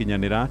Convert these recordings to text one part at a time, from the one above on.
Gũkinyanĩra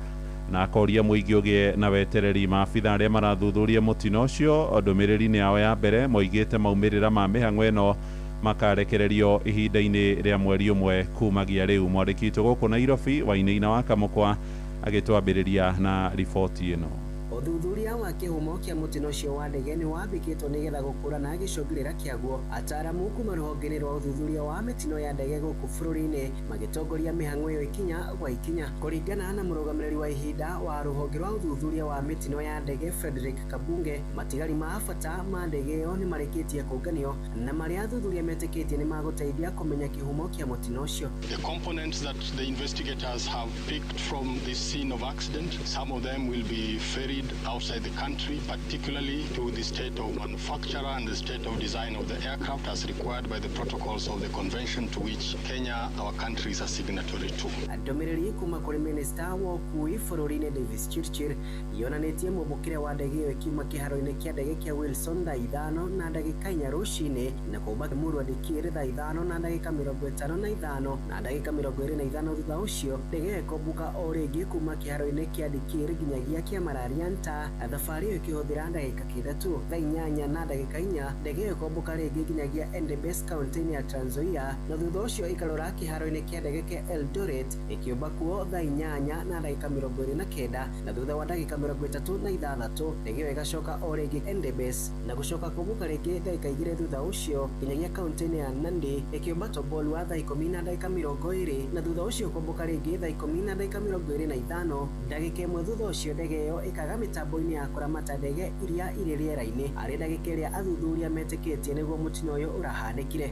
na akoria mũingĩ ũgĩe na wetereri. Maabitha arĩa marathuthuria mũtino ũcio ndũmĩrĩri-inĩ yao ya mbere moigĩte maumĩrĩra ma mĩhang'o ĩno makarekererio ihinda-inĩ rĩa mweri ũmwe kumagia rĩu. Mwandĩki witũ gũkũ Nairobi, Wainaina wa Kamũkwa, agĩtwambĩrĩria na riboti ĩno. Ũthuthuria wa kĩhumo kĩa mũtino ũcio wa ndege nĩ wambĩkĩtwo nĩgetha gũkũrana gĩcũngĩrĩra kĩaguo. Ataaramu kuma rũhonge-inĩ rwa ũthuthuria wa mĩtino ya ndege gũkũ bũrũri-inĩ magĩtongoria mĩhang'o ĩyo ikinya gwa ikinya. Kũringana na mũrũgamĩrĩri wa ihinda wa rũhonge rwa ũthuthuria wa mĩtino ya ndege, Frederick Kabunge, matigari ma bata ma ndege ĩyo nĩ marĩkĩtie kũnganio na marĩa athuthuria metĩkĩtie nĩ magũteithia kũmenya kĩhumo kĩa mũtino ũcio. The components that the investigators have picked from the scene of accident, some of them will be ferried outside the country, particularly to the state of manufacturer and the state of design of the aircraft as required by the protocols of the convention to which Kenya, our country, is a signatory to. Ndũmĩrĩri kuma kũrĩ minista wa ũkui bũrũri-inĩ, Davis Chirchir, yonanĩtie mũmbũkĩre wa ndege ĩyo ĩkiuma kĩharo-inĩ kĩa ndege kĩa Wilson thaa 5:04 rũcinĩ na kũmba Emurua Dikirr thaa 5:55 na ndagĩka 25. Thutha ũcio ndege ĩyo ĩkombũka o rĩngĩ kuma kĩharo-inĩ kĩa Dikirr nginyagia kĩa Mararianta, thabarĩ ĩyo ĩkĩhũthĩra ndagĩka 9 tu. Thaa 8:04 ndege ĩyo ĩkombũka rĩngĩ nginyagia Endebess, kaunti-inĩ ya Trans Nzoia, na thutha ũcio ĩkarora kĩharo-inĩ kĩa ndege kĩa Eldoret ĩkĩũmba kuo thaa 8:29, na thutha wa ndagĩka 36 ndege ĩyo ĩgacoka o rĩngĩ Endebess na gũcoka kũmbũka rĩngĩ ndagĩka 2 thutha ũcio nginyagia kaunti-inĩ ya Nandi, ĩkĩũmba Tobolwa thaa 10:20, na thutha ũcio kũmbũka rĩngĩ thaa 10:25. Ndagĩka 1 thutha ũcio ndege ĩyo ĩkaga mĩtambo-inĩ ya kũramata ndege iria irĩ rĩera-inĩ, arĩ ndagĩka ĩrĩa athuthuria metĩkĩtie nĩguo mũtino ũyũ ũrahanĩkire.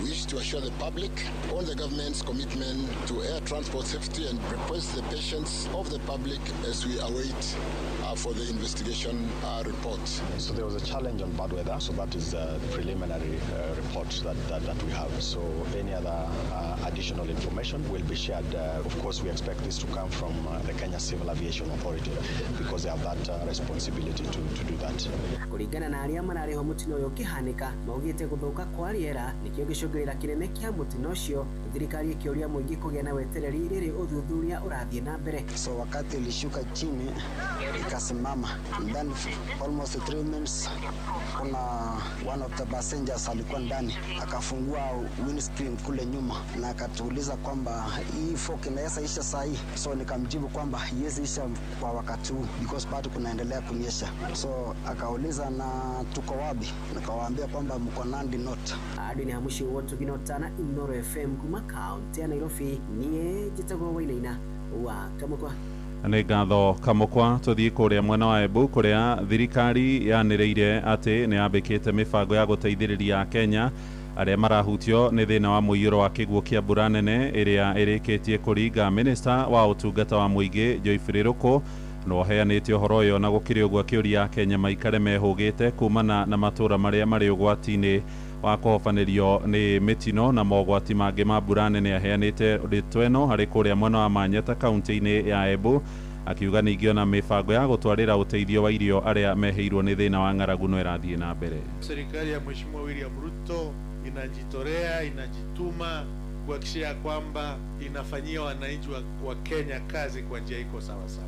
We wish to assure the public on the government's commitment to air transport safety and request the patience of the public as we await for the investigation report. So there was a challenge on bad weather, so that is the preliminary report that we have. So any other additional information will be shared. Of course, we expect this to come from the Kenya Civil Aviation Authority because they have that responsibility to do that. Kũringana na arĩa mararĩho mũtino ũyũ ũkĩhanĩka, maugĩte gũthũka kwa rĩera nĩkĩo gĩcũngĩrĩra kĩnene kĩa mũtino ũcio, thirikari ĩkĩũria mũingĩ kũgĩa na wetereri rĩrĩ ũthuthuria ũrathiĩ na mbere. So wakati ilishuka chini ikasimama, then almost 3 minutes kuna one of the passengers alikuwa ndani akafungua windscreen kule nyuma na akatuuliza kwamba hii fog inaweza isha saa hii. So nikamjibu kwamba iwezi isha kwa wakati huu because bado kunaendelea kunyesha. So akauliza na tuko wapi, nikawaambia kwamba mko Nandi North. Andũ nĩ hamuciĩ wotugina Inooro FM kuma kaunti ya Nairobi, niĩ njĩtagwo Wainaina wa Kamũkwa. Nĩ ngatho, Kamũkwa. Tũthiĩ kũrĩa mwena wa Embu kũrĩa thirikari yanĩrĩire atĩ nĩ yambĩkĩte mĩbango ya gũteithĩrĩria Kenya arĩa marahutio nĩ thĩna wa mũiyũro wa kĩguũ kĩa mbura nene ĩrĩa ĩrĩkĩtie kũringa. Minista wa ũtungata wa mũingĩ, Geoffrey Ruku, no aheanĩte ũhoro ũyũ, na gũkĩrĩ ũguo akĩũria Kenya maikare mehũgĩte kumana na matũra marĩa marĩ ũgwati-inĩ wa kũhobanĩrio nĩ mĩtino na mogwati mangĩ ma mbura nene. Aheanĩte ndeto ĩno harĩ kũrĩa mwena wa Manyata, kaunti-inĩ ya Embu, akiuga ningĩ ona mĩbango ya gũtwarĩra ũteithio wa irio arĩa mehĩirwo nĩ thĩna wa ng'aragu no ĩrathiĩ na mbere. Serikali ya Mheshimiwa William Ruto inajitolea, inajituma kuhakikisha ya kwamba inafanyia wananchi wa Kenya kazi kwa njia iko sawa sawa.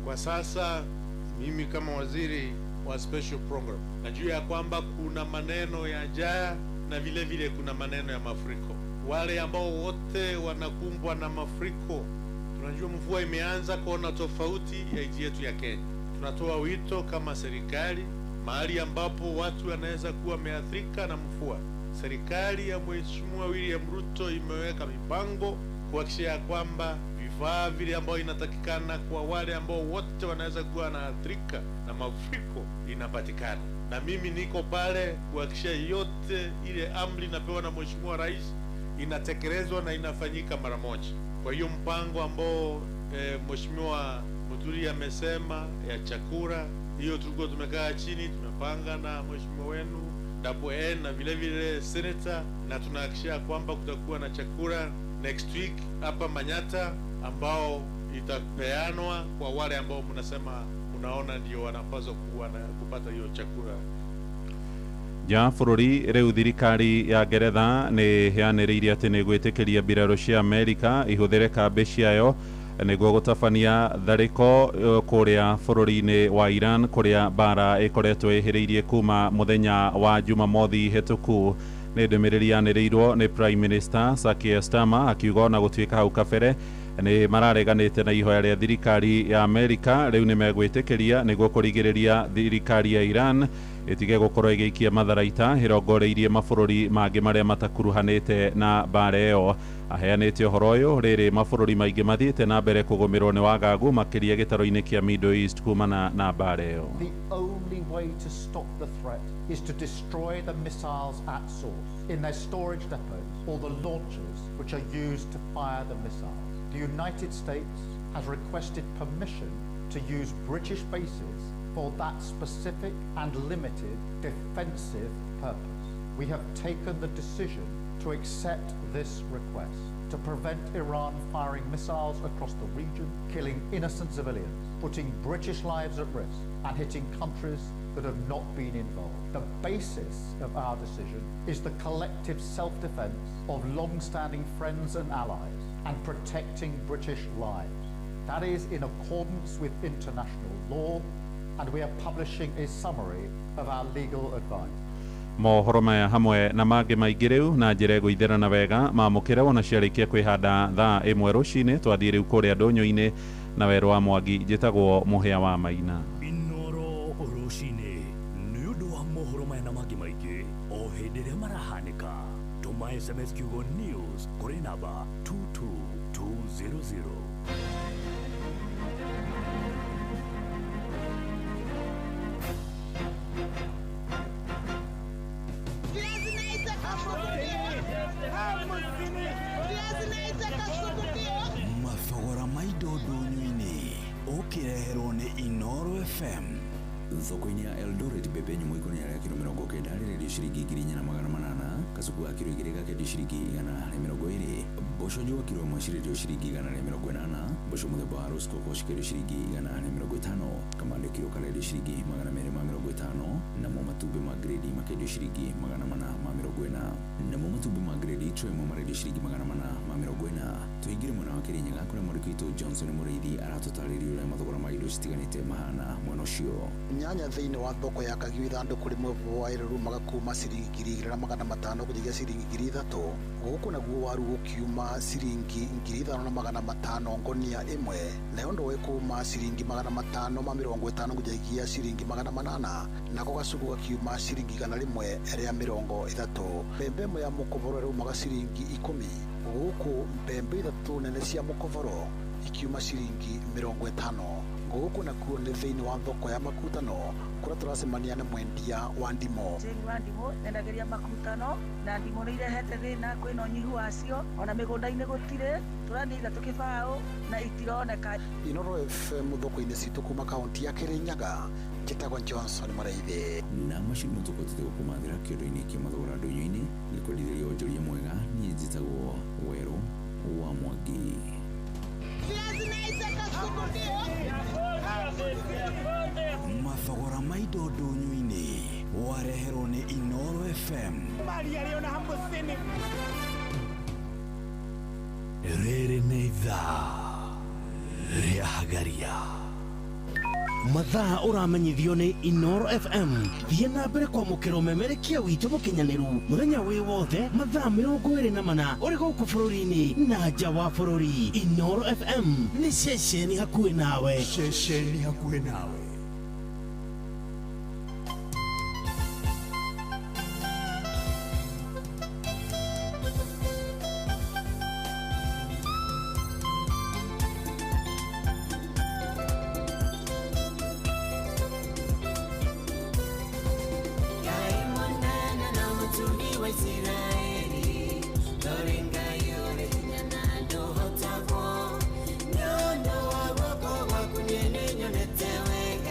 Kwa sasa mimi kama waziri wa special program najua ya kwamba kuna maneno ya njaa na vile vile kuna maneno ya mafuriko. Wale ambao wote wanakumbwa na mafuriko, tunajua mvua imeanza kuona tofauti ya nchi yetu ya Kenya. Tunatoa wito kama serikali, mahali ambapo watu wanaweza kuwa wameathirika na mvua, serikali ya Mheshimiwa William Ruto imeweka mipango kuhakikisha ya kwamba vifaa vile ambao inatakikana kwa wale ambao wote wanaweza kuwa wanaathirika na mafuriko inapatikana, na mimi niko pale kuhakikisha yote ile amri inapewa na Mheshimiwa Rais inatekelezwa na inafanyika mara moja. Kwa hiyo mpango ambao Mheshimiwa Muturi amesema ya chakula, hiyo tulikuwa tumekaa chini tumepanga na mheshimiwa wenu Double N na vile vile senator, na tunahakikisha kwamba kutakuwa na chakula next week hapa Manyata ambao itapeanwa kwa wale ambao mnasema mnaona ndio wanapaswa kuwa na kupata hiyo chakula. Nja bũrũri, rĩu thirikari ya Ngeretha nĩ yanĩrĩire atĩ nĩ gwĩtĩkĩria mbirarũ cia Amerika ihũthĩre kambĩ ciayo Nĩguo gũtabania tharĩko kũrĩa bũrũri-inĩ wa Iran kũrĩa mbara ĩkoretwo ĩhĩrĩirie kuma mũthenya wa Jumamothi hĩtũku. Nĩ ndũmĩrĩri yanĩrĩirwo nĩ Prime Minister Sir Keir Starmer akiuga ona gũtuĩka hau kabere nĩ marareganĩte na ihoya rĩa thirikari ya Amerika, rĩu nĩ megwĩtĩkĩria nĩguo kũrigĩrĩria thirikari ya Iran ĩtige gũkorwo ĩgĩikia matharaita ĩrongoreirie mabũrũri mangĩ marĩa matakuruhanĩte na mbara ĩyo. Aheanĩte ũhoro ũyũ rĩrĩ mabũrũri maingĩ mathiĩte na mbere kũgũmĩrwo nĩ wagagu makĩria gĩtaro-inĩ kĩa Middle East kumana na mbara ĩyo. The only way to stop the threat is to destroy the missiles at source, in their storage depots or the launchers which are used to fire the missiles. The United States has requested permission to use British bases for that specific and limited defensive purpose. We have taken the decision to accept this request to prevent Iran firing missiles across the region, killing innocent civilians, putting British lives at risk, and hitting countries that have not been involved. The basis of our decision is the collective self-defense of long-standing friends and allies and protecting British lives. That is in accordance with international law, and we are publishing a summary of our legal advice. Mohoro maya hamwe na mangĩ maingĩ rĩu na njĩra ĩgũitherana wega mamũkĩre wona ciarĩkia kwĩhanda thaa 1 rũcinĩ. Twathiĩ rĩu kũrĩa ndũnyũ-inĩ na Werũ wa Mwangi. Njĩtagwo Mũhĩa wa Maina. Inoro rũcinĩ nĩ ũndũ wa mohoro maya na mangĩ maingĩ o hĩndĩ ĩrĩa marahanĩka, tũma SMS kiugo news kũrĩ namba 22200. Mathogora ma indo ndũnyũ-inĩ ũkĩreherwo nĩ Inoro FM. Thoko-inĩ ya Eldoret mbembe nyũmũ ikũnia rĩa kiro 90 rĩrendio ciringi 4800, kacuku ga kiro 2 gakendio ciringi 120, mboco njũa kiro 1 cirendio ciringi 180, mboco mũthemba wa Rosecoco cikendio ciringi 150, kamande kiro karendio ciringi 250, namo matumbĩ ma grade makendio ciringi 440, namo matumbĩ ma grade tray ĩmwe marendio ciringi 440. Tũingĩre mwena wa Kirinyaga kũrĩa mwandĩki witũ Johnson Mũrĩithi aratũtarĩria ũrĩa mathogora ma indo citiganĩte mahana mwena ũcio. Nyanya thĩinĩ wa thoko ya Kagiu ithandũkũ rĩmwe bwaĩ rĩrumaga kuma ciringi 2500 kũnyigia ciringi 3000, gũkũ naguo waru ũkiuma ciringi 5500 ngonia ĩmwe, nayo ndũĩ kuma ciringi 550 kũnyigia ciringi 800, nako gacuku gakiuma ciringi 130. Mbembe ĩmwe ya mũkoboro ĩrumaga ciringi 10, gũkũ mbembe ithatũ nene cia mũkoboro ikiuma ciringi 50. Gũkũ nakuo nĩ thĩinĩ wa thoko ya Makutano kũrĩa tũracemania na mwendia wa ndimũ. Jane wa ndimũ nyendagĩria Makutano na ndimũ nĩ irehete thĩna, kwĩna ũnyihu wacio ona mĩgũnda-inĩ gũtirĩ, tũrendia ithatũ kĩbaũ na itironeka. Inoro FM thoko-inĩ citũ kuma kaunti ya Kirinyaga, njĩtagwo Johnson Mũrĩithi. Na macio nĩmo tũkũhotete gũkũmathĩra kĩondo-inĩ kĩa mathogora ndũnyũ-inĩ. Ngĩkwendithĩria wonjoria mwega, niĩ njĩtagwo Werũ wa Mwangi. Mathogora ma indo ndũnyũ-inĩ wareherwo nĩ Inoro FM. Rĩrĩ nĩ ithaa rĩa Hagaria. Mathaa ũramenyithio nĩ Inoro FM. Thiĩ na mbere kwamũkĩra ũmemerekia witũ mũkinyanĩru mũthenya wĩ wothe mathaa 24 ũrĩ gũkũ bũrũri-inĩ na nja wa bũrũri. Inoro FM nĩ ceceni hakuhĩ nawe. Ceceni hakuhĩ nawe. Nyondo wa wako wakunyene nyonete wega.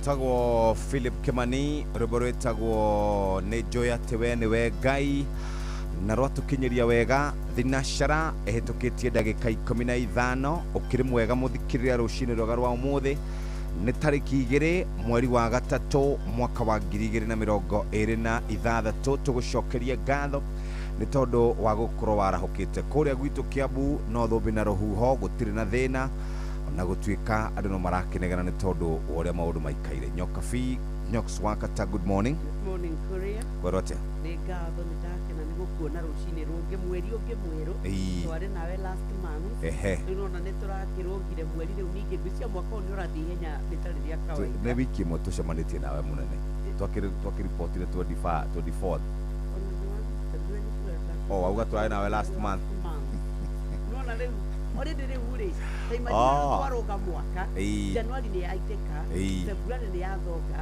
Etagwo Philip Kimani, rwĩmbo rwĩtagwo nĩ njũĩ atĩ we nĩwe Ngai, na rwatũkinyĩria wega thinacara ĩhĩtũkĩtie ndagĩka 15. Ũkĩrĩ mwega mũthikĩrĩria rũcinĩ rwega rwa ũmũthĩ, nĩ tarĩki 2 mweri wa 3 mwaka wa 2026. Tũgũcokerie ngatho nĩ tondũ wa gũkorwo warahũkĩte kũrĩa gwitũ Kiambu no thũmbĩ na rũhuho, gũtirĩ na thĩna na gũtuĩka andũ no marakinegana nĩ tondũ wa ũrĩa maũndũ maikaire. Nyokabi Nyox Wakata, good morning. Good morning, Kuria. Kwĩrwo atĩa? Nĩ ngatho, nĩ ndakena nĩ gũkuona rũcinĩ rũngĩ, mweri ũngĩ mwerũ. Twarĩ nawe last month. Rĩu nona nĩ tũrakĩrũgire mweri rĩu, ningĩ ngwĩciria mwaka ũyũ nĩ ũrathiĩ ihenya rĩtarĩ rĩa kawaida. Nĩ wiki ĩmwe tũcemanĩtie nawe mũnene, twakĩribotire 24th. Oh, wauga twarĩ nawe last month. Nona rĩu already rĩu rĩ, ta imagine twaroga mwaka, January nĩ yaitĩka, February nĩ yathonga,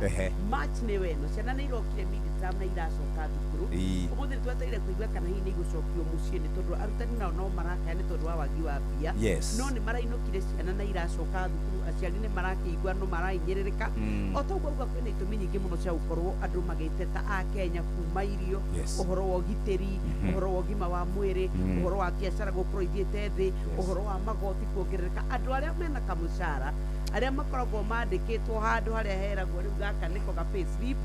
March nĩ weno, ciana nĩ irokire mid-term na iracoka thukuru. Ũmũthĩ nĩ twetereire kũigua kana hihi nĩ igũcokio mũciĩ nĩ tondũ arutani nao no marakaya nĩ tondũ wa wagi wa mbia. No nĩ marainũkire ciana na iracoka thukuru, aciari nĩ marakĩigua no marahinyĩrĩrĩka. O ta ũguo auga kwĩna itũmi nyingĩ mũno cia gũkorwo andũ magĩteta a Kenya kuma irio, ũhoro wa ũgitĩri, ũhoro wa ũgima wa mwĩrĩ, ũhoro wa biacara gũkorwo ithiĩte thĩ, ũhoro wa magoti kuongerereka. Andũ arĩa mena kamũcara, arĩa makoragwo mandĩkĩtwo handũ harĩa heragwo rĩu gaka nĩko ga pay slip,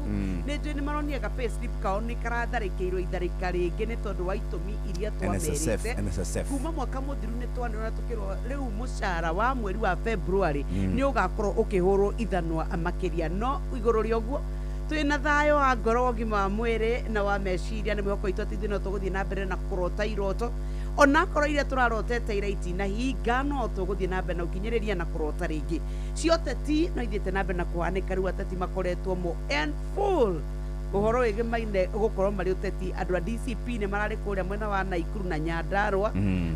nĩ njũĩ nĩ maronire ga pay slip kao nĩ karatharĩkĩirwo itharĩka rĩngĩ nĩ tondũ wa itũmi iria twamerĩte. Kuma mwaka mũthiru nĩ twanĩrwo na tũkĩrwo rĩu mũcara wa mweri wa February nĩ ũgakorwo ũkĩhũrwo ithanwa makĩria. No igũrũ rĩa ũguo twĩna thayũ wa ngoro, ũgima wa mwĩrĩ na wa meciria, nĩ mwĩhoko witũ atĩ ithuĩ no tũgũthiĩ na mbere na kũrota iroto, onakorwo iria tũrarotete ira itinahinga, no tũgũthiĩ na mbere na gũkinyĩrĩria na kũrota rĩngĩ. Cio ateti no ithiĩte na mbere na kũhanĩka rĩu, ateti makoretwo mo and full ũhoro wĩgĩmaine gũkorwo marĩ ũteti. Andũ a DCP nĩ mararĩ kũrĩa mwena wa Naikuru na Nyandarua,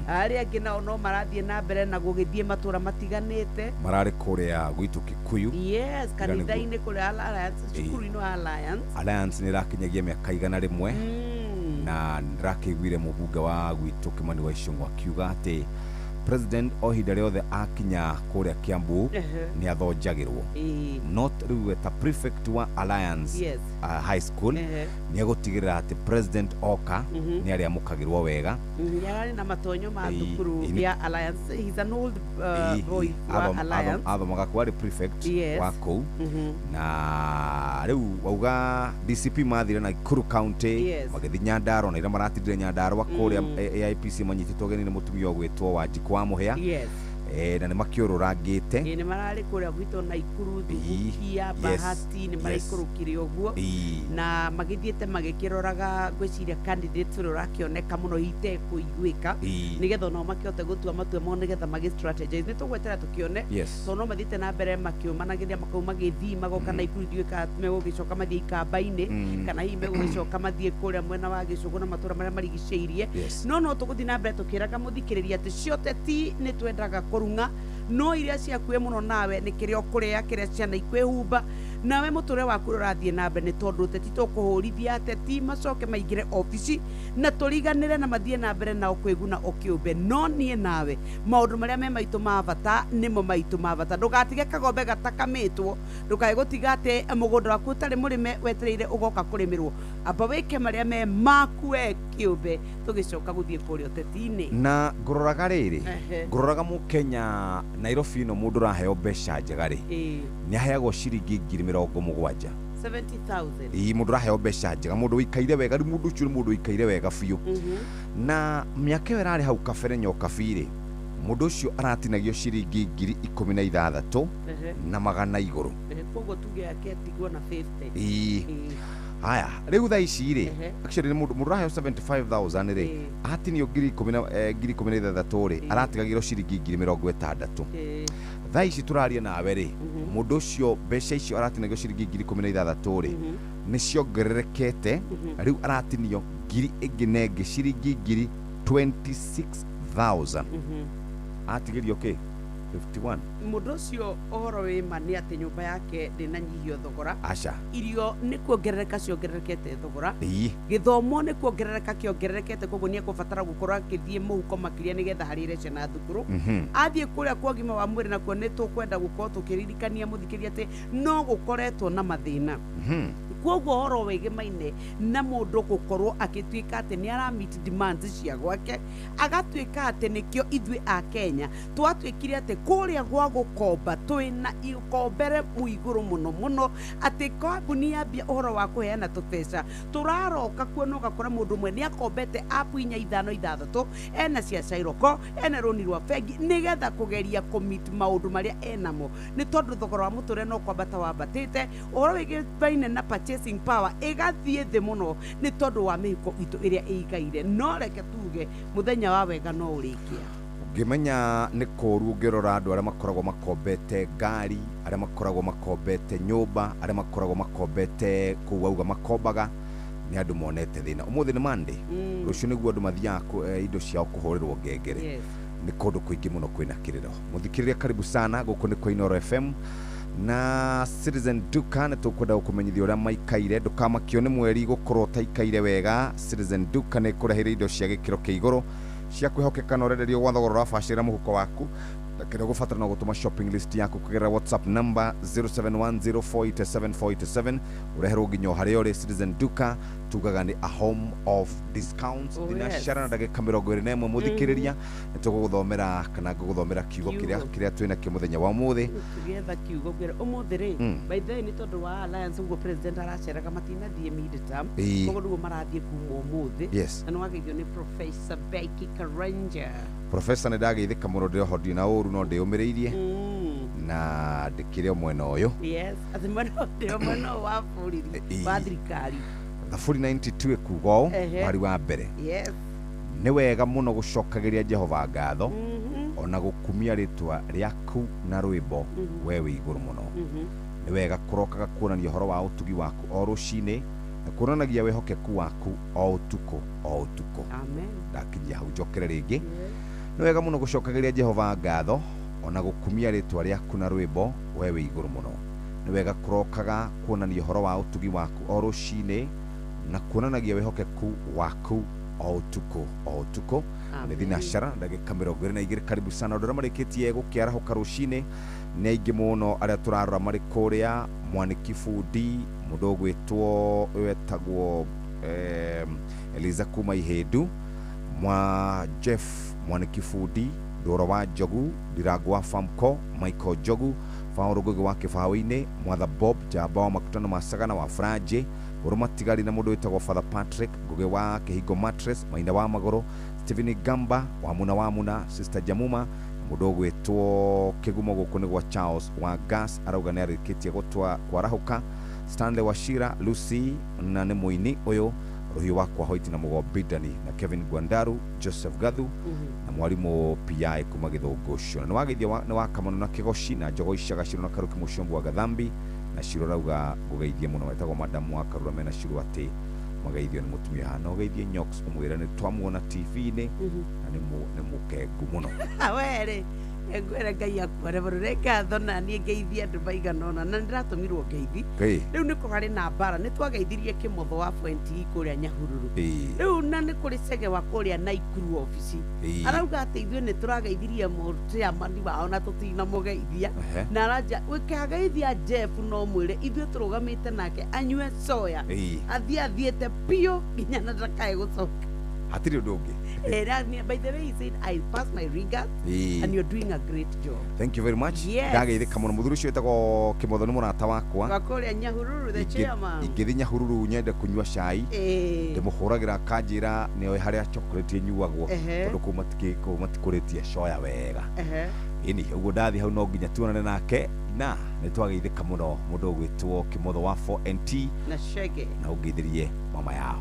arĩa angĩ nao no marathiĩ na mbere na gũgĩthiĩ matũra matiganĩte, mararĩ kũrĩa gwitũ Kikuyu. Yes, kanitha-inĩ kũrĩa Alliance, cukuru-inĩ wa Alliance. Alliance nĩ ĩrakinyagia mĩaka 100, na ndĩrakĩiguire mũbunge wa gwitũ Kimani wa Ichung'wa akiuga atĩ president o ihinda rĩothe akinya kũrĩa Kiambu nĩ athonjagĩrwo, not rĩu ta prefect wa Alliance High School nĩ egũtigĩrĩra atĩ president oka nĩ arĩamũkagĩrwo wega. Yararĩ na matonyo ma thukuru ya Alliance. He's an old boy wa Alliance, athomaga kuo, arĩ prefect wa kũu. Na rĩu wauga DCP mathire Nakuru County, magĩthiĩ Nyandarua, na ira maratindire Nyandarua kũrĩa AIPC manyitĩtwo ũgeni nĩ mũtumia ũgwĩtwo Wanjikũ wa Mũhĩa. Na nĩ makĩũrũrangĩte, nĩ mararĩ kũrĩa gwitũ Naikuru, Thugukia, Bahati, nĩ maraikũrũkire ũguo na magĩthiĩte magĩkĩroraga ngwĩciria candidate ũrĩa ũrakĩoneka mũno itekũiguĩka, nĩgetha onao makĩhote gũtua matua mao, nĩgetha magĩ strategize. Nĩ tũgweterera tũkĩone, tondũ no mathiĩte na mbere makĩũmanagĩria, makau magĩthiĩ magoka Naikuru, ndiũĩ kana megũgĩcoka mathiĩ Ikamba-inĩ kana hihi megũgĩcoka mathiĩ kũrĩa mwena wa Gĩcũgũ na matũra marĩa marigicĩirie. No tũgũthiĩ na mbere tũkĩraga mũthikĩrĩria atĩ cioteti nĩ twendaga kũrung'a, no iria ciakue mũno nawe nĩ kĩrĩa ũkũrĩa, kĩrĩa ciana ikwĩhumba, nawe mũtũrĩre waku ũrathiĩ na mbere, nĩ tondũ ũteti tũkũhũrithia ateti macoke maingĩre obici na tũriganĩre na mathiĩ na mbere nao kwĩguna ũkĩũmbe. No niĩ nawe maũndũ marĩa me maitũ ma bata nĩmo maitũ ma bata. Ndũgatige kagombe gatakamĩtwo, ndũkae gũtiga atĩ mũgũnda waku ũtarĩ mũrĩme wetereire ũgoka kũrĩmĩrwo, amba wĩke marĩa me maku we kĩũmbe, tũgĩcoka gũthiĩ kũrĩa ũteti-inĩ. Na ngũroraga rĩrĩ, ngũroraga mũkenya Nairobi ĩno mũndũ ũraheo mbeca njega rĩ, nĩ aheagwo ciringi 70,000. 70,000. Ĩĩ, mũndũ ũraheo mbeca njega, mũndũ ũikaire wega, rĩu mũndũ ũcio nĩ mũndũ ũikaire wega biũ. Na mĩaka ĩyo ĩrarĩ hau kabere Nyokabi rĩ, Mũndũ ũcio aratinagio ciringi 16,000 na magana igũrũ. Koguo tuge yake atigwo na 50. Haya, rĩu thaa ici rĩ, actually nĩ mũndũ ũraheo 75,000 rĩ, atinio 16,000 rĩ, aratigagĩrwo ciringi 60,000. Thaa ici tũraria nawe rĩ, mũndũ ũcio mbeca icio aratinagio ciringi 16,000 rĩ, nĩ ciongererekete, rĩu aratinio ngiri ĩngĩ na ĩngĩ ciringi 26,000. Atigĩrio kĩ? 51. Mũndũ ũcio ũhoro wĩ ma nĩ atĩ nyũmba yake ndĩnanyihio thogora. Aca. Irio nĩ kuongerereka ciongererekete thogora. Gĩthomo nĩ kuongerereka kĩongererekete, koguo nĩ ekũbatara gũkorwo akĩthiĩ mũhuko makĩria nĩgetha harĩre ciana thukuru. Athiĩ kũrĩa kwa ũgima wa mwĩrĩ nakuo nĩ tũkwenda gũkorwo tũkĩririkania mũthikĩria atĩ no gũkoretwo na mathĩna. Koguo ũhoro wĩgĩmaine na mũndũ gũkorwo agĩtuĩka atĩ nĩ ara meet demands cia gwake, agatuĩka atĩ nĩkĩo ithuĩ a Kenya twatuĩkire atĩ kũrĩa gwa gũkomba twĩna ikombere mũigũrũ mũno mũno, atĩ kambuni yambia ũhoro wa kũheana tũbeca tũraroka kuo na ũgakora mũndũ ũmwe nĩ akombete app 4 5 6 ena cia Sairoko, ena rũni rwa bengi nĩgetha kũgeria kũmeet maũndũ marĩa enamo, nĩ tondũ thogora wa mũtũrĩre no kwambata wambatĩte, ũhoro wĩgĩbaine na purchasing power ĩgathiĩ thĩ mũno nĩ tondũ wa mĩhuko itũ ĩrĩa ĩikaire. No reke tuge mũthenya wa wega no ũrĩkia. Ũngĩmenya nĩ kũũru ũngĩrora andũ arĩa makoragwo makombete ngari, arĩa makoragwo makombete nyũmba, arĩa makoragwo makombete kũu wauga makombaga, nĩ andũ monete thĩna. Ũmũthĩ nĩ Monday, rũciũ nĩguo andũ mathiaga indo ciao kũhũrĩrwo ngengere. Nĩ kũndũ kũingĩ mũno kwĩna kĩrĩro. Mũthikĩrĩria karibu sana gũkũ nĩ kwa Inooro FM na Citizen Duka, nĩ tũkwenda gũkũmenyithia ũrĩa maikaire. Ndũkamakio nĩ mweri gũkorwo ũtaikaire wega. Citizen Duka nĩ ĩkũreheire indo cia gĩkĩro kĩa igũrũ cia kwĩhokeka na ũrenderio gwa thogora ũrabacĩrĩra mũhuko waku. Na kĩrĩa ũgũbatara no gũtũma shopping list yaku kũgerera WhatsApp number 0710487487 ũreherwo nginya o harĩa ũrĩ. Citizen Duka tugaga nĩ a home of discounts. Thinacara na ndagĩka 21 mũthikĩrĩria, nĩ tũgũgũthomera kana ngũgũthomera kiugo kĩrĩa twĩ nakĩo mũthenya wa ũmũthĩ. Tũgĩetha kiugo kĩrĩa ũmũthĩ rĩ, by the way nĩ tondũ wa alliance ũguo president araceraga matinathiĩ mid-term, koguo nĩguo marathiĩ kuma ũmũthĩ. Na nĩ wageithio nĩ Professor Becky Karanja. Professor nĩ ndageithĩka mũno, ndĩroho ndina ũru no ndĩũmĩrĩirie na ndĩkĩrĩ o mwena ũyũ. Yes, atĩ mwena ũyũ mwena wa bũrũri wa thirikari. Thaburi 92 ĩkuga ũũ, mwari wa mbere. Yes. Nĩ wega mũno gũcokagĩria Jehova ngatho ona gũkumia rĩtwa rĩaku na rwĩmbo we wĩ igũrũ mũno. Nĩ wega kũrokaga kuonania ũhoro wa ũtugi waku o rũcinĩ na kuonanagia wĩhokeku waku o ũtukũ o ũtukũ. Amen. Ndakinyia hau njokere rĩngĩ. Nĩ wega mũno gũcokagĩria Jehova ngatho ona gũkumia rĩtwa rĩaku na rwĩmbo we wĩ igũrũ mũno. Nĩ wega kũrokaga kuonania ũhoro wa ũtugi waku o rũcinĩ na kuonanagia wĩhokeku waku o ũtukũ o ũtukũ. Nĩ thinacara ndagĩka 22. Karibu sana andũ arĩa marĩkĩtie gũkĩarahũka rũcinĩ nĩ aingĩ mũno arĩa tũrarora marĩ kũrĩa Mwaniki Bundi, mũndũ ũgwĩtwo wetagwo Eliza kuma Ihĩndu, mwa Jeff Mwaniki Bundi, Ndũra wa Njogu, Ndirango wa Famco, Michael Njogu, Paũlũ Ngũgĩ wa Kĩbaũ-inĩ, Mwatha Bob Njamba wa Makutano ma Sagana wa Franje, Ũrũ Matigari na mũndũ wĩtagwo Father Patrick Ngũgĩ wa Kĩhingo Mattress, Maina wa Magũrũ, Stephen Gamba wa Muna wa Muna, Sister Jamuma, mũndũ ũgwĩtwo Kĩgumo gũkũ nĩ gwa Charles wa Gas arauga nĩ arĩkĩtie gũtwa kwarahũka, Stanley Wachira, Lucy na nĩ mũini ũyũ, Rũhiũ wakwa Hoiti na Mũgombindani na Kevin Gwandaru, Joseph Gathu na mwarimũ PI kuma Gĩthũngũ ũcio. Na nĩ wageithia nĩ wa Kamano na Kĩgoci na Njogo Icaga Ciro na Karuki Mũcombo wa Gathambi na Ciro arauga ngũgeithie mũno, etagwo madamu wa Karura mena Ciro atĩ mageithio nĩ mũtumia hana ũgeithie Nyox ũmwĩre nĩ twamuona TV-inĩ na nĩ mũkengu mũno. We rĩ ngwĩra Ngai akuare mũno, nĩ ngatho na niĩ ngeithie andũ maigana ũna na nĩndĩratũmirwo ngeithi. Rĩu nĩ kũharĩ na mbara, nĩ twageithirie Kĩmotho wa Point kũrĩa Nyahururu, rĩu na nĩ kũrĩ Chege wa kũrĩa Naikuru obici arauga atĩ ithuĩ nĩ tũrageithirie mũchairman wao na tũtinamũgeithia, na aranja ũkĩageithia Jeff no mwĩre ithuĩ tũrũgamĩte nake anyue soya athiĩ athiĩte biũ nginya na ndakae gũcoka. Hatirĩ ũndũ ũngĩ. By the way, he said, I pass my regards and you're doing a great job. Thank you very much. Yes. Ndageithĩka mũno. Mũthuri ũcio wĩtagwo Kĩmotho nĩ mũrata wakwa. Wa kũrĩa Nyahururu, the chairman. Ingĩthiĩ Nyahururu nyende kũnyua cai, ndĩmũhũragĩra akanjĩra nĩoĩ harĩa chocolate ĩnyuagwo, tondũ kũu matikũrĩtie coya wega. Ĩni ũguo ndathiĩ hau no nginya tuonane nake, na nĩ twageithĩka mũno mũndũ ũgwĩtwo Kĩmotho wa 4NT na Shege, na ũngeithĩrie mama yao.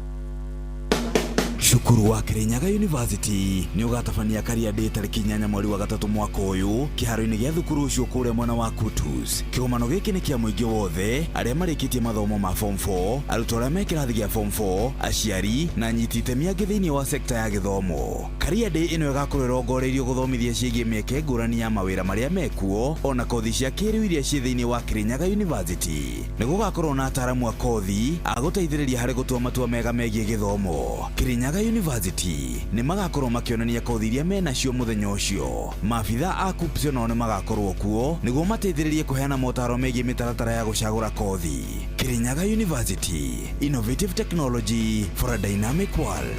Cukuru wa Kirinyaga University nĩ ũgatabania Career Day tarĩki 8 mweri wa 3 mwaka ũyũ kĩharo-inĩ gĩa thukuru ũcio kũrĩa mwena wa Kutus. Kĩgomano gĩkĩ nĩ kĩa mũingĩ wothe arĩa marĩkĩtie mathomo ma form 4, arutwo arĩa me kĩrathi gĩa form 4, aciari na anyiti itemi angĩ thĩinĩ wa sekta ya gĩthomo. Career Day ĩno ĩgakorwo ĩrongoreirio gũthomithia ciĩgiĩ mĩeke ngũrani ya mawĩra marĩa mekuo ona kothi cia kĩrĩu iria ciĩ thĩinĩ wa Kirinyaga University. Nĩ gũgakorwo na ataaramu a kothi a gũteithĩrĩria harĩ gũtua matua mega megiĩ gĩthomo. Kirinyaga University nĩ magakorwo makĩonania kothi iria menacio mũthenya ũcio. Maabitha a KUCCPS nao nĩ magakorwo kuo nĩguo mateithĩrĩrie kũheana motaro megiĩ mĩtaratara ya gũcagũra kothi. Kirinyaga University, innovative technology for a dynamic world.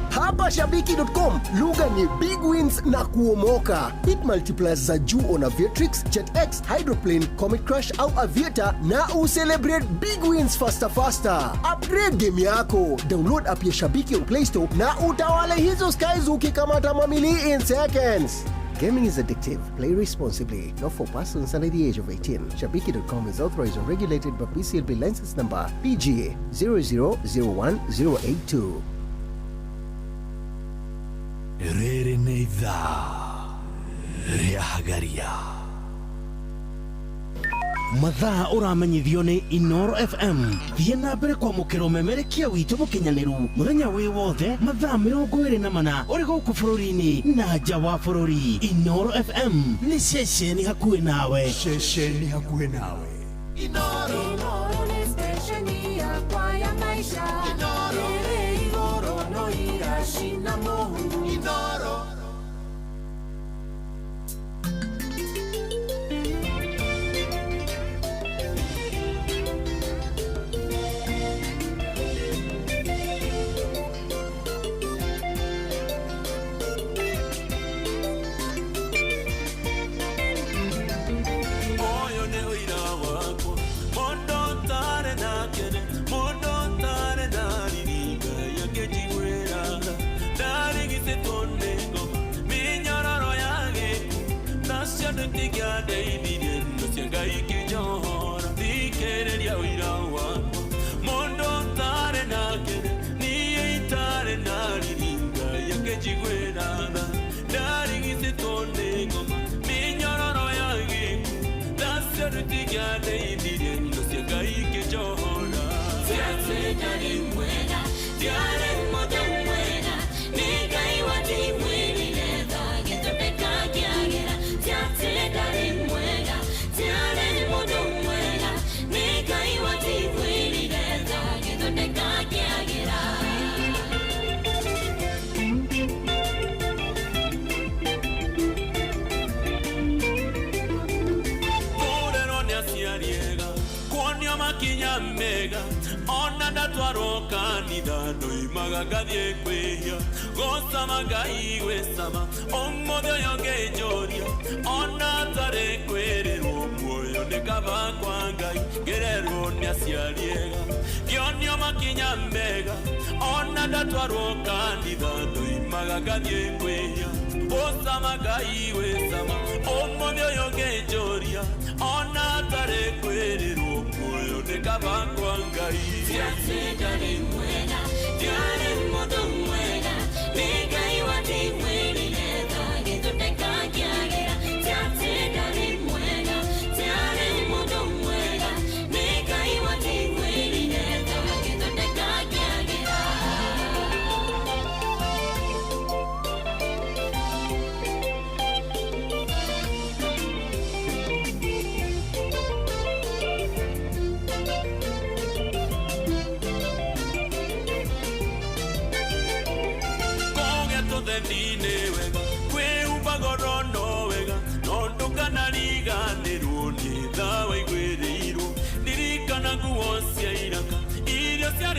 Hapa Shabiki.com lugha ni big wins na kuomoka. Hit multipliers za juu on Aviatrix, JetX, Hydroplane, Comet Crash au Aviator na ucelebrate big wins faster faster. Upgrade game yako. Download app ya Shabiki on Play Store na utawale hizo skies ukikamata mamili in seconds. Gaming is addictive. Play responsibly. Not for persons under the age of 18. Shabiki.com is authorized and regulated by PCLB license number PGA 0001082. Rĩrĩ nĩ ithaa rĩa Hagaria. Mathaa ũramenyithio nĩ Inoro FM. Thiĩ na mbere kwamũkĩra ũmemerekia witũ mũkinyanĩru mũthenya wĩ wothe mathaa 24 ũrĩ gũkũ bũrũri-inĩ na nja wa bũrũri. Inoro FM nĩ ceceni hakuhĩ nawe. Ceceni hakuhĩ nawe. Inoro nĩ stesheni yakwa ya maisha. Inoro ĩrĩ igũrũ no iracina mũhu. Inoro.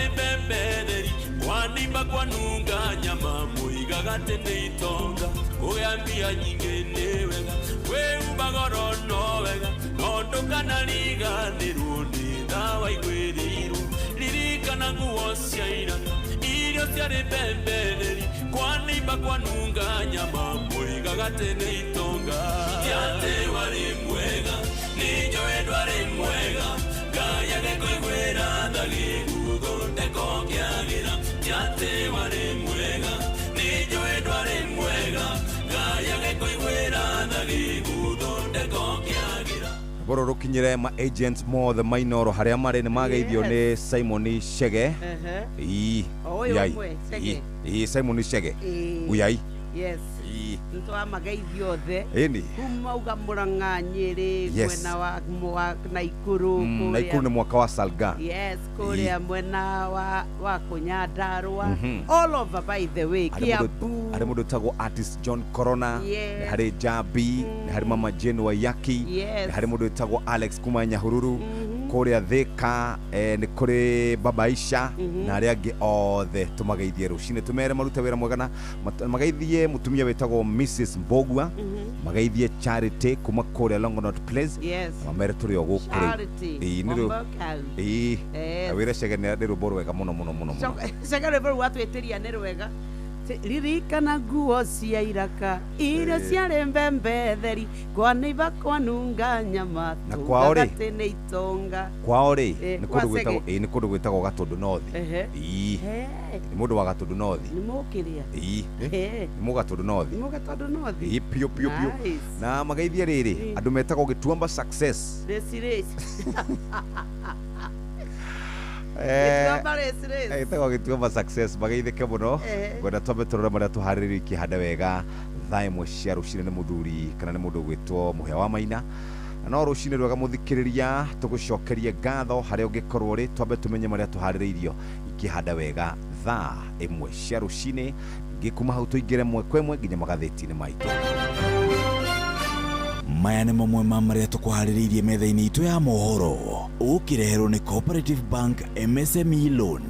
ciarĩ mbembe theri kwanimba kwanunga nyama mũigaga atĩ nĩ itonga kũgĩa mbia nyingĩ nĩ wega kwĩhumba goro no wega no ndũkanariganĩrwo nĩ tha waiguĩrĩirwo ririkana nguo cia iraka irio ciarĩ mbembe theri kwanimba kwanunga nyama mũigaga atĩ nĩ itonga ti atĩ warĩ mwega nĩ njũĩ ndwarĩ mwega Ngai agĩkũiguĩra tha gĩgũthondeka ũkĩagĩra ti atĩ warĩ mwega nĩ njũĩ ndwarĩ mwega Ngai agĩkũiguĩra tha gĩgũthondeka ũkĩagĩra. Boro rukinyire ma agents mothe mainoro haria mari ni mageithio ni Simon Chege. Ii. Ii Simon Chege. Uyai. Yes. Ntwa mageithio othe. Ĩni. Kuma uga Murang'a Nyeri mwena wa Naikuru kuria. Naikuru ni mwaka wa Salga. Yes, kuria mwena wa Kunyandarua. All over by the way. Kiambu. Ari mundu tagwo artist John Corona, ni hari Jabi, ni hari Mama Jane Wayaki, ni hari mundu tagwo Alex kuma Nyahururu. Kuria Thika, ni kuri Baba Aisha na aria angi othe tumageithie rucini tumere marute wira mwega na mageithie mutumia witagwo Mrs Mbogua, mageithie Charity kuma kuria Longonot Place. Yes. Mamere turi o guku riu. Ii ni wira Chege ni rwimbo rwega muno muno muno muno. Chege rwimbo rwa twitiria ni rwega. Ririkana nguo cia iraka irio ciarĩ mbembe theri kwanimba kwanunga nyama na kwao rĩ nĩ itonga kwao rĩ nĩ kũndũ gwĩtagwo nĩ kũndũ gwĩtagwo Gatundu North. Ii nĩ mũndũ wa Gatundu North. Nĩ mũkĩrĩa ii nĩ mũ Gatundu North. Nĩ mũ Gatundu North. Ii piũ piũ piũ. Na mageithie rĩrĩ andũ metagwo Gĩtuamba Success. Rĩci rĩci. Ĩtagwo Gĩtuamba Success mageithĩke mũno. Ngwenda twambe tũrore marĩa tũharĩrĩirie ikĩhanda wega thaa ĩmwe cia rũcinĩ nĩ mũthuri kana nĩ mũndũ ũgwĩtwo Mũhĩa wa Maina. Na no rũcinĩ rwega mũthikĩrĩria tũgũcokerie ngatho harĩa ũngĩkorwo rĩ twambe tũmenye marĩa tũharĩrĩirio ikĩhanda wega thaa ĩmwe cia rũcinĩ ngĩkuma hau tũingĩre mwe kwa ĩmwe nginya magathĩti-inĩ maitũ. Maya nĩ mamwe ma marĩa tũkũharĩrĩirie metha-inĩ itũ ya mohoro ũkĩreherwo nĩ Cooperative Bank MSME Loan.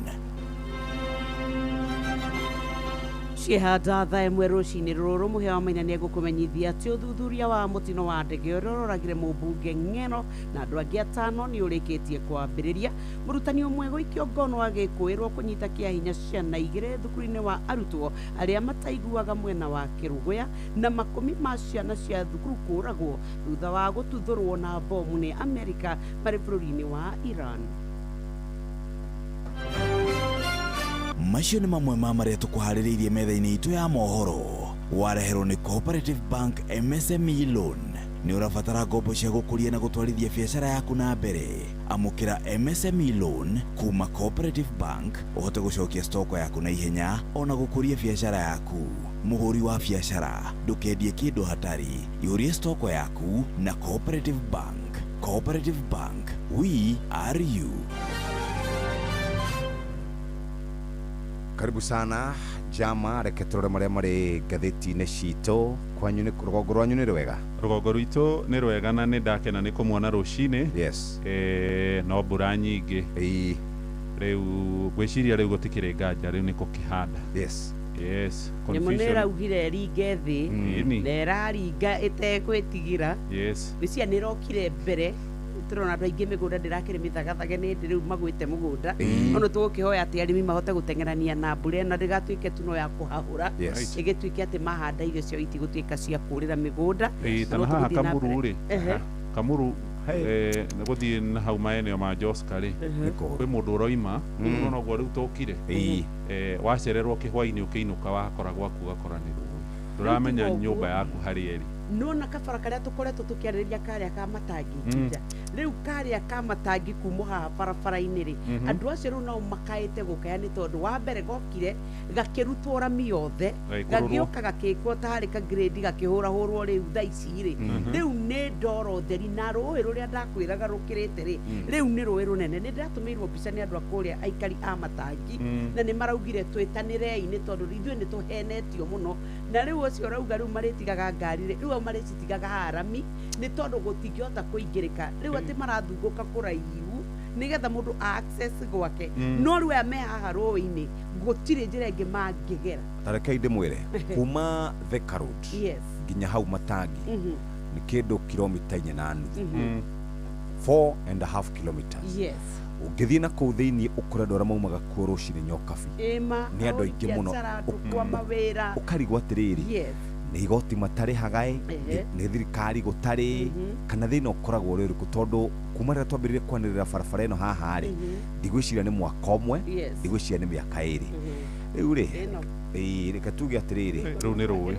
Ciehanda thaa ĩmwe rũcinĩ rũrũ Mũhĩa wa Maina nĩegũkũmenyithia atĩ ũthuthuria wa mũtino wa ndege ũrĩa ũroragire mũmbunge Ng'eno na andũ angĩ atano nĩ ũrĩkĩtie kwambĩrĩria. Mũrutani ũmwe gũikio ngono agĩkũĩrwo kũnyita kĩa hinya ciana igĩrĩ thukuru-inĩ wa arutwo arĩa mataiguaga mwena wa Kĩrũgũya na makũmi ma ciana cia thukuru kũũragwo thutha wa gũtuthũrwo na bomu nĩ Amerika marĩ bũrũri-inĩ wa Iran. Macio nĩ mamwe ma marĩa tũkũharĩrĩirie metha-inĩ itũ ya mohoro wareherwo nĩ Cooperative Bank MSME Loan. Nĩ ũrabatara ngombo cia gũkũria na gũtwarithia biacara yaku na mbere. Amũkĩra MSME Loan kuma Cooperative Bank ũhote gũcokia stoko yaku na ihenya ona gũkũria biacara yaku. Mũhũri wa biacara ndũkendie kĩndũ hatari, ihũrie stoko yaku na Cooperative Bank. Cooperative Bank, we are you. Karibu sana jama, reke turore maria mari ngathĩti-inĩ citũ. Kwanyu nĩ rũgongo rwanyu nĩ rwega? Rũgongo rwitũ nĩ rwega na nĩ ndakena nĩ kũmuona rũcinĩ. Yes. No mbura nyingĩ. Rĩu ngwĩciria rĩu gũtikĩrĩ nganja, rĩu nĩ kũkĩhanda. Yes. Yes. Nyamũ nĩ ĩraugire ĩringe thĩ na ĩraringa ĩtekwĩtigĩra. Yes. Ngwĩciria nĩ ĩrokire mbere turona andu aingi migunda ndirakiri mithagathage ni ndi riu magwite mugunda no tugukihoya ati arimi mahote gutengerania na mbura ĩno ndigatuike tu no ya kuhahura igituike ati mahanda irio ciao itigũtuĩka cia kũrĩra mĩgũnda. Tana haha Kamuru rĩ, Kamuru gũthiĩ na hau maeneo ma Joska rĩ, kwĩ mũndũ ũroima no noguo rĩu tũkire wacererwo kĩhwainĩ ũkĩinũka wakora gwaku ũgakora nĩ rũĩ, ndũramenya nyũmba yaku harĩa ĩrĩ. Nona kabara karia tukoretwo tukiarĩrĩria karia ka matangi nja riu karia ka matangi kuma haha barabara-inĩ rĩ, andũ acio rĩu nao makaĩte gũkaya nĩ tondũ wa mbere gokire gakĩrutwo rami yothe gagĩũka gakĩkwo ta harĩ ka grade gakĩhũrahũrwo rĩu thaa ici rĩ, rĩu nĩ ndoro theri na rũĩ rũrĩa ndakwĩraga rũkĩrĩte rĩ, rĩu nĩ rũĩ rũnene. Nĩ ndĩratũmĩirwo mbica nĩ andũ a kũrĩa aikari a matangi na nĩ maraugire twĩtanĩrei nĩ tondũ ithuĩ nĩ tũhenetio mũno, na rĩu ũcio ũrauga rĩu marĩtigaga ngari rĩ, rĩu marĩcitigaga harami nĩ tondũ gũtingĩhota kũingĩrĩka, rĩu atĩ marathungũka kũraihu Nĩgetha mũndũ access gwake. No rĩu aya me haha rũĩ-inĩ gũtirĩ njĩra ĩngĩ mangĩgera. Tarekei ndĩmwĩre kuma Thika Road nginya hau Matangi nĩ kĩndũ kilomita 4.5. 4.5 kilometers. Ũngĩthiĩ na kũu thĩinĩ ũkore andũ arĩa maumaga kuo rũcinĩ nyokabi. Nĩ andũ aingĩ mũno. Ũkarigwo atĩrĩrĩ, nĩ igoti matarĩhaga ĩ, nĩ thirikari gũtarĩ, kana thĩna ũkoragwo ũrĩ ũrĩkũ? Tondũ kuma rĩrĩa twambĩrĩrie kwanĩrĩra barabara ĩno haha rĩ, ndigwĩciria nĩ mwaka ũmwe, ndigwĩciria nĩ mĩaka 2. Rĩu rĩ, reke tuge atĩrĩrĩ, rĩu nĩ rũĩ.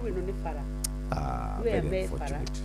Very unfortunate.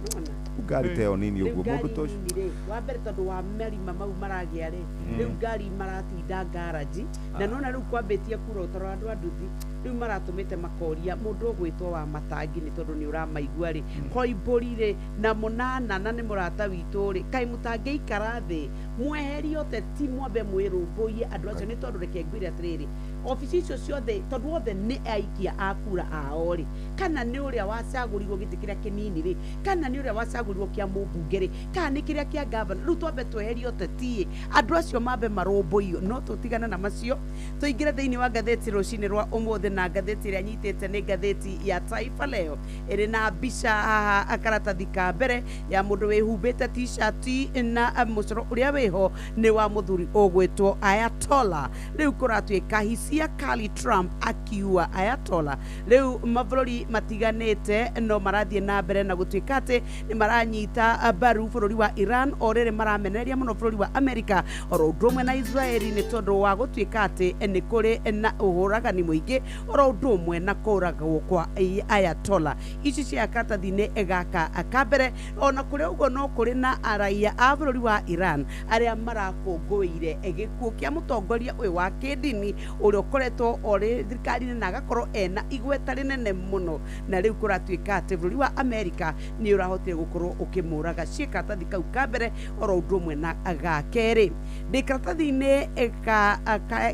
Ngari ta ĩyo nini ũguo mũndũ ta ũcio. Wa mbere tondũ wa marima mau maragĩa rĩ, rĩu ngari maratinda ngaraji, na nona rĩu kwambĩtie kura ũtoro andũ a nduthi, rĩu maratũmĩte makoria mũndũ ũgwĩtwo wa Matangi nĩ tondũ nĩ ũramaigua rĩ, Koimbũri rĩ, na Mũnana na nĩ mũrata witũ rĩ, kaĩ mũtangĩikara thĩ mweherie ũteti mwambe mwĩrũmbũiye andũ acio, nĩ tondũ reke ngwĩre atĩrĩrĩ, obici icio ciothe tondũ othe nĩ aikia a kura ao rĩ, kana nĩ ũrĩa wacagũrirwo gĩtĩ kĩrĩa kĩnini rĩ, kana nĩ ũrĩa wacagũrirwo kĩa mũmbunge rĩ, kana nĩ kĩrĩa kĩa gavana. Rĩu twambe tweherie ũteti, andũ acio mambe marũmbũiyo. No tũtigane na macio, tũingĩre thĩinĩ wa ngathĩti rũcinĩ rwa ũmũthĩ, na ngathĩti ĩrĩa nyitĩte nĩ ngathĩti ya Taifa Leo, ĩrĩ na mbica haha karatathi ka mbere ya mũndũ wĩhumbĩte t-shirt na mũcoro ũrĩa wĩho nĩ wa mũthuri ũgwĩtwo Ayatollah. Rĩu kũratuĩka hisia kali Trump akiua Ayatollah. Rĩu mabũrũri matiganĩte no marathiĩ na mbere na gũtuĩka atĩ nĩ maranyita mbaru bũrũri wa Iran, o rĩrĩ maramenereria mũno bũrũri wa Amerika oro ũndũ ũmwe na Israeli, nĩ tondũ wa gũtuĩka atĩ nĩ kũrĩ na ũhũragani mũingĩ oro ũndũ ũmwe na kũragwo kwa Ayatollah. Ici cia karatathi-inĩ gaka ka mbere. Ona kũrĩ ũguo no kũrĩ na araiya a bũrũri wa Iran arĩa marakũngũĩire gĩkuũ kĩa mũtongoria ũyũ wa kĩndini ũrĩa ũkoretwo orĩ thirikari-inĩ na agakorwo ena igweta rĩnene mũno, na rĩu kũratuĩka atĩ bũrũri wa Amerika nĩ ũrahotire gũkorwo ũkĩmũraga. Ciĩ karatathi kau ka mbere oro ũndũ ũmwe na ga kerĩ. Ndĩ karatathi-inĩ ka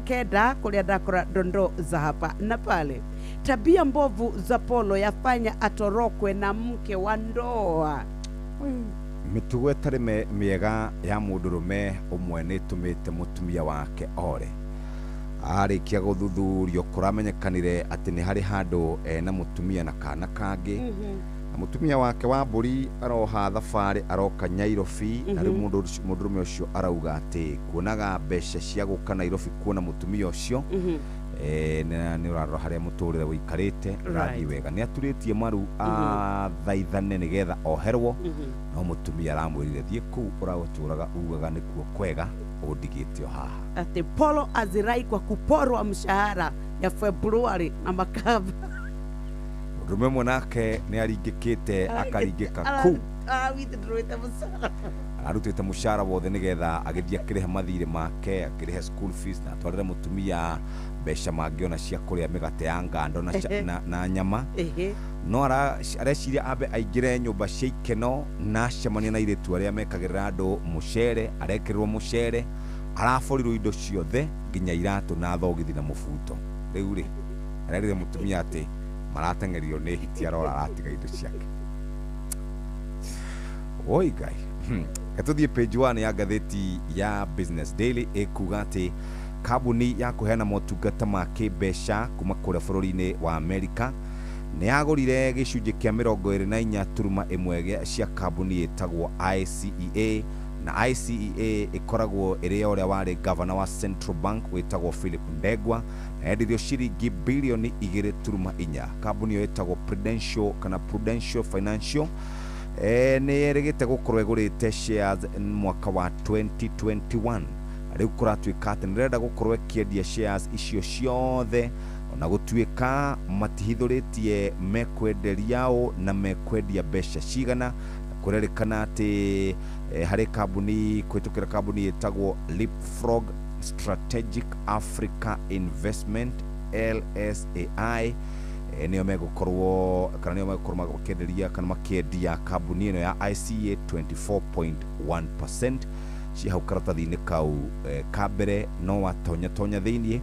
kenda kũrĩa ndakora dondoo za hapa na pale. Tabia mbovu za Polo yafanya atorokwe na mke wa ndoa. Mĩtugo ĩtarĩ mĩega ya mũndũrũme ũmwe nĩ ĩtũmĩte mũtumia wake ore. Arĩkia gũthuthurio kũramenyekanire atĩ nĩ harĩ handũ ena mũtumia na kana kangĩ. Na mũtumia wake wa mbũri aroha thabarĩ aroka Nyairobi, na rĩu mũndũrũme ũcio arauga atĩ kuonaga mbeca cia gũka Nairobi kuona mũtumia ũcio, nĩ ũrarora harĩa mũtũrĩre ũikarĩte ũrathiĩ wega. Nĩ aturĩtie maru athaithane nĩgetha oherwo, no mũtumia aramwĩrire thiĩ kũu ũratũraga ugaga nĩkuo kwega, ũndigĩte o haha. Atĩ Polo azirai kwa kuporwa mshahara ya Februari na makava. Mũndũrũme ũmwe nake nĩ aringĩkĩte akaringĩka kũu, ararutĩte mũcara wothe nĩgetha agĩthiĩ akĩrĩha mathirĩ make, akĩrĩhe school fees, na atwarĩre mũtumia mbeca mangĩona cia kũrĩa mĩgate ya ngando na nyama. No areciria ambe aingĩre nyũmba cia ikeno na acemania na airĩtu arĩa mekagĩrĩra andũ mũcere, arekĩrĩrwo mũcere, araborirwo indo ciothe nginya iratũ na thogithi na mũbuto. Rĩu rĩ, arerire mũtumia atĩ marateng'erio nĩ hiti, arora aratiga indo ciake. Oi Ngai. Tũthiĩ page 1 ya ngathĩti ya Business Daily ĩkuga atĩ kambuni ya kũheana motungata ma kĩmbeca kuma kũrĩa bũrũri-inĩ wa Amerika nĩ yagũrire gĩcunjĩ kĩa 24.1 cia kambuni ĩtagwo ICEA, na ICEA ĩkoragwo ĩrĩ ya ũrĩa warĩ gavana wa Central Bank wĩtagwo Philip Ndegwa, na yendirio ciringi bilioni 2.4. Kambuni ĩyo ĩtagwo Prudential kana Prudential Financial nĩ yerĩgĩte gũkorwo ĩgũrĩte shares mwaka wa 2021. Rĩu kũratuĩka atĩ nĩrenda gũkorwo ĩkĩendia shares icio ciothe, ona gũtuĩka matihithũrĩtie mekwenderia ũ na mekwendia mbeca cigana. Kũrerĩkana atĩ harĩ kambuni kũhĩtũkĩra kambuni ĩtagwo Leapfrog Strategic Africa Investment LSAI, nĩo megũkorwo kana nĩo megũkorwo makĩenderia kana makĩendia kambuni ĩno ya ICA 24.1% ci hau karatathi-inĩ kau ka mbere. No watonya tonya thĩiniĩ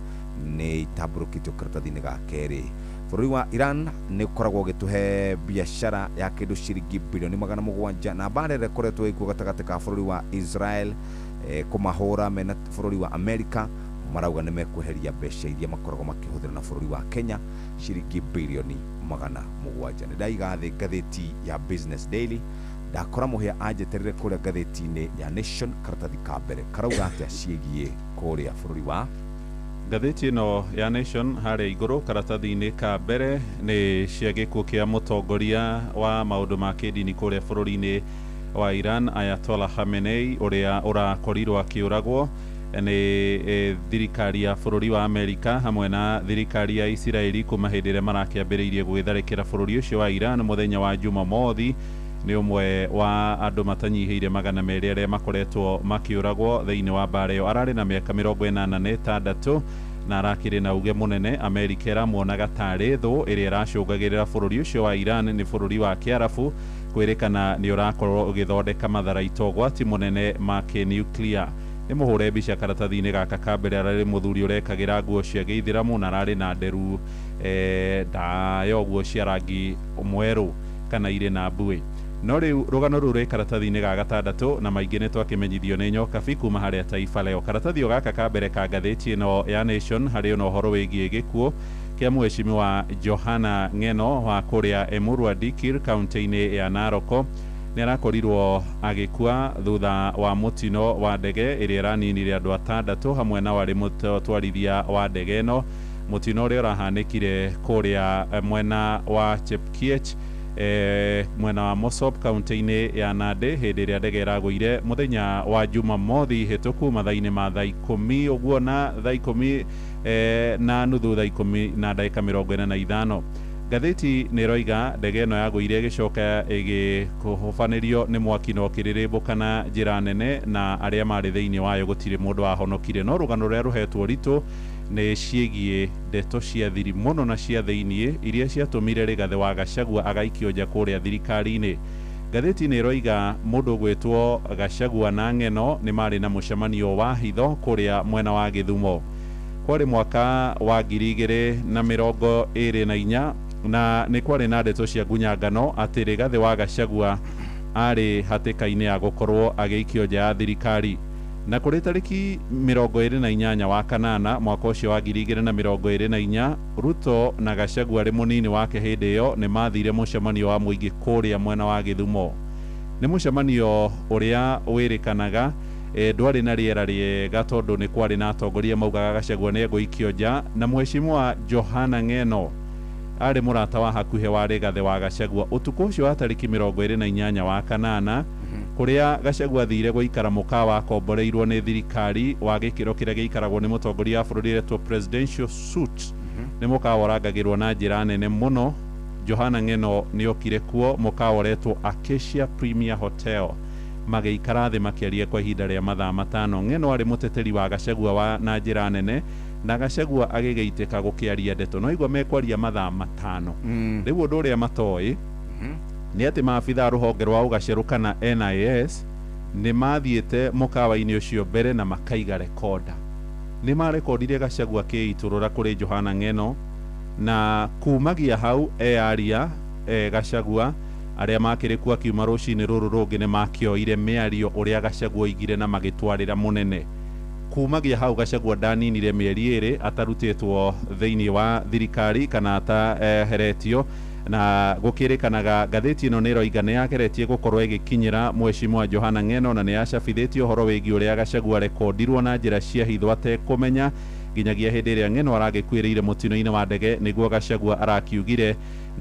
nĩ itambũrũkĩtio karatathi-inĩ ga kerĩ. Bũrũri wa Iran nĩ ũkoragwo ũgĩtũhe biacara ya kĩndũ ciringi bilioni 700, na mbara ĩrĩa ĩkoretwo ĩkuo gatagatĩ ka bũrũri wa Israel kũmahũra mena bũrũri wa America, marauga nĩ mekweheria mbeca iria makoragwo makĩhũthĩra na bũrũri wa Kenya ciringi bilioni 700. Nĩ ndaiga thĩ ngathĩti ya Business Daily, ndakora mũhĩa anjeterere kũrĩa ngathĩti-inĩ ya Nation karatathi ka mbere karauga atĩa ciĩgiĩ kũrĩa bũrũri wa Ngathĩti ĩno ya Nation harĩa igũrũ karatathi-inĩ ka mbere nĩ cia gĩkuũ kĩa mũtongoria wa maũndũ ma kĩndini kũrĩa bũrũri-inĩ wa Iran Ayatollah Khamenei, ũrĩa ũrakorirwo akĩũragwo nĩ thirikari ya bũrũri wa Amerika hamwe na thirikari ya Isiraeli kuma hĩndĩ ĩrĩa marakĩambĩrĩirie gwĩtharĩkĩra bũrũri ũcio wa Iran mũthenya wa Jumamothi. Nĩ ũmwe wa andũ matanyihĩire 200 arĩa makoretwo makĩũragwo thĩinĩ wa mbara ĩyo. Ararĩ na mĩaka 86 na arakĩrĩ na uge mũnene. Amerika ĩramuonaga tarĩ thũ ĩrĩa ĩracũngagĩrĩra bũrũri ũcio wa Iran nĩ bũrũri wa Kĩarabu kwĩrĩkana nĩ ũrakorwo ũgĩthondeka matharaita ũgwati mũnene ma kĩnuclear. Nĩ mũhũre mbica karatathi-inĩ gaka ka mbere, ararĩ mũthuri ũrekagĩra nguo cia gĩithĩramu na ararĩ na nderu ndaya ũguo cia rangi mwerũ kana irĩ na mbuĩ. No rĩu rũgano rũu rwĩ karatathi-inĩ ga gatandatũ, na maingĩ nĩ twakĩmenyithio nĩ Nyokabi kuma harĩa Taifa Leo. Karatathi o gaka ka mbere ka ngathĩti ĩno ya Nation harĩ ona ũhoro wĩgiĩ gĩkuũ kĩa mheshimiwa Johana Ng'eno wa kũrĩa Emurua Dikir kaunti-inĩ ya Narok. Nĩ arakorirwo agĩkua thutha wa mũtino wa ndege ĩrĩa ĩraninire andũ 6 hamwe na warĩ mũtwarithia wa ndege ĩno. Mũtino ũrĩa ũrahanĩkire kũrĩa mwena wa Chepkiech, mwena wa Mosop kaunti-inĩ ya Nandi hĩndĩ ĩrĩa ndege ĩragũire mũthenya wa Jumamothi hĩtũku mathaa-inĩ ma thaa 10 ũguo na thaa 10 na nuthu, thaa 10 na ndagĩka 45. Ngathĩti nĩ ĩroiga ndege ĩno yagũire ĩgĩcoka ĩgĩkũhobanĩrio nĩ mwaki na ũkĩrĩrĩmbũka na njĩra nene, na arĩa marĩ thĩinĩ wayo gũtirĩ mũndũ wahonokire. No rũgano rũrĩa rũhetwo ritũ nĩ ciĩgiĩ ndeto cia thiri mũno na cia thĩiniĩ iria ciatũmire Rigathĩ wa Gachagua agaikio nja kũrĩa thirikari-inĩ. Ngathĩti nĩ ĩroiga mũndũ ũgwĩtwo Gachagua na Ng'eno nĩ marĩ na mũcemanio wa hitho kũrĩa mwena wa Gĩthumo. Kwarĩ mwaka wa 2024 na nĩ kwarĩ na ndeto cia ngunyangano atĩ Rigathĩ wa Gachagua arĩ hatĩka-inĩ ya gũkorwo agĩikio nja ya thirikari. Na kũrĩ tarĩki 28 wa kanana mwaka ũcio wa 2024, Ruto na Gachagua arĩ mũnini wake hĩndĩ ĩyo nĩ mathire mũcemanio wa mũingĩ kũrĩa mwena wa Gĩthumo. Nĩ mũcemanio ũrĩa wĩrĩkanaga ndwarĩ na rĩera rĩega tondũ nĩ kwarĩ na atongoria maugaga Gachagua nĩ egũikio nja, na mheshimiwa Johana Ng'eno arĩ mũrata wa hakuhĩ wa Rigathĩ wa Gachagua. Ũtukũ ũcio wa tarĩki 28 wa kanana, kũrĩa Gachagua athire gũikara mũkawa akomboreirwo nĩ thirikari wa gĩkĩro kĩrĩa gĩikaragwo nĩ mũtongoria wa bũrũri ũretwo presidential suite, nĩ mũkawa ũrangagĩrwo na njĩra nene mũno. Johana Ng'eno nĩ okire kuo mũkawa ũretwo Acacia Premier Hotel, magĩikara thĩ makĩaria kwa ihinda rĩa mathaa 5. Ng'eno arĩ mũteteri wa Gachagua wa na njĩra nene, na Gachagua agĩgĩitĩka gũkĩaria ndeto no igua mekwaria mathaa 5. Rĩu ũndũ ũrĩa matoĩ nĩ atĩ maabitha rũhonge rwa ũgacerũ kana NIS nĩ mathiĩte mũkawa-inĩ ũcio mbere na makaiga rekoda. Nĩ marekondire Gachagua akĩitũrũra kũrĩ Johana Ng'eno, na kumagia hau earia Gachagua arĩa makĩrĩ kuo akiuma rũcinĩ rũrũ rũngĩ nĩ makĩoire mĩario ũrĩa Gachagua oigire na magĩtwarĩra mũnene. Kumagia hau Gachagua ndaninire mĩeri 2 atarutĩtwo thĩinĩ wa thirikari kana ataheretio, na gũkĩrĩkanaga ngathĩti ĩno nĩ ĩroiga nĩ yageretie gũkorwo ĩgĩkinyĩra mheshimiwa Johana Ng'eno na nĩ yacabithĩtie ũhoro wĩgiĩ ũrĩa Gachagua rekondirwo na njĩra cia hitho atekũmenya nginyagia hĩndĩ ĩrĩa Ng'eno aragĩkuĩrĩire mũtino-inĩ wa ndege. Nĩguo Gachagua arakiugire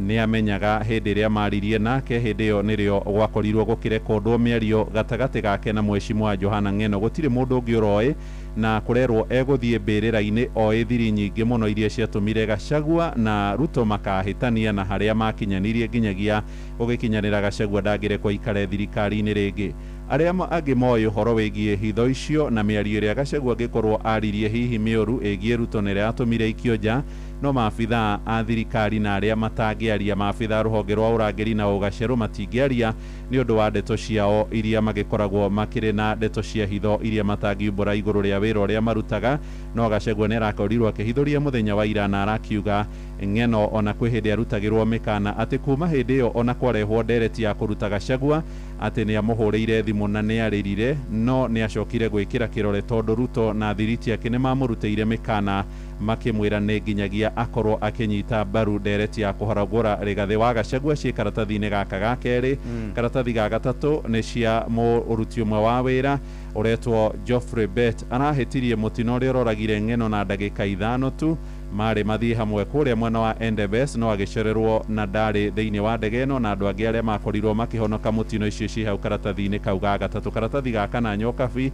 nĩ amenyaga hĩndĩ ĩrĩa maririe nake, hĩndĩ ĩyo nĩrĩo gwakorirwo gũkĩrekondwo mĩario gatagatĩ gake na mheshimiwa Johana Ng'eno. Gũtirĩ mũndũ ũngĩ ũroĩ, na kũrerwo egũthiĩ mbĩrĩra-inĩ oĩ thiri nyingĩ mũno iria ciatũmire Gachagua na Ruto makahĩtania na harĩa makinyanirie nginyagia gũgĩkinyanĩra Gachagua ndangĩrekwo aikare thirikari-inĩ rĩngĩ. Arĩa angĩ moĩ ũhoro wĩgiĩ hitho icio na mĩario ĩrĩa Gachagua angĩkorwo aririe hihi mĩũru ĩgiĩ Ruto na ĩrĩa yatũmire aikio nja, no maabitha a thirikari na arĩa matangĩaria, maabitha a rũhonge rwa ũrangĩri na ũgacerũ matingĩaria nĩ ũndũ wa ndeto ciao iria magĩkoragwo makĩrĩ na ndeto cia hitho iria matangiumbũra igũrũ rĩa wĩra ũrĩa marutaga. No Gachagua nĩ arakorirwo akĩhithũria mũthenya wa ira na arakiuga Ng'eno ona kwĩ hĩndĩ arutagĩrwo mĩkana atĩ kuma hĩndĩ ĩyo ona kwarehwo ndereti ya kũruta Gachagua atĩ nĩ amũhũrĩire thimũ na nĩ arĩrire, no nĩ acokire gwĩkĩra kĩrore tondũ Ruto na thiriti yake nĩ mamũrutĩire mĩkana makĩmwĩra nĩ nginyagia akorwo akĩnyita mbaru ndereti ya kũharagũra Rigathĩ wa Gachagua ciĩ karatathi-inĩ gaka ga kerĩ. Karatathi ga gatatũ nĩ cia mũruti ũmwe wa wĩra ũretwo Geoffrey Bett, arahĩtirie mũtino ũrĩa ũroragire Ng'eno na ndagĩka 5 tu, marĩ mathiĩ hamwe kũrĩa mwena wa Endebess no agĩcererwo na ndarĩ thĩinĩ wa ndege ĩno, na andũ angĩ arĩa makorirwo makĩhonoka mũtino icio ciĩ hau karatathi-inĩ kau ga gatatũ. Karatathi ga kana Nyokabi,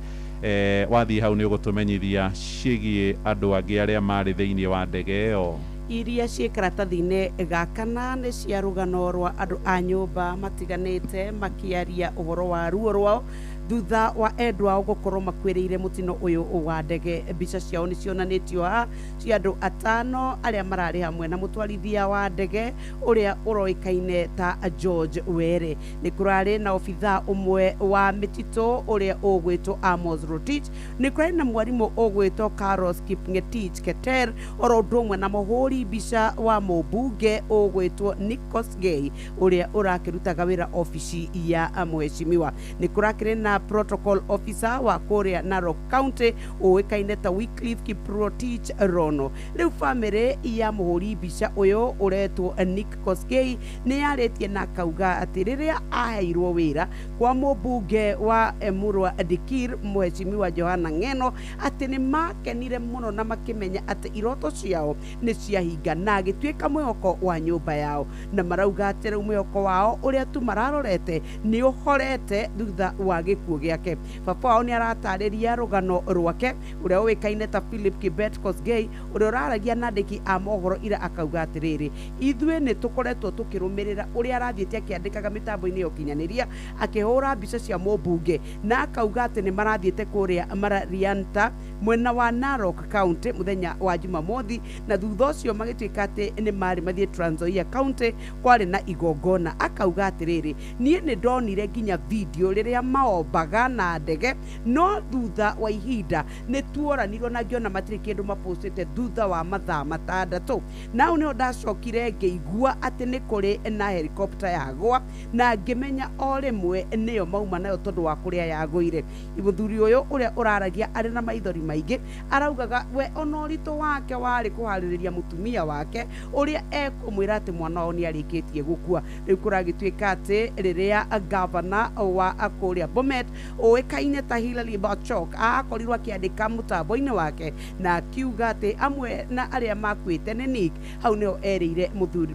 wathiĩ hau nĩ ũgũtũmenyithia ciĩgiĩ andũ angĩ arĩa marĩ thĩinĩ wa ndege ĩyo. Iria ciĩ karatathi-inĩ ga kana nĩ cia rũgano rwa andũ a nyũmba matiganĩte makĩaria ũhoro wa ruo rwao thutha wa endwa ao gũkorwo makuĩrĩire mũtino ũyũ wa ndege. Mbica ciao nĩ cionanĩtio haha cia andũ 5 arĩa mararĩ hamwe na mũtwarithia wa ndege ũrĩa ũroĩkaine ta George Were. Nĩ kũrarĩ na obithaa ũmwe wa mĩtitũ ũrĩa ũgwĩtwo Amos Rotich, nĩ kũrarĩ na mwarimũ ũgwĩtwo Carlos Kipngetich Keter, oro ũndũ ũmwe na mũhũri mbica wa mũmbunge ũgwĩtwo Nikos Gay ũrĩa ũrakĩrutaga wĩra obici ya mheshimiwa. Nĩ kũrakĩrĩ na protocol officer wa kũrĩa Narok County ũĩkaine ta Wycliffe Kiprotich Rono. Rĩu famĩlĩ ya mũhũri mbica ũyũ ũretwo Nick Koskei nĩ yarĩtie na akauga atĩ rĩrĩa aheirwo wĩra kwa mũmbunge wa Emurua Dikir mheshimiwa Johana Ng'eno atĩ nĩ makenire mũno na makĩmenya atĩ iroto ciao nĩ ciahinga na agĩtuĩka mwĩhoko wa nyũmba yao, na marauga atĩ rĩu mwĩhoko wao ũrĩa tu mararorete nĩ ũhorete thutha wa gĩkuũ gĩake. Baba wao nĩ aratarĩria rũgano rwake ũrĩa ũĩkaine ta Philip Kibet Kosgei ũrĩa ũraragia na andĩki a mohoro ira akauga atĩrĩrĩ, ithuĩ nĩ tũkoretwo tũkĩrũmĩrĩra ũrĩa arathiĩte akĩandĩkaga mĩtambo-inĩ ya ũkinyanĩria akĩhũra mbica cia mũmbunge, na akauga atĩ nĩ marathiĩte kũrĩa Mararianta mwena wa Narok County mũthenya wa Jumamothi, na thutha ũcio magĩtuĩka atĩ nĩ marĩ mathiĩ Trans Nzoia County kwarĩ na igongona. Akauga atĩrĩrĩ, niĩ nĩ ndonire nginya video rĩrĩa maombaga na ndege, no thutha wa ihinda nĩ tuoranirwo na ngĩona matirĩ kĩndũ mapostĩte thutha wa mathaa 6. Nau nĩho ndacokire ngĩigua atĩ nĩ kũrĩ na helicopter yagwa, na ngĩmenya o rĩmwe nĩyo mauma nayo tondũ wa kũrĩa yagũire. Mũthuri ũyũ ũrĩa ũraragia arĩ na maithori maingĩ araugaga we ona ũritũ wake warĩ kũharĩrĩria mũtumia wake ũrĩa ekũmwĩra atĩ mwana wao nĩ arĩkĩtie gũkua. Rĩu kũragĩtuĩka atĩ rĩrĩa gavana wa kũrĩa Bomet ũĩkaine ta Hilary Barchok akorirwo akĩandĩka mũtambo-inĩ wake na akiuga atĩ amwe na arĩa makuĩte nĩ Nick, hau nĩho erĩire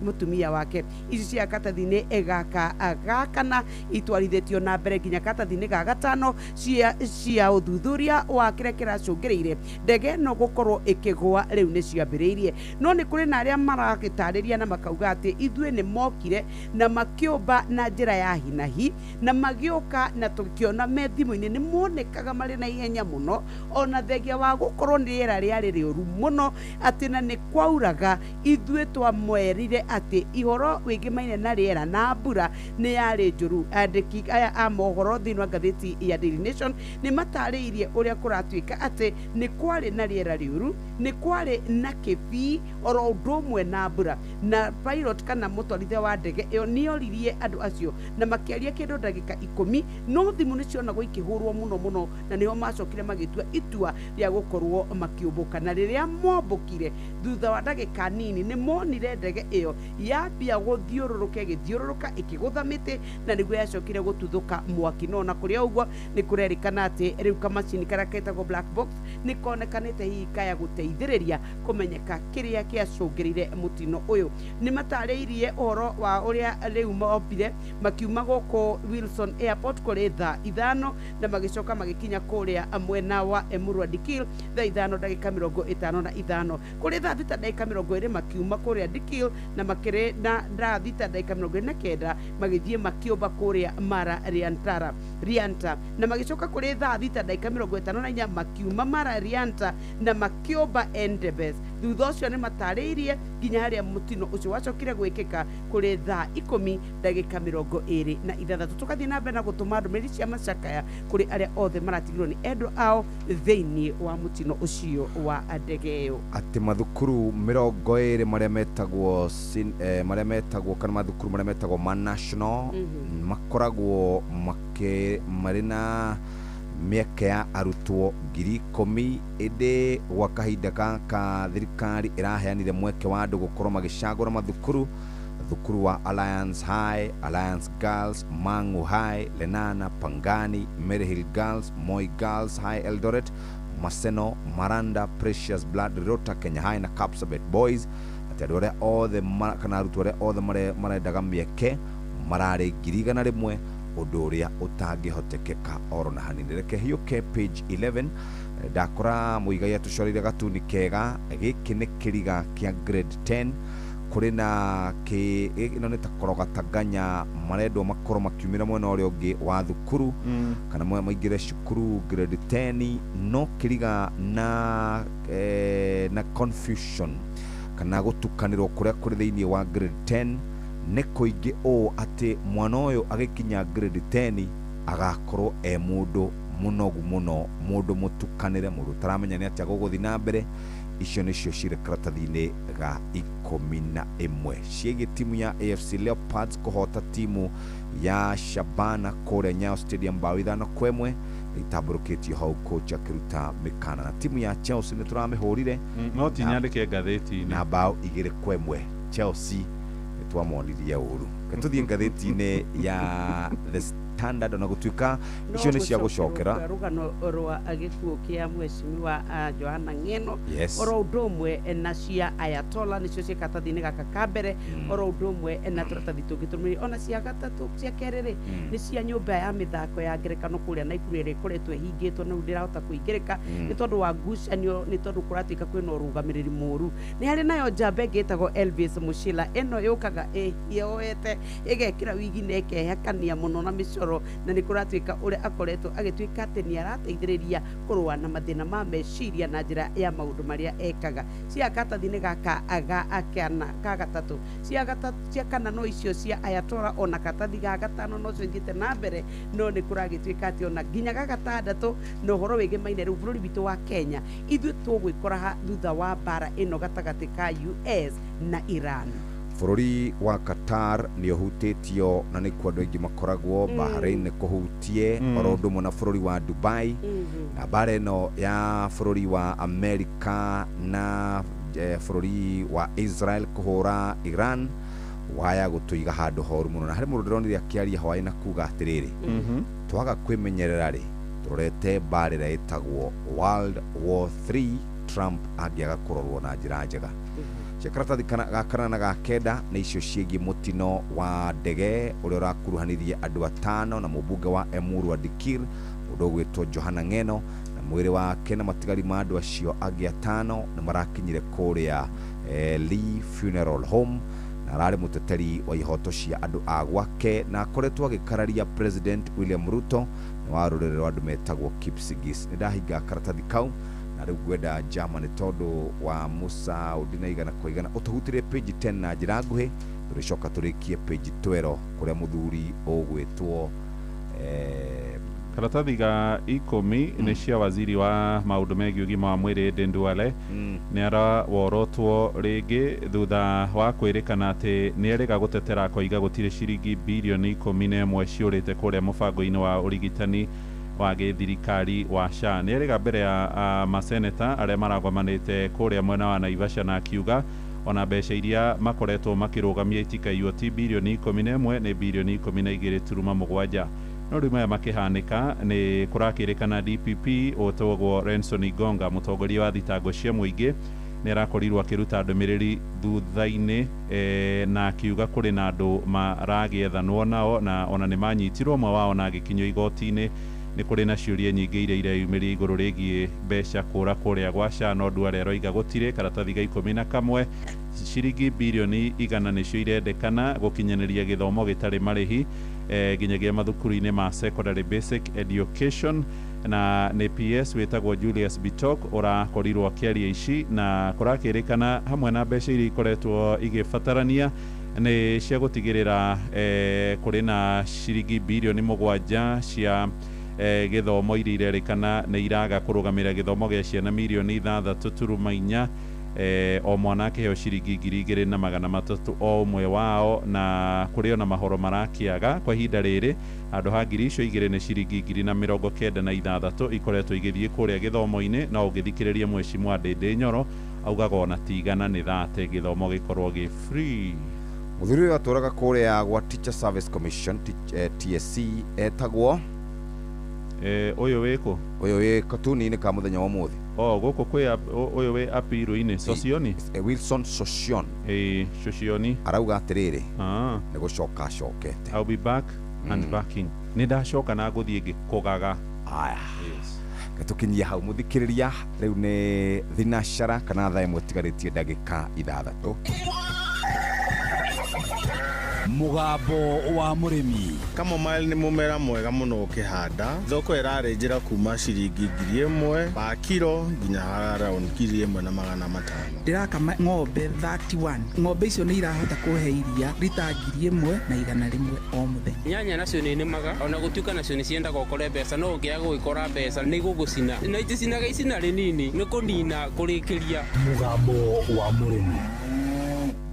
mũtumia wake. Ici cia katathi-inĩ gaka ga kana itwarithĩtio na mbere nginya katathi-inĩ ga gatano cia ũthuthuria wa kĩrĩa kĩracũngĩrĩire ndege ĩno gũkorwo ĩkĩgũa rĩu nĩ ciambĩrĩirie. No nĩ kũrĩ na arĩa maragĩtarĩria na makauga atĩ ithuĩ nĩ mokire na makĩũmba na njĩra ya hinahi na magĩũka na tũkĩona me thimũ-inĩ nĩ monekaga marĩ na ihenya mũno, ona thengia wa gũkorwo nĩ rĩera rĩarĩ rĩũru mũno atĩ na nĩ kwauraga. Ithuĩ twamwerire atĩ ihoro wĩgĩmaine na rĩera na mbura nĩ yarĩ njũru. Andĩki aya a mohoro thĩinĩ wa ngathĩti ya Daily Nation nĩ matarĩirie ũrĩa kũratuĩka atĩ nĩ kwarĩ na rĩera rĩũru, nĩ kwarĩ na kĩbii oro ũndũ ũmwe na mbura, na pilot kana mũtwarithia wa ndege ĩyo nĩ oririe andũ acio na makĩaria kĩndũ ndagĩka 10, no thimũ nĩ cionagwo ikĩhũrwo mũno mũno, na nĩho macokire magĩtua itua rĩa gũkorwo makĩũmbũka. Na rĩrĩa mombũkire thutha wa ndagĩka nini nĩ monire ndege ĩyo yambia gũthiũrũrũka ĩgĩthiũrũrũka ĩkĩgũtha mĩtĩ, na nĩguo yacokire gũtuthũka mwaki. No na kũrĩa ũguo nĩ kũrerĩkana atĩ rĩu kamacini karĩa ketagwo black box nĩ konekanĩte hihi kaya gũteithĩrĩria kũmenyeka kĩrĩa kĩacũngĩrĩire mũtino ũyũ. Nĩ matarĩirie ũhoro wa ũrĩa rĩu mombire makiuma gũkũ Wilson Airport kũrĩ thaa 5 na magĩcoka magĩkinya kũrĩa mwena wa Emurua Dikil thaa 5:55. Kũrĩ thaa 6:20 makiuma kũrĩa Dikil na makĩrĩ na thaa 6:29 magĩthiĩ makĩũmba kũrĩa Mara Rianta, na magĩcoka kũrĩ thaa 6:54 makiuma Mara Rianta na makĩũmba Endebess. Thutha ũcio nĩ matarĩirie nginya harĩa mũtino ũcio wacokire gwĩkĩka kũrĩ thaa 10:26. Tũgathiĩ na mbere na gũtũma ndũmĩrĩri cia macakaya kũrĩ arĩa othe maratigirwo nĩ endwa ao thĩinĩ wa mũtino ũcio wa ndege ĩyo. Atĩ mathukuru 20 marĩa metagwo marĩa metagwo kana mathukuru marĩa metagwo ma national makoragwo marĩ na mĩeke ya arutwo 10,000 ĩndĩ gwa kahinda gaka thirikari ĩraheanire mweke wa andũ gũkorwo magĩcagũra mathukuru thukuru wa Alliance High, Alliance Girls, Mangu High, Lenana, Pangani, Maryhill Girls, Moi Girls High Eldoret, Maseno, Maranda, Precious Blood, Rota, Kenya High na Kapsabet Boys. Atĩ andũ arĩa othe kana arutwo arĩa othe marendaga mĩeke mararĩ 100,000 ũndũ ũrĩa ũtangĩhotekeka oro na hanini. Reke hiũke page 11 ndakora Muigai atũcoreire gatuni kega. Gĩkĩ nĩ kĩriga kĩa grade 10 kũrĩ na ĩno nĩ ta korogatanganya marendwo makorwo makiumĩra mwena ũrĩa ũngĩ wa thukuru kana maingĩre cukuru grade 10 no kĩriga na na confusion kana gũtukanĩrwo kũrĩa kũrĩ thĩinĩ wa grade 10 nĩ kũingĩ ũũ atĩ mwana ũyũ agĩkinya grade 10 agakorwo e mũndũ mũnogu mũno, mũndũ mũtukanĩre, mũndũ ũtaramenya nĩ atĩa gũgũthiĩ na mbere. Icio nĩcio cirĩ karatathi-inĩ ga 11 ciĩgiĩ timu ya AFC Leopards kũhota timu ya Shabana kũrĩa Nyayo Stadium bao 5-1 itambũrũkĩtio hau coach akĩruta mĩkana. Na timu ya Chelsea nĩ tũramĩhũrire no ti nyandĩke ngathĩti-inĩ na bao 2-1 Chelsea twamonirie ũru. Tũthiĩ ngathĩti-inĩ ya The Standard ona gũtuĩka icio nĩ cia gũcokera rũgano rwa gĩkuũ kĩa mheshimiwa Johana Ng'eno oro ũndũ ũmwe na cia Ayatollah nĩcio ciĩ karatathi-inĩ gaka ka mbere oro ũndũ ũmwe na tũratathi tũngĩ tũrũmĩrĩire ona cia gatatũ cia kerĩ rĩ nĩ cia nyũmba ya mĩthako ya ngerekano kũrĩa Naikuru ĩrĩa ĩkoretwo ĩhingĩtwo na rĩu ndĩrahota kũingĩrĩka nĩ tondũ wa ngucanio, nĩ tondũ kũratuĩka kwĩna ũrũgamĩrĩri mũru. Nĩ harĩ nayo njamba ĩngĩ ĩtagwo Elvis Mushila, ĩno yũkaga ĩyoete ĩgekĩra wigi na ĩkehakania mũno na mĩcoro na nĩ kũratuĩka ũrĩa akoretwo agĩtuĩka atĩ nĩ arateithĩrĩria kũrũa na mathĩna ma meciria na njĩra ya maũndũ marĩa ekaga. Cia karatathi-inĩ gaka ga gatatũ, cia kana no icio cia Ayatollah ona karatathi ga gatano nocio ithiĩte na mbere no nĩ kũragĩtuĩka atĩ ona nginya ga gatandatũ na ũhoro wĩgĩmaine rĩu bũrũri witũ wa Kenya ithuĩ tũgwĩkora ha thutha wa mbara ĩno gatagatĩ ka US na Iran. Bũrũri wa Qatar nĩ ũhutĩtio na nĩkuo andũ aingĩ makoragwo Bahrain nĩ kũhutie oro ũndũ ũmwe na bũrũri wa Dubai na mbara ĩno ya bũrũri wa Amerika na bũrũri wa Israel kũhũra Iran waya gũtũiga handũ horu mũno. Na harĩ mũndũ ndĩronire akĩaria hwaĩ na kuga atĩrĩrĩ twaga kwĩmenyerera rĩ tũrorete mbara ĩrĩa ĩtagwo World War 3 Trump angĩaga kũrorwo na njĩra njega. Cia karatathi ga kana na ga kenda nĩ icio ciĩgiĩ mũtino wa ndege ũrĩa ũrakuruhanirie andũ atano na mũmbunge wa Emuru Adikir mũndũ ũgwĩtwo Johana Ng'eno na mwĩrĩ wake na matigari ma andũ acio angĩ atano nĩ marakinyire kũrĩa Lee Funeral Home na ararĩ mũteteri wa ihoto cia andũ a gwake na akoretwo agĩkararia President William Ruto na wa rũrĩrĩ rwa andũ metagwo Kipsigis. Nĩ ndahinga karatathi kau na rĩu ngwenda Germany tondũ wa Musa Udina igana kwa igana ũtũhutĩrie page 10 na njĩra nguhĩ tũrĩcoka tũrĩkie page 12 kũrĩa mũthuri ũgwĩtwo karatathi ga 10 nĩ cia waziri wa maũndũ megiĩ ũgima wa mwĩrĩ Aden Duale nĩ araworotwo rĩngĩ thutha wa kwĩrĩkana atĩ nĩ erĩga gũtetera akoiga gũtirĩ ciringi birioni 11 ciũrĩte kũrĩa mũbango-inĩ wa ũrigitani wa gĩthirikari wa SHA. Nĩ erĩga mbere ya maseneta arĩa maragomanĩte kũrĩa mwena wa Naivasha na akiuga ona mbeca iria makoretwo makĩrũgamia itikaiywo ti birioni 11 nĩ birioni 12.7. No rĩu maya makĩhanĩka nĩ kũrakĩrĩkana DPP ũtagwo Renson Igonga mũtongoria wa thitango cia mũingĩ nĩ arakorirwo akĩruta ndũmĩrĩri thutha-inĩ na akiuga kũrĩ na andũ maragĩethanwo nao na ona nĩ manyitirwo ũmwe wao na agĩkinyio igoti-inĩ. Nĩ kũrĩ na ciũria nyingĩ iria ireyumĩria igũrũ rĩgiĩ mbeca kũra kũrĩa gwa SHA no Duale aroiga gũtirĩ. Karatathi ga 11 ciringi birioni 100 nĩcio irendekana gũkinyanĩria gĩthomo gĩtarĩ marĩhi nginyagia mathukuru-inĩ ma secondary basic education. Na nĩ PS wĩtagwo Julius Bitok ũrakorirwo akĩaria ici, na kũrakĩrĩkana hamwe na mbeca iria ikoretwo igĩbatarania nĩ cia gũtigĩrĩra kũrĩ na ciringi birioni 7 cia gĩthomo iria irerĩkana nĩ iraga kũrũgamĩrĩra gĩthomo gĩa ciana mirioni 6.4, o mwana akĩheo ciringi 2,300 o ũmwe wao, na kũrĩ ona mahoro marakĩaga kwa ihinda rĩrĩ handũ ha ngiri icio igĩrĩ nĩ ciringi 1,096 ikoretwo igĩthiĩ kũrĩa gĩthomo-inĩ. No ũngĩthikĩrĩria Mheshimiwa Ndĩndĩ Nyoro augaga ona tigana nĩ thate gĩthomo gĩkorwo gĩ free. Mũthuri ũyũ atũraga kũrĩa gwa Teacher Service Commission, TSC, etagwo ũyũ wĩkũ? Ũyũ wĩ katuni-inĩ ka mũthenya wa ũmũthĩ. Oh, gũkũ kwĩ ũyũ wĩ apirũ-inĩ Socioni? Wilson Sosion. Socioni. Arauga atĩrĩrĩ, nĩ gũcoka acokete. I'll be back and backing. Nĩ ndacoka na ngũthiĩ ngĩkũgaga. Aya. Yes. Gatukinyia hau mũthikĩrĩria, rĩu nĩ thinacara kana thaa 1 tigarĩtie ndagĩka 6. Mũgambo wa mũrĩmi. Chamomile nĩ mũmera mwega mũno ũkĩhanda. Thoko ĩrarĩ njĩra kuma ciringi 1,000 pa kiro nginya around 1,500. Ndĩrakama ng'ombe 31. Ng'ombe icio nĩ irahota kũhe iria rita 1,100 o mũthenya. Nyanya nacio nĩ nĩmaga ona gũtuĩka nacio nĩ ciendaga ũkore mbeca, no ũngĩaga gũgĩkora mbeca nĩ igũgũcina, na iticinaga icina rĩnini nĩ kũnina kũrĩkĩria. Mũgambo wa mũrĩmi.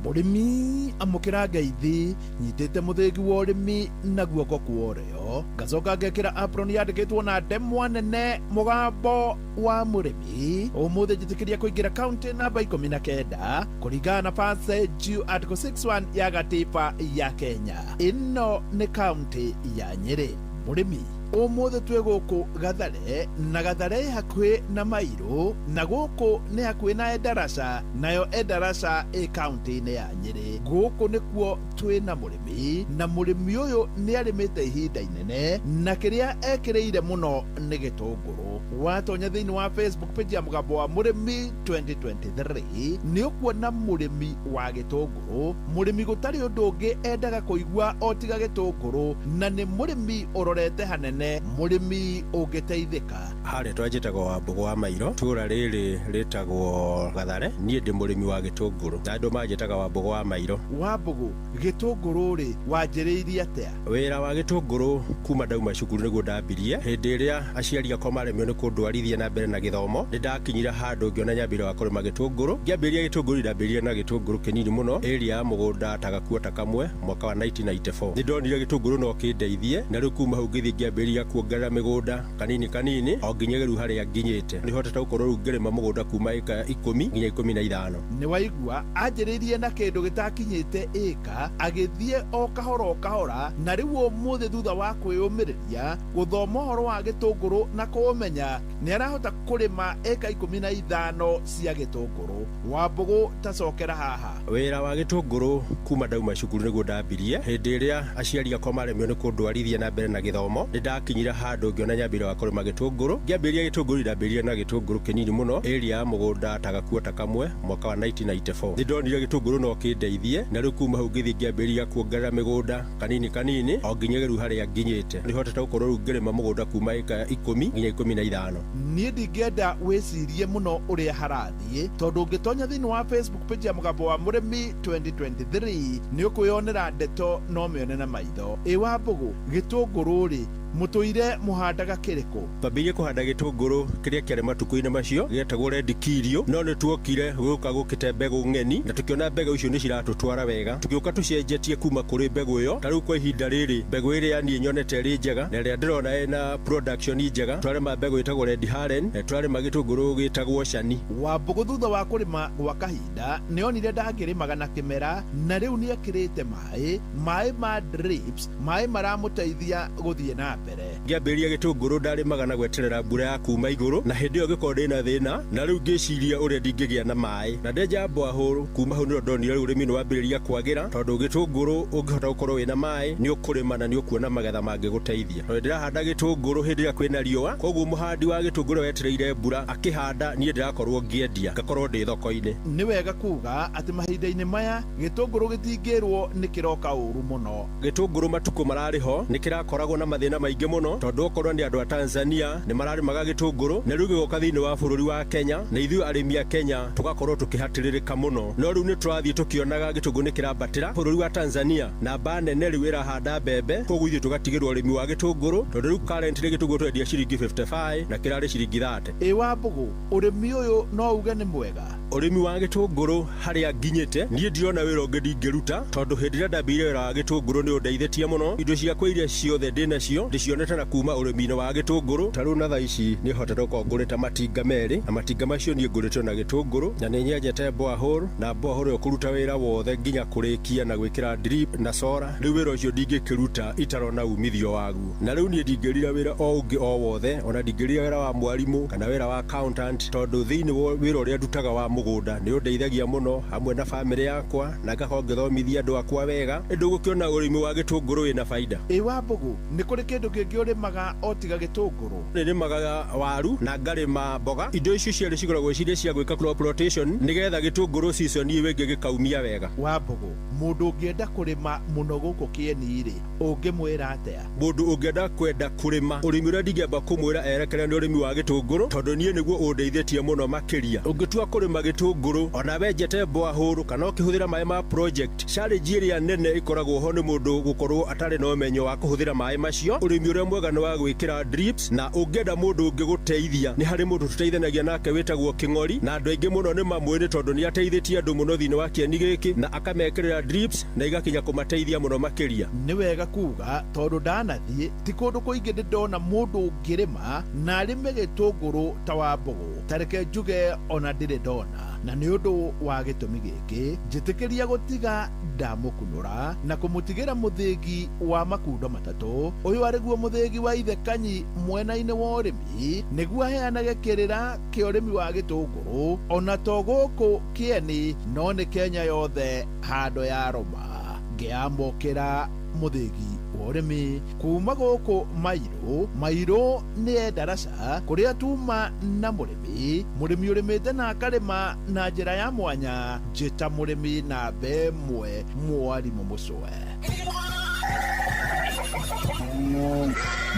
Mũrĩmi amũkĩra ngeithi nyitĩte mũthĩgi wa ũrĩmi na guoko kwa ũrĩo, ngacoka ngekĩra apron yandĩkĩtwo na ndemwa nene mũgambo wa mũrĩmi. Ũmũthĩ njĩtĩkĩria kũingĩra kaunti namba 19 kũringana na Passage Article 61 ya gatiba ya Kenya. Ĩno nĩ kaunti ya Nyĩrĩ. Mũrĩmi ũmũthĩ twĩ gũkũ Gathare, na Gathare ĩ hakuhĩ na Mairũ, na gũkũ nĩ hakuhĩ na Endarasha, nayo Endarasha ĩ kaunti-inĩ ya Nyĩrĩ. Gũkũ nĩkuo twĩ na mũrĩmi, na mũrĩmi ũyũ nĩ arĩmĩte ihinda inene, na kĩrĩa ekĩrĩire mũno nĩ gĩtũngũrũ. Watonya thĩinĩ wa Facebook page ya mũgambo wa mũrĩmi 2023 nĩ ũkuona mũrĩmi wa gĩtũngũrũ, mũrĩmi gũtarĩ ũndũ ũngĩ endaga kũigua o tiga gĩtũngũrũ, na nĩ mũrĩmi ũrorete hanene, mũrĩmi ũngĩteithĩka. Harĩa twanjĩtagwo wa Mbũgũ wa Mairo, tũra rĩrĩ rĩtagwo Gathare. Niĩ ndĩ mũrĩmi wa gĩtũngũrũ na andũ manjĩtaga wa Mbũgũ wa Mairo. Wa Mbũgũ, gĩtũngũrũ rĩ wanjĩrĩirie atĩa? Wĩra wa gĩtũngũrũ kuma ndauma cukuru nĩguo ndambirie. Hĩndĩ ĩrĩa aciari akwa maremirwo nĩ kũndwarithia na mbere na gĩthomo, nĩ ndakinyire handũ ngĩona nyambĩrĩria wa kũrĩma gĩtũngũrũ. Ngĩambĩrĩria gĩtũngũrũ ndambĩrĩria na gĩtũngũrũ kĩnini mũno, area ya mũgũnda ta gakuota kamwe mwaka wa 1994. Nĩ ndonire gĩtũngũrũ no kĩndeithie, na rĩu kuma hau ngĩthiĩ ngĩambĩrĩria kuongerera mĩgũnda kanini kanini o nginya rĩu harĩa nginyĩte. Nĩ hotete gũkorwo rĩu ngĩrĩma mũgũnda kuma ĩka 10 nginya 15. Nĩ waigua anjĩrĩirie na kĩndũ gĩtakinyĩte ĩka, agĩthiĩ o kahora o kahora, na rĩu ũmũthĩ thutha wa kwĩyũmĩrĩria gũthoma ũhoro wa gĩtũngũrũ na kũũmenya, nĩ arahota kũrĩma ĩka 15 cia gĩtũngũrũ. Wa Mbũgũ, tacokera haha. Wĩra wa gĩtũngũrũ kuma ndauma cukuru nĩguo ndambirie. Hĩndĩ ĩrĩa aciari akwa maremirwo nĩ kũndwarithia na mbere na gĩthomo, nĩ ndakinyire handũ ngĩona nyambĩrĩria wa kũrĩma gĩtũngũrũ. Ngĩambĩrĩria gĩtũngũrũ ndambĩrĩria na gĩtũngũrũ kĩnini mũno, area ya mũgũnda ta gakuota kamwe mwaka wa 1994. Nĩ ndonire gĩtũngũrũ no kĩndeithie, na rĩu kuma hau ngĩthiĩ ngĩambĩrĩria kuongerera mĩgũnda kanini kanini o nginya rĩu harĩa nginyĩte. Nĩ hotete gũkorwo rĩu ngĩrĩma mũgũnda kuma ĩka 10 nginya 15. Niĩ ndingĩenda wĩcirie mũno ũrĩa harathiĩ, tondũ ũngĩtonya thĩinĩ wa Facebook page ya mũgambo wa mũrĩmi 2023 nĩ ũkwĩyonera ndeto no mĩone na maitho. Ĩ wa Mbũgũ, gĩtũngũrũ rĩ mũtũire mũhandaga kĩrĩkũ? Twambĩrĩirie kũhanda gĩtũngũrũ kĩrĩa kĩarĩ matukũ-inĩ macio gĩetagwo red kirio, no nĩ tuokire gũka gũkĩte mbegũ ng'eni, na tũkĩona mbegũ icio nĩ ciratũtwara wega, tũgĩũka tũcenjetie kuma kũrĩ mbegũ ĩyo. Ta rĩu kwa ihinda rĩrĩ mbegũ ĩrĩa niĩ nyonete ĩrĩ njega na ĩrĩa ndĩrona ĩna production njega, twarĩma mbegũ ĩtagwo red haren, na twarĩma gĩtũngũrũ gĩtagwo cani. Wa Mbũgũ thutha wa kũrĩma gwa kahinda nĩ onire ndangĩrĩmaga na kĩmera, na rĩu nĩ ekĩrĩte maĩ ma drips, maĩ maramũteithia gũthiĩ na mbere. Ngĩambĩrĩria gĩtũngũrũ ndarĩmaga na gweterera mbura ya kuma igũrũ, na hĩndĩ ĩyo ngĩkorwo ndĩna thĩna, na rĩu ngĩciria ũrĩa ndingĩgĩa na maĩ, na ndenja mbwahũrũ. Kuma hau nĩrĩo ndonire rĩu ũrĩmi nĩ wambĩrĩria kwagĩra, tondũ gĩtũngũrũ ũngĩhota gũkorwo wĩna maĩ nĩ ũkũrĩma na nĩ ũkuona magetha mangĩgũteithia. Tondũ ndĩrahanda gĩtũngũrũ hĩndĩ ĩrĩa kwĩna riũa, koguo mũhandi wa gĩtũngũrũ wetereire mbura akĩhanda, niĩ ndĩrakorwo ngĩendia, ngakorwo ndĩ thoko-inĩ. Nĩ wega kuga atĩ mahinda-inĩ maya gĩtũngũrũ gĩtingĩrwo nĩ kĩroka ũru mũno. Gĩtũngũrũ matukũ mararĩ ho nĩ kĩrakoragwo na mathĩna maingĩ mũno tondũ okorwo nĩ andũ a Tanzania nĩ mararĩmaga gĩtũngũrũ na rĩu gĩgoka thĩinĩ wa bũrũri wa Kenya na ithuĩ arĩmi a Kenya tũgakorwo tũkĩhatĩrĩrĩka mũno. No rĩu nĩ tũrathiĩ tũkĩonaga gĩtũngũrũ nĩ kĩrambatĩra bũrũri wa Tanzania namba nene rĩu ĩrahanda mbembe, koguo ithuĩ tũgatigĩrwo ũrĩmi wa gĩtũngũrũ tondũ rĩu currently gĩtũngũrũ tũrendia ciringi 55 na kĩrarĩ ciringi 30. Ĩ Wambũgũ, ũrĩmi ũyũ no uge nĩ mwega? Ũrĩmi wa gĩtũngũrũ harĩa nginyĩte niĩ ndirona wĩra ũngĩ ndingĩruta tondũ hĩndĩ ĩrĩa ndambĩrĩirie wĩra wa gĩtũngũrũ nĩ ũndeithĩtie mũno. Indo ciakwa iria ciothe ndĩnacio ndĩcionete na kuma ũrĩmi-inĩ wa gĩtũngũrũ. Ta rĩu na thaa ici nĩ hotete gũkorwo ngũrĩte matinga merĩ na matinga macio niĩ ngũrĩte na gĩtũngũrũ na nĩ nyenjete borehole na borehole ĩyo kũruta wĩra wothe nginya kũrĩkia na gwĩkĩra drip na solar. Rĩu wĩra ũcio ndingĩkĩruta itarona umithio waguo, na rĩu niĩ ndingĩrira wĩra o ũngĩ o wothe, ona ndingĩrira wĩra wa mwarimũ kana wĩra wa accountant tondũ thĩinĩ wa wĩra ũrĩa ndutaga wa mũgũnda nĩ ũndeithagia mũno hamwe na bamĩrĩ yakwa na ngakorwo ngĩthomithia andũ akwa wega. Ĩndĩ ũgũkĩona ũrĩmi wa gĩtũngũrũ wĩna baida. Ĩ Wambũgũ, nĩ kũrĩ kĩndũ kĩngĩ ũrĩmaga o tiga gĩtũngũrũ? Nĩ nĩmaga waru na ngarĩma mboga. Indo icio cierĩ cikoragwo cirĩ cia gwĩka crop rotation nĩgetha gĩtũngũrũ season ĩyo ĩngĩ gĩkaumia wega. Wambũgũ, mũndũ ũngĩenda kũrĩma mũno gũkũ Kĩeni-rĩ, ũngĩmwĩra atĩa? Mũndũ ũngĩenda kwenda kũrĩma ũrĩmi ũrĩa ndingĩamba kũmwĩra erekere nĩ ũrĩmi wa gĩtũngũrũ tondũ niĩ nĩguo ũndeithĩtie mũno makĩria. Ũngĩtua kũrĩma gĩtũngũrũ ona wenjete borehole kana ũkĩhũthĩra maĩ ma project, challenge ĩrĩa nene ĩkoragwo ho nĩ mũndũ gũkorwo atarĩ na ũmenyo wa kũhũthĩra maĩ macio. Ũrĩmi ũrĩa mwega nĩ wa gwĩkĩra drips, na ũngĩenda mũndũ ũngĩgũteithia nĩ harĩ mũndũ tũteithanagia nake wĩtagwo Kĩng'ori, na andũ aingĩ mũno nĩ mamũĩ nĩ tondũ nĩ ateithĩtie andũ mũno thĩinĩ wa kĩeni gĩkĩ na akamekĩrĩra drips na igakinya kũmateithia mũno makĩria. Nĩ wega kuga tondũ ndanathiĩ ti kũndũ kũingĩ ndĩ ndona mũndũ ũngĩrĩma na arĩme gĩtũngũrũ ta Wambũgũ, ta reke njuge ona ndirĩ ndona. Na nĩ ũndũ wa gĩtũmi gĩkĩ njĩtĩkĩria gũtiga ndamũkunũra na kũmũtigĩra mũthĩgi wa makundo matatũ. Ũyũ arĩguo mũthĩgi wa ithe Kanyi mwena-inĩ wa ũrĩmi nĩguo aheanage kĩrĩra kĩa ũrĩmi wa gĩtũngũrũ ona to gũkũ Kĩeni no nĩ Kenya yothe handũ ya Roma. Ngĩamũkĩra mũthĩgi wa ũrĩmi kuma gũkũ Mairũ. Mairũ nĩ Endaraca kũrĩa tuma na mũrĩmi, mũrĩmi ũrĩmĩte na akarĩma na njĩra ya mwanya. Njĩta mũrĩmi namba ĩmwe mwarimũ Mũcwe.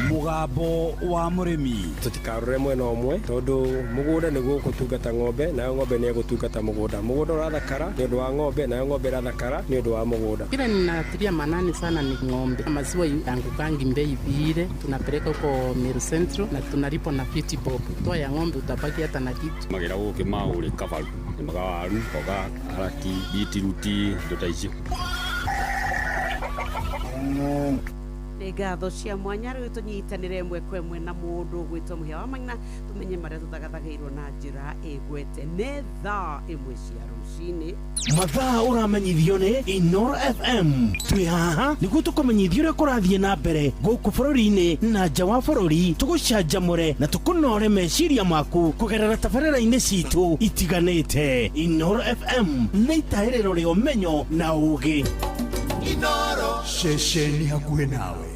Mũgambo wa mũrĩmi. Tũtikarore mwena ũmwe tondũ mũgũnda nĩguo ũgũtungata ng'ombe nayo ng'ombe nĩ ĩgũtungata mũgũnda. Mũgũnda ũrathakara nĩ ũndũ wa ng'ombe nayo ng'ombe ĩrathakara nĩ ũndũ wa mũgũnda. Kile ninatilia manani sana ni ng'ombe. Maziwa yangukangi bei vile tunapeleka huko Meru Central na tunalipwa na 50 bob. Toa ya ng'ombe utabaki hata na kitu. Magira gũkĩ maũrĩ kabaru nĩmaga waru, mboga, karati, bitiruti, indo ta icio. Nĩ ngatho cia mwanya rĩu tũnyitanĩre ĩmwe kwa ĩmwe na mũndũ ũgwĩtwo Mũhĩa wa Maina tũmenye marĩa tũthagathagĩirwo na njĩra ĩgwete. Nĩ thaa 1 cia rũcinĩ. Mathaa ũramenyithio nĩ Inoro FM. Twĩ haha nĩguo tũkũmenyithia ũrĩa kũrathiĩ na mbere gũkũ bũrũri-inĩ na nja wa bũrũri, tũgũcanjamũre na tũkũnore meciria maku kũgerera tabarĩra-inĩ citũ itiganĩte. Inoro FM nĩ itahĩrĩro rĩa ũmenyo na ũũgĩ. Inoro ceceni hakuhĩ nawe.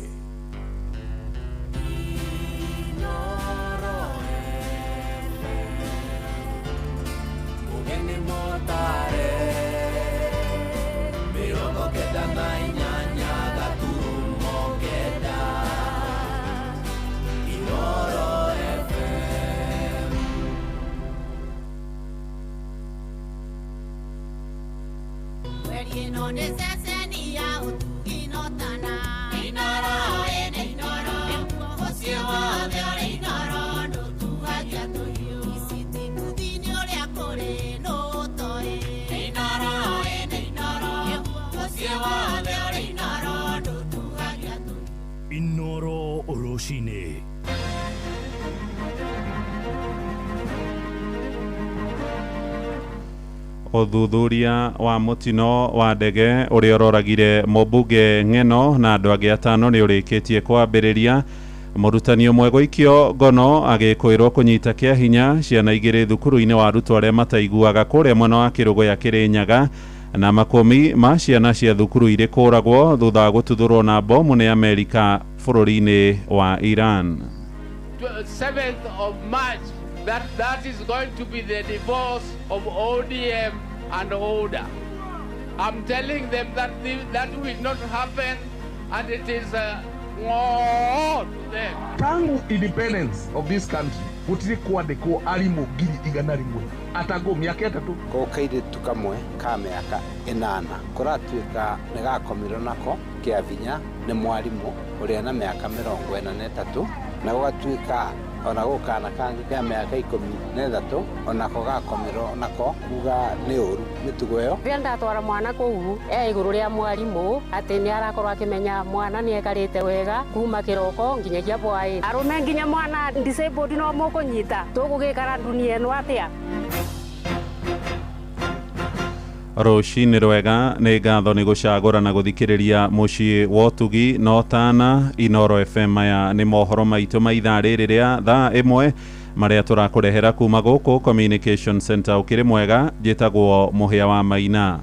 Inoro rũcinĩ. Ũthuthuria wa mũtino wa ndege ũrĩa ũroragire mũmbunge Ng'eno na andũ angĩ atano nĩ ũrĩkĩtie kwambĩrĩria. Mũrutani ũmwe gũikio ngono agĩkwĩrwo kũnyita kĩa hinya ciana igĩrĩ thukuru-inĩ wa arutwo arĩa mataiguaga kũrĩa mwena wa Kĩrũgũya Kĩrĩnyaga, na makũmi ma ciana cia thukuru irĩ kũragwo thutha wa gũtuthũrwo na bomu nĩ Amerika bũrũri-inĩ wa Iran. 7th of March, that is going to be the divorce of ODM and ODA. I'm telling them that that will not happen, and it is Tangu independence of this country gũtirĩ kwandĩkwo arimũ 100,000 atango mĩaka 3. Ko kairĩtu kamwe ka mĩaka 8 kũratuĩka nĩ gakomirwo nako kĩa vinya nĩ mwarimũ ũrĩa na mĩaka 43 na gũgatuĩka ona gũkana kangĩ ka mĩaka 13 onako gakomirwo nako kuga nĩ ũru mĩtugo ĩyo. Rĩrĩa ndatwara mwana kũu e igũrũ rĩa mwarimũ atĩ nĩ arakorwo akĩmenya mwana nĩ ekarĩte wega kuma kĩroko nginyagia bwaĩ. Arũme nginya mwana disabled no mũkũnyita tũgũgĩkara dunia ĩno atĩa? Rũcinĩ rwega nĩ ngatho nĩ gũcagũra na gũthikĩrĩria mũciĩ wa ũtugi no tana Inoro FM. Maya nĩ mohoro maitũ ma ithaa rĩrĩ rĩa thaa 1 marĩa tũrakũrehera kuma gũkũ Communication Center. Ũkĩrĩ mwega, njĩtagwo Mũhĩa wa Maina.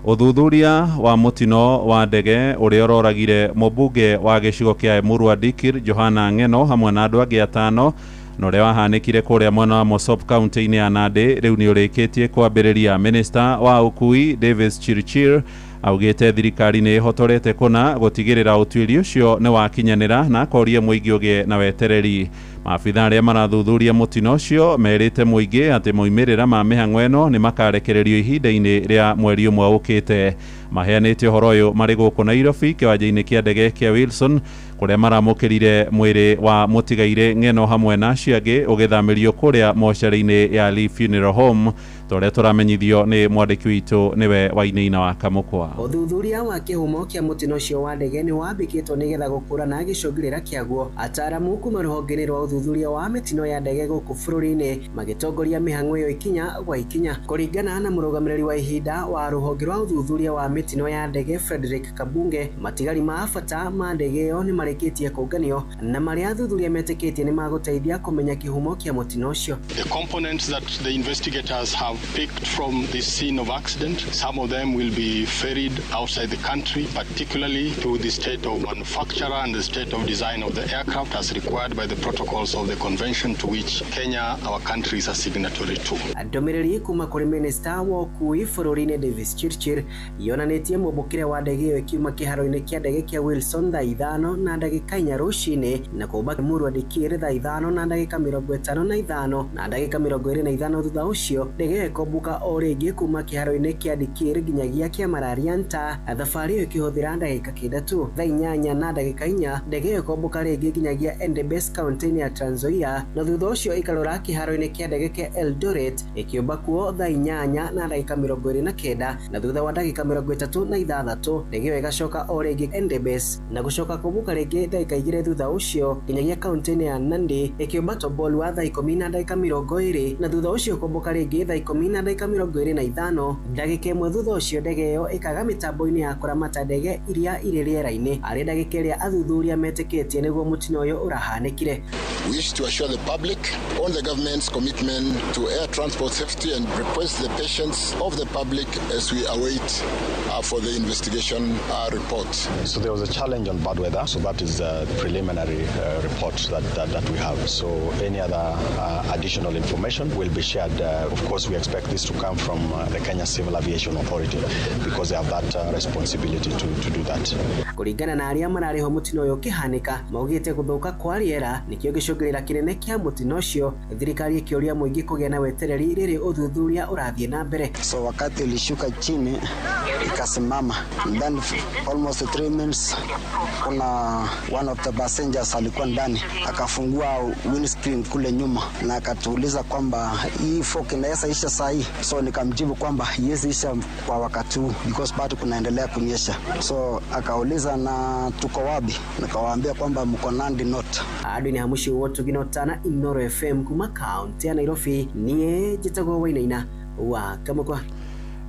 Ũthuthuria wa mũtino wa ndege ũrĩa ũroragire mũmbunge wa gĩcigo kĩa Emurua Dikir Johana Ng'eno hamwe na andũ angĩ 5 na ũrĩa wahanĩkire kũrĩa mwena wa Mosop kaunti-inĩ ya Nandi rĩu nĩ ũrĩkĩtie kwambĩrĩria. Minista wa ũkui Davis Chirchir augĩte thirikari nĩ ĩhotorete kũna gũtigĩrĩra ũtuĩria ũcio nĩ wakinyanĩra na akoria mũingĩ ũgĩe na wetereri. Maabitha arĩa marathuthuria mũtino ũcio merĩte mũingĩ atĩ moimĩrĩra ma mĩhang'o ĩno nĩ makarekererio ihinda-inĩ rĩa mweri ũmwe ũkĩte. Maheanĩte ũhoro ũyũ marĩ gũkũ Nairobi kĩwanja-inĩ kĩa ndege kĩa Wilson kũrĩa maramũkĩrire mwĩrĩ wa mũtigairĩ Ng'eno hamwe na acio angĩ ũgĩthamĩrio kũrĩa mocarĩ-inĩ ya Lee Funeral Home torĩa tũramenyithio nĩ mwandĩki witũ nĩwe Wainaina wa Kamũkwa. Ũthuthuria wa kĩhumo kĩa mũtino ũcio wa ndege nĩ wambĩkĩtwo nĩgetha gũkũrana gĩcũngĩrĩra kĩaguo. Ataaramu kuma rũhonge-inĩ rwa ũthuthuria wa mĩtino ya ndege gũkũ bũrũri-inĩ magĩtongoria mĩhang'o ĩyo ikinya gwa ikinya. Kũringana na mũrũgamĩrĩri wa ihinda wa rũhonge rwa ũthuthuria wa mĩtino ya ndege Frederick Kabunge, matigari ma bata ma ndege ĩyo nĩ marĩkĩtie kũnganio na marĩa athuthuria metĩkĩtie nĩ magũteithia kũmenya kĩhumo kĩa mũtino ũcio. The components that the investigators have picked from the scene of accident, some of them will be ferried outside the country, particularly to the state of manufacturer and the state of design of the aircraft as required by the protocols of the convention to which Kenya, our country, is a signatory to. Ndũmĩrĩri kuma kũrĩ minista wa ũkui bũrũri-inĩ Davis Chirchir yonanĩtie mũmbũkĩre wa ndege ĩyo ĩkiuma kĩharo-inĩ kĩa ndege kĩa Wilson thaa 5:04 rũcinĩ na kũmba Emurua Dikir thaa 5:55 na ndagĩka 25 thutha ũcio ndege ĩyo ĩkombũka o rĩngĩ kuma kĩharo-inĩ kĩa Dikir nginyagia kĩa Mararianta, thabarĩ ĩyo ĩkĩhũthĩra ndagĩka 9 tu. Thaa 8:04 ndege ĩyo ĩkombũka rĩngĩ nginyagia Endebess kaunti-inĩ ya Trans Nzoia na thutha ũcio ĩkarora kĩharo-inĩ kĩa ndege kĩa Eldoret ĩkĩũmba kuo thaa 8:29 na thutha wa ndagĩka 36 ndege ĩyo ĩgacoka o rĩngĩ Endebess na gũcoka kũmbũka rĩngĩ ndagĩka 2 thutha ũcio nginyagia kaunti-inĩ ya Nandi ĩkĩũmba Tobolwa thaa 10:20 na thutha ũcio kũmbũka rĩngĩ thaa 10:25. Ndagĩka 1 thutha ũcio ndege ĩyo ĩkaga mĩtambo-inĩ ya kũramata ndege iria irĩ rĩera-inĩ arĩ ndagĩka ĩrĩa athuthuria metĩkĩtie nĩguo mũtino ũyũ ũrahanĩkire. We wish to assure the public on the government's commitment to air transport safety and request the patience of the public as we await for the investigation report. So there was a challenge on bad weather, so that is the preliminary report that we have. So any other additional information will be shared. Of course, we expect this to come from the Kenya Civil Aviation Authority because they have that responsibility to do that. Kũringana na arĩa mararĩho mũtino ũyũ ũkĩhanĩka, maugĩte gũthũka kwa rĩera nĩkĩo gĩcũngĩrĩra kĩnene kĩa mũtino ũcio, thirikari ĩkĩũria mũingĩ kũgĩa na wetereri rĩrĩ ũthuthuria ũrathiĩ na mbere. So wakati ilishuka chini ikasimama, then almost 3 minutes kuna one of the passengers alikuwa ndani akafungua windscreen kule nyuma na akatuuliza kwamba hii fork inaweza isha saa hii. So nikamjibu kwamba haiwezi isha kwa wakati huu because bado kunaendelea kunyesha. So akauliza na tuko wapi, nikawaambia kwamba mko Nandi North. Adwini Hamushi wotu ginotana Inoro FM kuma kaunti ya Nairobi, niĩ njĩtagwo Wainaina wa Kamũkwa.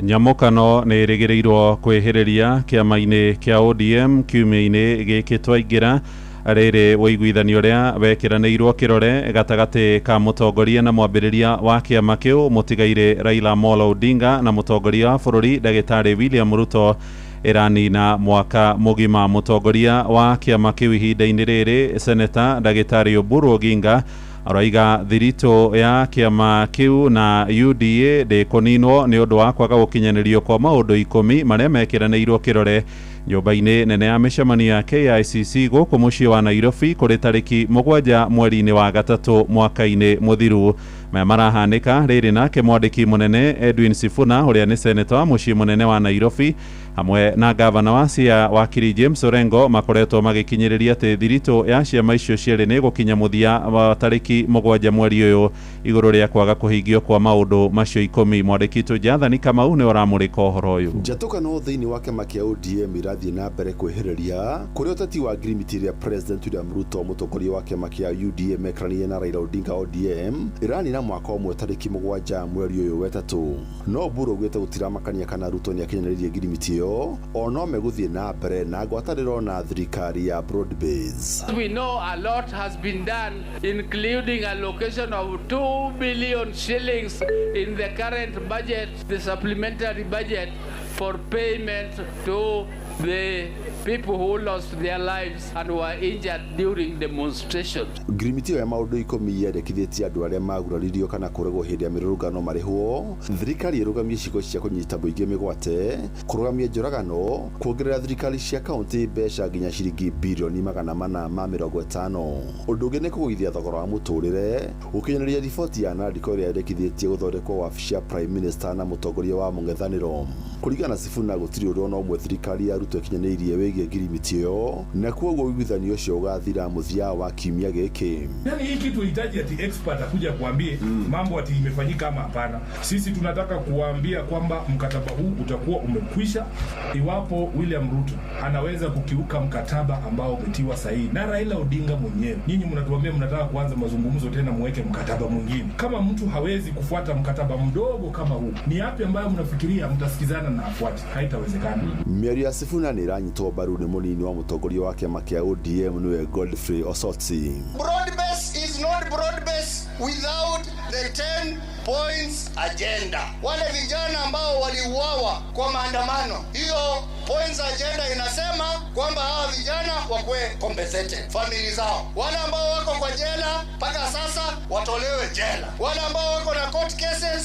Nyamũkano nĩ ĩrĩgĩrĩirwo kwĩhĩrĩria kĩama-inĩ kĩa ODM kiumia-inĩ gĩkĩ twaingĩra rĩrĩ ũiguithanio ũrĩa wekĩranĩirwo kĩrore gatagatĩ ka mũtongoria na mwambĩrĩria wa kĩama kĩu mũtigairĩ Raila Amolo Odinga na mũtongoria wa bũrũri ndagĩtarĩ William Ruto ĩranina mwaka mũgima. Mũtongoria wa kĩama kĩu ihinda-inĩ rĩrĩ seneta ndagĩtarĩ Oburu Oginga araiga thiritũ ya kĩama kĩu na UDA ndĩkũninwo nĩ ũndũ wa kwaga gũkinyanĩrio kwa maũndũ 10 marĩa mekĩranĩirwo kĩrore Nyũmba-inĩ nene ya mĩcemanio ya KICC gũkũ mũciĩ wa Nairobi kũrĩ tarĩki 7 mweri-inĩ wa 3 mwaka-inĩ mũthiru. Maya marahanĩka rĩrĩ nake mwandĩki mũnene Edwin Sifuna ũrĩa nĩ seneta wa mũciĩ mũnene wa Nairobi hamwe na gavana wa Siaya wakiri James Orengo makoretwo magĩkinyĩrĩria atĩ thiritũ ya ciama icio cierĩ nĩ gũkinya mũthia wa tarĩki 7 mweri ũyũ igũrũ rĩa kwaga kũhingio kwa maũndũ macio 10. Mwandĩki witũ Jathani Kamau nĩ ũramũrĩka ũhoro ũyũ. Njatũkano thĩinĩ wa kĩama kĩa ODM irathiĩ na mbere kwĩhĩrĩria kũrĩa ũteti wa ngirimiti ĩrĩa President William Ruto mũtongoria wa kĩama kĩa UDA mekaranire na Raila Odinga ODM ĩranina mwaka ũmwe tarĩki 7 mweri ũyũ wetatũ. No Oburu augĩte gũtiramakania kana Ruto nĩakinyanĩirie ngirimiti ĩyo ono megũthiĩ na mbere na ngwatanĩro na thirikari ya broad base. We know a lot has been done, including allocation of 2 billion shillings in the current budget, the supplementary budget for payment to the people who lost their lives and were injured during demonstrations. Ngirimiti ĩyo ya maũndũ 10 yendekithĩtie andũ arĩa maguraririo kana kũragwo hĩndĩ ya mĩrũrũngano marĩhwo, thirikari ĩrũgamie ciĩko cia kũnyita mũingĩ mĩgwate, kũrũgamia njũragano, kuongerera thirikari cia kaunti mbeca nginya ciringi birioni 450. Ũndũ ũngĩ nĩ kũgũithia thogora wa mũtũrĩre, gũkinyanĩria riboti ya Nandiko ĩrĩa yendekithĩtie gũthondekwo wabici ya Prime Minister na mũtongoria wa mũng'ethanĩro. Kũringana na Sifuna gũtirĩ ũndũ ona ũmwe thirikari ya Ruto ĩkinyanĩirie wĩgiĩ ngirimiti ĩyo, na kwoguo ũiguithanio ũcio ũgathira mũthia wa kiumia gĩkĩ. Yani hii kitu hitaji ati expert akuja kuambie mambo ati imefanyika ama hapana. Sisi tunataka kuambia kwamba mkataba huu utakuwa umekwisha iwapo William Ruto anaweza kukiuka mkataba ambao umetiwa sahihi na Raila Odinga mwenyewe. Nyinyi mnatuambia mnataka kuanza mazungumzo tena muweke mkataba mwingine. Kama mtu hawezi kufuata mkataba mdogo kama huu, ni yapi ambayo mnafikiria mtasikizana na afuate? Haitawezekana. Mĩario ya Sifuna nĩ ĩranyitwo mbaru nĩ mũnini wa mũtongoria wa kĩama kĩa ODM nĩwe Godfrey Osotsi. Broad base is not broad base without the 10 points agenda. Wale vijana ambao waliuawa kwa maandamano, hiyo points agenda inasema kwamba hawa vijana wakuwe compensated, family zao. Wale ambao wako kwa jela mpaka sasa watolewe jela. Wale ambao wako na court cases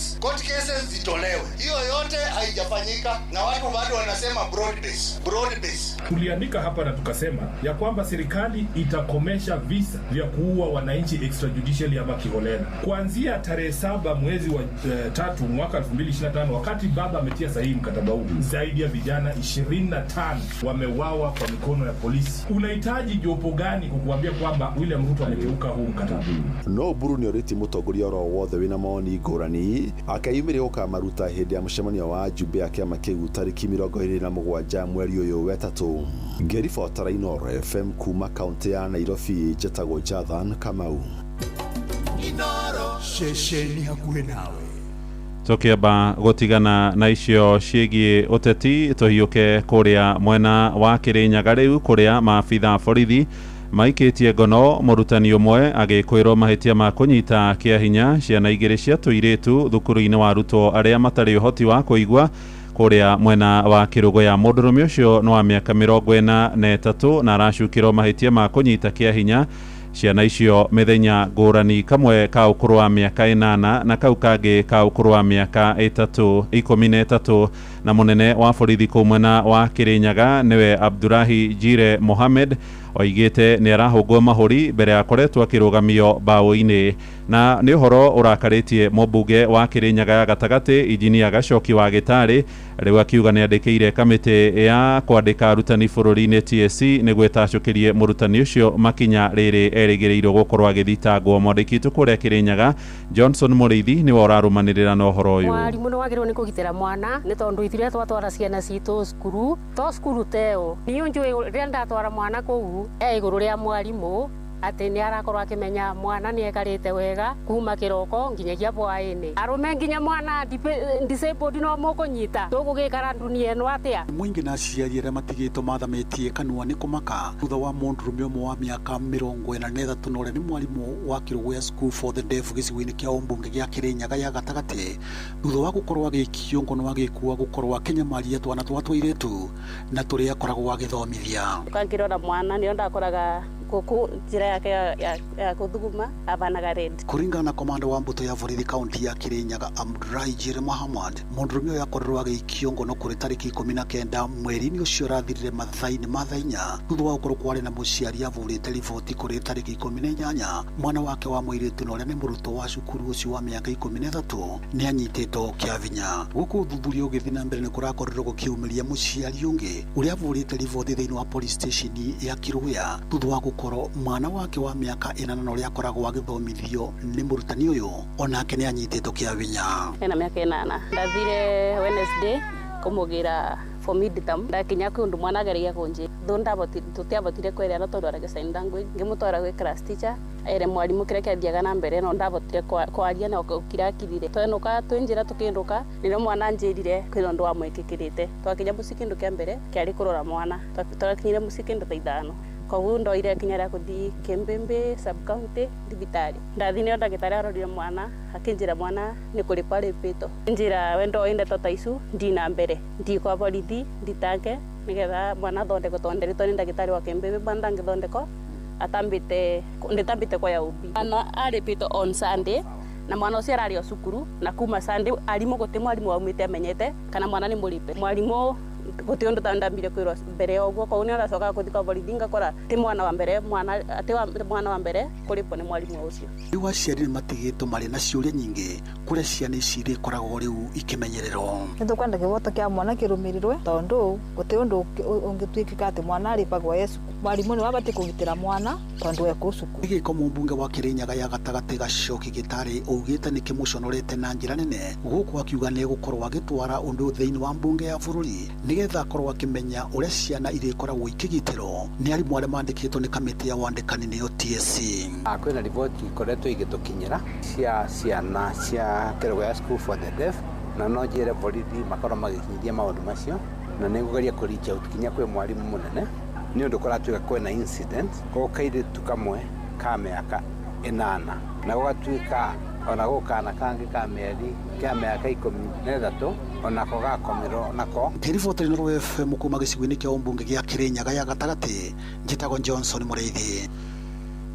zitolewe. Hiyo yote haijafanyika na watu bado wanasema broad base, broad base. Tuliandika hapa na tukasema ya kwamba serikali itakomesha visa vya kuua wananchi extrajudicially ama kiholela kuanzia tarehe 7 mwezi wa 3 mwaka 2025, wakati baba ametia sahihi mkataba huu. Zaidi ya vijana 25 wameuawa kwa mikono ya polisi. Unahitaji jopo gani kukuambia kwamba William Ruto amekeuka huu mkataba? No Oburu nĩorĩtie mũtongoria oro wothe wĩna mawoni ngũrani akeyumĩria gũkamaruta hĩndĩ ya mũcemanio wa njumbe ya kĩama kĩu tarĩki 27 mweri ũyũ wetatũ. Ngĩribotera Inooro FM kuma kaunti ya Nairobi, njĩtagwo Jathan Kamau. Ceceni hakuhĩ nawe. Tukiamba gũtigana na icio ciĩgiĩ ũteti, tũhiũke kũrĩa mwena wa Kĩrĩnyaga rĩu kũrĩa maabitha borithi maikĩtie ngono mũrutani ũmwe agĩkwĩrwo mahĩtia ma kũnyita kĩa hinya ciana 2 cia tũirĩtu thukuru-inĩ wa arutwo arĩa matarĩ ũhoti wa kũigua kũrĩa mwena wa Kĩrũgũya. Mũndũrũme ũcio nĩ wa mĩaka 43 na aracukĩrwo mahĩtia ma kũnyita kĩa hinya ciana icio mĩthenya ngũrani, kamwe ka ũkũrũ wa mĩaka 8 na kau kangĩ ka ũkũrũ wa mĩaka 13. Na mũnene wa borithi kũu mwena wa Kĩrĩnyaga nĩwe Abdurahi Jire Mohamed oigĩte nĩ arahũngwo mahũri mbere ya koretwo akĩrũgamio mbaũ-inĩ. Na nĩ ũhoro ũrakarĩtie mũmbunge wa Kĩrĩnyaga ya gatagatĩ Injinia Gacoki wa Gĩtarĩ rĩu akiuga nĩ andĩkĩire kamĩtĩ ya kwandĩka arutani bũrũri-inĩ TSC nĩguo ĩtacũkĩrie mũrutani ũcio makinya rĩrĩ erĩgĩrĩirwo gũkorwo agĩthitangwo. Mwandĩki witũ kũrĩa Kĩrĩnyaga Johnson Mũrĩithi nĩwe ũrarũmanĩrĩra na ũhoro ũyũ. Mwarimũ nĩ wagĩrĩirwo nĩ kũgitĩra mwana nĩ tondũ ithuĩ twatwara ciana citũ cukuru to cukuru teo niĩ njũĩ rĩrĩa ndatwara mwana kũu e igũrũ rĩa mwarimũ atĩ nĩ arakorwo akĩmenya mwana nĩ ekarĩte wega kuma kĩroko nginyagia hwaĩ-inĩ. Arũme nginya mwana disabled no mũkũnyita tũgũgĩkara dunia ĩno atĩa? Mũingĩ na aciari arĩa matigĩtwo mathamĩtie kanua nĩ kũmaka thutha wa mũndũrũme ũmwe wa mĩaka 43 na ũrĩa nĩ mwarimũ wa Kĩrũgũya School for the Deaf gĩcigo-inĩ kĩa ũmbunge gĩa Kĩrĩnyaga ya gatagatĩ thutha wa gũkorwo agĩikio ngono agĩkua gũkorwo akĩnyamaria twana twa tũirĩtu na tũrĩa akoragwo agĩthomithia. Ũkangĩrora mwana nĩo ndakoraga Kuku njira yake ya kuthuguma abanaga red. Kuringana na komanda wa mbuto ya borithi kaunti ya Kirinyaga Abdullahi Jire Muhammad, mundurume uyu akorirwo agĩikio ngono kũrĩ tarĩki 19 mweri-inĩ ũcio ũrathirire mathaa-inĩ ma thaa 4 thutha wa gũkorwo kwarĩ na mũciari avũrĩte riboti kũrĩ tarĩki 18 mwana wake wa mũirĩtu na ũrĩa nĩ mũrutwo wa cukuru ũcio wa mĩaka 13 nĩ anyitĩtwo kĩa vinya. Gũkũ ũthuthuria ũgĩthiĩ na mbere nĩ kũrakorirwo gũkĩumĩria mũciari ũngĩ ũrĩa avũrĩte riboti thĩinĩ wa police station ya Kiruya thutha wa gũkorwo mwana wake wa mĩaka 8 na ũrĩa akoragwo agĩthomithio nĩ mũrutani ũyũ onake nĩ anyitĩtwo kĩa vinya. Ena mĩaka 8 ndathire Wednesday kũmũgĩra for midterm ndakinya kũndũ mwana ageragia kũnjĩra thũ tũtiabotire kwerana tondũ aragia sign language ngĩmũtwara gwĩ class teacher ere mwarimu kĩrĩa kĩathiaga na mbere no ndabotire kwaria na ũkirakirire twenũka twĩ njĩra tũkĩndũka nĩrĩo mwana anjĩrire kwĩna ũndũ wamwĩkĩkĩrĩte. Twakinya mũciĩ kĩndũ kĩa mbere kĩarĩ kũrora mwana, twakinyire mũciĩ kĩndũ thaa 5 koguo ndoire kinya rĩa kũthiĩ Kĩmbĩmbĩ sub county thibitarĩ. Ndathii nĩo ndagĩtarĩ arorire mwana akĩnjĩra mwana nĩ kũrĩpwo arĩpĩtwo, njĩra we ndoĩ ndeto ta icu ndii na mbere ndii kwa borithi nditange nĩgetha mwana athondekwo tondũ nderitwo nĩ ndagĩtarĩ wa Kĩmbĩmbĩ mwana ndangĩthondekwo atambĩte ndĩtambĩte kwa ubi. Mwana arĩpĩtwo on Sunday na mwana ũcio ararĩ o cukuru na kuma Sunday arimũ gũtĩ mwarimũ waumĩte amenyete kana mwana nĩ mũrĩpe. Mwarimũ gũtĩ ũndũ ta ndambire kwĩrwo mbere ya ũguo koguo nĩ ndacokaga gũthiĩ kwa borithi ngakora ti mwana wa mbere mwana ti mwana wa mbere kũrĩpwo nĩ mwarimũ ũcio. Rĩu aciari nĩ matigĩtwo marĩ na ciũria nyingĩ kũrĩa ciana ici irĩkoragwo rĩu ikĩmenyererwo. Nĩ tũkwenda kĩhoto kĩa mwana kĩrũmĩrĩrwe tondũ gũtĩ ũndũ ũngĩtuĩkĩka atĩ mwana arĩpagwo e cukuru. Mwarimũ nĩwe abatiĩ kũgitĩra mwana tondũ e kũu cukuru. Gĩko mũmbunge wa Kirinyaga ya gatagatĩ Gacoki Gĩtarĩ augĩte nĩ kĩmũconorete na njĩra nene gũkũ akiuga nĩ egũkorwo agĩtwara ũndũ thĩinĩ wa mbunge ya bũrũri nĩgetha akorwo akĩmenya ũrĩa ciana irĩkoragwo ikĩgitĩrwo nĩ arimũ arĩa mandĩkĩtwo nĩ kamĩtĩ ya wandĩkani nĩyo TSC. Kwĩna riboti ikoretwo igĩtũkinyĩra cia ciana cia Kerugoya School for the Deaf na no njĩre borithi makorwo magĩkinyithia maũndũ macio na nĩ ngũgeria kũ reach out kinya kwĩ mwarimũ mũnene nĩ ũndũ kũratuĩka kwĩna incident koguo kairĩtu kamwe ka mĩaka 8 na gũgatuĩka ona gũkana kangĩ ka mĩeri kĩa mĩaka 13 onako gakomirwo nako. Riboti Inooro FM kuma gĩcigo-inĩ kĩa ũmbunge gĩa Kirinyaga ya gatagatĩ, njĩtagwo Johnson Mũrĩithi.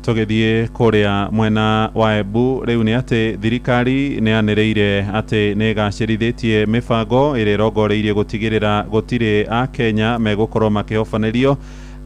Tũgĩthiĩ kũrĩa mwena wa Embu rĩu nĩ atĩ thirikari nĩ yanĩrĩire atĩ nĩ ĩgacĩrithĩtie mĩbango ĩrĩa ĩrongoreirie gũtigĩrĩra gũtirĩ Akenya megũkorwo makĩhobanĩrio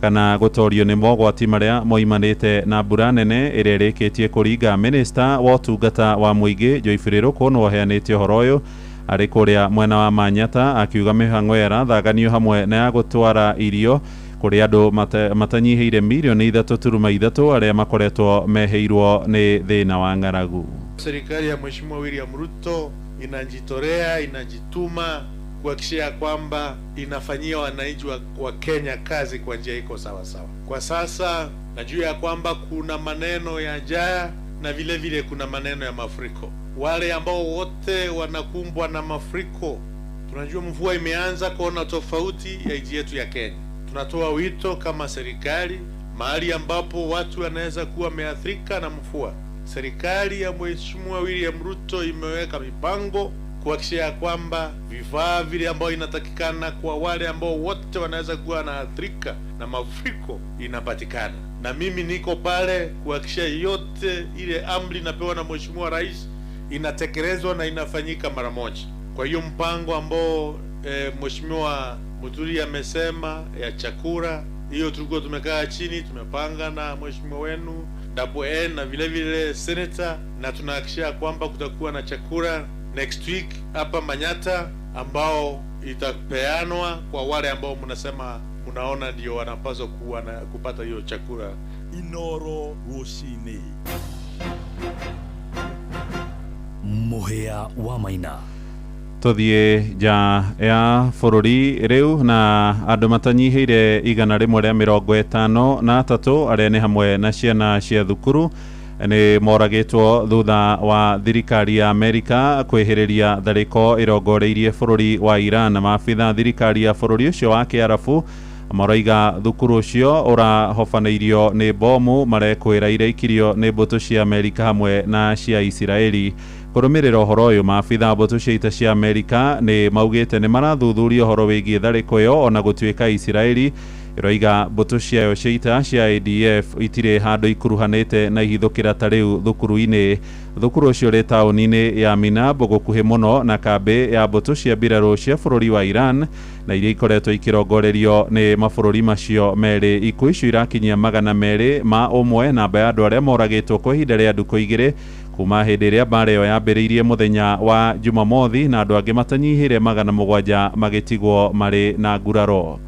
kana gũtorio nĩ mogwati marĩa moimanĩte na mbura nene ĩrĩa ĩrĩkĩtie kũringa. Minista wa ũtungata wa mũingĩ Joyfrey Ruku nĩwe ũheanĩte ũhoro ũyũ arĩ kũrĩa mwena wa Manyata akiuga mĩhang'o ĩyo ĩrathaganio hamwe na ya gũtwara irio kũrĩ andũ matanyihĩire mirioni 3.3 arĩa makoretwo mehĩirwo nĩ thĩna wa ng'aragu. Serikali ya Mheshimiwa William Ruto inajitolea, inajituma kuhakikisha kwamba inafanyia wananchi wa Kenya kazi kwa njia iko sawa sawa. Kwa sasa najua ya kwamba kuna maneno ya njaa na vile vile kuna maneno ya mafuriko. Wale ambao wote wanakumbwa na mafuriko, tunajua mvua imeanza kuona tofauti ya nchi yetu ya Kenya. Tunatoa wito kama serikali, mahali ambapo watu wanaweza kuwa wameathirika na mvua, serikali ya Mheshimiwa William Ruto imeweka mipango kuhakikisha kwamba vifaa vile ambao inatakikana kwa wale ambao wote wanaweza kuwa wanaathirika na mafuriko inapatikana. Na mimi niko pale kuhakikisha yote ile amri inapewa na Mheshimiwa Rais inatekelezwa na inafanyika mara moja. Kwa hiyo mpango ambao Mheshimiwa Muturi amesema ya chakula, hiyo tulikuwa tumekaa chini tumepanga na mheshimiwa wenu Double N na vile vile senator, na tunahakikisha kwamba kutakuwa na chakula next week hapa Manyata ambao itapeanwa kwa wale ambao mnasema mnaona ndio wanapaswa kuwa na kupata hiyo chakula. Inooro Rũcinĩ. Mũhĩa wa Maina. Tũthiĩ nja ya bũrũri rĩu na andũ matanyihĩire 153 arĩa nĩ hamwe na ciana cia thukuru nĩ moragĩtwo thutha wa thirikari ya Amerika kwĩhĩrĩria tharĩko ĩrongoreirie bũrũri wa Iran. Maabitha thirikari ya bũrũri ũcio wa Kĩarabu maroiga thukuru ũcio ũrahobanĩirio nĩ bomu marekwĩra ireikirio nĩ mbũtũ cia Amerika hamwe na cia Isiraeli. Kũrũmĩrĩra ũhoro ũyũ, maabitha mbũtũ cia ita cia Amerika nĩ maugĩte nĩ marathuthuria ũhoro wĩgiĩ tharĩko ĩyo ona gũtuĩka Isiraeli Ĩroiga mbũtũ ciayo cia ita cia ADF itirĩ handũ ikuruhanĩte na ihithũkĩra ta rĩu thukuru-inĩ. Thukuru ũcio ũrĩ taũni-inĩ ya Minab gũkuhĩ mũno na kambĩ ya mbũtũ cia mbirarũ cia bũrũri wa Iran na iria ikoretwo ikirongorerio nĩ mabũrũri macio merĩ. Ikuũ icio irakinyia 201 namba ya andũ arĩa moragĩtwo kwa ihinda rĩa ndukũ 2 kuma hĩndĩ ĩrĩa mbara ĩyo yambĩrĩirie mũthenya wa Jumamothi, na andũ angĩ matanyihĩire 700 magĩtigwo marĩ na nguraro.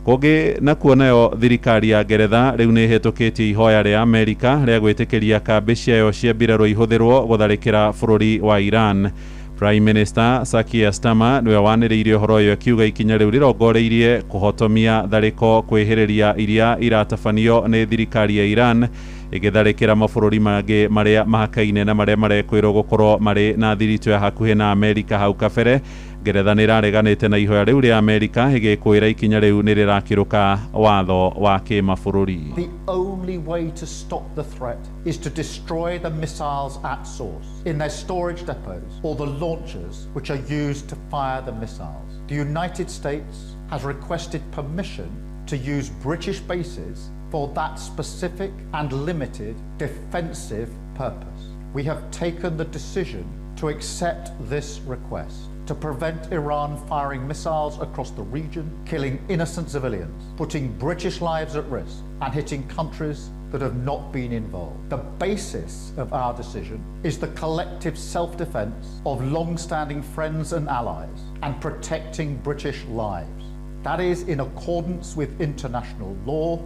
Kũngĩ nakuo nayo thirikari ya Ngeretha rĩu nĩ ĩhĩtũkĩtie ihoya rĩa Amerika rĩa gwĩtĩkĩria kambĩ ciayo cia mbirarũ ihũthĩrwo gũtharĩkĩra bũrũri wa Iran. Prime Minister Sir Keir Starmer nĩwe wanĩrĩirie ũhoro ũyũ akiuga ikinya rĩu rĩrongoreirie kũhotomia tharĩko kwĩhĩrĩria iria iratabanio nĩ thirikari ya Iran ĩgĩtharĩkĩra mabũrũri mangĩ marĩa mahakaine na marĩa marekwĩrwo gũkorwo marĩ na thiritũ ya hakuhĩ na Amerika. Hau kabere Ngeretha nĩ ĩrareganĩte na ihoya rĩu rĩa Amerika ĩgĩkwĩra ikinya rĩu nĩ rĩrakĩrũka watho wa kĩmabũrũri. The only way to stop the threat is to destroy the missiles at source, in their storage depots or the launchers which are used to fire the missiles. The United States has requested permission to use British bases for that specific and limited defensive purpose. We have taken the decision to accept this request to prevent Iran firing missiles across the region, killing innocent civilians, putting British lives at risk, and hitting countries that have not been involved. The basis of our decision is the collective self-defense of long-standing friends and allies and protecting British lives. That is in accordance with international law,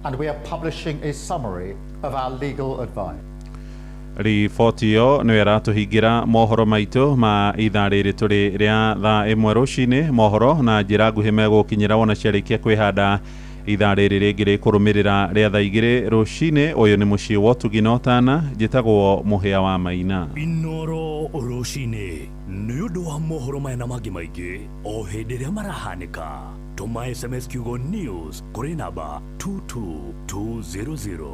and we are publishing a summary of our legal advice. Riboti ĩyo nĩyo ĩratũhingĩra mohoro maitũ ma ithaa rĩrĩ tũrĩ rĩa thaa 1 rũcinĩ. Mohoro na njĩra nguhĩ megũkinyĩra wona ciarĩkia kwĩhanda ithaa rĩrĩ rĩngĩ rĩkũrũmĩrĩra rĩa thaa 2 rũcinĩ. Ũyũ nĩ mũciĩ wa ũtugi na ũtana, njĩtagwo Mũhĩa wa Maina. Inoro rũcinĩ nĩ ũndũ wa mohoro maya na mangĩ maingĩ o hĩndĩ ĩrĩa marahanĩka. Tũma SMS kiugo news kũrĩ namba 22200.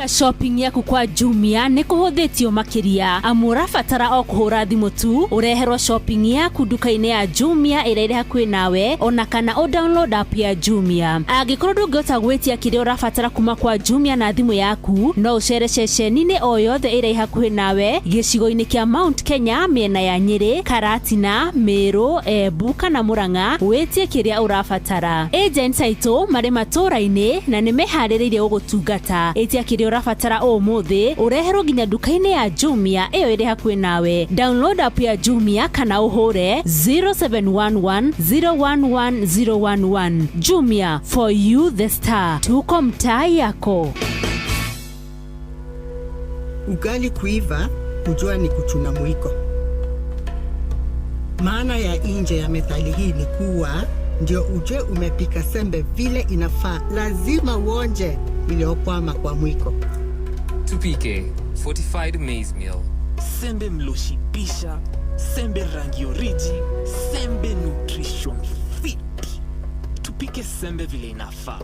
Shopping yaku kwa Jumia nĩ kũhũthĩtio makĩria amu ũrabatara o kũhũra thimũ tu ũreherwo shopping yaku nduka-inĩ ya Jumia ĩrĩa ĩrĩ hakuhĩ nawe, ona kana ũ download app ya Jumia. Angĩkorwo ndũngĩhota gwĩtia kĩrĩa ũrabatara kuma kwa Jumia na thimũ yaku, no ũcere ceceni-inĩ o yothe ĩrĩa ĩ hakuhĩ nawe gĩcigo-inĩ kĩa Mount Kenya, mĩena ya Nyĩrĩ, Karatina, Meru, Embu kana Murang'a wĩtie kĩrĩa ũrabatara. Agents aitũ marĩ matũũra-inĩ na nĩ meharĩrĩirie gũgũtungata. Ĩtia kĩrĩa ũrabatara ũmũthĩ ũreherwo nginya nduka-inĩ ya Jumia ĩyo ĩrĩ hakuhĩ nawe. Download app ya Jumia kana ũhũre 0711 011 011. Jumia, for you the star. Tuko mtaa yako. Ugali kuiva, kujua ni kuchuna mwiko. Maana ya nje ya methali hii ni kuwa ndio ujue umepika sembe vile inafaa, lazima uonje iliyokwama kwa mwiko. Tupike fortified maize meal. Sembe mloshibisha, sembe rangi oriji, sembe nutrition fit. Tupike sembe vile inafaa.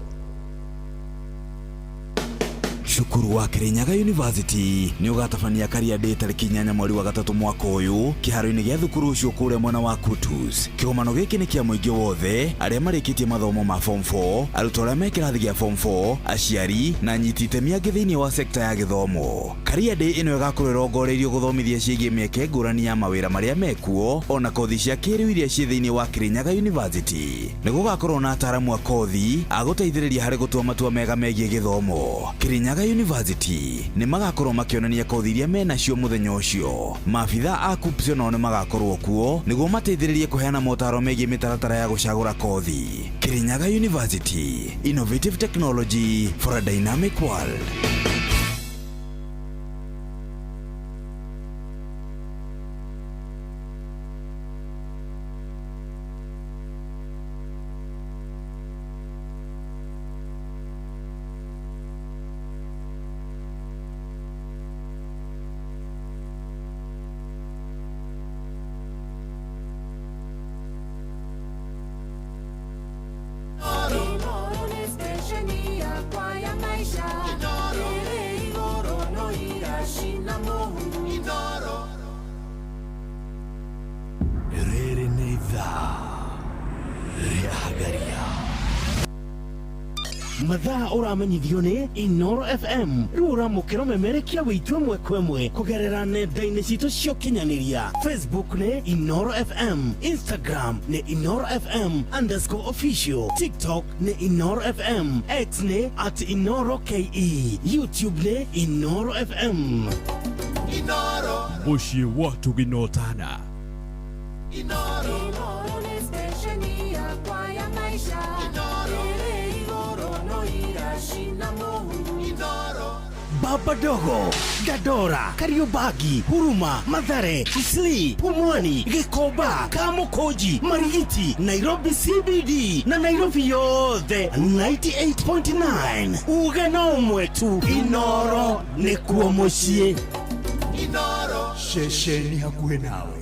Cukuru wa Kirinyaga University nĩ ũgatabania Career Day tarĩki 8 mweri wa 3 mwaka ũyũ kĩharo-inĩ gĩa thukuru ũcio kũrĩa mwena wa Kutus. Kĩgomano gĩkĩ nĩ kĩa mũingĩ wothe arĩa marĩkĩtie mathomo ma form 4, arutwo arĩa me kĩrathi gĩa form 4, aciari na anyiti itemi angĩ thĩinĩ wa sekta ya gĩthomo. Career Day ĩno ĩgakorwo ĩrongoreirio gũthomithia ciĩgiĩ mĩeke ngũrani ya mawĩra marĩa mekuo ona kothi cia kĩrĩu iria ciĩ thĩinĩ wa Kirinyaga University. Nĩ gũgakorwo na ataaramu a kothi a gũteithĩrĩria harĩ gũtua matua mega megiĩ gĩthomo. Kirinyaga University nĩ magakorwo makĩonania kothi iria menacio mũthenya ũcio. Maabitha a KUCCPS nao nĩ magakorwo kuo nĩguo mateithĩrĩrie kũheana motaro megiĩ mĩtaratara ya gũcagũra kothi. Kirinyaga University, innovative technology for a dynamic world. Stesheni yakwa ya maisha. Mathaa ũramenyithio nĩ Inoro FM. Rĩu ũramũkĩra ũmemerekia witũ ĩmwe kwa ĩmwe kũgerera nenda-inĩ citũ cia ũkinyanĩria. Facebook nĩ Inoro FM, Instagram nĩ Inoro FM underscore official, TikTok nĩ Inoro FM, X nĩ at Inoro KE, YouTube nĩ Inoro FM. Inoro. Mũciĩ wa Tũginotana. Inoro. Inoro nĩ stesheni yakwa ya maisha. Inoro. Ĩrĩ igũrũ no iracina mũhu. Inoro. Baba Dogo, Dandora, Kariobangi, Huruma, Mathare, Isli, Pumwani, Gikomba, Kamukunji, Marigiti, Nairobi CBD na Nairobi yothe 98.9. Uge no ũmwe tu, Inoro nĩkuo mũciĩ. Inoro. Ceceni hakuhĩ nawe.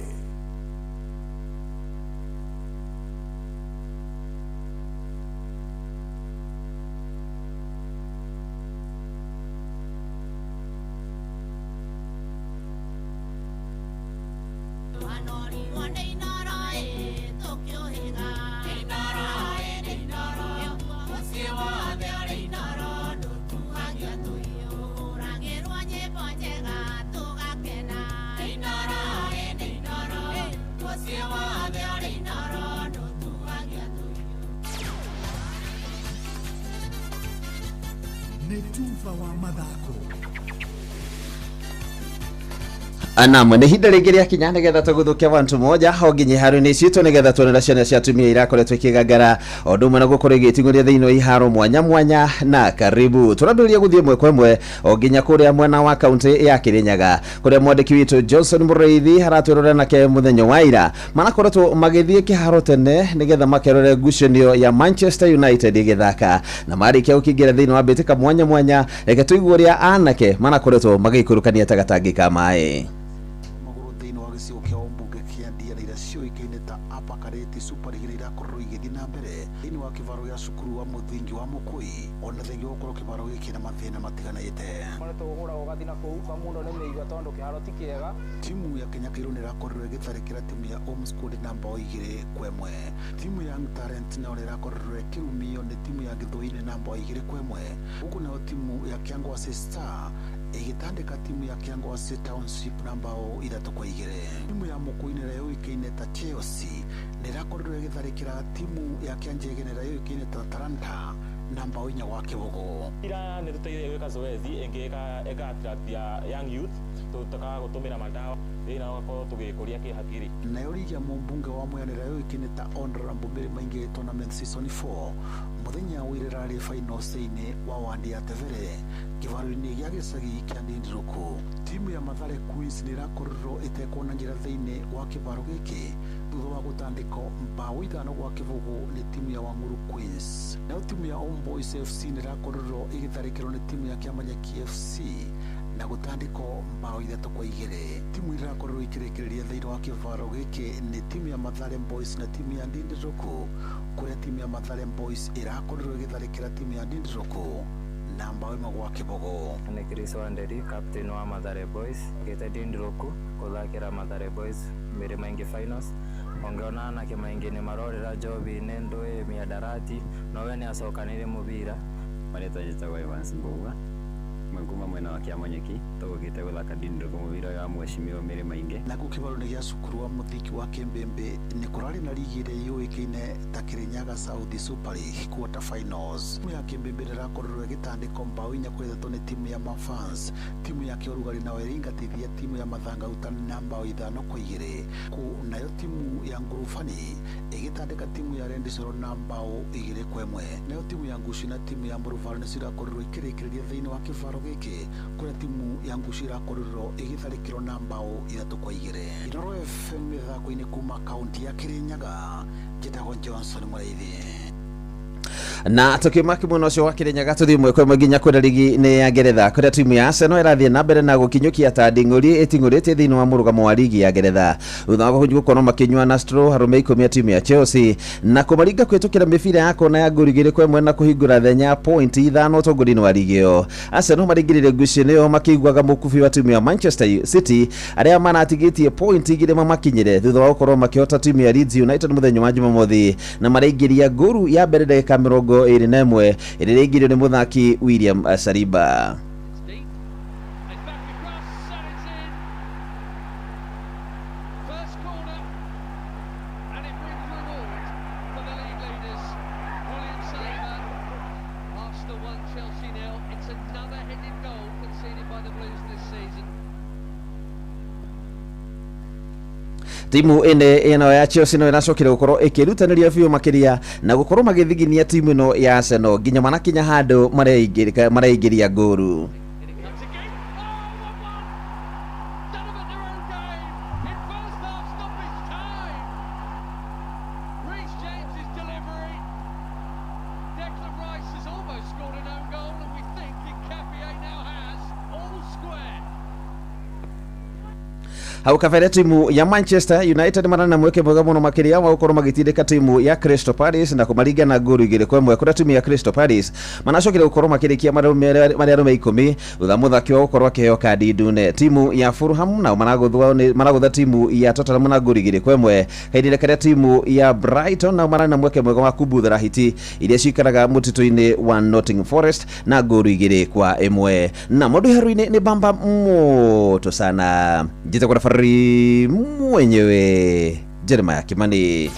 Nĩ tuba wa mathako. Naam, nĩ ihinda rĩngĩ rĩakinya nĩgetha tũgũthũkia wantu moja ho nginya iharo-inĩ citũ nĩgetha tuonera ciana cia atumia irakoretwo ikĩgangara o ũndũ ũmwe na gũkorwo igĩting'ũria thĩinĩ wa iharo mwanya mwanya. Na karibu tũrambĩrĩria gũthiĩ ĩmwe kwa ĩmwe o nginya kũrĩa mwena wa kaunti ya Kirinyaga, kũrĩa mwandĩki witũ Johnson Mũrĩithi aratwĩrorera nake mũthenya wa ira marakoretwo magĩthiĩ kĩharo tene nĩgetha makerore ngucanio ya Manchester United ĩgĩthaka, na marĩkia gũkĩingĩra thĩinĩ wa mbĩtĩka mwanya mwanya. Reke tũigue ũrĩa anake marakoretwo magĩikũrũkania ta gatangi ka maĩ. Magũrũ thĩinĩ wa gĩcigo kĩa ũmbunge kĩa Ndiara iria ciũĩkaine ta Upper Kareti Super League iria irakorirwo igĩthiĩ na mbere thĩinĩ wa kĩbaro gĩa cukuru wa mũthingi wa Mũkũi, ona thengia wa gũkorwo kĩbaro gĩkĩ na mathĩna matiganĩte. Koretwo ũhũragwo ũgathiĩ na kũu ũkamundwo nĩ mĩigua tondũ kĩharo ti kĩega. Timu ya Kenya Kairu nĩ ĩrakorirwo ĩgĩtharĩkĩra timu ya Home Squad na mbao 2-1. Timu ya Young Talent nayo nĩ ĩrakorirwo ĩkĩrumio nĩ timu ya Gĩthũinĩ na mbao 2-1, huku nayo timu ya Kĩangwasi Star ĩgĩtandĩka timu ya Kĩangwasi Township na mbao 3-2. Timu ya Mũkũinĩ ĩrĩa yũĩkaine ta Chelsea nĩ ĩrakorirwo ĩgĩtharĩkĩra timu ya Kĩanjege ĩrĩa yũĩkaine ta Talanta na mbao 4-0. Ira nĩ tũteithagia gwĩka zoezi ĩngĩ ĩka attract ya young youth tũtakaga gũtũmĩra madawa ĩna ũgakorwo tũgĩkũria kĩhakiri. Nayo rigi ya mũmbunge wa Mwea ĩrĩa yũĩkaine ta Honorable Mary Maingi Tournament Season 4 mũthenya wa ira ĩrarĩ finals-inĩ wa wandi ya Tebere kĩbaro-inĩ gĩa gĩcagi kĩa Ndindiruku. Timu ya Mathare Queens nĩ ĩrakorirwo ĩtekuona njĩra thĩinĩ wa kĩbaro gĩkĩ thutha wa gũtandĩkwo mbao 5-0 nĩ timu ya Wang'uru Queens. Nayo timu ya Homeboys FC nĩ ĩrakorirwo ĩgĩtharĩkĩrwo nĩ timu ya Kĩamanyeki FC na gũtandĩkwo mbao 3-2. Timu iria irakorirwo ikĩrĩkĩrĩria thĩinĩ wa kĩbaro gĩkĩ nĩ timu ya Mathare Boys na timu ya Ndindiruku, kũrĩa timu ya Mathare Boys ĩrakorirwo ĩgĩtharĩkĩra timu ya Ndindiruku na mbao 1-0. Nĩ Chris Wanderi, captain wa Mathare Boys, ngĩte Ndindiruku gũthakĩra Mathare Boys Mĩrĩ Maingi finals. Ongeona anake maingĩ nĩ marorĩra njobi-inĩ, ndũĩ, mĩadarati, no we nĩ acokanĩire mũbira. Marĩtwa njĩtagwo Evans Mbugua, kuma mwena wa Kĩamanyeki, tũgũkĩte gũthaka Ndindiruku mũbira wa mheshimiwa Mĩrĩ Maingi. Nakuo kĩbaro-inĩ gĩa cukuru wa mũthingi wa Kĩmbĩmbĩ nĩ kũrarĩ na rigi ĩrĩa yũĩkaine ta Kĩrĩnyaga South Super League quarter finals. Timu ya Kĩmbĩmbĩ nĩ ĩrakorirwo ĩgĩtandĩkwo mbao 4-3 nĩ timu ya Mafans. Timu ya Kĩũrugarĩ nayo ĩringatithia timu ya Mathangauta na mbao 5-2. Kũ nayo timu ya Ngurubani ĩgĩtandĩka timu ya Rendicoro na mbao 2-1. Nayo timu ya Nguci na timu ya Mũrũbaro nĩ cirakorirwo ikĩrĩkĩrĩria thĩinĩ wa kĩbaro gĩkĩ, kũrĩa timu ya Nguci ĩrakorirwo ĩgĩtharĩkĩrwo na mbao 3-2. Inoro FM mĩthako-inĩ kuma kaunti ya Kĩrĩnyaga, njĩtagwo Johnson Mũrĩithi. Na tukiuma mwena ũcio wa Kirinyaga tũthiĩ ĩmwe kwa ĩmwe nginya kũrĩa rigi-inĩ ya Ngeretha, kũrĩa timu ya Arsenal ĩrathiĩ na mbere na gũkinyũkia ta nding'ũri ĩting'ũrĩtie thĩinĩ wa mũrũgamo wa rigi ya Ngeretha thutha wa gũkorwo makĩnyua na straw arũme 10 a timu ya Chelsea na kũmaringa kũhĩtũkĩra mĩbira ya kona ya ngũri 2-1 na kũhingũra thenya point 5 ũtongoria-inĩ wa rigi ĩyo. Arsenal maringĩrĩire ngucanio ĩyo makĩiguaga mũkubi wa timu ya Manchester City arĩa maratigĩtie point 2 mamakinyĩre thutha wa gũkorwo makĩhota timu ya Leeds United mũthenya wa Jumamothi, na maraingĩria ngũru ya mbere ndagĩka 21 ĩrĩa ĩraingĩrio nĩ mũthaki William Saliba. Timu ene ĩno ya Chelsea no ĩracokire gũkorwo ĩkĩrutanĩria biũ makĩria na gũkorwo magĩthiginia timu ĩno ya Arsenal nginya manakinya handũ mareingĩria ngũru. Hau kabere timu ya Manchester United marana mweke mwega muno makiria wa gukorwo magitindika timu ya Crystal Palace na kumaringa na ngolu 2-1 kuria timu ya Crystal Palace manacokire gukorwo makirikia marĩ arũme 10 thutha muthaki wa gukorwo akiheo kandi ndune. Timu ya Fulham nao maragutha timu ya Tottenham na ngolu 2-1 kahinda karia timu ya Brighton nao marana mweke mwega wa kubuthara hiti iria cikaraga mũtitũ-inĩ wa Nottingham Forest na ngolu 2-1 na mũndũ haru-inĩ nĩ bamba moto sana njĩtagwo referee mwenyewe Jeremiah Kimani. Nĩ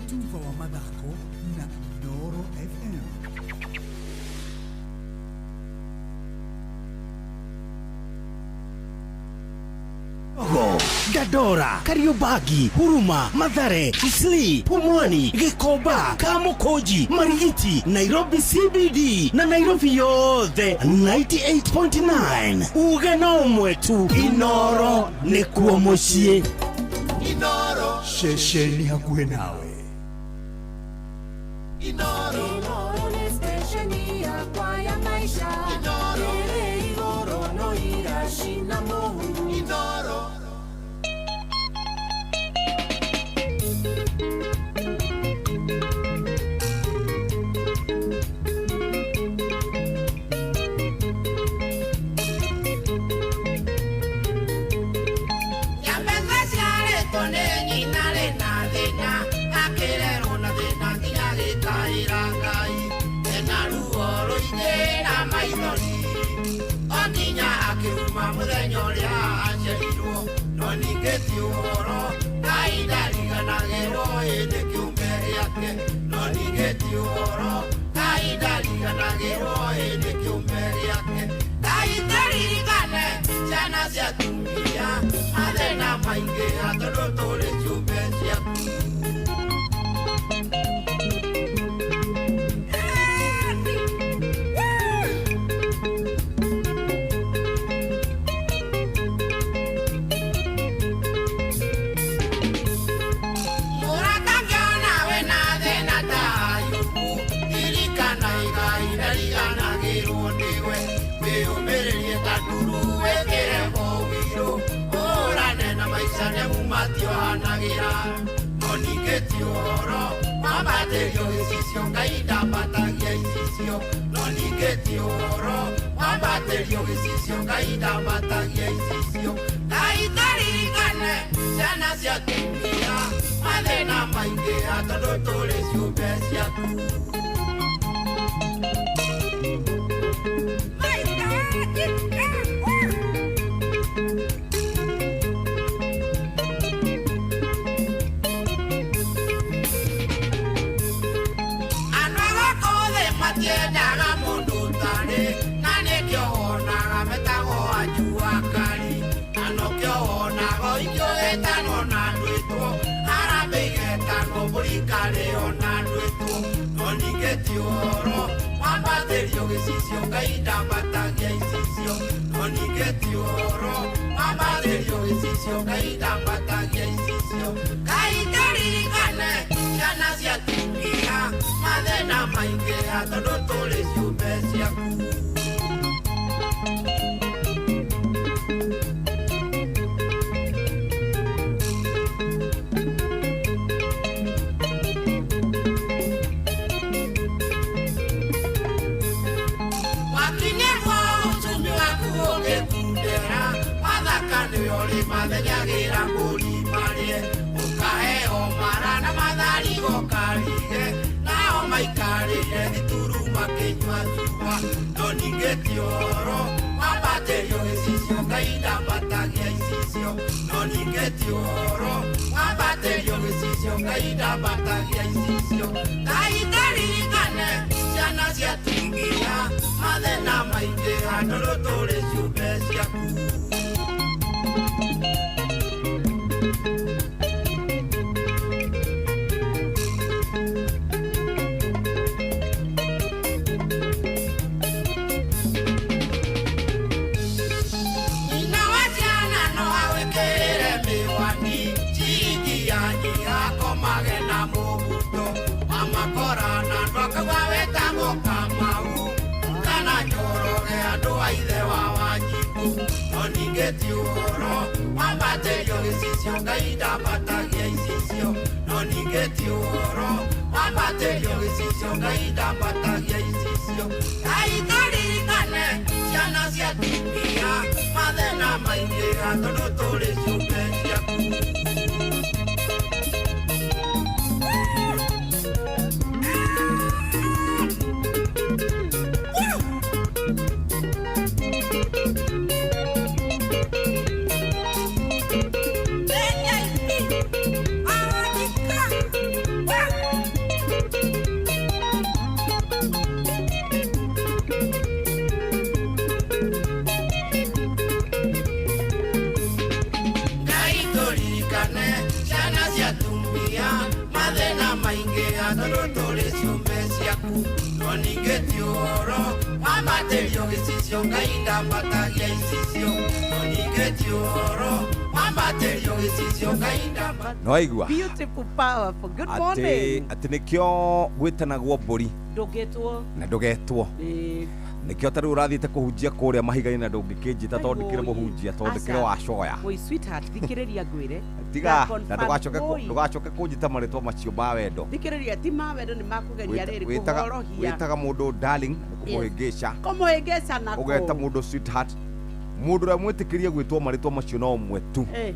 tuva wa mathako na Inooro FM. Dandora, Kariobangi, Huruma, Mathare, Isli, Pumwani, Gikomba, Kamukunji, Marigiti, Nairobi CBD na Nairobi yothe 98.9. Uge no ũmwe tu, Inooro nĩkuo mũciĩ. Inooro ceceni hakuhĩ nawe. Inooro nĩ stesheni yakwa ya maisha. Inooro ĩrĩ igũrũ no iracina mũhu. Inooro. na nĩwe ũrĩmathegagĩra mbũri marĩe ũkaheo mara na matharigo karige nao maikarĩire thituru makĩnyua thua no ningĩ ti ũhoro wambatĩrio gĩcicio Ngai ndambatagia icicio no ningĩ ti ũhoro wambatĩrio gĩcicio Ngai ndambatagia icicio Ngai taririkane ciana cia atumia mathĩna maingĩ handũ tũrĩ ciũmbe ciaku. Nyina wa ciana no awĩkĩrĩre mĩwani ciringi yanyiha akomage na mũbuto wa makora na andũ akauga wetagwo Kamau kana Njoroge andũ a ithe wa Wanjikũ no ningĩ ti ũhoro wambatĩrio gĩcicio Ngai ndambatagia icicio no ningĩ ti ũhoro wambatĩrio gĩcicio Ngai ndambatagia icicio Ngai taririkane ciana cia atumia mathĩna maingĩha tondũ tũrĩ ciũmbe ciaku. Ngai tũririkane ciana cia atumia mathĩna maingĩha tondũ tũrĩ ciũmbe ciaku no ningĩ ti ũhoro wambatĩrio gĩcicio Ngai ndambatagia icicio no ningĩ ti ũhoro wambatĩrio gĩcicio Ngai ndambatagia. No aigua Beautiful, powerful. Good atĩ morning. atĩ nĩkĩo gwĩtanagwo mbũri Ndũngĩtwo. na ndũgetwo. Ĩĩ. Nĩkĩo ta rĩu ũrathiĩte kũhunjia kũrĩa mahiga-inĩ na ndũngĩkĩnjĩta tondũ ndĩkĩrĩ Oi. mũhunjia tondũ ndĩkĩrĩ Aca. wa coya. Oi, sweetheart, thikĩrĩria ngwĩre. Tiga na Confirm. ndũgacoke Oi. ndũgacoke kũnjĩta marĩtwa macio ma wendo. Thikĩrĩria ti ma wendo nĩ makũgeria rĩrĩ Wĩtaga kũhorohia. wĩtaga mũndũ darling nĩ kũmũhĩngĩca. Kũmũhĩngĩca nako. Ũgeta mũndũ sweetheart. Mũndũ ũrĩa mwĩtĩkĩrie gwĩtwo marĩtwa macio no ũmwe tu. Eh.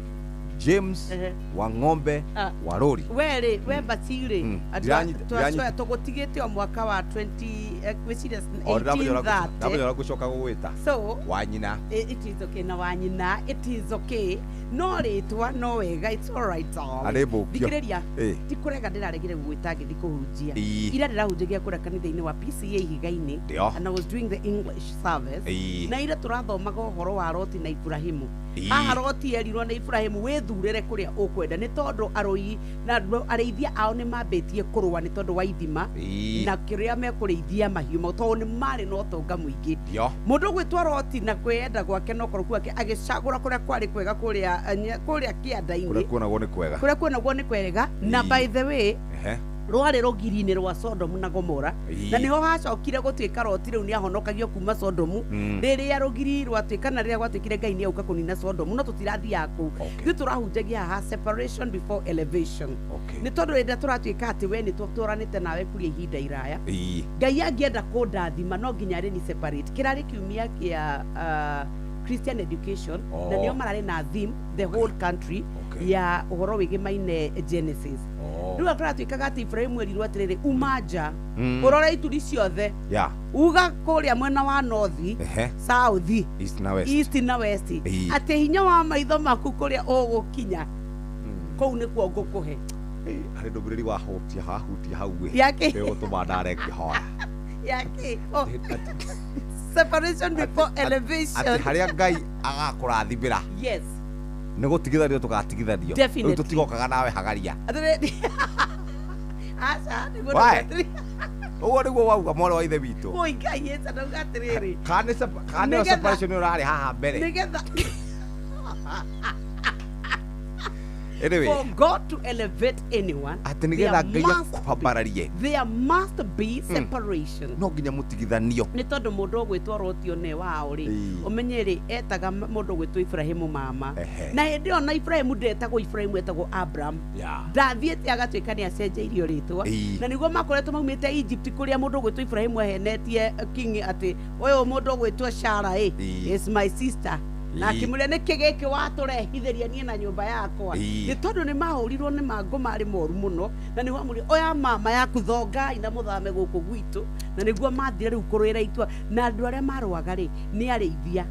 James Ehe. wa ng'ombe Ah. wa rũri. We rĩ, we Basi rĩ, Ndiranyi- tũgũtigĩte o mwaka wa 20 ngwĩciria O ndamenya ũrĩa 1830. ndamenya ũrĩa ngũcoka gũgwĩta. So, Wa nyina. It is okay na wa nyina, it is okay. No rĩtwa no wega, it's all right darling. Na nĩ mbũkio. Thikĩrĩria, Ĩ. ti kũrega ndĩraregire gũgwĩta ngĩthiĩ kũhunjia. Ĩ. Ira ndĩrahunjagia kũrĩa kanitha-inĩ wa PCA Ihiga-inĩ. Ndio. And I was doing the English service. Ĩ. Na ira tũrathomaga ũhoro wa Loti na Ibrahimu. Ĩ. Haha Loti erirwo nĩ Ibrahimu wĩthurĩre kũrĩa ũkwenda nĩ tondũ arũi na andũ arĩithia ao nĩ mambĩtie kũrũa nĩ tondũ wa ithima Ĩ. na kĩrĩa mekũrĩithia mahiũ mao tondũ nĩ marĩ na ũtonga mũingĩ. Ndio. Mũndũ ũgwĩtwo Loti na kwĩyenda gwake na ũkoroku wake agĩcagũra kũrĩa kwarĩ kwega kũrĩa kũrĩa kĩanda-inĩ Kũrĩa kuonagwo nĩ kwega. kũrĩa kuonagwo nĩ kwega na Ĩ. by the way Ehe. rwarĩ rũgiri-inĩ rwa Sodomu na Gomora Ĩ. na nĩho hacokire gũtuĩka Loti rĩu nĩahonokagio kuma Sodomu rĩrĩa rũgiri rwatuĩka na rĩrĩa gwatuĩkire Ngai nĩauka kũnina Sodomu no tũtirathiaga kũu ithuĩ tũrahunjagia haha separation before elevation nĩ tondũ rĩrĩa tũratuĩka atĩ we nĩ tũtũranĩte nawe kuria ihinda iraya Ĩ. Ngai angĩenda kũndathima no nginya rĩ ni separate kĩrarĩ kiumia kĩa Christian education Oh. na nĩo mararĩ na theme the whole country ya ũhoro wĩgĩmaine Genesis Oh. rĩu kũratuĩkaga atĩ Ibrahimu erirwo atĩrĩrĩ uma nja ũrore ituri ciothe Yeah. uga kũrĩa mwena wa north Ehe. south East na west. east na west Ĩ. atĩ hinya wa maitho maku kũrĩa ũgũkinya kũu nĩkuo ngũkũhe Harĩ ndũmĩrĩri wahutia hahutia hau ĩ. Yake. Ĩgũtũma ndare ngĩhoya. yake oh. Separation before elevation. Atĩ harĩa Ngai agakũrathimĩra Yes. nĩ gũtigithanio tũgatigithanio. Definitely. Rĩu tũtigokaga nawe hagaria. Atĩrĩrĩ. Aca nĩguo Why? ndauga atĩrĩ- Ũguo nĩguo wauga mwarĩ wa ithe witũ. Oi, Ngai ĩca ndauga atĩrĩrĩ. Kana nĩ kana nĩyo Nĩgetha- separation ũrarĩ haha mbere. Nĩgetha Anyway, for God to elevate anyone, atĩ nĩgetha there Ngai must akwambararie there must be separation. no nginya mũtigithanio. Nĩ tondũ mũndũ ũgwĩtwo Loti one wao rĩ Ĩĩ. ũmenye rĩ etaga mũndũ ũgwĩtwo Ibrahimu mama. Ehe. Na hĩndĩ ĩyo na Ibrahimu ndetagwo Ibrahimu etagwo Abraham. Yeah. Ndathiĩte agatuĩka nĩ acenjeirio rĩtwa. Ĩĩ. Na nĩguo makoretwo maumĩte Egypt kũrĩa mũndũ ũgwĩtwo Ibrahimu ahenetie king atĩ ũyũ mũndũ ũgwĩtwo Shara ĩ Ĩĩ. is my sister. Na Ĩĩ. akĩmũria nĩkĩ gĩkĩ watũrehithĩria niĩ na nyũmba yakwa? Ĩĩ. Nĩ tondũ nĩ mahũrirwo nĩ mangũ marĩ moru mũno, na nĩguo amũria, oya mama yaku, thongai na mũthame gũkũ gwitũ. Na nĩguo mathire rĩu kũrũĩra itua, na andũ arĩa marũaga rĩ nĩ arĩithia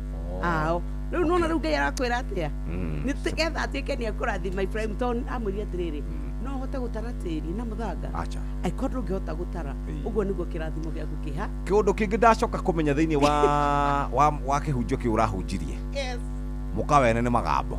ao. Rĩu nona rĩu Ngai arakwĩra atĩa? Nĩ getha atuĩke nĩ ekũrathima Ibrahim, tondũ amwĩrire atĩrĩrĩ, no ũhote gũtara tĩri na mũthanga? Acha. Angĩkorwo ndũngĩhota gũtara, ũguo nĩguo kĩrathimo gĩaku kĩha. Kĩũndũ kĩngĩ ndacoka kũmenya thĩinĩ wa kĩhunjio kĩu ũrahunjirie, Yes. mũka wene nĩ magambo.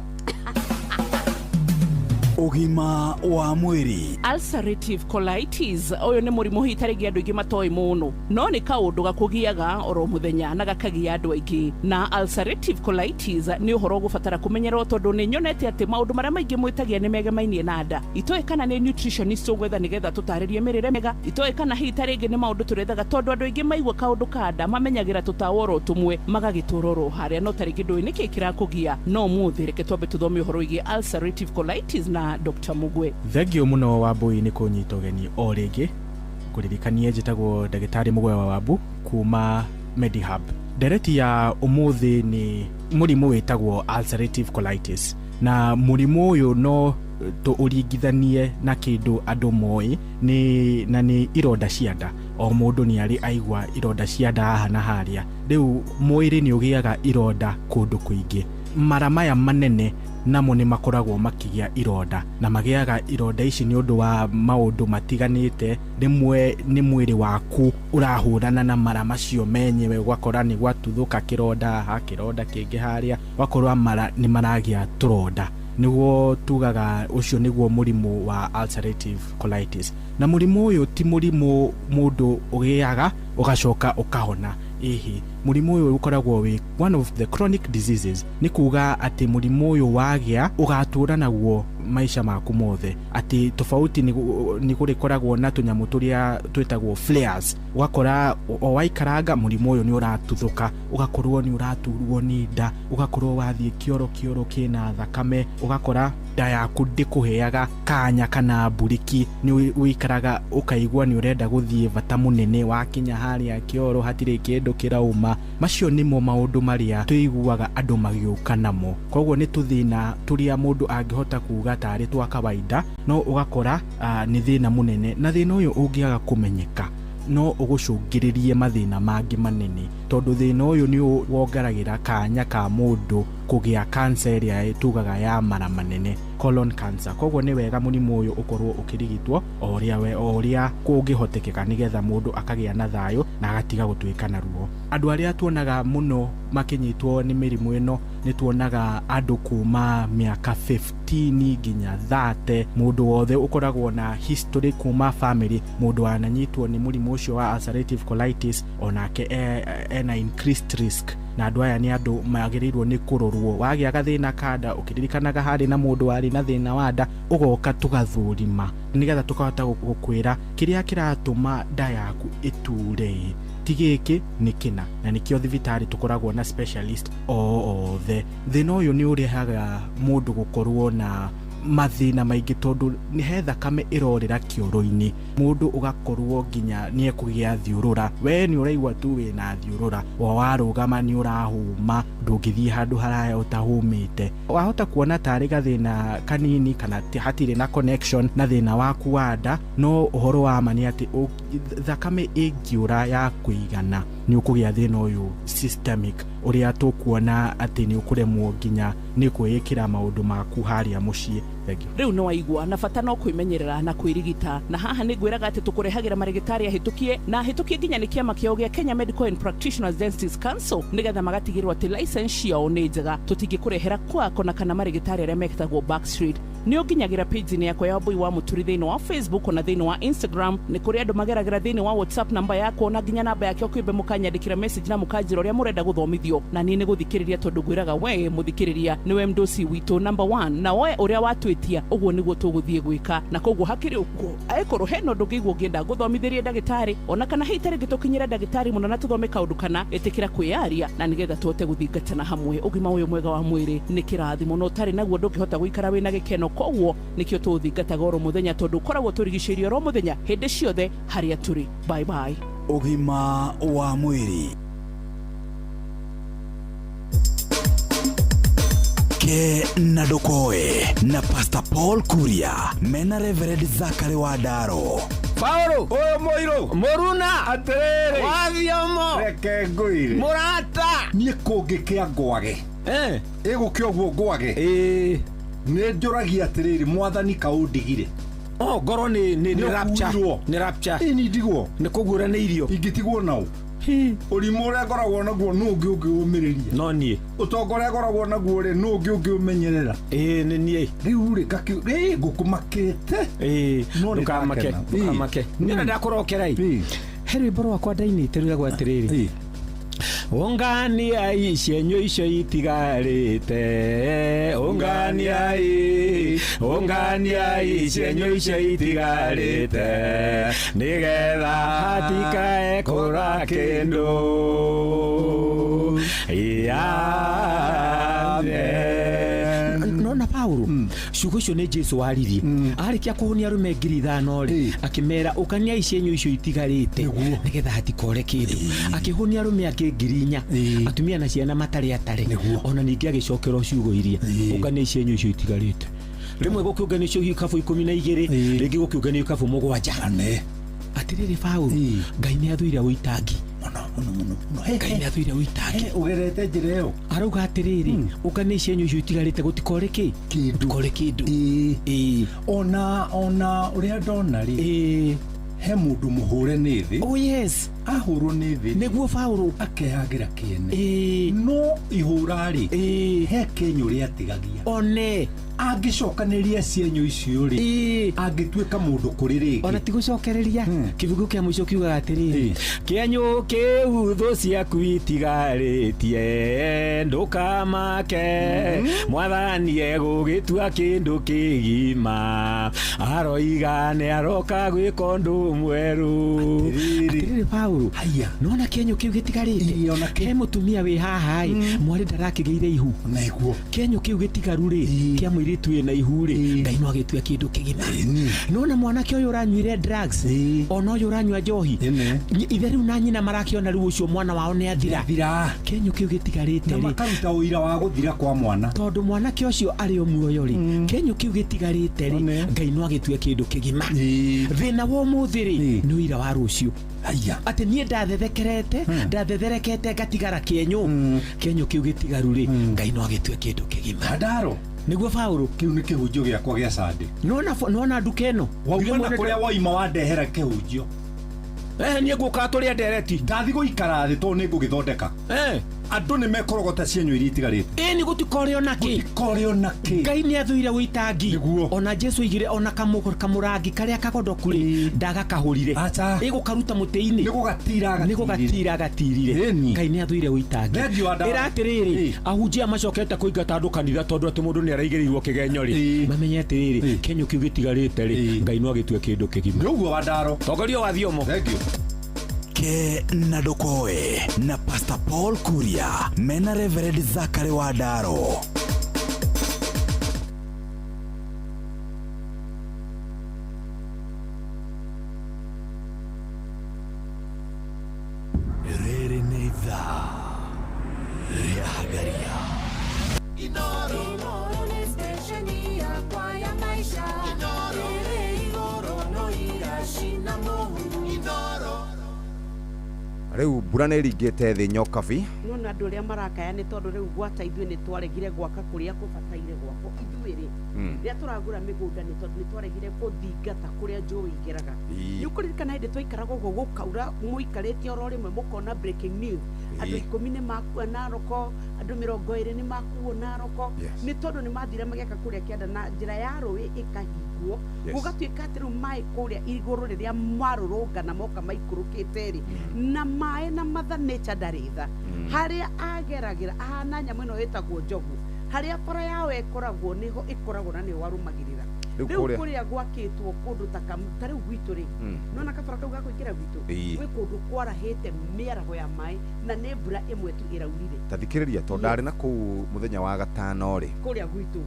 Ũgima wa mwĩrĩ. Ulcerative colitis, ũyũ nĩ mũrimũ hihi ta rĩngĩ andũ aingĩ matoĩ mũno, no nĩ kaũndũ gakũgiaga oro mũthenya na gakagia andũ aingĩ. Na ulcerative colitis nĩ ũhoro ũgũbatara kũmenyerwo, tondũ nĩ nyonete atĩ maũndũ marĩa maingĩ mwĩtagia nĩ megemainie na nda. Itoĩ kana nĩ nutritionist ũgwetha nĩgetha tũtarĩrie mĩrĩre mĩega, itoĩ kana hihi ta rĩngĩ nĩ maũndũ tũrethaga, tondũ andũ aingĩ maigua kaũndũ ka nda mamenyagĩra tũtawa oro tũmwe magagĩtũra oro harĩa, no ta rĩngĩ ndũĩ nĩkĩ kĩrakũgia. No ũmũthĩ reke twambe tũthome ũhoro wĩgiĩ ulcerative colitis na Dr. Mugwe. Thengio mũno Wambui nĩ kũnyita ũgeni o rĩngĩ. Kũririkanie njĩtagwo ndagĩtarĩ Mũgwe wa Wambu kuma Medihub. Ndereti ya ũmũthĩ nĩ mũrimũ wĩtagwo ulcerative colitis, na mũrimũ ũyũ no tũũringithanie na kĩndũ andũ moĩ nĩ na nĩ ironda cia nda. O mũndũ nĩ arĩ aigua ironda cia nda haha na harĩa. Rĩu mwĩrĩ nĩ ũgĩaga ironda kũndũ kũingĩ. Mara maya manene namo nĩ makoragwo makĩgĩa ironda, na magĩaga ironda ici nĩ ũndũ wa maũndũ matiganĩte. Rĩmwe nĩ mwĩrĩ waku ũrahũrana na mara macio menyewe, ũgakora nĩ gwatuthũka kĩronda haha, kĩronda kĩngĩ harĩa, ũgakorwo mara nĩ maragĩa tũronda. Nĩguo tugaga ũcio nĩguo mũrimũ wa ulcerative colitis. Na mũrimũ ũyũ ti mũrimũ mũndũ ũgĩaga ũgacoka ũkahona. Ĩhĩ, mũrimũ ũyũ ũkoragwo wĩ one of the chronic diseases, nĩ kuga atĩ mũrimũ ũyũ wagĩa ũgatũra naguo maica maku mothe. Atĩ tofauti nĩ kũrĩkoragwo na tũnyamũ tũrĩa twĩtagwo flares, ũgakora o waikaranga mũrimũ ũyũ nĩ ũratuthũka, ũgakorwo nĩ ũraturwo nĩ nda, ũgakorwo wathiĩ kĩoro kĩoro kĩna thakame, ũgakora nda yaku ndĩkũheaga kanya kana mburiki, nĩ ũikaraga ũkaigua nĩ ũrenda gũthiĩ bata mũnene, wakinya harĩa kĩoro hatirĩ kĩndũ kĩrauma. Macio nĩmo maũndũ marĩa tũiguaga andũ magĩũka namo. Koguo nĩ tũthĩna tũrĩa mũndũ angĩhota kuga tarĩ twa kawaida, no ũgakora nĩ thĩna mũnene. Na thĩna ũyũ ũngĩaga kũmenyeka no ũgũcũngĩrĩrie mathĩna mangĩ manene, tondũ thĩna ũyũ nĩ wongeragĩra kanya ka mũndũ kũgĩa cancer ĩrĩa tugaga ya mara manene, colon cancer. Koguo nĩ wega mũrimũ ũyũ ũkorwo ũkĩrigitwo o ũrĩa kũngĩhotekeka, nĩgetha mũndũ akagĩa na thayũ na agatiga gũtuĩka na ruo. Andũ arĩa tuonaga mũno makĩnyitwo nĩ mĩrimũ ĩno, nĩ tuonaga andũ kuma mĩaka 15 nginya 30, mũndũ wothe ũkoragwo na history kuma family, mũndũ wananyitwo nĩ mũrimũ ũcio wa ulcerative colitis onake ena increased risk. Na andũ aya nĩ andũ magĩrĩirwo nĩ kũrorwo. Wagĩa gathĩna ka nda, ũkĩririkanaga harĩ na mũndũ warĩ na thĩna wa nda, ũgoka tũgathũrima nĩgetha tũkahota gũkwĩra kĩrĩa kĩratũma nda yaku ĩture, ti gĩkĩ nĩ kĩna. Na nĩkĩo thibitarĩ tũkoragwo na specialist o othe. Thĩna ũyũ nĩ ũrehaga mũndũ gũkorwo na mathĩna maingĩ, tondũ nĩ he thakame ĩrorĩra kĩoro-inĩ, mũndũ ũgakorwo nginya nĩ ekũgĩa thiũrũra. We nĩ ũraigua tu wĩna thiũrũra, o warũgama nĩ ũrahũma, ndũngĩthiĩ handũ haraya ũtahũmĩte. Wahota kuona tarĩ gathĩna kanini kana hatirĩ na connection na thĩna waku wa nda, no ũhoro wa ma nĩ atĩ thakame ĩngĩũra ya kũigana nĩ ũkũgĩa thĩna ũyũ systemic, ũrĩa tũkuona atĩ nĩ ũkũremwo nginya nĩ kwĩĩkĩra maũndũ maku harĩa mũciĩ. Thank you. Rĩu nĩ waigua na bata no kwĩmenyerera na kwĩrigita. Na haha nĩ ngwĩraga atĩ tũkũrehagĩra marĩgĩtarĩ ahĩtũkie na ahĩtũkie nginya nĩ kĩama kĩao gĩa Kenya Medical and Practitioners Dentists Council, nĩgetha magatigĩrĩrwo atĩ license ciao nĩ njega. Tũtingĩkũrehera kwako na kana marĩgĩtarĩ arĩa metagwo backstreet. Nĩ ũnginyagĩra page-inĩ yakwa ya Wambui wa Mũturi thĩinĩ wa Facebook na thĩinĩ wa Instagram. Nĩ kũrĩ andũ mageragĩra thĩinĩ wa WhatsApp namba yakwa na nginya namba yake kĩũmbe, mũkanyandĩkĩra message na mũkanjĩra ũrĩa mũrenda gũthomithio, na niĩ nĩ gũthikĩrĩria, tondũ ngwĩraga we mũthikĩrĩria nĩwe mdosi witũ number 1, na we ũrĩa watwĩtia ũguo nĩguo tũgũthiĩ gwĩka. Na koguo hakĩrĩ ũguo, angĩkorwo hena ũndũ ũngĩigua ũngĩenda gũthomithĩria ndagĩtarĩ, ona kana hihi tarĩngĩ tũkinyĩre ndagĩtarĩ mũno na tũthome kaũndũ kana, ĩtĩkĩra kwĩyaria na nĩgetha tũhote gũthingatana hamwe. Ũgima ũyũ mwega wa mwĩrĩ nĩ kĩrathimo, na ũtarĩ naguo ndũngĩhota gũikara wĩna gĩkeno. Koguo nĩkĩo tũũthingataga oro mũthenya, tondũ ũkoragwo tũrigicĩirie oro mũthenya hĩndĩ ciothe harĩa tũrĩ. Bye bye. Ũgima wa mwĩrĩ. Ke na ndũkoe na Pastor Paul Kuria mena Reverend Zachary Wandaro. Paulo ũyũ mũirũ mũruna atĩrĩrĩ wathiomo reke ngwĩre mũrata niĩ kũngĩkĩa ngwage ĩgũkĩa ũguo ngwage nĩ njũragia atĩrĩrĩ mwathani kaũndigire. Oh, ngorwo nĩ rapture, nĩ rapture. Ĩ ndigwo nĩ kũguũra nĩ irio ingĩtigwo nao ũrimũ ũrĩa ngoragwo naguo nũ ũngĩ ũngĩũmĩrĩria no niĩ ũtonga ũrĩa ngoragwo naguo rĩ nũ ũngĩ ũngĩũmenyerera ĩĩ nĩ niĩ rĩu rĩ ngakĩ ngũkũmakĩte ĩĩ no ndũkamake ndũkamake niĩ na ndakũrokera ĩ he rwĩmbo rwakwa ndainĩte rwĩragwo atĩrĩrĩ Ungania cienyũ icio itigarĩte ungania ungania cienyũ icio itigarĩte nĩgetha hatikae kũra kĩndũ. Nona Paulo ciugo icio nĩ Jesu waririe arĩkia kũhũnia arũme 5,000 rĩ akĩmera ũkania cienyũ icio itigarĩte nĩgetha hatikore kĩndũ akĩhũnia arũme angĩ 4,000 atumia na ciana matarĩ atare ona ningĩ agĩcokerwo ciugo iria ũkania cienyũ icio itigarĩte rĩmwe gũkĩũnganio icio ikabu 12 rĩngĩ gũkĩũnganio ikabu 7 atĩrĩrĩ Paulo Ngai nĩ athũire ũitangi Ngai nĩ athũire ũitangi ũgerete njĩra ĩyo arauga atĩrĩrĩ ũkania cienyũ icio itigarĩte gũtikore kĩ gũtikore kĩndũ ona ona ũrĩa ndona rĩ he mũndũ mũhũre nĩ thĩ. Oh yes ahũrwo nĩ thĩ nĩguo Paulo akehagĩra kĩene no ihũra rĩ he kĩenyũ rĩatigagia one angĩcokanĩria cienyũ icio rĩ angĩtuĩka mũndũ kũrĩ rĩngĩ ona ti gũcokereria kĩbungo kĩa mũico kiugaga atĩrĩrĩ kĩenyũ kĩu thũ ciaku itigarĩtie ndũkamake mwathani egũgĩtua kĩndũ kĩgima aroiga nĩ aroka gwĩka ũndũ mwerũ atĩrĩrĩ Paulo nona kĩenyũ kĩu gĩtigarĩte he mũtumia wĩ haha ĩ mwarĩ ndarakĩgĩire ihu nĩguo kĩenyũ kĩu gĩtigaru rĩ kĩa mũirĩtu wĩna ihu rĩ Ngai no agĩtua kĩndũ kĩgima nona mwanake ũyũ ũranyuire drugs ona ũyũ ũranyua njohi ithe rĩu na nyina marakĩona rĩu ũcio mwana wao nĩ athira kĩenyũ kĩu gĩtigarĩte na makaruta ũira wa gũthira kwa mwana tondũ mwanake ũcio arĩ o muoyo rĩ kĩenyũ kĩu gĩtigarĩte rĩ Ngai no agĩtue kĩndũ kĩgima thĩna wa ũmũthĩ rĩ nĩ ũira wa rũciũ atĩ niĩ ndathethekerete ndathetherekete ngatigara kĩenyũ kĩenyũ kĩu gĩtigaru rĩ Ngai no agĩtue kĩndũ kĩgima Ndaro nĩguo Paulo kĩu nĩ kĩhunjio gĩakwa gĩa Sunday nona nduka ĩno wauma na kũrĩa waima wandehera kĩhunjio niĩ ngũkaga tũrĩa ndereti ndathi gũikara thĩ tondũ nĩ ngũgĩthondeka andũ nĩ mekorogota cienyũ iria itigarĩte ĩni gũtikore ona kĩ gũtikore ona kĩ Ngai nĩ athũire ũitangi ona Jesu oigire ona kamũrangi karĩa kagondoku rĩ ndagakahũrire ĩgũkaruta mũtĩ-inĩ nĩ gũgatira agatirire Ngai nĩ athũire ũitangi ĩra atĩrĩrĩ ahunjia macokete kũingata andũ kanitha tondũ atĩ mũndũ nĩ araigĩrĩirwo kĩgenyo rĩ mamenye atĩrĩrĩ kĩenyũ kĩu gĩtigarĩte rĩ Ngai no agĩtue kĩndũ kĩgima nĩ ũguo Wandaro tongoria wa thiomo thank you Ke na ndũkoe na Pastor Paul Kuria mena Reverend Zachary Wandaro. Rĩrĩ nĩ ithaa rĩa Hagaria. Inoro nĩ stesheni yakwa ya maisha ĩrĩ igũrũ no iracina mũhu Inoro rĩu mbura nĩ ĩringĩte thĩ nyokabi nona andũ arĩa marakaya nĩ tondũ rĩu gwata ithuĩ nĩ twaregire gwaka kũrĩa kũbataire gwakwo ithuĩ rĩ rĩrĩa tũragũra mĩgũnda nĩ tondũ nĩ twaregire gũthingata kũrĩa njũĩ igeraga nĩ ũkũririkana hĩndĩ twaikaraga ũguo gũkaura mũikarĩte oro rĩmwe mũkona breaking news andũ 10 nĩ makua Naroko andũ 20 nĩ makuo Naroko nĩ tondũ nĩ mathire magĩaka kũrĩa kĩanda na njĩra ya rũĩ ĩkahingwo gũgatuĩka atĩ rĩu maĩ kũrĩa igũrũ rĩrĩa marũrũngana moka maikũrũkĩte rĩ na maĩ na mother nature ndarĩ tha harĩa ageragĩra ahana nyamũ ĩno ĩtagwo njogu harĩa bara yao ĩkoragwo nĩho ĩkoragwo na nĩho arũmagĩrĩra rĩu kũrĩa gwakĩtwo kũndũ ta rĩu gwitũ rĩ nona kabara kau ga kũingĩra gwitũ gwĩ kũndũ kwarahĩte mĩaraho ya maĩ na nĩ mbura ĩmwe tu ĩraurire ta thikĩrĩria tondũ ndarĩ na kũu mũthenya wa gatano rĩ kũrĩa gwitũ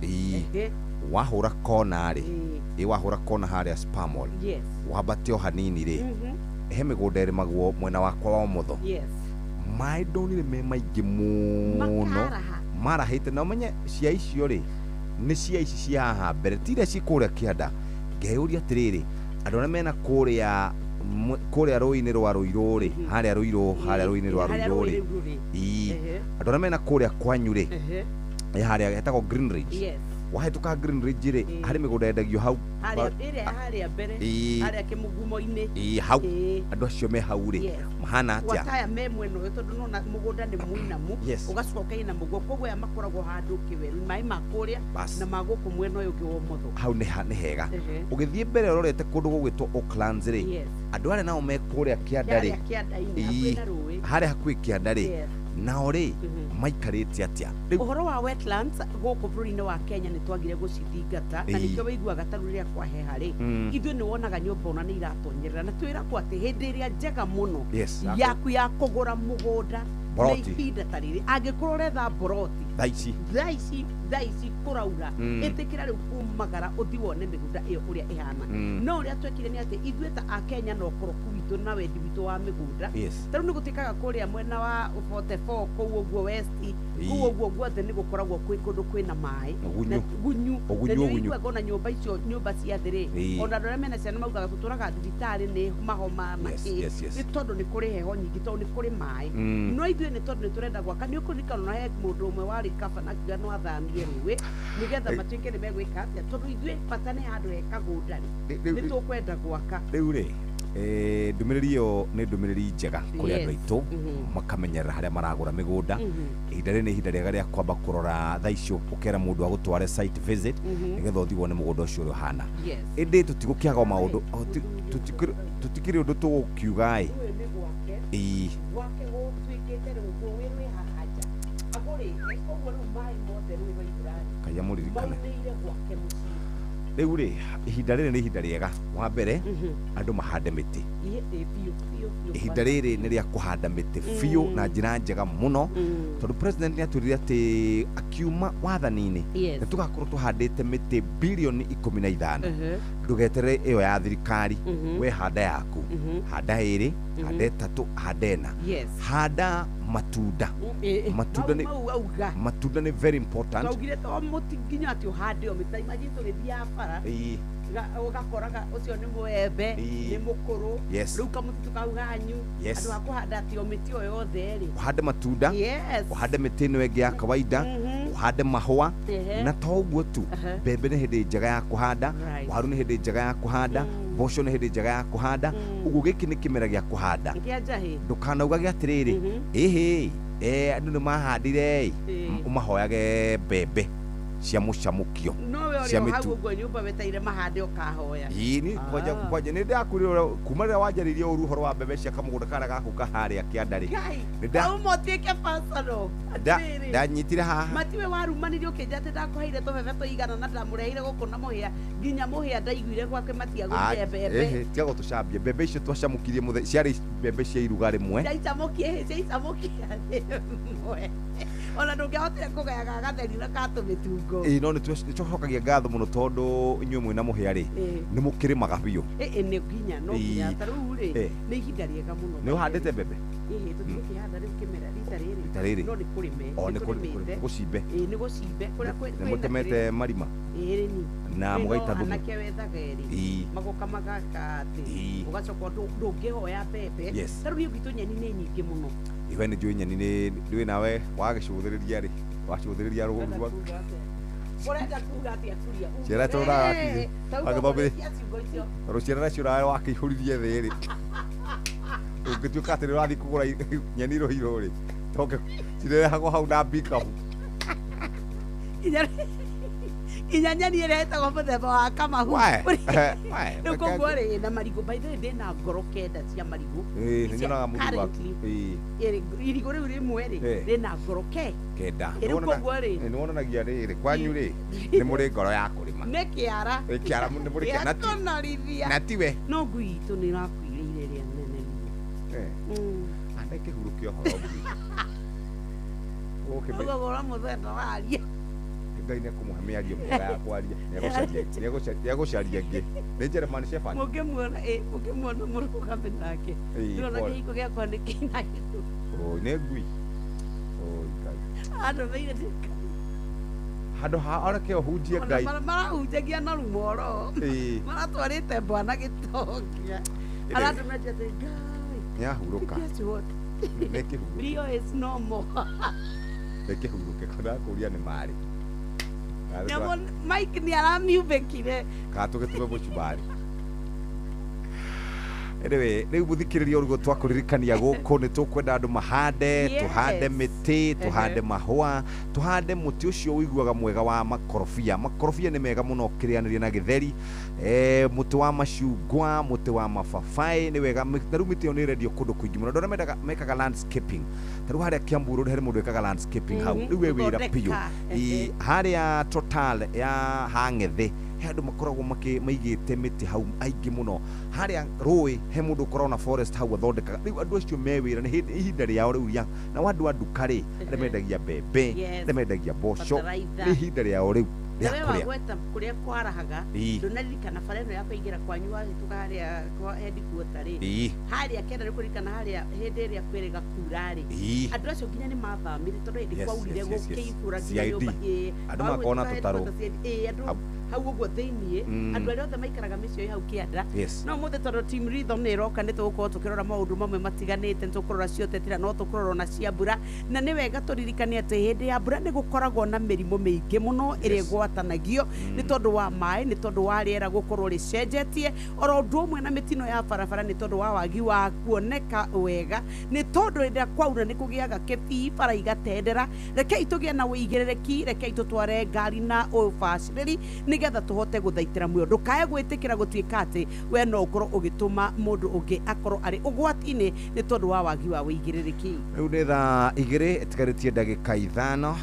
wahũra kona rĩ wahũra kona harĩa Spamall wambate o hanini rĩ he mĩgũnda ĩrĩmagwo mwena wakwa wa ũmotho maĩ ndonire me maingĩ mũno Marahĩte na ũmenye cia icio rĩ nĩ cia ici cia haha mbere ti iria ci kũrĩa kĩanda. Ngeyũria atĩrĩrĩ, andũ arĩa mena kũrĩa kũrĩa rũĩ-inĩ rwa Rũirũ rĩ, harĩa Rũirũ, harĩa rũĩ-inĩ rwa Harĩa Rũirũ rũĩ rĩ, rĩu rũrĩ. ii andũ arĩa mena kũrĩa kwanyu rĩ, harĩa hetagwo Green Ridge, Yes. wahĩtũka Green Ridge rĩ, harĩ mĩgũnda yendagio hau Harĩa ĩrĩa harĩa mbere, Ĩĩ. harĩa kĩmugumo-inĩ. Ĩĩ, hau Ĩĩ. andũ acio me hau rĩ Yes. mahana atĩa? Wataya me mwena ũyũ tondũ nona mũgũnda nĩ mũinamu, Yes. ũgacoka ũkainama ũguo, koguo aya makoragwo handũ kĩweru, maĩ ma kũrĩa Bas. na ma gũkũ mwena ũyũ ũngĩ wa ũmotho. Hau nĩ hega. Ũgĩthiĩ mbere ũrorete kũndũ gũgwĩtwo Oaklands rĩ, Yes. andũ arĩa nao me kũrĩa kĩanda rĩ, Harĩa kĩanda-inĩ, Ĩĩ, hakuhĩ na rũĩ. harĩa hakuhĩ kĩanda rĩ, Yes. nao rĩ maikarĩte atĩa? Rĩu Ũhoro wa wetlands gũkũ bũrũri-inĩ wa Kenya nĩ twagire gũcithingata, na Ĩĩ. nĩkĩo wĩiguaga ta rĩu rĩrĩa kwaheha rĩ, ithuĩ nĩ wonaga nyũmba ona nĩ iratonyerera, na twĩragwo atĩ hĩndĩ ĩrĩa njega mũno Yes. yaku ya kũgũra mũgũnda nĩ Boroti. ihinda ta rĩrĩ, angĩkorwo ũretha boroti thaa ici, thaa ici kũraura, ĩtĩkĩra rĩu kumagara ũthi wone mĩgũnda ĩyo ũrĩa ĩhana. No ũrĩa twekire nĩ atĩ ithuĩ ta akenya na ũkoroku witũ na wendi witũ wa mĩgũnda, Yes. ta rĩu nĩ gũtuĩkaga kũrĩa mwena wa 44 kũu ũguo west, kũu ũguo guothe nĩ gũkoragwo kwĩ kũndũ kwĩna maĩ. Ũgunyu. Na gunyu. Ũgunyu, Na nĩ ũgunyu. ũiguaga ona nyũmba icio, nyũmba cia thĩ rĩ, ona andũ arĩa mena ciana maugaga tũtũraga thibitarĩ nĩ mahoma Yes, makĩ, yes, yes. nĩ tondũ nĩ kũrĩ heho nyingĩ, tondũ nĩ kũrĩ maĩ. No ithuĩ nĩ tondũ nĩ tũrenda gwaka, nĩ ũkũririkana ona he mũndũ ũmwe warĩ kaba na akiuga no athamie rũĩ nĩgetha matuĩke nĩ megwĩka atĩa, tondũ ithuĩ bata nĩ handũ he kagũnda rĩ, nĩ tũkwenda gwaka. Rĩu rĩ, ndũmĩrĩri ĩyo nĩ ndũmĩrĩri njega kũrĩ andũ aitũ, makamenyerera harĩa maragũra mĩgũnda. Ihinda rĩrĩ nĩ ihinda rĩega rĩa kwamba kũrora thaa icio, ũkera mũndũ agũtware site visit, nĩgetha ũthiĩ wone mũgũnda ũcio ũrĩa ũhana. Yes. Ĩndĩ tũtigũkĩaga o maũndũ, tũtikĩrĩ ũndũ tũgũkiuga ĩ. Ũyũ nĩ gwake. Ĩĩ. Gwake gũtuĩkĩte rĩu rũĩ rwĩ haha nja, agũrĩte, koguo rĩu maĩ mothe rũĩ rwaihũra rĩ, Ngai amũririkane. maumĩire gwake mũciĩ. Rĩu rĩ, ihinda rĩrĩ nĩ ihinda rĩega wa mbere andũ mahande mĩtĩ. Ĩĩ, ĩĩ, biũ biũ biũ. Ihinda rĩrĩ nĩ rĩa kũhanda mĩtĩ biũ na njĩra njega mũno, tondũ president nĩ atwĩrire atĩ akiuma wathani-inĩ Yes. nĩ tũgakorwo tũhandĩte mĩtĩ bilioni 15. Ndũgeterere ĩyo ya thirikari, we handa yaku, handa ĩrĩ, handa 3, handa 4, Yes. handa matunda. Ĩĩ, Matunda mau nĩ mau auga matunda nĩ very important. Twaugire to mũti nginya atĩ ũhande o mĩtĩ, imagine tũgĩthiaga bara, ũgakoraga ũcio nĩ mũembe, nĩ mũkũrũ, Yes. rĩu kamũtitũ kau ganyu, Yes. andũ a kũhanda atĩ o mĩtĩ o yothe rĩ, ũhande matunda, Yes. ũhande mĩtĩ ĩno ĩngĩ ya kawaida, ũhande mahũa, na to ũguo tu, mbembe nĩ hĩndĩ njega ya kũhanda, Right. waru nĩ hĩndĩ njega ya kũhanda, mboco nĩ hĩndĩ njega ya kũhanda. Ũguo gĩkĩ nĩ kĩmera gĩa kũhanda. Kĩa njahĩ. Ndũkanaugage atĩrĩrĩ, ĩhĩ, andũ nĩ mahandire ĩ, ũmahoyage mbembe cia mũcamũkio No we cia ũrĩ o hau mĩtu. ũguo nyũmba weteire mahande ũkahoya. Ĩĩ, ni kwanja kwanja nĩ ndakwĩrire kuma rĩrĩa wanjarĩirie ũru ũhoro wa mbembe cia kamũgũnda karĩa gaku kaharĩa kĩanda rĩ, Ngai, nĩ nda- auma ũtuĩke personal. Atĩrĩrĩ. ndanyitire haha. Matiwe warumanire ũkĩnja atĩ ndakũheire tũbebe tũigana na ndamũreheire gũkũ na mũhĩa, nginya mũhĩa ndaiguire gwake matiagũrire mbembe. Tiga gũtũcambia, mbembe icio twacamũkirie mũthenya ciarĩ mbembe cia iruga rĩmwe. Ciaicamũkie, ciaicamũkia rĩmwe, ona ndũngĩahotire kũgayaga gatheri na ka tũmĩtungo. Ĩĩ, no nĩ tũcokagia ngatho mũno tondũ inyuĩ mwĩna mũhĩa rĩ, nĩ mũkĩrĩmaga biũ. Ĩĩ, nĩ nginya no nginya ta rĩu rĩ, nĩ ihinda rĩega mũno. Nĩ ũhandĩte mbembe? Ĩhĩ, tũtigũkĩhanda rĩu kĩmera rita rĩrĩ. Rita rĩrĩ. No nĩ kũrĩme. O, nĩ nĩ tũrĩmĩte. nĩ gũcimbe. Ĩĩ, nĩ gũcimbe kũrĩa Nĩ kwĩna mũtemete marima Ĩĩ, nĩ na mũgaita thumu. Anake wethaga erĩ, magoka magaka atĩ ũgacoka ndũngĩhoya mbembe. Yes. Ta rĩu niĩ gwitũ nyeni nĩ nyingĩ mũno. Iwe nĩ njũĩ nyeni nĩ ndũĩ nawe wagĩcũthĩrĩria rĩ, wacũthĩrĩria rũru rwa Ũrenda kuga atĩa kuria? Ciana tondũ Eh, ta uga wagĩthomire ũrĩkia ciugo icio. rũciara nacio nawe wakĩihũririe thĩ rĩ, ũngĩtuĩka atĩ nĩ ũrathiĩ kũgũra nyeni rũirũ rĩ, toke cirehagwo hau na mbikabu. Nginya nyeni ĩrĩa ĩtagwo mũthemba wa kamahu. Wae, wae, Rĩu koguo rĩ, na marigũ, by the way, ndĩna ngoro 9 cia marigũ. Ĩĩ, Icia nĩ nyonaga mũthuri waku. currently, Ĩĩ. irigũ rĩu rĩmwe rĩ, rĩna ngoro 9. Rĩu koguo rĩ, Nĩ wonanagia rĩrĩ kwanyu rĩ, nĩ mũrĩ ngoro ya kũrĩma. Nĩ kĩara. Ĩ, kĩara nĩ mũrĩ kĩara. Gĩa kũnorithia. Na tiwe. No ngui itũ nĩ ĩrakuire ĩrĩa nene mũno. Ande kĩhurũke ũhoro ngui. Ũgũkĩme- Ũguo ũramũthenda waria. Ngai nĩ ekũmũhe mĩario mĩega ya kwaria. Nĩ egũcaria ĩngĩ. Nĩ German Shepherd. Mũngĩmuona, ĩ, mũngĩmuona mũrũgame nake. Ĩĩ, Ndĩrona pole. kĩhiko gĩakwa nĩ kĩna gĩtũ. Oi, nĩ ngui. Oi, Ngai. Andũmĩire Handũ ha oreke ũhunjie Ngai. Marahunjagia na rumoro. Ĩĩ. Maratwarĩte bwana gĩtongia. Ĩrĩ. Aratũmĩra atĩ Ngai. Nĩahurũka. Guess what? Nĩ kĩhurũke. Rio is no more. Nĩ kĩhurũke kũndakũria nĩ marĩ. Nyamũ Mike nĩ aramiumbĩkire. Kana tũgĩtume mũcumarĩ. Anyway, rĩu mũthikĩrĩria ũrĩguo twakũririkania gũkũ nĩ tũkwenda andũ mahande. Yes. Tũhande mĩtĩ, tũhande mahũa, tũhande mũtĩ ũcio ũiguaga mwega wa makorobia. Makorobia nĩ mega mũno ũkĩrĩanĩria na gĩtheri, mũtĩ wa macungwa, mũtĩ wa mababaĩ nĩ wega. Na rĩu mĩtĩ ĩyo nĩ ĩrendio kũndũ kũingĩ mũno. Andũ arĩa mendaga mekaga landscaping, ta rĩu harĩa Kiambu Road harĩ mũndũ wĩkaga landscaping hau. Rĩu we wĩra biũ. Gũthondeka. Harĩa Total ya Hang'ethe he andũ makoragwo maigĩte mĩtĩ hau aingĩ mũno. Harĩa rũĩ he mũndũ ũkoragwo na forest hau athondekaga. Rĩu andũ acio me wĩra nĩ hĩndĩ ihinda rĩao rĩu rĩa nao andũ a nduka rĩ, arĩa mendagia mbembe, arĩa mendagia mboco, Fertilizer. nĩ ihinda rĩao rĩu rĩa We kũrĩa. wagweta kũrĩa kwarahaga. Ndũnaririkana bara ĩno ya kũingĩra kwanyu wahĩtũka harĩa kwa headquarter rĩ? Harĩa kenda nĩ kũririkana harĩa hĩndĩ ĩrĩa kwĩrĩga kura rĩ, andũ acio nginya nĩ mathamire tondũ hĩndĩ kwaurire gũkĩihũra nginya CID. nyũmba. Andũ makoragwo na Wahĩtũka tũtarũ. headquarter CID, andũ Hau. hau ũguo thĩiniĩ, andũ arĩa othe maikaraga mĩciĩ hau kĩanda. No mũthĩ tondũ team Rhythm nĩ ĩroka, nĩ tũgũkorwo tũkĩrora maũndũ mamwe matiganĩte. Nĩ tũkũrora ciotetera, no tũkũrora ona cia mbura, na nĩ wega tũririkane atĩ hĩndĩ ya mbura nĩ gũkoragwo na mĩrimũ mĩingĩ mũno ĩrĩa ĩgwatanagio nĩ tondũ wa maĩ, nĩ tondũ wa rĩera gũkorwo rĩcenjetie, oro ũndũ ũmwe na mĩtino ya barabara nĩ tondũ wa wagi wa kuoneka wega, nĩ tondũ rĩrĩa kwaura nĩ kũgĩaga kĩbii, bara igatendera. Rekei tũgĩe na ũigĩrĩrĩki, rekei tũtware ngari na ũbacĩrĩri nĩgetha tũhote gũthaitĩra muoyo. Ndũkae gwĩtĩkĩra gũtuĩka atĩ we no ũkorwo ũgĩtũma mũndũ ũngĩ akorwo arĩ ũgwati-inĩ nĩ tondũ wa wagi wa ũigĩrĩrĩki. Rĩu nĩ thaa 2 ĩtigarĩtie ndagĩka 5.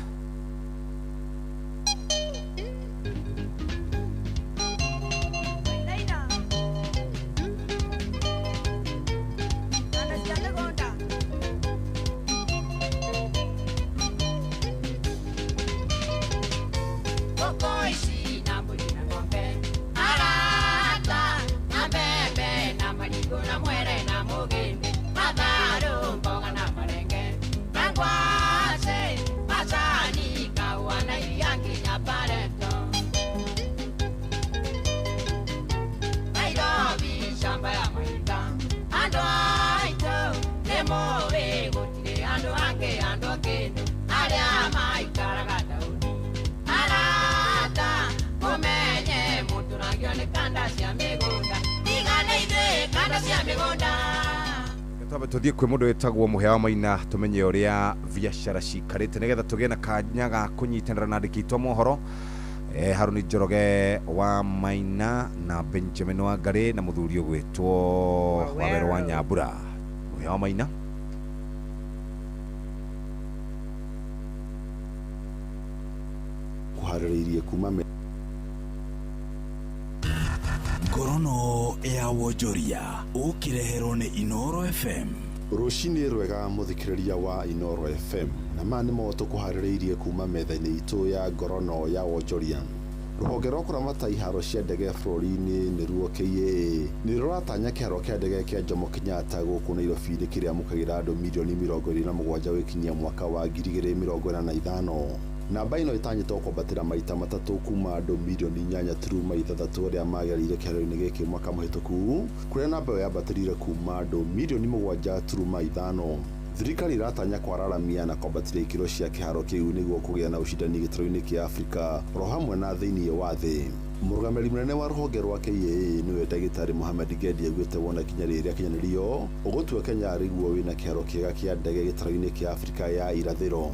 Ngũkũ ici na mbũri na ng'ombe, arata na mbembe na marigũ na mwere na mũgĩmbĩ, matharũ, mboga na marenge, na ngwacĩ, macani, kahũa na iria nginya pareto. Nairobi shamba ya mahinda, andũ aitũ nĩ mũĩ gũtirĩ andũ angĩ andũ kĩndũ arĩa maikaraga taũni. Arata ũmenye mũtũrangio nĩ kanda cia mĩgũnda, tigane ithuĩ kanda cia mĩgũnda. Twambe tũthiĩ kwĩ mũndũ wĩtagwo Mũhĩa wa Maina tũmenye ũrĩa biacara cikarĩte nĩgetha tũgĩe na kanya ga kũnyitanĩra na andĩki aitũ a mohoro, Harũni Njoroge wa Maina na Benjamin Wangarĩ na mũthuri ũgwĩtwo Wawerũ wa Nyambura. Mũhĩa wa Maina. Kũharĩrĩirie kuma Ngorono ya wonjoria ũkĩreherwo nĩ Inoro FM. Rũcinĩ rwega mũthikĩrĩria wa Inoro FM, na maya nĩmo tũkũharĩrĩirie kuma metha-inĩ itũ ya ngorono ya wonjoria. Rũhonge rwa kũramata iharo cia ndege bũrũri-inĩ nĩruo KAA nĩ rũratanya kĩharo kĩa ndege kĩa Jomo Kenyatta gũkũ Nairobi nĩ kĩrĩamũkagĩra andũ mirioni 27 gũkinyia mwaka wa 2045. Namba ĩno ĩtanyĩtwo kwambatĩra maita matatũ kuma andũ mirioni 8.6 arĩa magereire kĩharo-inĩ gĩkĩ mwaka mũhĩtũku, kũrĩa namba ĩyo yambatĩrire kuma andũ mirioni 7.5. Thirikari ĩratanya kwararamia na kwambatĩria ikĩro cia kĩharo kĩu nĩguo kũgĩa na ũcindani gĩtarũ-inĩ kĩa Afrika oro hamwe na thĩinĩ wa thĩ. Mũrũgamĩrĩri mũnene wa rũhonge rwa KAA nĩwe ndagĩtarĩ Mohamed Gedi augĩte wona ikinya rĩrĩ rĩakinyanĩrio ũgũtua Kenya arĩguo wĩna kĩharo kĩega kĩa ndege gĩtarũ-inĩ kĩa Afrika ya irathĩro.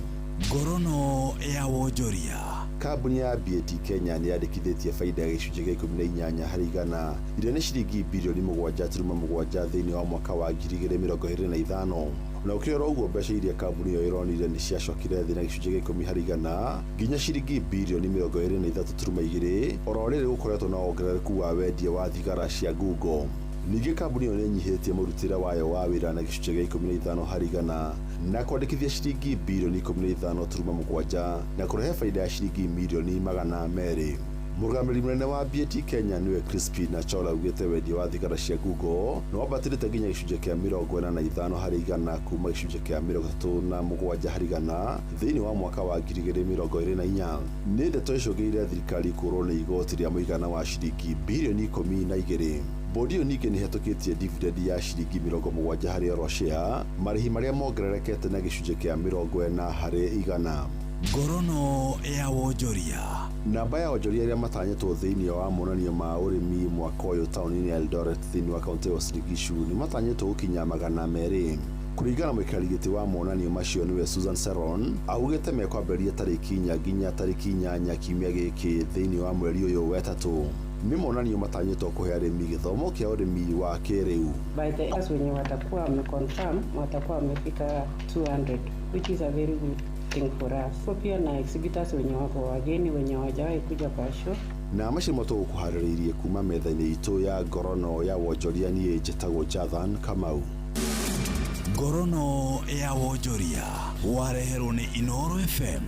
Ngorono ya wonjoria. Kambuni ya BAT Kenya nĩ yandĩkithĩtie baida ya gĩcunjĩ gĩa 18 harĩ igana iria nĩ ciringi birioni 7.7 thĩinĩ wa mwaka wa 2025. Na ũkĩrora ũguo mbeca iria kambuni ĩyo ĩronire nĩ ciacokire thĩ na gĩcunjĩ gĩa 10 harĩ igana nginya ciringi birioni 23.2 oro rĩrĩ gũkoretwo na wongerereku wa wendia wa thigara cia ngungo. Ningĩ kambuni ĩyo nĩ ĩnyihĩtie mũrutĩre wayo wa wĩra na gĩcunjĩ gĩa 15 harĩ igana na kwandĩkithia ciringi birioni 15.7 na kũrehe baida ya ciringi mirioni 200. Mũrũgamĩrĩri mũnene wa BAT Kenya nĩwe Crispin Achola augĩte wendia wa thigara cia Google nĩ wambatĩrĩte nginya gĩcunjĩ kĩa 45 harĩ igana kuma gĩcunjĩ kĩa 37 harĩ igana thĩinĩ wa mwaka wa 2024. Nĩ ndeto icũngĩrĩirie thirikari kũũrwo nĩ igoti rĩa mũigana wa ciringi birioni 12. Bodi ĩyo ningĩ nĩ ĩhetũkĩtie dividend ya ciringi 70 harĩ oro share, marĩhi marĩa mongererekete na gĩcunjĩ kĩa 40 harĩ igana. Ngorono ya wonjoria. Namba ya onjoria arĩa matanyĩtwo thĩinĩ wa monanio ma ũrĩmi mwaka ũyũ taũni-inĩ ya Eldoret thĩinĩ wa kaunti ya Uasin Gishu nĩ matanyĩtwo gũkinya 200. Kũringana na mũikarĩri gĩtĩ wa monanio macio nĩwe Susan Seron, augĩte mekwambĩrĩria tarĩki 4 nginya tarĩki 8 kiumia gĩkĩ thĩinĩ wa mweri ũyũ wetatũ. Nĩ monanio matanyĩtwo kũhe arĩmi gĩthomo kĩa ũrĩmi wa kĩrĩu. By the as wenye watakuwa wameconfirm watakuwa wamefika 200, which is a very good thing for us. So pia na exhibitors wenye wako wageni wenye hawajawahi kuja kwa show. Na macio nĩmo tũgũkũharĩrĩirie kuma metha-inĩ itũ ya ngorono ya wonjoria. Niĩ njĩtagwo Jathan Kamau. Ngorono ya wonjoria wareherwo nĩ Inooro FM.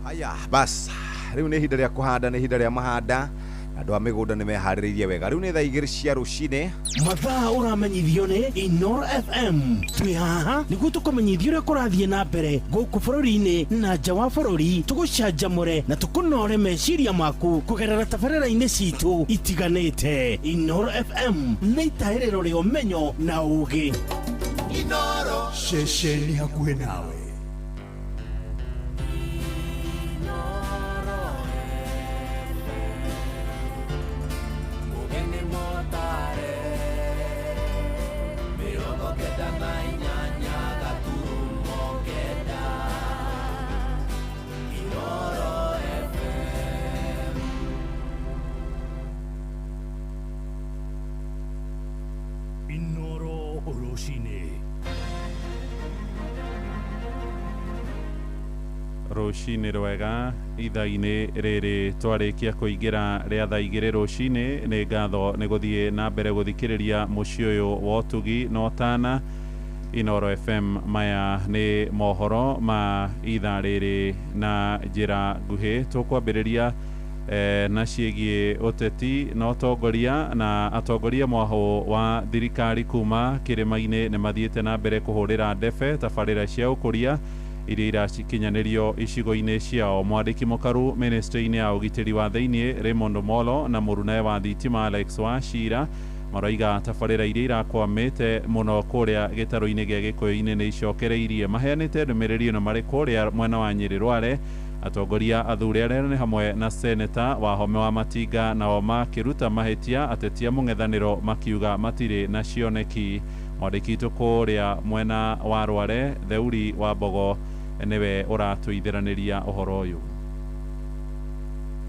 Haya bas, rĩu nĩ ihinda rĩa kũhanda, nĩ ihinda rĩa mahanda. Andũ a mĩgũnda nĩ meharĩrĩirie wega. Rĩu nĩ thaa 2 cia rũcinĩ. Mathaa ũramenyithio nĩ Inooro FM. Twĩ haha nĩguo tũkũmenyithie ũrĩa kũrathiĩ na mbere gũkũ bũrũri-inĩ na nja wa bũrũri, tũgũcanjamũre na tũkũnore meciria maku kũgerera tabarĩra-inĩ citũ itiganĩte. Inooro FM nĩ itahĩrĩro rĩa ũmenyo na ũũgĩ. Inooro, ceceni hakuhĩ nawe. Rũcinĩ rwega ithaa-inĩ rĩrĩ twarĩkia kũingĩra rĩa thaa 2 rũcinĩ. Nĩ ngatho nĩ gũthiĩ na mbere gũthikĩrĩria mũciĩ ũyũ wa ũtugi na ũtana Inooro FM. Maya nĩ mohoro ma ithaa rĩrĩ na njĩra nguhĩ. Tũkwambĩrĩria na ciĩgiĩ ũteti na ũtongoria, na atongoria mwahũ wa thirikari kuma kĩrĩma-inĩ nĩ mathiĩte na mbere kũhũrĩra ndebe tabarĩra cia ũkũria iria irakinyanĩrio icigo-inĩ ciao. Mwandĩki mũkaru ministry-inĩ ya ũgitĩri wa thĩinĩ Raymond Molo na mũrunae wa thitima Alex Wachira maroiga tabarĩra iria irakwamĩte mũno kũrĩa gĩtarũ-inĩ gĩa Gĩkũyũ-inĩ nĩ icokereirie. Maheanĩte ndũmĩrĩri ĩno marĩ kũrĩa mwena wa Nyĩrĩ Rware. Atongoria athuri arĩa nĩ hamwe na seneta Wahome wa Matinga nao makĩruta mahĩtia ateti a mũng'ethanĩro makiuga matirĩ na cioneki. Mwandĩki witũ kũrĩa mwena wa Rware Theuri wa Mbogo nĩwe ũratũithĩranĩria ũhoro ũyũ.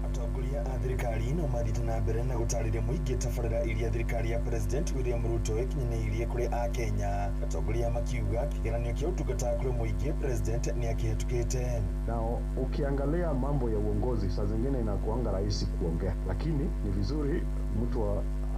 Atongoria a thirikari no mathiĩte na mbere na gũtarĩria mũingĩ tabarĩra iria thirikari ya President William Ruto ĩkinyanĩirie kũrĩ Akenya. Atongoria makiuga kĩgeranio kĩa ũtungata kũrĩ mũingĩ President nĩ akĩhetũkĩte. Na ukiangalia mambo ya uongozi saa zingine inakuanga rahisi kuongea, lakini ni vizuri mtu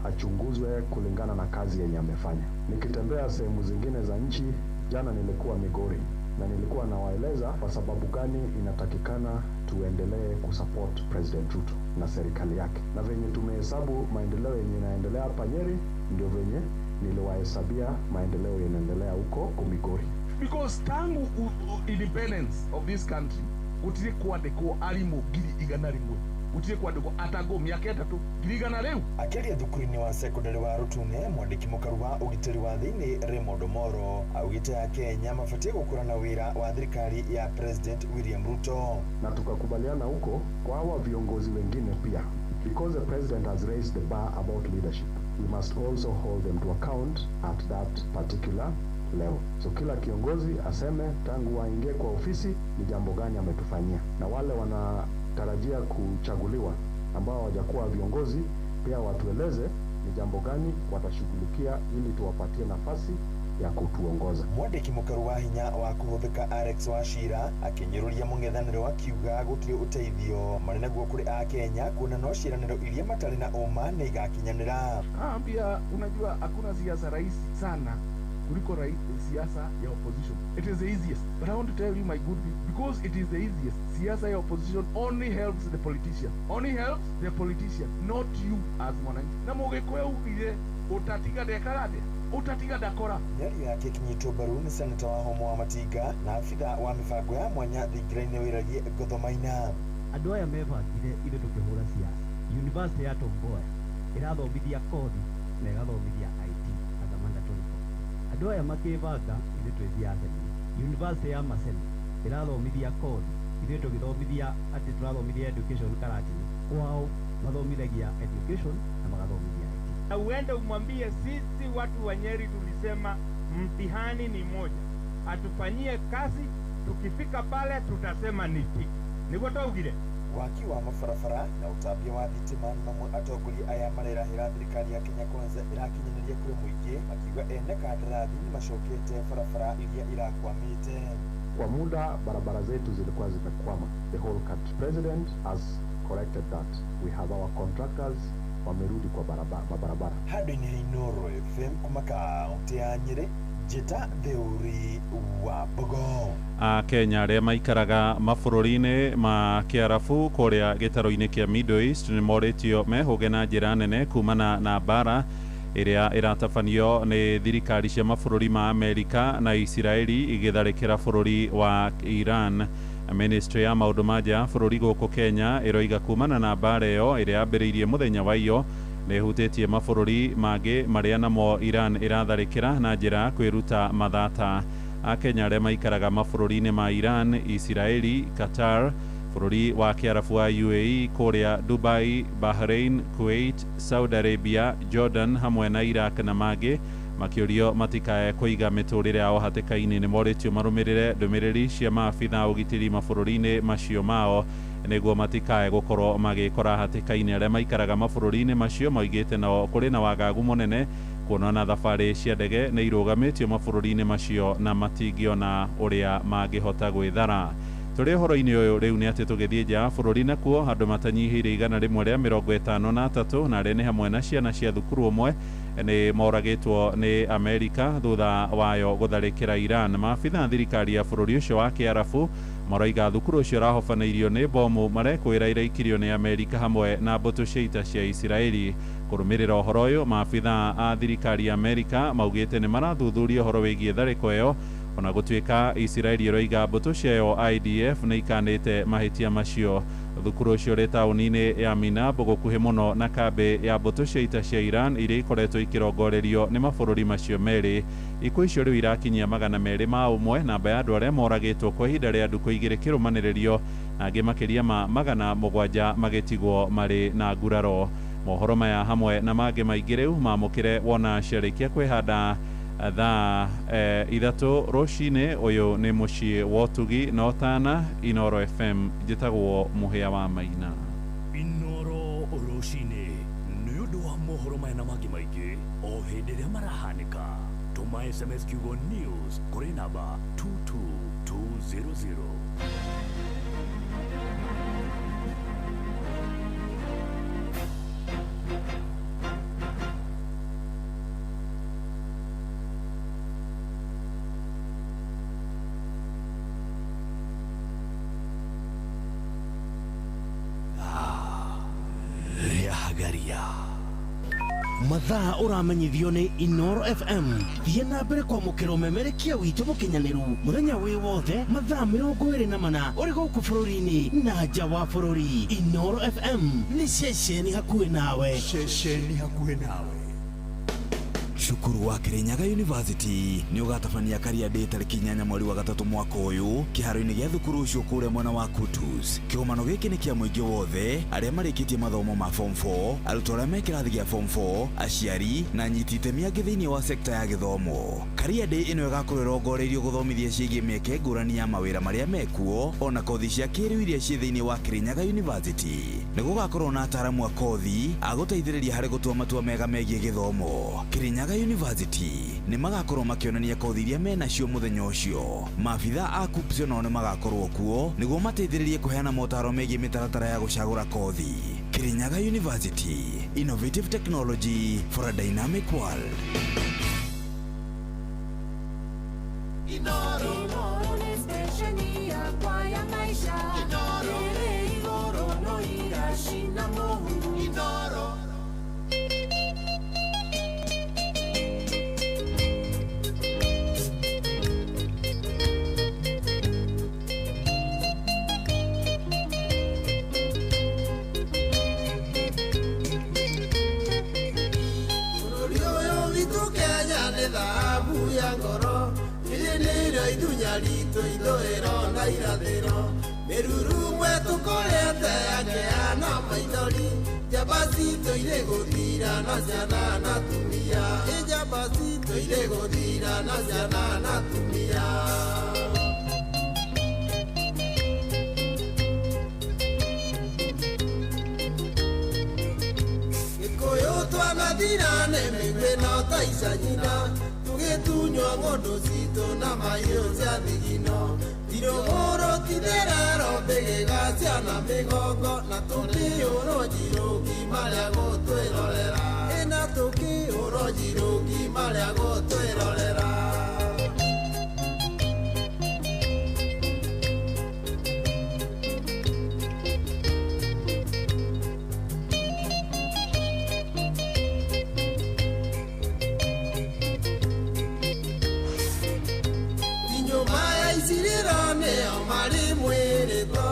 achunguzwe kulingana na kazi yenye amefanya. Nikitembea sehemu zingine za nchi, jana nilikuwa Migori na nilikuwa nawaeleza kwa sababu gani inatakikana tuendelee kusupport President Ruto na serikali yake, na venye tumehesabu maendeleo yenye inaendelea hapa Nyeri ndio venye Niliwahesabia maendeleo yanaendelea huko Migori. Because tangu independence of this country gutire kwandikwo arimu 100,000, gutire kwandikwo atango miaka 3 100,000 riu. Akĩaria thukuru-inĩ wa sekondari wa Rutune, mwandĩki mũkaru wa ũgitĩri wa thĩinĩ Raymond Omoro augĩte Akenya mabatiĩ gũkũrana wĩra wa thirikari ya President William Ruto. Na tukakubaliana huko kwa hawa viongozi wengine pia, because the president has raised the bar about leadership, we must also hold them to account at that particular level. So kila kiongozi aseme tangu waingie kwa ofisi ni jambo gani ametufanyia, na wale wanatarajia kuchaguliwa ambao hawajakuwa viongozi pia watueleze ni jambo gani watashughulikia ili tuwapatie nafasi ya kutuongoza. Mwandĩki mũkaru wa hinya wa kũhũthĩka Alex Wachira akĩnyũrũria mũng'ethanĩro akiuga gũtirĩ ũteithio marĩ naguo kũrĩ Akenya kuona no ciĩranĩro iria matarĩ na ũma nĩ igakinyanĩra. Ambia, unajua hakuna siasa rahisi sana kuliko siasa ya opposition. It is the easiest. But I want to tell you, my good people, because it is the easiest, siasa ya opposition only helps the politician. Only helps the politician, not you as mwananchi. Na mũgĩkũyũ ugire ũtatiga ndekara atĩa? Ũtatiga ndakora. Mĩario yake ĩkinyĩtwo mbaru nĩ seneta wa Homo wa Matinga na abitha wa mĩbango ya mwanya thingira-inĩ Wĩragie Gothomaina. Andũ aya mebangire ithuĩ tũkĩhũra siasa. University ya Tom Mboya ĩrathomithia kothi na ĩgathomithia IT as a mandatory course. Andũ aya makĩbanga ithuĩ twĩ siasa-inĩ. University ya Maseno ĩrathomithia kothi, ithuĩ tũgĩthomithia atĩ tũrathomithia education Karatina. Kwao mathomithagia education na magathomithia IT. Na uende umwambie sisi watu wa Nyeri tulisema mtihani ni moja, atufanyie kazi, tukifika pale tutasema ni tiki. Niguo twaugire. Waki wa mabarabara na ũtambia wa thitima nĩ mamwe atongoria aya marerahĩra thirikari ya Kenya Kwanza ĩrakinyanĩria kũrĩ mũingĩ, makiuga ene kandarathi nĩ macokete barabara iria irakwamĩte. Kwa muda barabara zetu zilikuwa zimekwama the whole country. President has corrected that. We have our contractors wamerudi kwa mabarabara. Handũ-inĩ ha Inooro FM kuma kaũntĩ ya Nyĩrĩ, njĩta Theuri wa Mbogo. Akenya arĩa maikaraga mabũrũri-inĩ ma Kĩarabu kũrĩa gĩtarũ-inĩ kĩa Middle East nĩ morĩtio mehũge na njĩra nene kumana na mbara ĩrĩa ĩratabanio nĩ thirikari cia mabũrũri ma Amerika na Isiraeli igĩtharĩkĩra bũrũri wa Iran. Ministry ya maũndũ ma nja ya bũrũri gũkũ Kenya ĩroiga kumana na mbara ĩyo ĩrĩa yambĩrĩirie mũthenya wa iyo nĩ ĩhutĩtie mabũrũri mangĩ marĩa namo Iran ĩratharĩkĩra na njĩra ya kwĩruta mathata. Akenya arĩa maikaraga mabũrũri-inĩ ma Iran, Isiraeli, Qatar, bũrũri wa Kĩarabu wa UAE, kũrĩa Dubai, Bahrain, Kuwait, Saudi Arabia, Jordan hamwe na Iraq na mangĩ makĩũrio matikae kũiga mĩtũrĩre yao hatĩka-inĩ. Nĩ morĩtio marũmĩrĩre ndũmĩrĩri cia maabitha a ũgitĩri mabũrũri-inĩ macio mao nĩguo matikae gũkorwo magĩkora hatĩka-inĩ. Arĩa maikaraga mabũrũri-inĩ macio maugĩte nao kũrĩ na wagagu mũnene kuona na thabarĩ cia ndege nĩ irũgamĩtio mabũrũri-inĩ macio na matingĩona ũrĩa mangĩhota gwĩthara. Tũrĩ ũhoro-inĩ ũyũ rĩu nĩ atĩ tũgĩthiĩ nja ya bũrũri nakuo andũ matanyihĩire 153 na arĩa nĩ hamwe na ciana cia thukuru ũmwe nĩ moragĩtwo nĩ Amerika thutha wayo gũtharĩkĩra Iran. Maabitha a thirikari ya bũrũri ũcio wa Kĩarabu maroiga thukuru ũcio ũrahobanĩirio nĩ bomu marekwĩra iraikirio nĩ Amerika hamwe na mbũtũ cia ita cia Isiraeli. Kũrũmĩrĩra ũhoro ũyũ, maabitha a thirikari ya Amerika maugĩte nĩ marathuthuria ũhoro wĩgiĩ tharĩko ĩyo, ona gũtuĩka Isiraeli ĩroiga mbũtũ ciayo IDF nĩ ikanĩte mahĩtia macio. Thukuru ũcio ũrĩ taũni-inĩ ya Minab gũkuhĩ mũno na kambĩ ya mbũtũ cia ita cia Iran iria ikoretwo ikĩrongorerio nĩ mabũrũri macio merĩ. Ikuũ icio rĩu irakinyia 201, namba ya andũ arĩa moragĩtwo kwa ihinda rĩa ndukũ 2 kĩrũmanĩrĩrio, na angĩ makĩria ma 700 magĩtigwo marĩ na nguraro. Mohoro maya hamwe na mangĩ maingĩ rĩu mamũkĩre wona ciarĩkia kwĩhanda thaa 3 rũcinĩ. Ũyũ nĩ mũciĩ wa ũtugi na ũtana, Inooro FM. Njĩtagwo Mũhĩa wa Maina. Inooro rũcinĩ nĩ ũndũ wa mohoro maya na mangĩ maingĩ o hĩndĩ ĩrĩa marahanĩka. Tũma SMS kiugo news kũrĩ namba 22200. Mathaa ũramenyithio nĩ Inoro FM. Thiĩ na mbere kwamũkĩra ũmemerekia witũ mũkinyanĩru mũthenya wĩ wothe mathaa 24 ũrĩ gũkũ bũrũri-inĩ na nja wa bũrũri. Inoro FM nĩ ceceni hakuhĩ nawe. Ceceni hakuhĩ nawe. Cukuru wa Kirinyaga University nĩ ũgatabania Career Day tarĩki 8 mweri wa 3 mwaka ũyũ kĩharo-inĩ gĩa thukuru ũcio kũrĩa mwena wa Kutus. Kĩgomano gĩkĩ nĩ kĩa mũingĩ wothe arĩa marĩkĩtie mathomo ma form 4, arutwo arĩa me kĩrathi gĩa form 4, aciari na anyiti itemi angĩ thĩinĩ wa sekta ya gĩthomo. Career Day ĩno ĩgakorwo ĩrongoreirio gũthomithia ciĩgiĩ mĩeke ngũrani ya mawĩra marĩa mekuo ona kothi cia kĩrĩu iria ciĩ thĩinĩ wa Kirinyaga University. Nĩ gũgakorwo na ataaramu a kothi a gũteithĩrĩria harĩ gũtua matua mega megiĩ gĩthomo. Kirinyaga University nĩ magakorwo makĩonania kothi iria menacio mũthenya ũcio. Maabitha a KUCCPS onao nĩ magakorwo kuo nĩguo mateithĩrĩrie kũheana motaro megiĩ mĩtaratara ya gũcagũra kothi. Kirinyaga University, innovative technology for a dynamic world. Inoro nĩ stesheni yakwa ya maisha. Inoro ĩrĩ igũrũ no iracina mũhu. Inoro. Bũrũri ũyũ witũ Kenya nĩ thahabu ya ngoro. Rĩrĩ nĩrĩo itunya ritũ ithũĩro na irathĩro. Mĩrurumwe tũkorete akea na maithori. Njamba citũ irĩ gũthira na ciana na atumia. Ĩ njamba citũ irĩ gũthira na ciana na atumia. Gĩkũyũ twanathira nĩ mĩguĩ no ta ica nyina. Tũgĩtunywo ng'ũndũ citũ na mahiũ cia thigino. Tirũgũrũ titherero mbĩgĩga ciana mĩgongo. Na tũkĩhũrwo njirũngi marĩa gũtwĩrorera. Ĩ na tũkĩhũrwo njirũngi marĩa gũtwĩrorera. Nyũmba ya icirĩro nĩyo marĩ mwĩrĩtwo.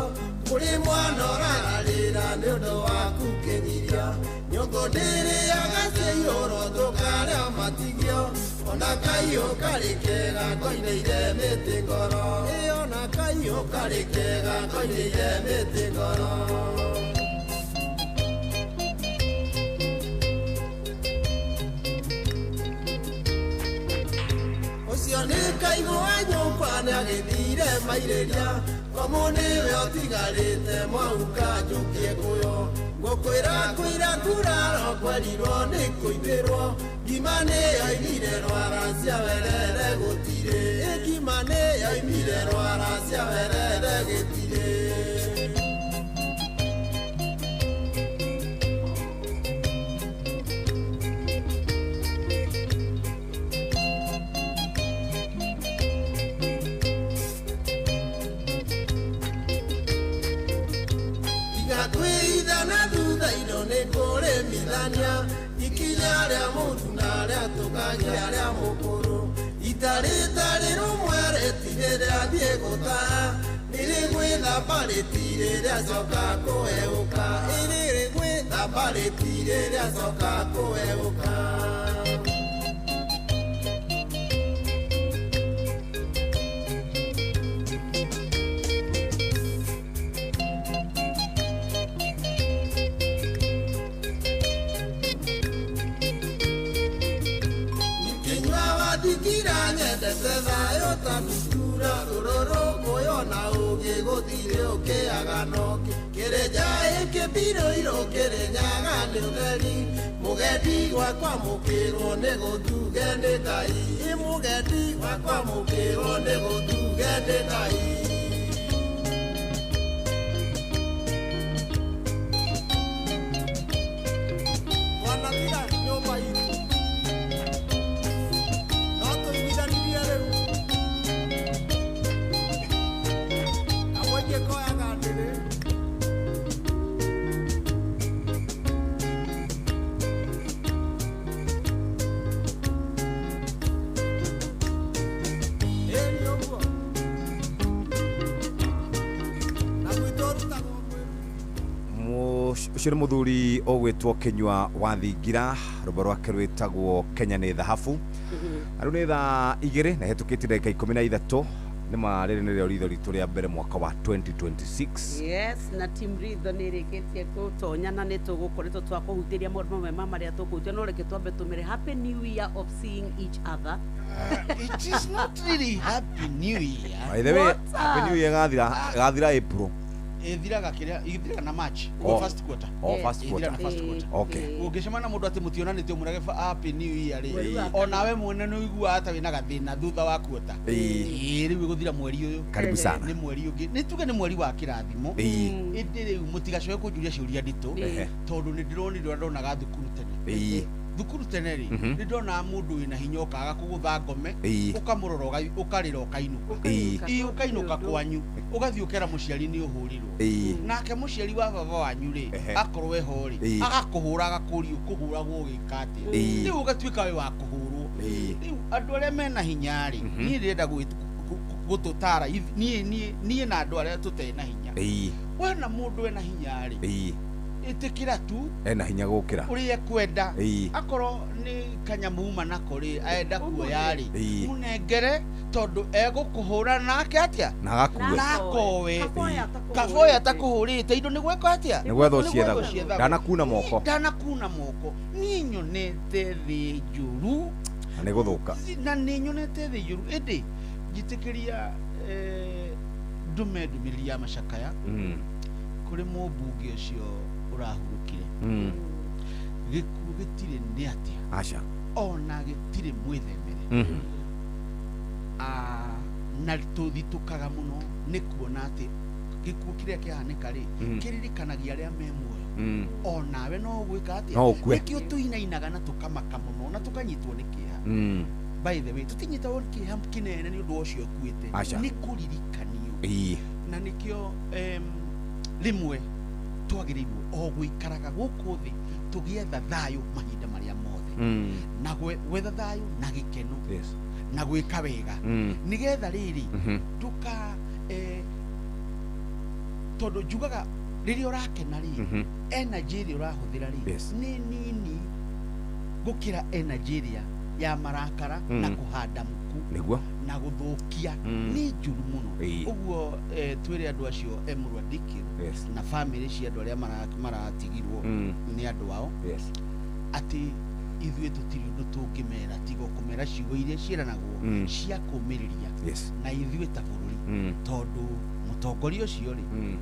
Kũrĩ mwana ũrararĩra nĩ ũndũ waku kĩgiria. Nyũngũ ndĩrĩaga ciaihũrwo tũkarĩa matigio. Ona kaiũ karĩ kega koinĩire mĩtĩ ngoro. Ĩ ona kaiũ karĩ kega koinĩire mĩtĩ ngoro. Ũcio nĩ kaigũ wa nyũmba nĩagĩthire mairĩria. Komu nĩwe ũtigarĩte mwauka njũkie kũyo. Ngũkwĩra kũira nguraro kwerirwo nĩ kũimbĩrwo. Ngima nĩyoimire rwara cia werere gũtirĩ. Ĩ ngima nĩyoimire rwara cia werere gĩtirĩ. Tiga kwĩitha na thutha indo nĩ kũrĩmithania. Ikinya rĩa mũtu na rĩa tũkagia rĩa mũkũrũ. Ita rĩtarĩ rũmwe rĩtirĩ rĩathiĩ gũtaha. Nĩrĩgwĩthamba rĩtirĩ rĩacoka kũheũka. Ĩrĩrĩgwĩthamba rĩtirĩ rĩacoka kũheũka. Kinyua wathikira nyendete thayũ ta ndutura. Rũrũrũ kũyũ na ũgĩ gũtirĩ ũkĩaga nokĩ. Kĩrĩnja ĩkĩmbirũirũ Kĩrĩnyaga nĩ ũtheri. Mũgendi gwakwa mũkĩrwo nĩ gũtuge nĩ Ngai. Ĩ mũgendi gwakwa mũkĩrwo nĩ gũtuge nĩ Ngai. Twanathira nyũmba itũ no tũiguithanirie rĩu. Kamũingĩ koyaga ndĩrĩ. Ũcio nĩ mũthuri ũgwĩtwo Kinyua wa Thingira, rwĩmbo rwake rwĩtagwo Kenya nĩ thahabu. Rĩu nĩ thaa 2 na hetũkĩtie ndagĩka 13. Nĩ ma rĩrĩ nĩrĩo ritho ritũ rĩa mbere mwaka wa 2026. Yes, na team ritho nĩ ĩrĩkĩtie gũtonya na nĩ tũgũkoretwo twakũhutĩria maũndũ mamwe ma marĩa tũkũhutia, no reke twambe tũmĩre happy new year of seeing each other. It is not really happy new year. By the way, happy new year gathira April. Ĩthiraga kĩrĩa ĩthiraga na March, Oh. first quarter. Oh, first quarter. Ĩthiraga na first quarter. Okay. Ũngĩcemania na mũndũ atĩ mũtionanĩte ũmũrage happy new year rĩ, Mweri wa onawe mwene nĩ ũiguaga ta wĩna gathĩna thutha wa kuota. Ĩĩ. Ĩĩ, rĩu ĩgũthira mweri ũyũ. Karibu sana. Nĩ mweri ũngĩ, nĩ tuge nĩ mweri wa kĩrathimo. Ĩĩ. Ĩndĩ rĩu mũtigacoke kũnjũria ciũria nditũ, Ehe. tondũ nĩ ndĩronire ũrĩa ndonaga thukuru tene. Ĩĩ. Thukuru tene rĩ, nĩ ndonaga mũndũ wĩna hinya ũkaga kũgũtha ngome, Ĩĩ. ũkamũrora ũkarĩra ũkainũka. Ĩĩ. Ĩĩ, ũkainũka kwanyu, ũgathiĩ ũkera mũciari nĩ ũhũrirwo. Ĩĩ. Nake mũciari wa baba wanyu rĩ, Ehe. akorwo eho rĩ, Ĩĩ. agakũhũra agakũria ũkũhũragwo ũgĩka atĩa. Ĩĩ. Rĩu ũgatuĩka wĩ wa kũhũrwo. Ĩĩ. Rĩu andũ arĩa mena hinya rĩ, niĩ ndĩrenda gũtũtara niĩ na andũ arĩa tũtarĩ na hinya. Ĩĩ. Wona mũndũ ena hinya rĩ, Ĩĩ. ĩtĩkĩra tu Ena hinya gũkĩra. ũrĩa ekwenda. Ĩĩ. Akorwo nĩ kanyamũ uma nako rĩ, aenda kuoya rĩ, Ĩĩ. mũnengere tondũ egũkũhũra nake atĩa? Na agakue. Na akowe. Kaboya atakũhũrĩte indo nĩ gwĩka atĩa? Nĩ gwethwo Nĩ gwethwo ciethagwo. ciethagwo. Ndanakuna moko. Ndanakuna moko. Niĩ nyonete thĩ njũru. Na nĩ gũthũka. Na nĩ nyonete thĩ njũru, ĩndĩ njĩtĩkĩria ndũme ndũmĩrĩri ya macakaya kũrĩ mũmbunge ũcio ũrahurũkire. Gĩkuũ gĩtirĩ nĩ atĩa. Aca. Ona gĩtirĩ mwĩthemere. Na tũthitũkaga mũno nĩ kuona atĩ gĩkuũ kĩrĩa kĩahanĩka rĩ, kĩririkanagia arĩa me muoyo. Onawe no ũgwĩka atĩa? No ũkue. Nĩkĩo tũinainaga na tũkamaka mũno na tũkanyitwo nĩ kĩeha. By the way, tũtinyitagwo nĩ kĩeha kĩnene nĩ ũndũ ũcio ũkuĩte. Aca. Nĩ kũririkanio. Ĩĩ. Na nĩkĩo rĩmwe twagĩrĩirwo o gũikaraga gũkũ thĩ tũgĩetha thayũ mahinda marĩa mothe. Na gwetha thayũ na gĩkeno. Yes. Na gwĩka wega. Nĩgetha rĩrĩ, ndũka tondũ njugaga rĩrĩa ũrakena rĩ, energy ĩrĩa ũrahũthĩra rĩ, Yes. nĩ nini gũkĩra energy ĩrĩa ya marakara na kũhanda mũku. Nĩguo. Na gũthũkia. Nĩ njũru mũno. Ĩĩ. Ũguo twĩre andũ acio Emurua Dikirr Yes. na famĩlĩ cia andũ arĩa maratigirwo nĩ andũ ao. Yes. Atĩ ithuĩ tũtirĩ ũndũ tũngĩmera tiga kũmera ciugo iria ciĩranagwo cia kũũmĩrĩria. Yes. Na ithuĩ ta bũrũri, tondũ mũtongoria ũcio rĩ,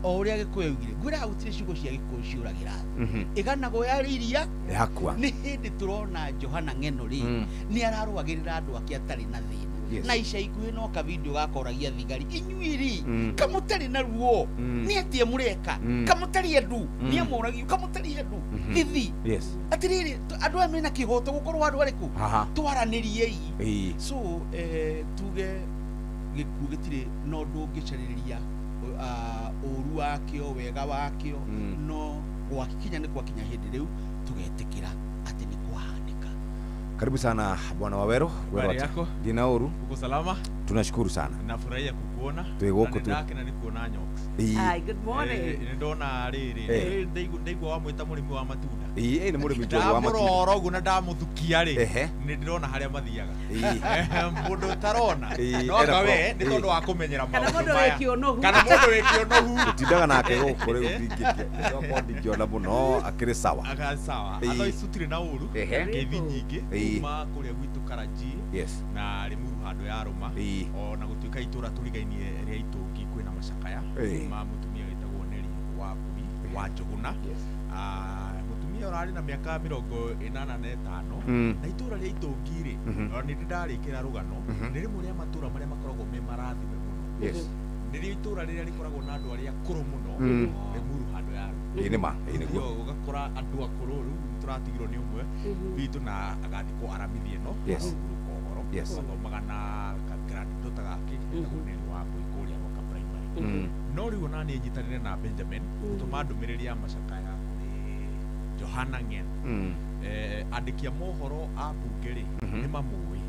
o ũrĩa Gĩkũyũ augire, ngwĩraga gũtirĩ ciugo cia Gĩkũyũ ciũragĩra thĩ. Ĩganagwo yarĩ iria Yakua. Nĩ hĩndĩ tũrona Johana Ng'eno rĩ, nĩ ararũagĩrĩra andũ ake atarĩ na thĩna. Yes. Na ica ikuhĩ no kavideo gakoragia thigari inyuĩ rĩ, kamũtarĩ na ruo, nĩ atĩa mũreka? Kamũtarĩ andũ, nĩ amoragio kamũtarĩ andũ. Thithi. Yes. Atĩrĩrĩ, andũ aya mena kĩhoto gũkorwo andũ arĩkũ? Haha. Twaranĩriei. Ĩĩ. So tuge gĩkuũ gĩtirĩ na ũndũ ũngĩcarĩria ũru wakĩo, wega wakĩo, no gwakinya nĩ gwakinya hĩndĩ rĩu tũgetĩkĩra atĩ nĩ kwahanĩka. Karibu sana Bwana Waweru. Habari yako? Ndina uru. Uko salama? Tunashukuru sana. Nafurahia kukuona. Twĩ gũkũ tu. Ndakena nĩ kuona Nyox. Ĩĩ. Hi, good morning. Nĩ ndona rĩrĩ, ndaigua wamwĩta mũrĩmi wa matunda. Ĩĩ, nĩ mũrĩmi njũgĩ wa matunda. Ndamũrora ũguo na ndamũthukia rĩ, Ehe. nĩ ndĩrona harĩa mathiaga. Ĩĩ. Mũndũ ũtarona, Ĩĩ, no anga ena we nĩ ĩĩ. tondũ wa kũmenyera Kana maũndũ mũndũ maya. wĩ kĩũnũhu. Kana mũndũ wĩ kĩũnũhu. Gũtindaga nake gũkũ rĩu ndingĩkĩokorwo ndingĩona mũno akĩrĩ sawa. Aga sawa. Ĩĩ. Atho icu tirĩ na ũru. Ehe. Ngeithi nyingĩ Ĩĩ. kuma kũrĩa gwitũ Karanji Yes. na Limuru handũ ya Rũma. Ĩĩ. Ona gũtuĩka itũra tũrigainie rĩa Itũngi kwĩna macakaya Ĩĩ. ma mũtumia wĩtagwo Neri wa Mbui wa Njũgũna. Mũtumia ũrarĩ na mĩaka 85 na itũra rĩa Itũngi rĩ, ona nĩ ndĩ ndarĩkĩra rũgano, nĩ rĩmwe rĩa matũra marĩa makoragwo me marathime mũno. Yes. Nĩrĩo itũra rĩrĩa rĩkoragwo na andũ arĩa akũrũ mũno, Limuru handũ ya Rũma. Ĩĩ nĩ ma, ĩĩ nĩguo. Ũthiaga ũgakora andũ akũrũ rĩu tũratigirwo nĩ ũmwe witũ na agathikwo aramithi ĩno Yes. ahurũka ũhoro. Yes. Athomaga na granddaughter gake etagwo Neri wa Mbui kũrĩa Rwaka Primary. No rĩu ona niĩ nyitanĩre na Benjamin gũtũma ndũmĩrĩri ya macakaya kũrĩ Johana Ng'eno. Andĩki a mohoro a mbunge rĩ, nĩ mamũĩ.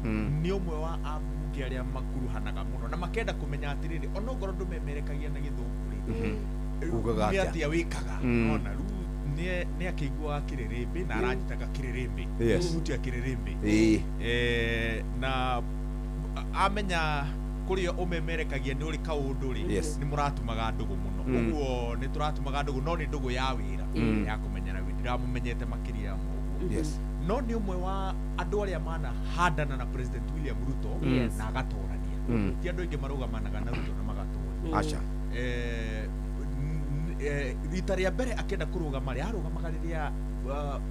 Nĩ ũmwe wa ambunge arĩa makuruhanaga mũno na makenda kũmenya atĩrĩrĩ, ona ongorwo ndũmemerekagia na gĩthũngũ rĩ, Ugaga nĩ atĩa? atĩa wĩkaga. Nona rĩu Nĩ akĩiguaga kĩrĩrĩmbĩ na aranyitaga kĩrĩrĩmbĩ. Kũhutia kĩrĩrĩmbĩ. Na amenya kũrĩa ũmemerekagia nĩ ũrĩ kaũndũ rĩ, nĩ mũratumaga ndũgũ mũno. Ũguo nĩ tũratumaga ndũgũ, no nĩ ndũgũ ya wĩra, ya kũmenyana wĩ ndiramũmenyete makĩria ya ũguo. No nĩ ũmwe wa andũ arĩa manahandana na President William Ruto na agatorania. Ti andũ aingĩ marũgamanaga na Ruto na magatoria. Aca. Rita rĩa mbere akĩenda kũrũgama rĩ, arũgamaga rĩrĩa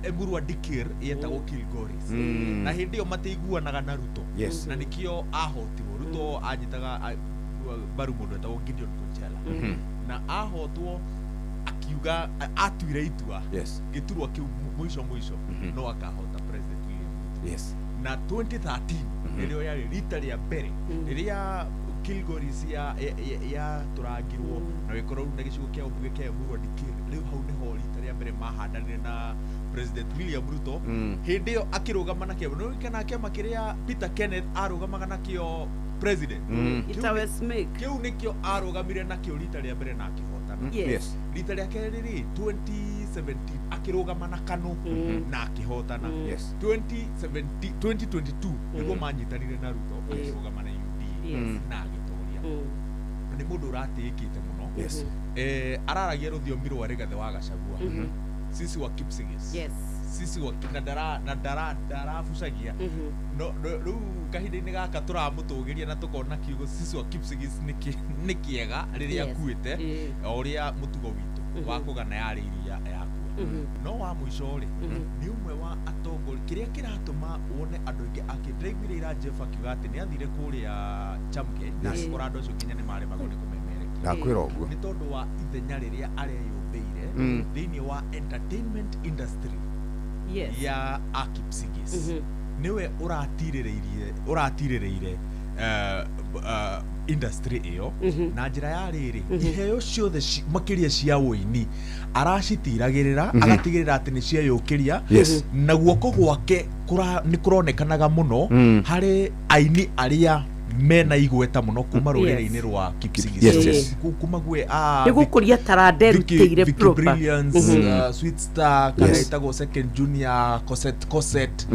Emurua Dikir yetagwo Kilgoris. Na hĩndĩ ĩyo matiiguanaga na Ruto. Na nĩkĩo ahotirwo. Ruto anyitaga mbaru mũndũ wetagwo Gideon Kochela. Na ahotwo akiuga atuire itua gĩturwa kĩu mũico mũico no akahota President William Ruto. Na 2013 nĩrĩo yarĩ rita rĩa mbere rĩrĩa Kilgoris ya tũrangirwo na gĩkorwo rĩu na gĩcigo kĩa ũmbunge kĩa Emurua Dikir, rĩu hau nĩho rita rĩa mbere mahandanire na President William Ruto. Hĩndĩ ĩyo akĩrũgama na kĩama, nĩ kana kĩama kĩrĩa Peter Kenneth arũgamaga nakĩo president. Itawe Smith. Kĩu nĩkĩo arũgamire nakĩo rita rĩa mbere na akĩhotana. Rita rĩa kerĩ rĩ, 2017 akĩrũgama na KANU na akĩhotana. 2017, 2022 nĩguo manyitanire na Ruto, akĩrũgama na UDA na agĩtoria. Nĩ mũndũ ũratĩĩkĩte mũno. Araragia rũthiomi rwa Rigathĩ wa Gachagua. Sisi wa Kipsigis. Sisi wa na ndara na ndara ndarabucagia. No rĩu kahinda-inĩ gaka tũramũtũgĩria na tũkona kiugo sisi wa Kipsigis nĩ kĩega rĩrĩa akuĩte, o ũrĩa mũtugo witũ wa kũgana yarĩ iria yakua. No wa mũico rĩ, nĩ ũmwe wa atongoria kĩrĩa kĩratũma wone andũ aingĩ akĩ ndĩraiguire ira Jeff akiuga atĩ nĩ athire kũrĩa Chamgei na agĩkora andũ acio nginya nĩ maremagwo nĩ kũmemerekia. Ndakwĩra ũguo. Nĩ tondũ wa ithenya rĩrĩa areyũmbĩire thĩinĩ wa entertainment industry ya Akipsigis. Nĩwe ũratirĩrĩire industry ĩyo na njĩra ya rĩrĩ, iheo ciothe makĩria cia ũini aracitiragĩrĩra, agatigĩrĩra atĩ nĩ cieyũkĩria. Na guoko gwake nĩ kũronekanaga mũno harĩ aini arĩa mena igweta mũno kuma rũrĩrĩ-inĩ rwa Kipsigis. Kuma gwĩ Nĩ gũkũria taranda ĩrutĩire Vicky proper. Brilliance, Sweet Star, kana ĩtagwo Second Junior, Cosette.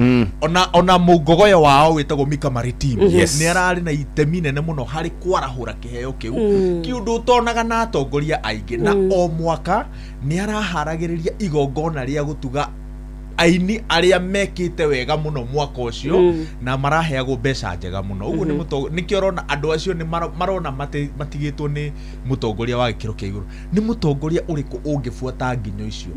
Ona mũngogoyo wao wĩtagwo Mika Maritim. Nĩ ararĩ na itemi nene mũno harĩ kwarahũra kĩheo kĩu, kĩũndũ ũtonaga na atongoria aingĩ. Na o mwaka nĩ araharagĩrĩria igongona rĩa gũtuga aini arĩa mekĩte wega mũno mwaka ũcio, na maraheagwo mbeca njega mũno. Ũguo nĩ nĩkĩo ũrona andũ acio nĩ marona matigĩtwo nĩ mũtongoria wa gĩkĩro kĩa igũrũ. Nĩ mũtongoria ũrĩkũ ũngĩbuata nginyo icio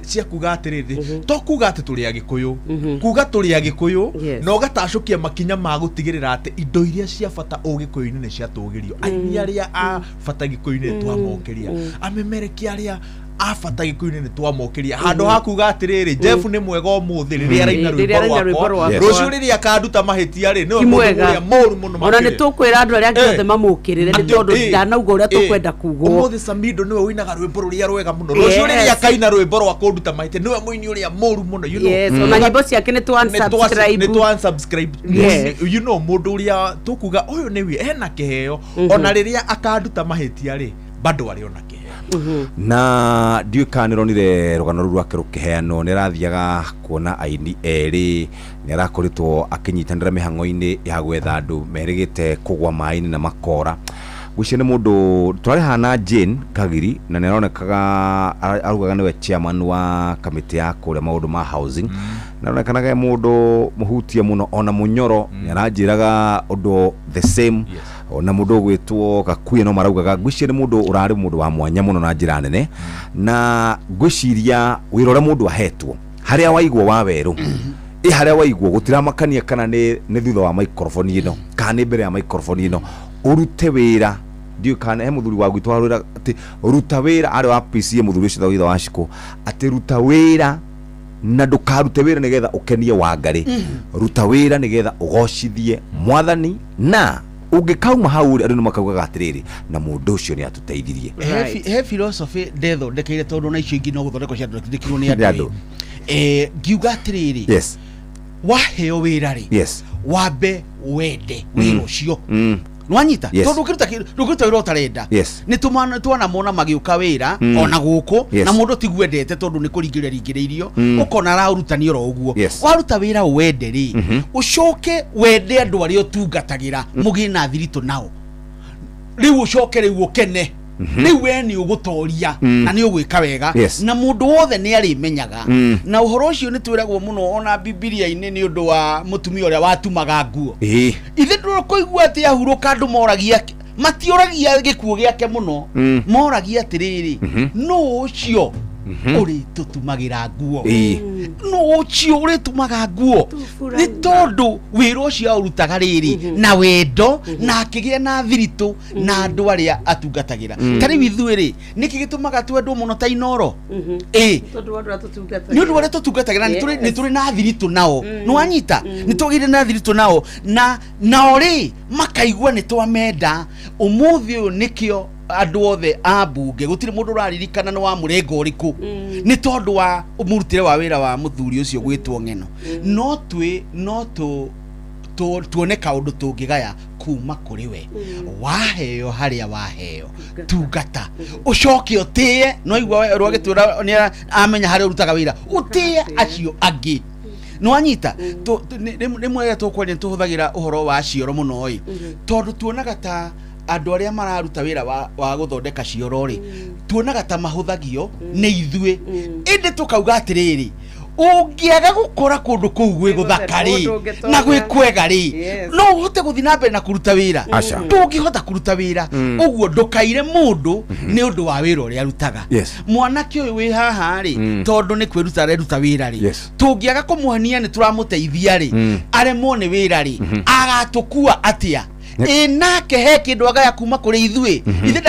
cia kuga atĩrĩrĩ, to kuga atĩ tũrĩ Agĩkũyũ, kuga tũrĩ Agĩkũyũ na ũgatacũkia makinya ma gũtigĩrĩra atĩ indo iria cia bata ũgĩkũyũ-inĩ nĩ ciatũgĩrio, aini arĩa a bata gĩkũyũ-inĩ nĩ twamokĩria, amemerekia arĩa a bata gĩkũyũ-inĩ nĩ twamokĩria. Handũ ha kuga atĩrĩrĩ, Jeff nĩ mwega ũmũthĩ rĩrĩa araina Rĩrĩa rwĩmbo araina rwĩmbo rwakwa, rwakwa. rũciũ rĩrĩa akanduta mahĩtia rĩ, nĩwe Ti mũndũ mwega. ũrĩa mũru mũno Ona nĩ makĩria. tũkwĩra andũ arĩa angĩ othe mamũkĩrĩre nĩ Atĩ, tondũ ndanauga ũrĩa tũkwenda kugwo. Ũmũthĩ Samido nĩwe ũinaga rwĩmbo rũrĩa rwega mũno, rũciũ rĩrĩa akaina rwĩmbo rwa kũnduta mahĩtia nĩwe mũini ũrĩa mũru mũno, you know. Yes, ona nyĩmbo ciake nĩ tũ unsubscribe. Nĩ tũ unsubscribe. You know, mũndũ ũrĩa tũkuga ũyũ nĩwe ena kĩheo, ona rĩrĩa akanduta mahĩtia rĩ, bado arĩ ona kĩheo. Na ndiũĩ kana nĩronire rũgano rũu rwake rũkĩheanwo. Nĩ arathiaga kuona aini erĩ, nĩ arakoretwo akĩnyitanĩra mĩhang'o-inĩ ya gwetha andũ merĩgĩte kũgwa maĩ-inĩ na makora. Ngwĩciria nĩ mũndũ tũrarĩ haha na Jane Kagiri, na nĩ aronekaga araugaga nĩwe chairman wa kamĩtĩ ya kũrĩa maũndũ ma housing, na aronekanaga e mũndũ mũhutie mũno. Ona Mũnyoro nĩ aranjĩraga ũndũ the same, ona mũndũ ũgwĩtwo Gakuĩ no maraugaga. Ngwĩciria nĩ mũndũ ũrarĩ mũndũ wa mwanya mũno na njĩra nene, na ngwĩciria wĩra ũrĩa mũndũ ahetwo harĩa waigwo wa werũ ĩ harĩa waigwo gũtiramakania kana nĩ thutha wa microphone ĩno kana nĩ mbere ya microphone ĩno, ũrute wĩra. Ndiũĩ kana he mũthuri wa gwitũ warwĩra atĩ ruta wĩra, arĩ wa PCA mũthuri ũcio thutha wa Shiko, atĩ ruta wĩra na ndũkarute wĩra nĩgetha ũkenie Wangarĩ, ruta wĩra nĩgetha ũgocithie Mwathani, na ũngĩkauma hau rĩ, andũ nĩ makaugaga atĩrĩrĩ, na mũndũ ũcio nĩ atũteithirie. He philosophy ndethondekeire, tondũ na icio ingĩ no gũthondekwo ciathondekirwo nĩ Nĩ andũ. andũ. Ngiuga atĩrĩrĩ, waheo wĩra rĩ, wambe wende wĩra ũcio. Nwanyita? Yes. Tondũ ũkĩruta ndũngĩruta wĩra ũtarenda. Nĩ twanamona magĩũka wĩra ona gũkũ, na mũndũ tiguo endete tondũ nĩ kũringĩrĩria ringĩrĩirio, ũkona araũrutania oro ũguo. Waruta wĩra ũwende rĩ, ũcoke wende andũ arĩa ũtungatagĩra, mũgĩe na thiritũ nao, rĩu ũcoke rĩu ũkene, rĩu we nĩ ũgũtoria na nĩ ũgwĩka wega. Na mũndũ wothe nĩ arĩmenyaga. Na ũhoro ũcio nĩ twĩragwo mũno ona Bibilia-inĩ nĩ ũndũ wa mũtumia ũrĩa watumaga nguo. Ithe ndũkũigua atĩ ahurũka andũ moragia, matioragia gĩkuũ gĩake mũno, moragia atĩrĩrĩ, nũ ũcio ũrĩtũtumagĩra nguo? Nũ ũcio ũrĩtumaga nguo? Nĩ tondũ wĩra ũcio aũrutaga rĩrĩ na wendo, na akĩgĩa na thiritũ na andũ arĩa atungatagĩra. Ta rĩu ithuĩ rĩ, nĩkĩ gĩtũmaga twendwo mũno ta Inooro? Ĩ, tondũ wa andũ arĩa tũtungatagĩra. Nĩ ũndũ wa arĩa tũtungatagĩra, nĩ tũrĩ na thiritũ nao. Nĩ wanyita? Nĩ twagĩire na thiritũ nao, na nao rĩ makaigua nĩ twamenda. Ũmũthĩ ũyũ nĩkĩo andũ othe a mbunge gũtirĩ mũndũ ũraririkana nĩ wa mũrengo ũrĩkũ, nĩ tondũ wa mũrutĩre wa wĩra wa mũthuri ũcio gwĩtwo Ng'eno. No twĩ no tũ tuone kaũndũ tũngĩgaya kuma kũrĩ we. Waheo harĩa waheo, tungata, ũcoke ũtĩe. No igua rwagĩtwĩra nĩ amenya harĩa ũrutaga wĩra, ũtĩe acio angĩ. Nĩ wanyita? Rĩmwe rĩrĩa tũkwaria nĩ tũhũthagĩra ũhoro wa cioro mũno ĩ, tondũ tuonaga ta andũ arĩa mararuta wĩra wa gũthondeka cioro rĩ, tuonaga ta mahũthagio nĩ ithuĩ, ĩndĩ tũkauga atĩrĩrĩ, ũngĩaga gũkora kũndũ kũu gwĩ gũthaka rĩ, Ndũngĩtonga. na gwĩ kwega rĩ, no ũhote gũthiĩ na mbere na kũruta wĩra? Aca. Ndũngĩhota kũruta wĩra. Ũguo ndũkaire mũndũ nĩ ũndũ wa wĩra ũrĩa arutaga. Mwanake ũyũ wĩ haha rĩ, tondũ nĩ kwĩruta areruta wĩra rĩ, tũngĩaga kũmuonia nĩ tũramũteithia rĩ, aremwo nĩ wĩra rĩ, agatũkua atĩa? Ĩ nake he kĩndũ agaya kuma kũrĩ ithuĩ? Ithe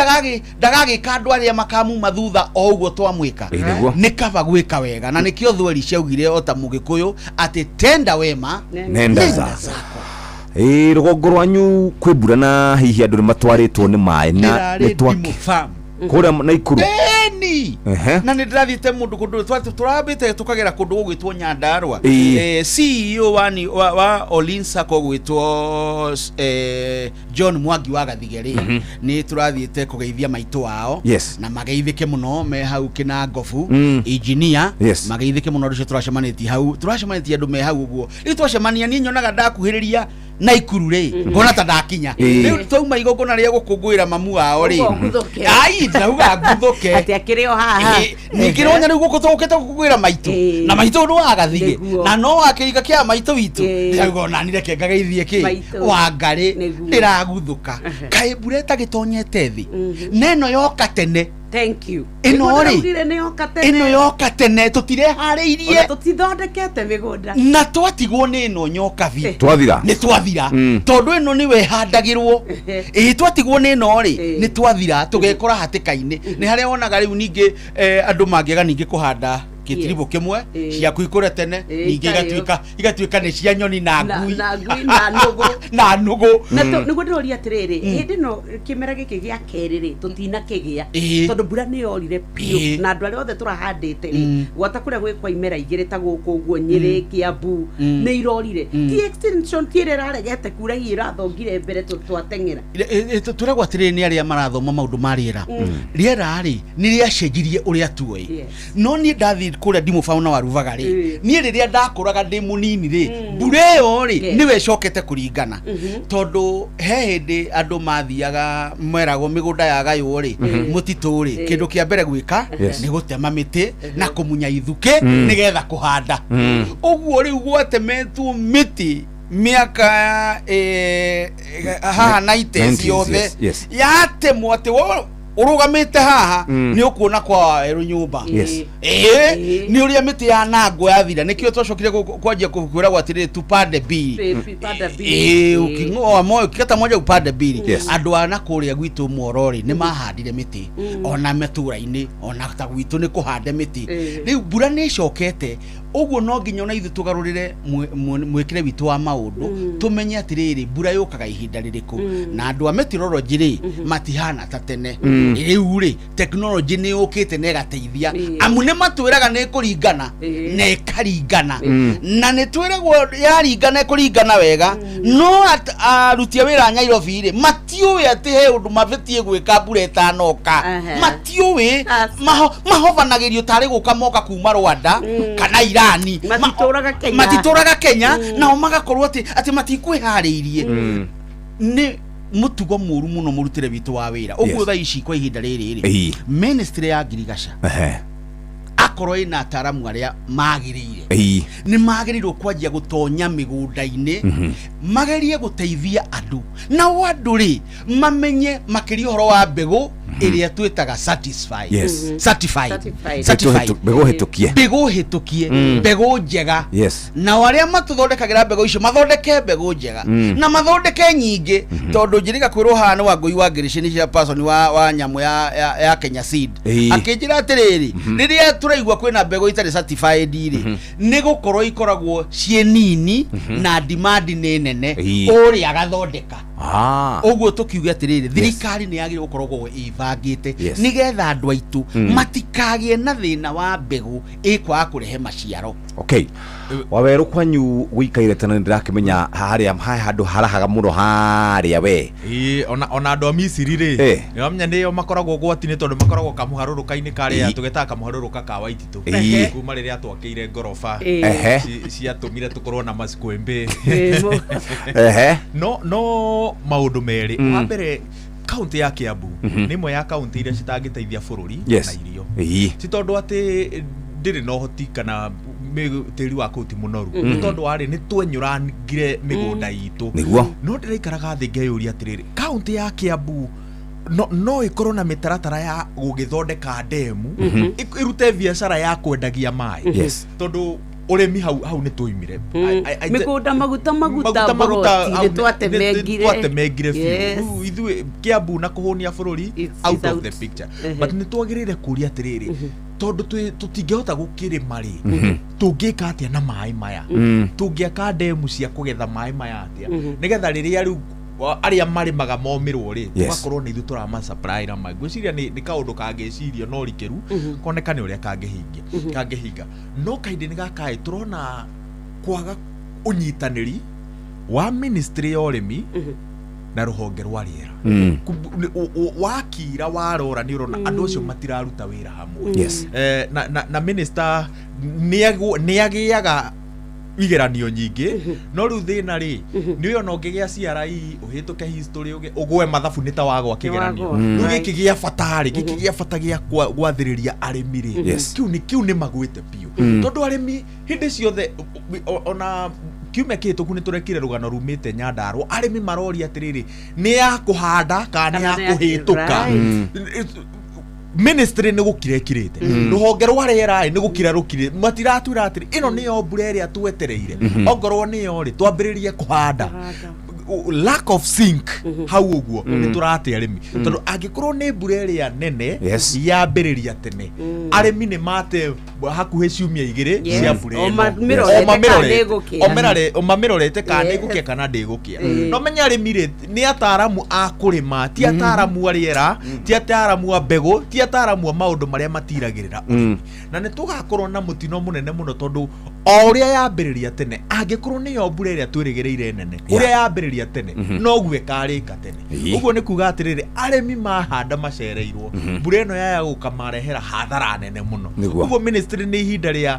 ndagagĩka andũ arĩa makamuma thutha o ũguo twamwĩka. Ĩ, nĩguo. Nĩ kaba gwĩka wega, na nĩkĩo thweri ciaugire o ta Mũgĩkũyũ atĩ tenda wema, nenda zako. Ĩ, rũgongo rwanyu kwĩ mbura na hihi andũ nĩ matwarĩtwo nĩ maĩ na Ndĩrarĩ nĩ twake Ndimũ Farm. Kũrĩa Naikuru. Ĩni. Na nĩ ndĩrathiĩte mũndũ kũndũ tũrambĩte tũkagera kũndũ gũgwĩtwo Nyandarua. CEO wa Olin Sacco gwĩtwo John Mwangi wa Gathige rĩ, nĩ tũrathiĩte kũgeithia maitũ wao. Na mageithĩke mũno me hau Kĩnangobu. Engineer. Mageithĩke mũno andũ acio tũracemanĩtie hau, tũracemanĩtie andũ me hau ũguo. Rĩu twacemania, niĩ nyonaga ndakuhĩrĩria Naikuru rĩ, ngona ta ndakinya. Rĩu twauma igongona rĩa gũkũngũĩra mamu wao rĩ. Ũguo nguthũke. Ai, ndauga nguthũke. Atĩ akĩrĩ o haha. Ĩ, ningĩ ronya rĩu gũkũ tũkĩte gũkũngũĩra maitũ, na maitũ nĩ wa Gathige, na no wa kĩrika kĩa maitũ witũ. Ndĩrauga ona ni reke ngageithie kĩ Maitũ. Wangarĩ. Ndĩraguthũka kaĩ mbura ĩtagĩtonyete thĩ, na ĩno yoka tene. Thank you. Ĩno Nĩguo rĩ, ndĩraugire nĩ yoka tene. Ĩno yoka tene, tũtireharĩirie. Ona tũtithondekete mĩgũnda. Na twatigwo nĩ ĩno nyokabi. Twathira. Nĩ twathira. Tondũ ĩno nĩwe ĩhandagĩrwo. Ĩ, twatigwo nĩ ĩno rĩ, nĩ twathira, tũgekora hatĩka-inĩ. Nĩ harĩa wonaga rĩu ningĩ andũ mangĩaga ningĩ kũhanda gĩtiribũ kĩmwe, ciaku ikũre tene, ningĩ ikarĩo. igatuĩka nĩ cia nyoni na ngui. Na ngui na nũgũ. Na nũgũ. Na nĩguo ndĩroria atĩrĩrĩ, hĩndĩ ĩno kĩmera gĩkĩ gĩa kerĩ rĩ, tũtinakĩgĩa, tondũ mbura nĩ yorire biũ, na andũ arĩa othe tũrahandĩte rĩ, gwata kũrĩa gwĩ kwa imera igĩrĩ ta gũkũ ũguo Nyĩrĩ, Kĩambu, nĩ irorire. Ti extension, ti ĩrĩa ĩraregete kura, hihi ĩrathongire mbere twateng'era. Twĩragwo atĩrĩrĩ nĩ arĩa marathoma maũndũ ma rĩera, rĩera rĩ nĩ rĩacenjirie ũrĩa tuoĩ. No niĩ ndathiĩ kũrĩa Ndimũbaũ na Warubaga rĩ, niĩ rĩrĩa ndakũraga ndĩ mũnini rĩ, mbura ĩyo rĩ, nĩwe ĩcokete kũringana, tondũ he hĩndĩ andũ mathiaga meragwo mĩgũnda yagaywo rĩ, mũtitũ rĩ, kĩndũ kĩa mbere gwĩka nĩ gũtema mĩtĩ na kũmunya ithukĩ nĩgetha kũhanda. Ũguo rĩu gwatemetwo mĩtĩ mĩaka haha 90 90s, yothe, yatemwo atĩ ũrũgamĩte haha, nĩ ũkuona kwa Wawerũ nyũmba. Ĩĩ, nĩ ũrĩa mĩtĩ ya nangwo yathira, nĩkĩo twacokire kwanjia kwĩragwo atĩrĩrĩ, tupande mbili. Panda mbili. Ĩĩ, ũking'oa moyo ukikata moja upande mbili. Andũ a na kũrĩa gwitũ Mworo rĩ, nĩ mahandire mĩtĩ, ona matũra-inĩ, ona ta gwitũ nĩ kũhande mĩtĩ. Rĩu mbura nĩ ĩcokete ũguo, no nginya ona ithuĩ tũgarũrĩre mwĩkĩre witũ wa maũndũ, tũmenye atĩrĩrĩ, mbura yũkaga ihinda rĩrĩkũ. Na andũ a meteorology rĩ, matihana ta tene. Rĩu rĩ, technology nĩ yũkĩte na ĩgateithia, amu nĩ matwĩraga nĩ ĩkũringana na ĩkaringana, na nĩ twĩragwo yaringana ĩkũringana wega, no aruti a wĩra a Nairobi rĩ mati Matiũĩ atĩ he ũndũ mabĩtie gwĩka mbura ĩtanoka. Matiũĩ mahovanagĩrio tarĩ gũka moka kuma Rwanda kana Irani. Matitũraga Kenya. Matitũraga Kenya nao magakorwo atĩ atĩ matikwĩharĩirie. Nĩ mutugo mũru mũno mũrutĩre witũ wa wĩra ũguo. Thaa ici kwa ihinda rĩrĩ rĩ, ministry ya ngirigaca akorwo ĩna ataaramu arĩa magĩrĩire, nĩ magĩrĩirwo kwanjia gũtonya mĩgũnda-inĩ, magerie gũteithia andũ, nao andũ rĩ mamenye makĩria ũhoro wa mbegũ ĩrĩa twĩtaga satisfied. Certified. Certified. Certified. Mbegũ hĩtũkie. Mbegũ hĩtũkie, mbegũ njega. Nao arĩa matũthondekagĩra mbegũ icio mathondeke mbegũ njega na mathondeke nyingĩ, tondũ njĩrĩga kwĩrwo haha nĩ Wangũi wa Ngĩrĩcĩ cia person wa nyamũ ya Kenya Seed, akĩnjĩra atĩrĩrĩ, rĩrĩa tũraigua kwĩna mbegũ itarĩ certified rĩ, nĩ gũkorwo ikoragwo ciĩ nini na demand nĩ nene, ũrĩa agathondeka. Ũguo tũkiuge atĩrĩrĩ, thirikari nĩ yagĩrĩirwo gũkoragwo ĩbangĩte nĩgetha andũ aitũ matikagĩe na thĩna wa mbegũ ĩkwaga kũrehe maciaro. Okay, Wawerũ, kwanyu gũikaire tene, nĩndĩrakĩmenya harĩa ha handũ harahaga mũno harĩa we. Ĩĩ, ona andũ a Misiri rĩ, nĩwamenya nĩo makoragwo ũgwati-inĩ tondũ makoragwo kamũharũrũka-inĩ karĩa tũgetaga kamũharũrũka ka Waititũ, kuma rĩrĩa twakĩire ngoroba ciatũmire tũkorwo na macikwĩmbĩ. No maũndũ merĩ. Wa mbere, kaunti ya Kiambu nĩ ĩmwe ya kaunti iria citangĩteithia bũrũri na irio, ti tondũ atĩ ndĩrĩ na ũhoti kana tĩri wa kũu ti mũnoru, nĩ tondũ warĩ nĩ twenyũrangire mĩgũnda itũ. No ndĩraikaraga thĩ ngeyũria atĩrĩrĩ, kaunti ya Kiambu no ĩkorwo na mĩtaratara ya gũgĩthondeka ndemu, ĩrute biacara ya kwendagia maĩ, tondũ ũrĩmi hau hau nĩ tũimire. Mĩgũnda maguta maguta. Maguta maguta. Mburoti hau nĩ twatemengire. Twatemengire biũ. Rĩu ithuĩ Kiambu na kũhũnia bũrũri, out it's of out. the picture. But nĩ twagĩrĩire kũria atĩrĩrĩ, tondũ tũtingĩhota gũkĩrĩma rĩ, tũngĩka atĩa na maĩ maya? Tũngĩaka ndemu cia kũgetha maĩ maya atĩa, nĩgetha rĩrĩa rĩu arĩa marĩmaga momĩrwo rĩ, tũgakorwo nĩ ithuĩ tũrama supply na maĩ? Ngwĩciria nĩ kaũndũ kangĩcirio no rikĩru koneka nĩ ũrĩa kangĩhingia kangĩhinga. No kahinda-inĩ gaka ĩ, tũrona kwaga ũnyitanĩri wa ministry ya ũrĩmi na rũhonge rwa rĩera. Wakira warora nĩ ũrona andũ acio matiraruta wĩra hamwe. Na minister nĩ agĩaga igeranio nyingĩ, no rĩu thĩna rĩ nĩ ũyũ, ona ũngĩgĩa CRE, ũhĩtũke history, ũgwe mathabu, nĩ ta wagwa kĩgeranio. Wagwa. Rĩu gĩkĩ gĩa bata rĩ, gĩkĩ gĩa bata gĩa gwathĩrĩria arĩmi rĩ, kĩu nĩ magwĩte biũ, tondũ arĩmi hĩndĩ ciothe, ona kiumia kĩhĩtũku nĩ tũrekire rũgano rumĩte Nyandarũa, arĩmi maroria atĩrĩrĩ, nĩ ya kũhanda kana nĩ ya Kana nĩ ya- kũhĩtũka? Ministry nĩ gũkira ĩkirĩte, rũhonge rwa rĩera nĩ gũkira rũkirĩ, matiratwĩra atĩrĩ ĩno nĩyo mbura ĩrĩa twetereire, ongorwo nĩyo rĩ, twambĩrĩrie kũhanda. Lack of sync hau ũguo nĩ tũrate arĩmi, tondũ angĩkorwo nĩ mbura ĩrĩa nene yambĩrĩria tene, arĩmi nĩ mate hakuhĩ ciumia 2 cia mbura O ĩno. mamĩrorete O kana mamĩrorete. ndĩgũkĩa. O mamĩrorete kana nĩgũkĩa kana ndĩgũkĩa. No menya arĩmi rĩ, nĩ ataramu a kũrĩma, ti ataramu a rĩera, ti ataramu a mbegũ, ti ataramu a maũndũ marĩa matiragĩrĩra ũrĩmi, na nĩ tũgakorwo na mũtino mũnene mũno, tondũ o ũrĩa yambĩrĩria tene, angĩkorwo nĩyo mbura ĩrĩa twĩrĩgĩrĩire nene, ũrĩa yambĩrĩria tene noguo ĩkarĩka tene. Ũguo nĩ kuga atĩrĩrĩ, arĩmi mahanda macereirwo, mbura ĩno yaya gũka marehera hathara nene mũno. Ũguo ministry nĩ ihinda rĩa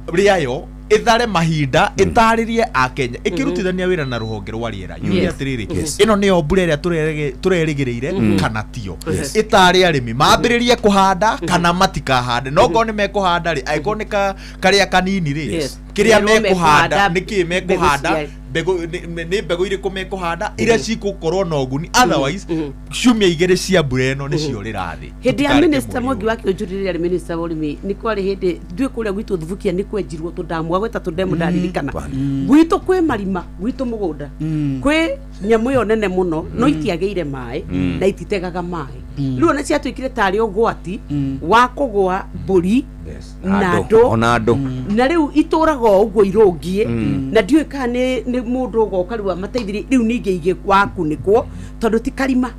rĩayo ĩthare mahinda, ĩtarĩrie akenya, ĩkĩrutithania wĩra na rũhonge rwa rĩera, yuge atĩrĩrĩ, ĩno nĩyo mbura ĩrĩa tũrerĩgĩrĩire kana tiyo, ĩtarĩ arĩmi mambĩrĩrie kũhanda kana matikahande, no ngorwo nĩ mekũhanda rĩ, angĩkorwo nĩ karĩa kanini rĩ, kĩrĩa Merwo mekũhanda mekũhanda nĩ kĩĩ mekũhanda, mbegũ mbegũ nĩ mbegũ irĩkũ mekũhanda iria cigũkorwo na ũguni. Otherwise ciumia 2 cia mbura ĩno nĩcio rĩrathĩ. Hĩndĩ ya Tũtikareke minister mweri Mwangi wa Kĩũnjũri rĩrĩa arĩ minister wa ũrĩmi, nĩ kwarĩ hĩndĩ nduĩ kũrĩa gwitũ Thubukia nĩ kwenjirwo tũndamu, agwĩta tũndemu, ndaririkana gwitũ kwĩ marima, gwitũ mũgũnda kwĩ nyamũ ĩyo nene mũno, no itiagĩire maĩ na ititegaga maĩ. Rĩu ona ciatuĩkire tarĩ ũgwati wa kũgũa mbũri na andũ. Ona andũ. Na rĩu itũraga o ũguo irũngiĩ, na ndiũĩ kana nĩ mũndũ ũgoka rĩu amateithirie rĩu ningĩ igĩ wakunĩkwo, tondũ ti karima,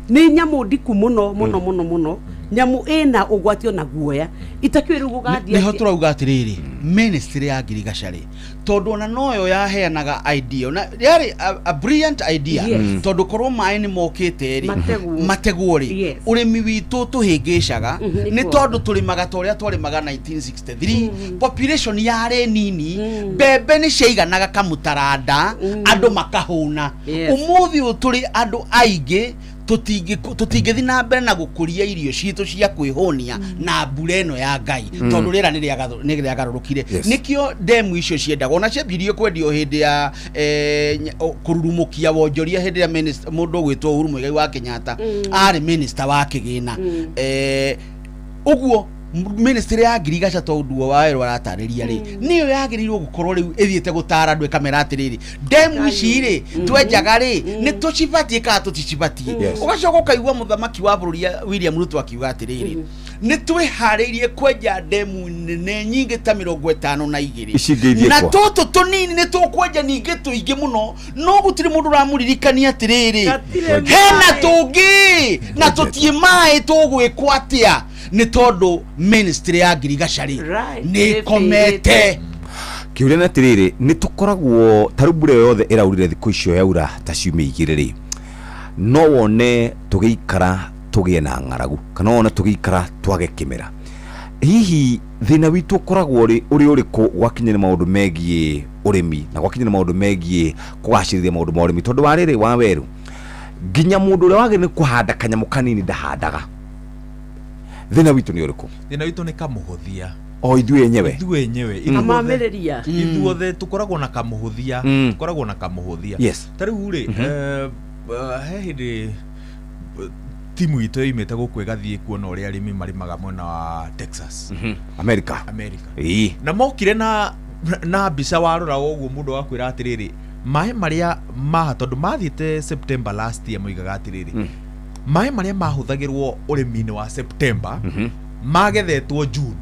nĩ nyamũ ndiku mũno mũno mũno mũno. Nyamu ĩna ũgwati ona guoya. Itakĩũĩ rĩu gũgathiĩ Nĩho atĩa. Tũrauga atĩrĩrĩ, ministry ya ngirigaca rĩ, tondũ ona noyo yaheanaga idea na yarĩ a brilliant idea. Tondũ korwo maĩ nĩ mokĩte rĩ, Mategwo. Mategwo rĩ, ũrĩmi witũ tũhĩngĩcaga nĩ nĩ kuo. Tondũ tũrĩmaga ta ũrĩa twarĩmaga 1963, population yarĩ nini, mbembe nĩ ciaiganaga kamũtaranda, andũ makahũna. Ũmũthĩ ũyũ tũrĩ andũ aingĩ, tũtingĩthiĩ na mbere na gũkũria irio citũ cia kwĩhũnia na mbura ĩno ya Ngai, tondũ rĩera nĩ rĩagarũrũkire. Nĩkĩo ndemu icio ciendagwo ona ciambirie kwendio hĩndĩ ya kũrurumũkia wonjoria, hĩndĩ ĩrĩa mũndũ ũgwĩtwo Uhuru Muigai wa Kenyatta arĩ minister wa kĩgĩna. Ũguo ministry ya ngirigaca, tondũ wa werũ aratarĩria rĩ, nĩyo yagĩrĩirwo gũkorwo rĩu ĩthiĩte gũtara andũ, ĩkamera atĩrĩrĩ, ndemu ici rĩ twenjaga rĩ, nĩ tũcibatiĩ kana tũticibatiĩ? Ũgacoka ũkaigua mũthamaki wa bũrũri William Ruto akiuga atĩrĩrĩ, nĩ twĩharĩirie kwenja ndemu nene nyingĩ ta 52. Ici ingĩ ithiĩ Na kwa? tũtũ tũnini nĩ tũkwenja ningĩ tũingĩ mũno, no gũtirĩ mũndũ ũramũririkania atĩrĩrĩ, Gatirĩ hena maĩ. Tũngĩ na tũtiĩ maĩ, tũgwĩkwo atĩa? Nĩ tondũ ministry ya ngirigaca rĩ, nĩ ĩkomete. Kĩũria nĩ atĩrĩrĩ, nĩ tũkoragwo ta rĩu mbura ĩyo yothe ĩraurire thikũ icio yaura ta ciumia 2 rĩ, no wone tũgĩikara tũgĩe na ng'aragu kana wone tũgĩikara twage kĩmera. Hihi thĩna witũ ũkoragwo ũrĩ ũrĩ ũrĩkũ gwakinya nĩ maũndũ megiĩ ũrĩmi na gwakinya nĩ maũndũ megiĩ kũgacĩrithia maũndũ ma ũrĩmi? Tondũ wa rĩrĩ wa werũ, nginya mũndũ ũrĩa wagĩrĩire nĩ kũhanda kanyamũ kanini ndahandaga. Thĩna witũ nĩ ũrĩkũ? Thĩna witũ nĩ kamũhũthia. O ithuĩ enyewe. Ithuĩ enyewe. Kamamĩrĩria. Ithuothe tũkoragwo na kamũhũthia. Tũkoragwo na kamũhũthia. Ta rĩu rĩ, he hĩndĩ timu itũ yoimĩte gũkũ ĩgathiĩ kuona ũrĩa arĩmi marĩmaga mwena wa Texas. America. America. Ĩĩ. Na mokire na mbica, warora ũguo mũndũ akwĩra atĩrĩrĩ, maĩ marĩa maha, tondũ mathiĩte September last year, moigaga atĩrĩrĩ, maĩ marĩa mahũthagĩrwo ũrĩmi-inĩ wa September magethetwo June,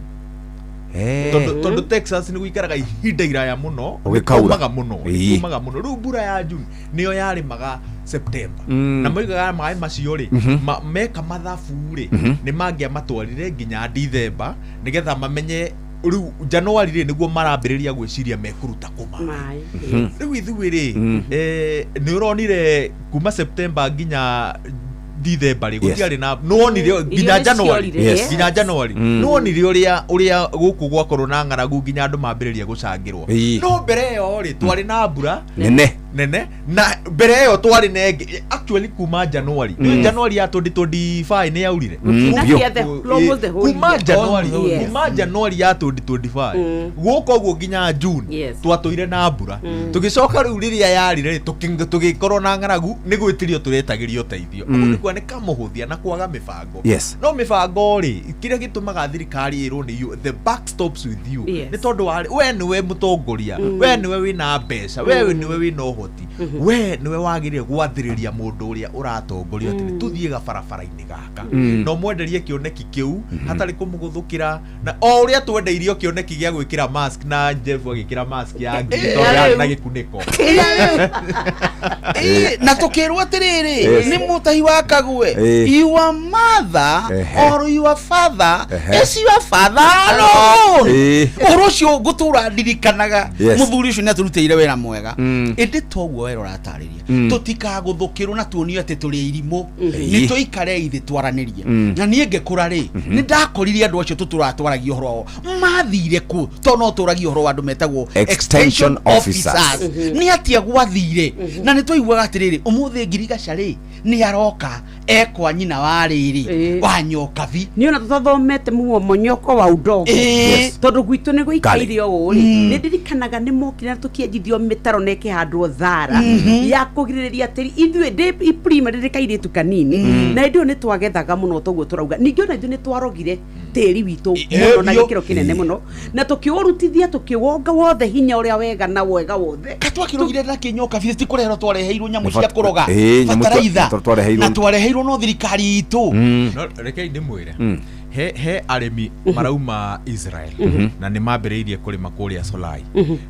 tondũ Texas nĩ gũikaraga ihinda iraya mũno, Gũgĩkaura. kũmaga mũno, kũmaga mũno. Rĩu mbura ya June nĩyo yarĩmaga September. Na moigaga maĩ macio rĩ, meka mathabu rĩ, nĩ mangĩamatwarire nginya Dithemba, nĩgetha mamenye rĩu January rĩ, nĩguo marambĩrĩria gwĩciria mekũruta kũ maĩ. Maĩ. Rĩu ithuĩ rĩ, nĩ ũronire kuma September nginya Dithemba rĩ, gũtiarĩ na, nĩwonire nginya Irio nĩ January. ciorire, Nginya January. Nĩwonire ũrĩa gũkũ gwakorwo na ng'aragu nginya andũ mambĩrĩria gũcangĩrwo. No mbere ĩyo rĩ, twarĩ na mbura nene. Nene, na mbere ĩyo twarĩ na ĩngĩ actually kuma January. January ya 2025 nĩ yaurire. Gũtinakĩa almost the whole Kuma year. January, kuma January ya 2025 gũka ũguo nginya June, twatũire na mbura. Tũgĩcoka rĩu rĩrĩa yarire rĩ, tũgĩkorwo na ng'aragu, nĩ gwĩtirio tũretagĩrio ũteithio. Ũguo nĩ kuga nĩ kamũhũthia na kwaga mĩbango. No mĩbango rĩ, kĩrĩa gĩtũmaga thirikari ĩrwo nĩ you, the buck stops with you, nĩ tondũ wa we nĩwe mũtongoria, we nĩwe wĩna mbeca, we nĩwe wĩna ũhoti, we nĩwe wagĩrĩire gwathĩrĩria mũndũ ũrĩa ũratongoria atĩrĩ, tũthiĩ gabarabara-inĩ gaka, na ũmwenderie kĩoneki kĩu hatarĩ kũmũgũthũkĩra, na o ũrĩa twendeirio kĩoneki gĩa gwĩkĩra mask, na Jeff agĩkĩra mask ya ngiri tondũ yarĩ na gĩkunĩko. Ĩĩ, na tũkĩrwo atĩrĩrĩ, nĩ mũtahi wa kagwe, your mother or your father is your father alone. Ũhoro ũcio ngũtũra ndirikanaga. Mũthuri ũcio nĩ atũrutĩire wĩra mwega, ĩndĩ toguo wera ũratarĩria, tũtikagũthũkĩrwo na tuonio atĩ tũrĩ irimũ. Nĩ tũikare thĩ twaranĩrie. Na niĩ ngĩkũra rĩ, nĩ ndakorire andũ acio tũtũratwaragia ũhoro wao mathire kũ, tondũ no tũragia ũhoro wa andũ metagwo extension officers. Nĩ atia gwathire? Na nĩ twaiguaga atĩrĩrĩ, ũmũthĩ ngirigaca rĩ, nĩ aroka ekwa nyina wa rĩrĩ wa nyokabi. Nĩ ona tũtathomete muomonyoko wa udongo, tondũ gwitũ nĩ gũikaire ũũ rĩ, nĩ ndirikanaga nĩ mokire na tũkĩenjithio mĩtaro na ĩkĩhandwo thara ya kũgirĩrĩria tĩri. Ithuĩ ndĩ primary, ndĩ kairĩtu kanini, na hĩndĩ ĩyo nĩ twagethaga mũno toguo tũrauga. Ningĩ ona ithuĩ nĩ twarogire tĩri witũ mũno na biũ. Gĩkĩro kĩnene mũno, na tũkĩũrutithia, tũkĩwonga wothe hinya ũrĩa wega na wega wothe. Katwakĩrogire na kĩnyoka ti kũreherwo twareheirwo nyamũ Nĩ cia kũroga, nyamũ bataraitha, twareheirwo. Na twareheirwo no thirikari itũ. No rekei ndĩmwĩre, he arĩmi marauma Israel na nĩ mambĩrĩirie kũrĩma kũrĩa Solai,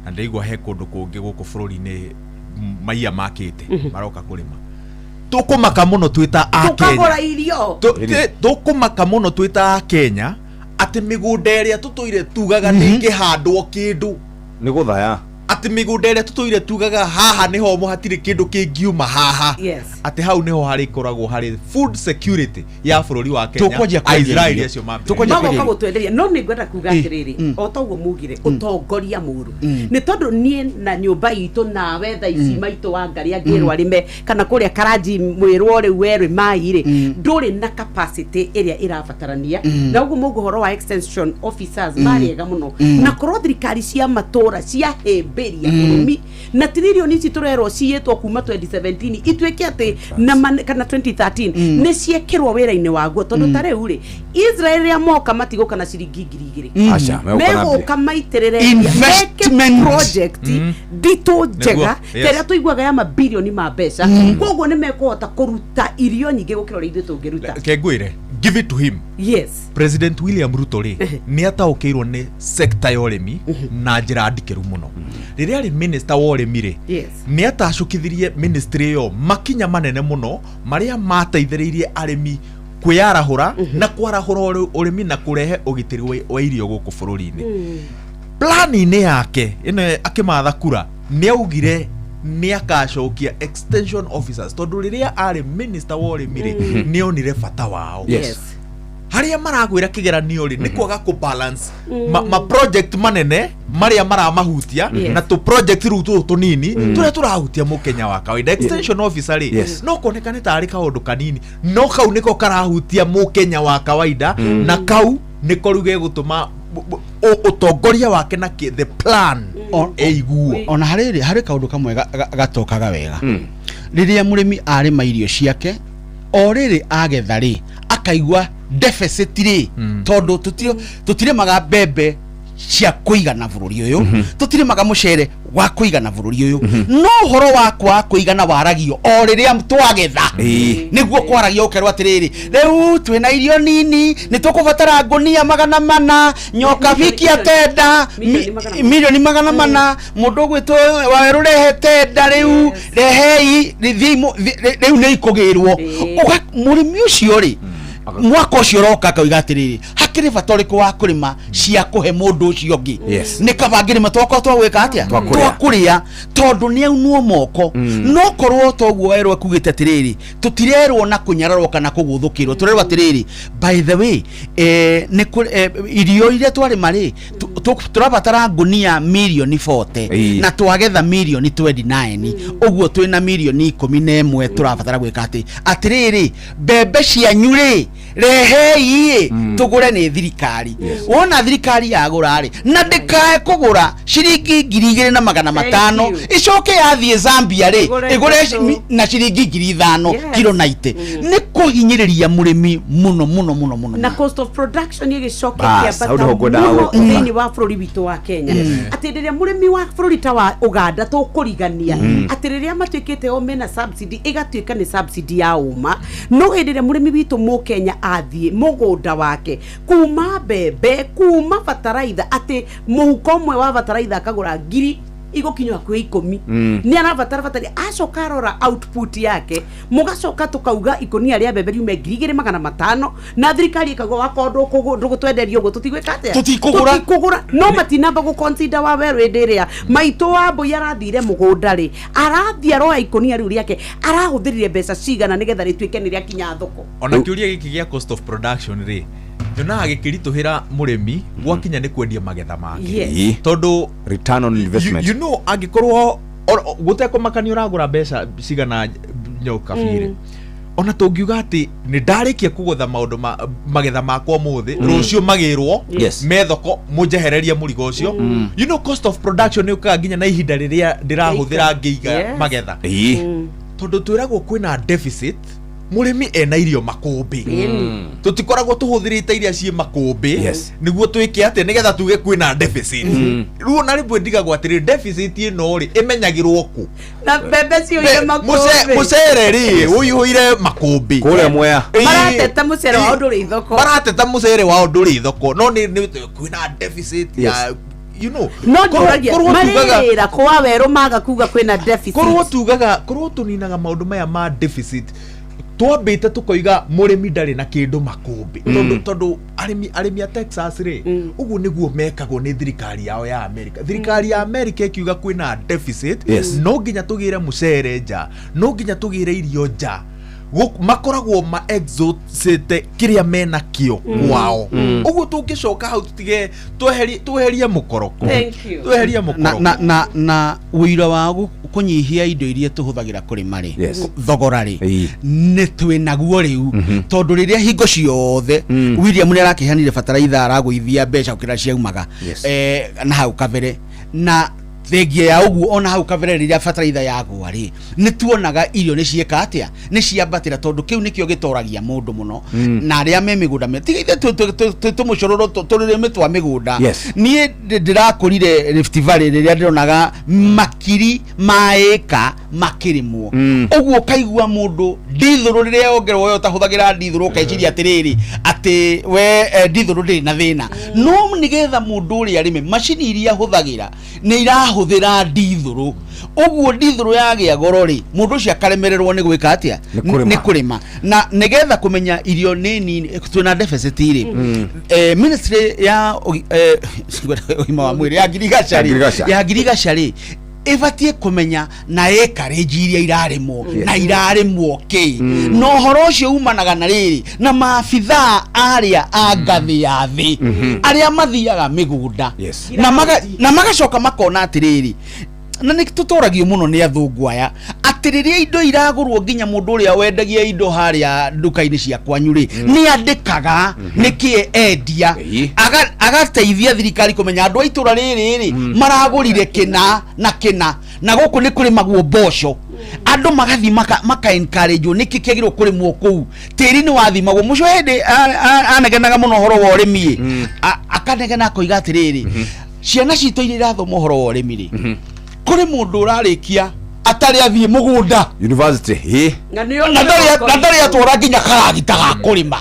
na ndĩraigua he kũndũ kũngĩ gũkũ bũrũri-inĩ maiya makĩte maroka kũrĩma. Tũkũmaka mũno twĩ ta Akenya. Tũkagũra irio. Tũkũmaka mũno twĩ ta Akenya atĩ mĩgũnda ĩrĩa tũtũire tugaga nĩ ĩngĩhandwo kĩndũ. Nĩ gũthaya. Atĩ mĩgũnda ĩrĩa tũtũire tugaga haha nĩho hatirĩ kĩndũ kĩngiuma haha. Yes. Atĩ hau nĩho harĩkoragwo harĩ food security ya bũrũri wa Kenya. Tũkwanjia kwendia Aisraeli irio. acio mambĩrĩria. Tũkwanjia Magoka gũtwenderia no nĩ ngwenda kuga atĩrĩrĩ, o ta ũguo mugire, ũtongoria mũru nĩ tondũ niĩ na nyũmba itũ nawe thaa ici maitũ wa ngarĩ angĩrwo arĩme kana kũrĩa karanji mwĩrwo rĩu werĩ mai rĩ, ndũrĩ na capacity ĩrĩa ĩrabatarania. Na ũguo mũguo ũhoro wa extension officers marĩ ega mũno, na korwo thirikari cia matũra ciahĩmbĩria ũrĩmi na tiririoni ici tũrerwo ciyĩtwo kuma 2017 ituĩke atĩ na kana 2013 nĩ ciekĩrwo wĩra-inĩ waguo, tondũ ta rĩu rĩ, Israel rĩa moka matigũka na ciringi 2000. Aca, megũka na mbia. Megũka maitĩrĩre Investment. meke project nditũ njega Nĩguo, yes. ta ĩrĩa tũiguaga ya mabirioni ma mbeca. Koguo nĩ mekũhota kũruta irio nyingĩ gũkĩra ũrĩa ithuĩ tũngĩruta. Reke ngwĩre, give it to him. Yes. President William Ruto rĩ, nĩ ataũkĩirwo nĩ sector ya ũrĩmi na njĩra ndikĩru mũno. Rĩrĩa arĩ minister wa ũrĩmi rĩ, Yes. nĩ atacũkithirie ministry ĩyo makinya manene mũno marĩa mateithĩrĩirie arĩmi kwĩyarahũra na kwarahũra ũrĩmi na kũrehe ũgitĩri wa irio gũkũ bũrũri-inĩ. Plani-inĩ yake ĩno akĩmatha kura nĩ augire nĩ akacokia extension officers, tondũ rĩrĩa arĩ minister wa ũrĩmi rĩ, nĩ onire bata wao. Yes. Harĩa maragwĩra kĩgeranio rĩ, nĩ kwaga kũ balance ma project manene marĩa maramahutia na tũ project rĩu tũtũ tũnini tũrĩa tũrahutia mũkenya wa kawaida. Extension officer rĩ, no konekane tarĩ kaũndũ kanini, no kau nĩko karahutia mũkenya wa kawaida, na kau nĩko rĩu gegũtũma ũtongoria wake na the plan ĩiguo. Ona harĩ harĩ kaũndũ kamwe gatokaga wega rĩrĩa mũrĩmi arĩma irio ciake, o rĩrĩ agetha rĩ, akaigua deficit rĩ, tondũ tũtirĩmaga mbembe cia kũigana bũrũri ũyũ, tũtirĩmaga mũcere wa kũigana bũrũri ũyũ, no ũhoro wa kwaga kũigana waragio o rĩrĩa twagetha. Nĩguo kwaragio ũkerwo atĩrĩrĩ, rĩu twĩna irio nini, nĩ tũkũbatara ngũnia 400, nyoka bikia tenda Milioni 400. Milioni 400, mũndũ ũgwĩtwo wawerũ rehe tenda rĩu, rehei thiĩi rĩu nĩ ikũgĩrwo. Mũrĩmi ũcio rĩ, mwaka ũcio ũroka akauga atĩrĩrĩ, hakĩrĩ bata ũrĩkũ wa kũrĩma cia kũhe mũndũ ũcio ũngĩ? Yes. Nĩ kaba ngĩrĩma twakwa twa gwĩka atĩa? Twa kũrĩa. Twa kũrĩa, tondũ nĩ aunwo moko. No korwo toguo werwo ekugĩte atĩrĩrĩ, tũtirerwo na kũnyararwo kana kũgũthũkĩrwo, tũrerwo atĩrĩrĩ, by the way, nĩ irio iria twarĩma rĩ, tũrabatara ngũnia mirioni 40 na twagetha mirioni 29, ũguo twĩna mirioni 11 tũrabatara gwĩka atĩ atĩrĩrĩ, mbembe cianyu rĩ, rehei ĩ tũgũre nĩ thirikari. Wona thirikari yagũra rĩ, na ndĩkae kũgũra ciringi 2500, Thank you. ĩcoke yathiĩ Zambia rĩ, Ĩgũre ĩgũre ngũkũ. na ciringi 5000 kiro 90, nĩ kũhinyĩrĩria mũrĩmi mũno mũno mũno mũno. Na cost of production ĩgĩcoke Bas, hau kĩambata nĩho ngwendaga mũno gũka. thĩinĩ wa bũrũri witũ wa Kenya, atĩ rĩrĩa mũrĩmi wa bũrũri ta wa Uganda tũkũrigania atĩ rĩrĩa matuĩkĩte o mena subsidy, ĩgatuĩka nĩ subsidy ya ũma, no hĩndĩ ĩrĩa mũrĩmi witũ mũkenya athiĩ mũgũnda wake kuma mbembe, kuma bataraitha, atĩ mũhuko ũmwe wa bataraitha akagũra ngiri igũkinya hakuhĩ 10, nĩ arabatara batari, acoka arora output yake, mũgacoka tũkauga ikũnia rĩa mbembe riume 2500, na thirikari ĩkauga wakorwo ndũgũtwenderia ũguo tũtigwĩka atĩa? Tũtikũgũra. Tũtikũgũra. No matinamba gũ-consider wa werũ hĩndĩ ĩrĩa maitũ wa mbũi arathire mũgũnda rĩ, arathiĩ aroya ikũnia rĩu rĩake, arahũthĩrire mbeca cigana nĩgetha rĩtuĩke nĩ rĩakinya thoko. Ona kĩũria gĩkĩ gĩa cost of production rĩ, nyonaga gĩkĩritũhĩra mũrĩmi gwakinya nĩ kwendia magetha make. Yes. Tondũ Return on investment. You know angĩkorwo gũtekũmakania ũragũra mbeca cigana nyoka birĩ, ona tũngiuga atĩ nĩ ndarĩkia kũgũtha maũndũ ma magetha makwa ũmũthĩ, rũciũ magĩrwo me thoko, mũnjehererie mũrigo ũcio, you know cost of production nĩ ũkaga nginya na ihinda rĩrĩa ndĩrahũthĩra ngĩiga magetha, tondũ twĩragwo kwĩna deficit, mũrĩmi ena irio makũmbĩ, tũtikoragwo tũhũthĩrĩte iria ciĩ makũmbĩ nĩguo twĩke atĩa nĩgetha tuge kwĩna deficit. Rĩu ona rĩmwe ndigagwo atĩrĩ, deficit ĩno rĩ, ĩmenyagĩrwo kũ? Na mbembe ciũire makũmbĩ. Mũcere rĩ, ũihũire makũmbĩ Kũrĩa Mwea. Marateta mũcere wao ndũrĩ thoko. Marateta mũcere wao ndũrĩ thoko, no nĩ kwĩna deficit ya you know No njũragia marĩra kwa werũ maga kuga kwĩna deficit. Korwo tugaga korwo tuninaga maundu maya ma deficit twambĩte tukoiga mũrĩmi ndarĩ na kĩndũ makũmbĩ tondu tondu arĩmi a Texas rĩ ũguo nĩguo mekagwo nĩ thirikari yao ya America. Thirikari ya America ĩkiuga kwĩna deficit, no nginya tũgĩre mũcere nja, no nginya tũgĩre irio nja, makoragwo ma exhaustĩte kĩrĩa mena kĩo kwao. Ũguo tũngĩcoka hau tũtige tweherie mũkoroko, tweherie mũkoroko na wĩira wa kũnyihia indo iria tũhũthagĩra kũrĩma rĩ, thogora rĩ, nĩ twĩnaguo rĩu, tondũ rĩrĩa hingo ciothe William nĩ arakĩheanire bataraitha aragũithia mbeca gũkĩra ciaumaga na hau kabere, na thengia ya ũguo ona hau kabere rĩrĩa bataraitha yagũa rĩ, nĩ tuonaga irio nĩ ciĩka atĩa, nĩ ciambatĩra, tondũ kĩu nĩkĩo gĩtoragia mũndũ mũno na arĩa me mĩgũnda tiga ithe tũmũcororo tũrĩrĩmĩ twa mĩgũnda. Niĩ ndĩrakũrire Rift Valley rĩrĩa ndĩronaga makiri ma ĩka makĩrĩmwo, ũguo ũkaigua mũndũ ndithũrũ rĩrĩa yongerwo we ũtahũthagĩra ndithũrũ ũkeciria atĩrĩrĩ atĩ we ndithũrũ ndĩrĩ na thĩna, no nĩgetha mũndũ ũrĩa arĩme macini iria ahũthagĩra nĩ irahũthĩra ndithũrũ, ũguo ndithũrũ yagĩa goro rĩ, mũndũ ũcio akaremererwo nĩ gwĩka atĩa, nĩ kũrĩma. Na nĩgetha kũmenya irio nĩ nini twĩna deficit rĩ, ministry ya ũgima wa mwĩrĩ ya ngirigaca rĩ ĩbatiĩ kũmenya na acreage iria irarĩmwo na irarĩmwo kĩ, na ũhoro ũcio umanaga na rĩrĩ na maabithaa arĩa a ngathĩ ya thĩ arĩa mathiaga mĩgũnda na magacoka makona atĩrĩrĩ, na nĩ tũtoragio mũno nĩ athũngũ aya atĩ rĩrĩa indo iragũrwo nginya mũndũ ũrĩa wendagia indo harĩa nduka-inĩ cia kwanyu rĩ, nĩ andĩkaga nĩkĩĩ endia, agateithia thirikari kũmenya andũ a itũra rĩrĩ rĩ maragũrire kĩna na kĩna, na gũkũ nĩ kũrĩmagwo mboco, andũ magathiĩ maka encourage nĩkĩ kĩagĩrĩirwo kũrĩmwo kũu, tĩri nĩ wathimagwo. Mũcio hĩndĩ anegenaga mũno ũhoro wa ũrĩmi, akanegena akoiga atĩrĩrĩ, ciana citũ iria irathoma ũhoro wa ũrĩmi rĩ, kũrĩ mũndũ ũrarĩkia atarĩ athiĩ mũgũnda university na ndarĩ atwara nginya karagita ga kũrĩma,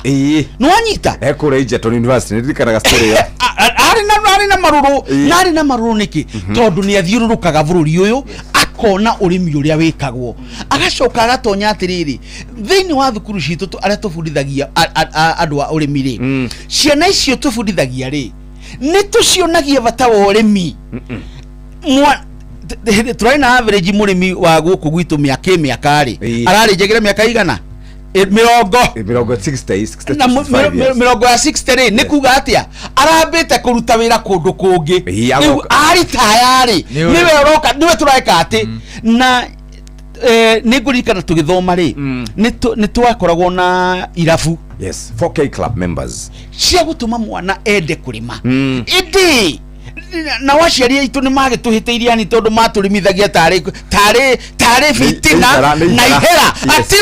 nĩwanyita ekũrĩa Egerton University, nĩndirikanaga story ĩyo. Arĩ na marũrũ, na arĩ na marũrũ nĩkĩ? Tondũ nĩ athiũrũrũkaga bũrũri ũyũ akona ũrĩmi ũrĩa wĩkagwo, agacoka agatonya atĩrĩrĩ thĩinĩ wa thukuru citũ arĩa tũbundithagia andũ a ũrĩmi rĩ, ciana icio tũbundithagia rĩ, nĩ tũcionagia bata wa ũrĩmi. Tũrarĩ na average mũrĩmi wa gũkũ gwitũ mĩaka mĩaka rĩ, ararĩ njagĩra mĩaka igana mĩrongo 60 mĩrongo ya 60 rĩ, nĩ kuga atĩa arambĩte kũruta wĩra kũndũ kũngĩ, rĩu aritaya rĩ nĩwe ũroka, nĩwe tũreka atĩ. Na nĩ ngũririkana tũgĩthoma rĩ, nĩ twakoragwo na irabu, yes, 4K club members cia gũtũma mwana ende kũrĩma, ĩndĩ na waciari aitũ nĩ magĩtũhĩtĩirie ani tondũ matũrĩmithagia tarĩ fitina na ihera atĩ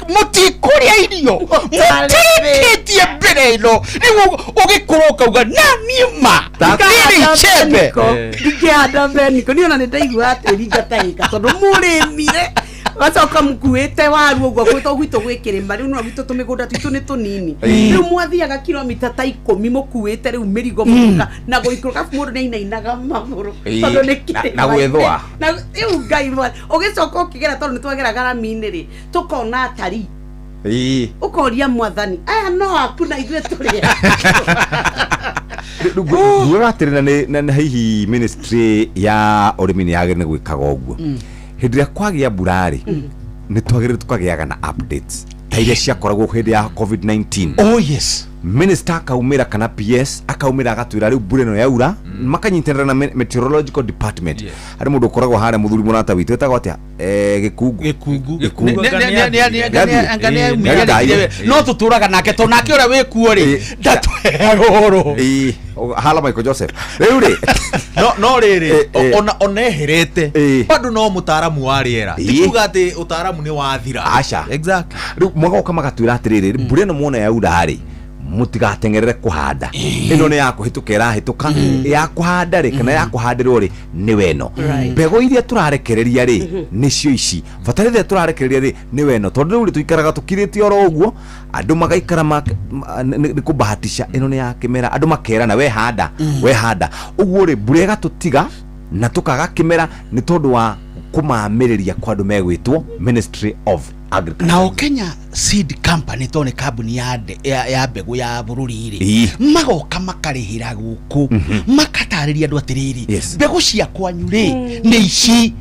mũtikũrĩa irio mũtirĩkĩtie mbere ĩno, rĩu ũgĩkũra ũkauga na niĩ ma ndirĩ icembe ndingĩhanda beniko. Niĩ ona nĩ ndaigua atĩ ngataĩka tondũ mũrĩmire gacoka mũkuĩte waru ũguo gwitũ gwitũ gwĩ kĩrĩma, rĩu no gwitũ tũmĩgũnda twitũ nĩ tũnini, rĩu mwathiaga kilomita ta 10 mũkuĩte rĩu mĩrigo mũka na gũikũrũka, mũndũ nĩ ainainaga magũrũ tondũ nĩ kĩrĩma na gwĩthũa na rĩu Ngai ũgĩcoka ũkĩgera, tondũ nĩ twageraga rami-inĩ rĩ, tũkona atari ũkoria mwathani aya no aku na ithuĩ tũrĩ ngugaga atĩrĩ, na hihi ministry ya ũrĩmi nĩ yagĩrĩire nĩ gwĩkaga ũguo hĩndĩ ĩrĩa kwagĩa mbura rĩ, nĩ twagĩrĩire tũkagĩaga na updates ta iria ciakoragwo hĩndĩ ya COVID-19. Oh yes, minister akaumĩra kana PS akaumĩra agatwĩra rĩu mbura ĩno yaura, makanyitanĩra na meteorological department. Harĩ mũndũ ũkoragwo harĩa mũthuri mũrata witũ etagwo atĩa, Gĩkungu no tũtũraga nake tondũ nake ũrĩa wĩkuo rĩ ndatũheaga ũhoro. Hala Michael Joseph rĩu rĩ no rĩrĩ ona eherete bado no mũtaaramu wa rĩera, ti kuga atĩ ũtaaramu nĩ wathira. Aca, exactly. Rĩu magoka magatwĩra atĩrĩrĩ, mbura ĩno muona yaura rĩ, Mũtigateng'erere kũhanda. Ĩno nĩ ya kũhĩtũka, ĩrahĩtũka. Ya kũhanda rĩ, kana ya kũhandĩrwo rĩ, nĩ weno. Mbegũ iria tũrarekereria rĩ, nĩcio ici. Bataraitha ĩrĩa tũrarekereria rĩ, nĩ weno. Tondũ rĩu rĩ, tũikaraga tũkirĩte oro ũguo, andũ magaikara nĩ kũbahatisha. Ĩno nĩ ya kĩmera, andũ makerana we handa, we handa. Ũguo rĩ, mbura ĩgatũtiga na tũkaga kĩmera nĩ tondũ wa kũmamĩrĩria kwa andũ megwĩtwo Ministry of Agriculture. Nao Kenya Seed Company, tondũ nĩ kambuni ya mbegũ ya bũrũri rĩ, magoka makarĩhĩra gũkũ, makatarĩria andũ atĩrĩrĩ, mbegũ cia kwanyu rĩ nĩ ici,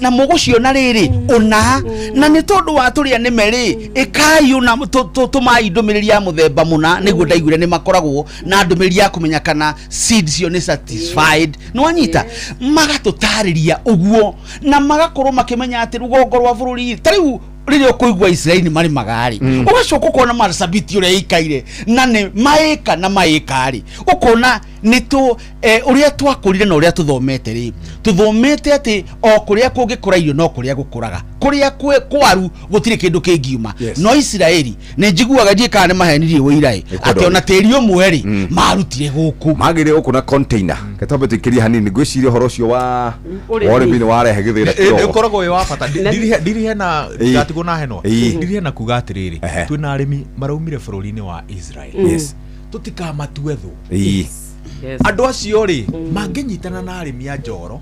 na mũgũciona rĩrĩ ũna, na nĩ tondũ wa tũrĩa nĩme rĩ, ĩkai ũna, tũmai ndũmĩrĩri ya mũthemba mũna. Nĩguo ndaiguire nĩ makoragwo na ndũmĩrĩri ya kũmenya kana seed cio nĩ satisfied. Nĩ wanyita? Magatũtarĩria ũguo na magakorwo makĩmenya atĩ rũgongo rwa bũrũri, ta rĩu rĩrĩa ũkũigua Israeli marĩmaga rĩ, ũgacoka ũkona Marsabit ũrĩa ĩikaire na nĩ maĩka na maĩka rĩ, ũkona nĩ tũ ũrĩa twakũrire na ũrĩa tũthomete rĩ, tũthomete atĩ o kũrĩa kũngĩkũra irio no kũrĩa gũkũraga, kũrĩa kwaru gũtirĩ kĩndũ kĩngiuma. No Isiraeli nĩ njiguaga, ndiĩ kana nĩ mahenirie wĩira ĩ, atĩ ona tĩri ũmwe rĩ, marutire gũkũ. Magĩrĩire gũkũ na container. Ketwambe tũikĩrie hanini. Ngwĩciria ũhoro ũcio wa Ũrĩmi. Wa ũrĩmi nĩ warehe gĩthĩna kĩroko. Ũkoragwo wĩ wa bata. Ndirihe na ndatigwo na henwa, ndirihe na kuga atĩrĩrĩ, twĩna arĩmi maraumire bũrũri-inĩ wa Israel. Tũtikamatue thũ. Andũ acio rĩ, mangĩnyitana na arĩmi a Njoro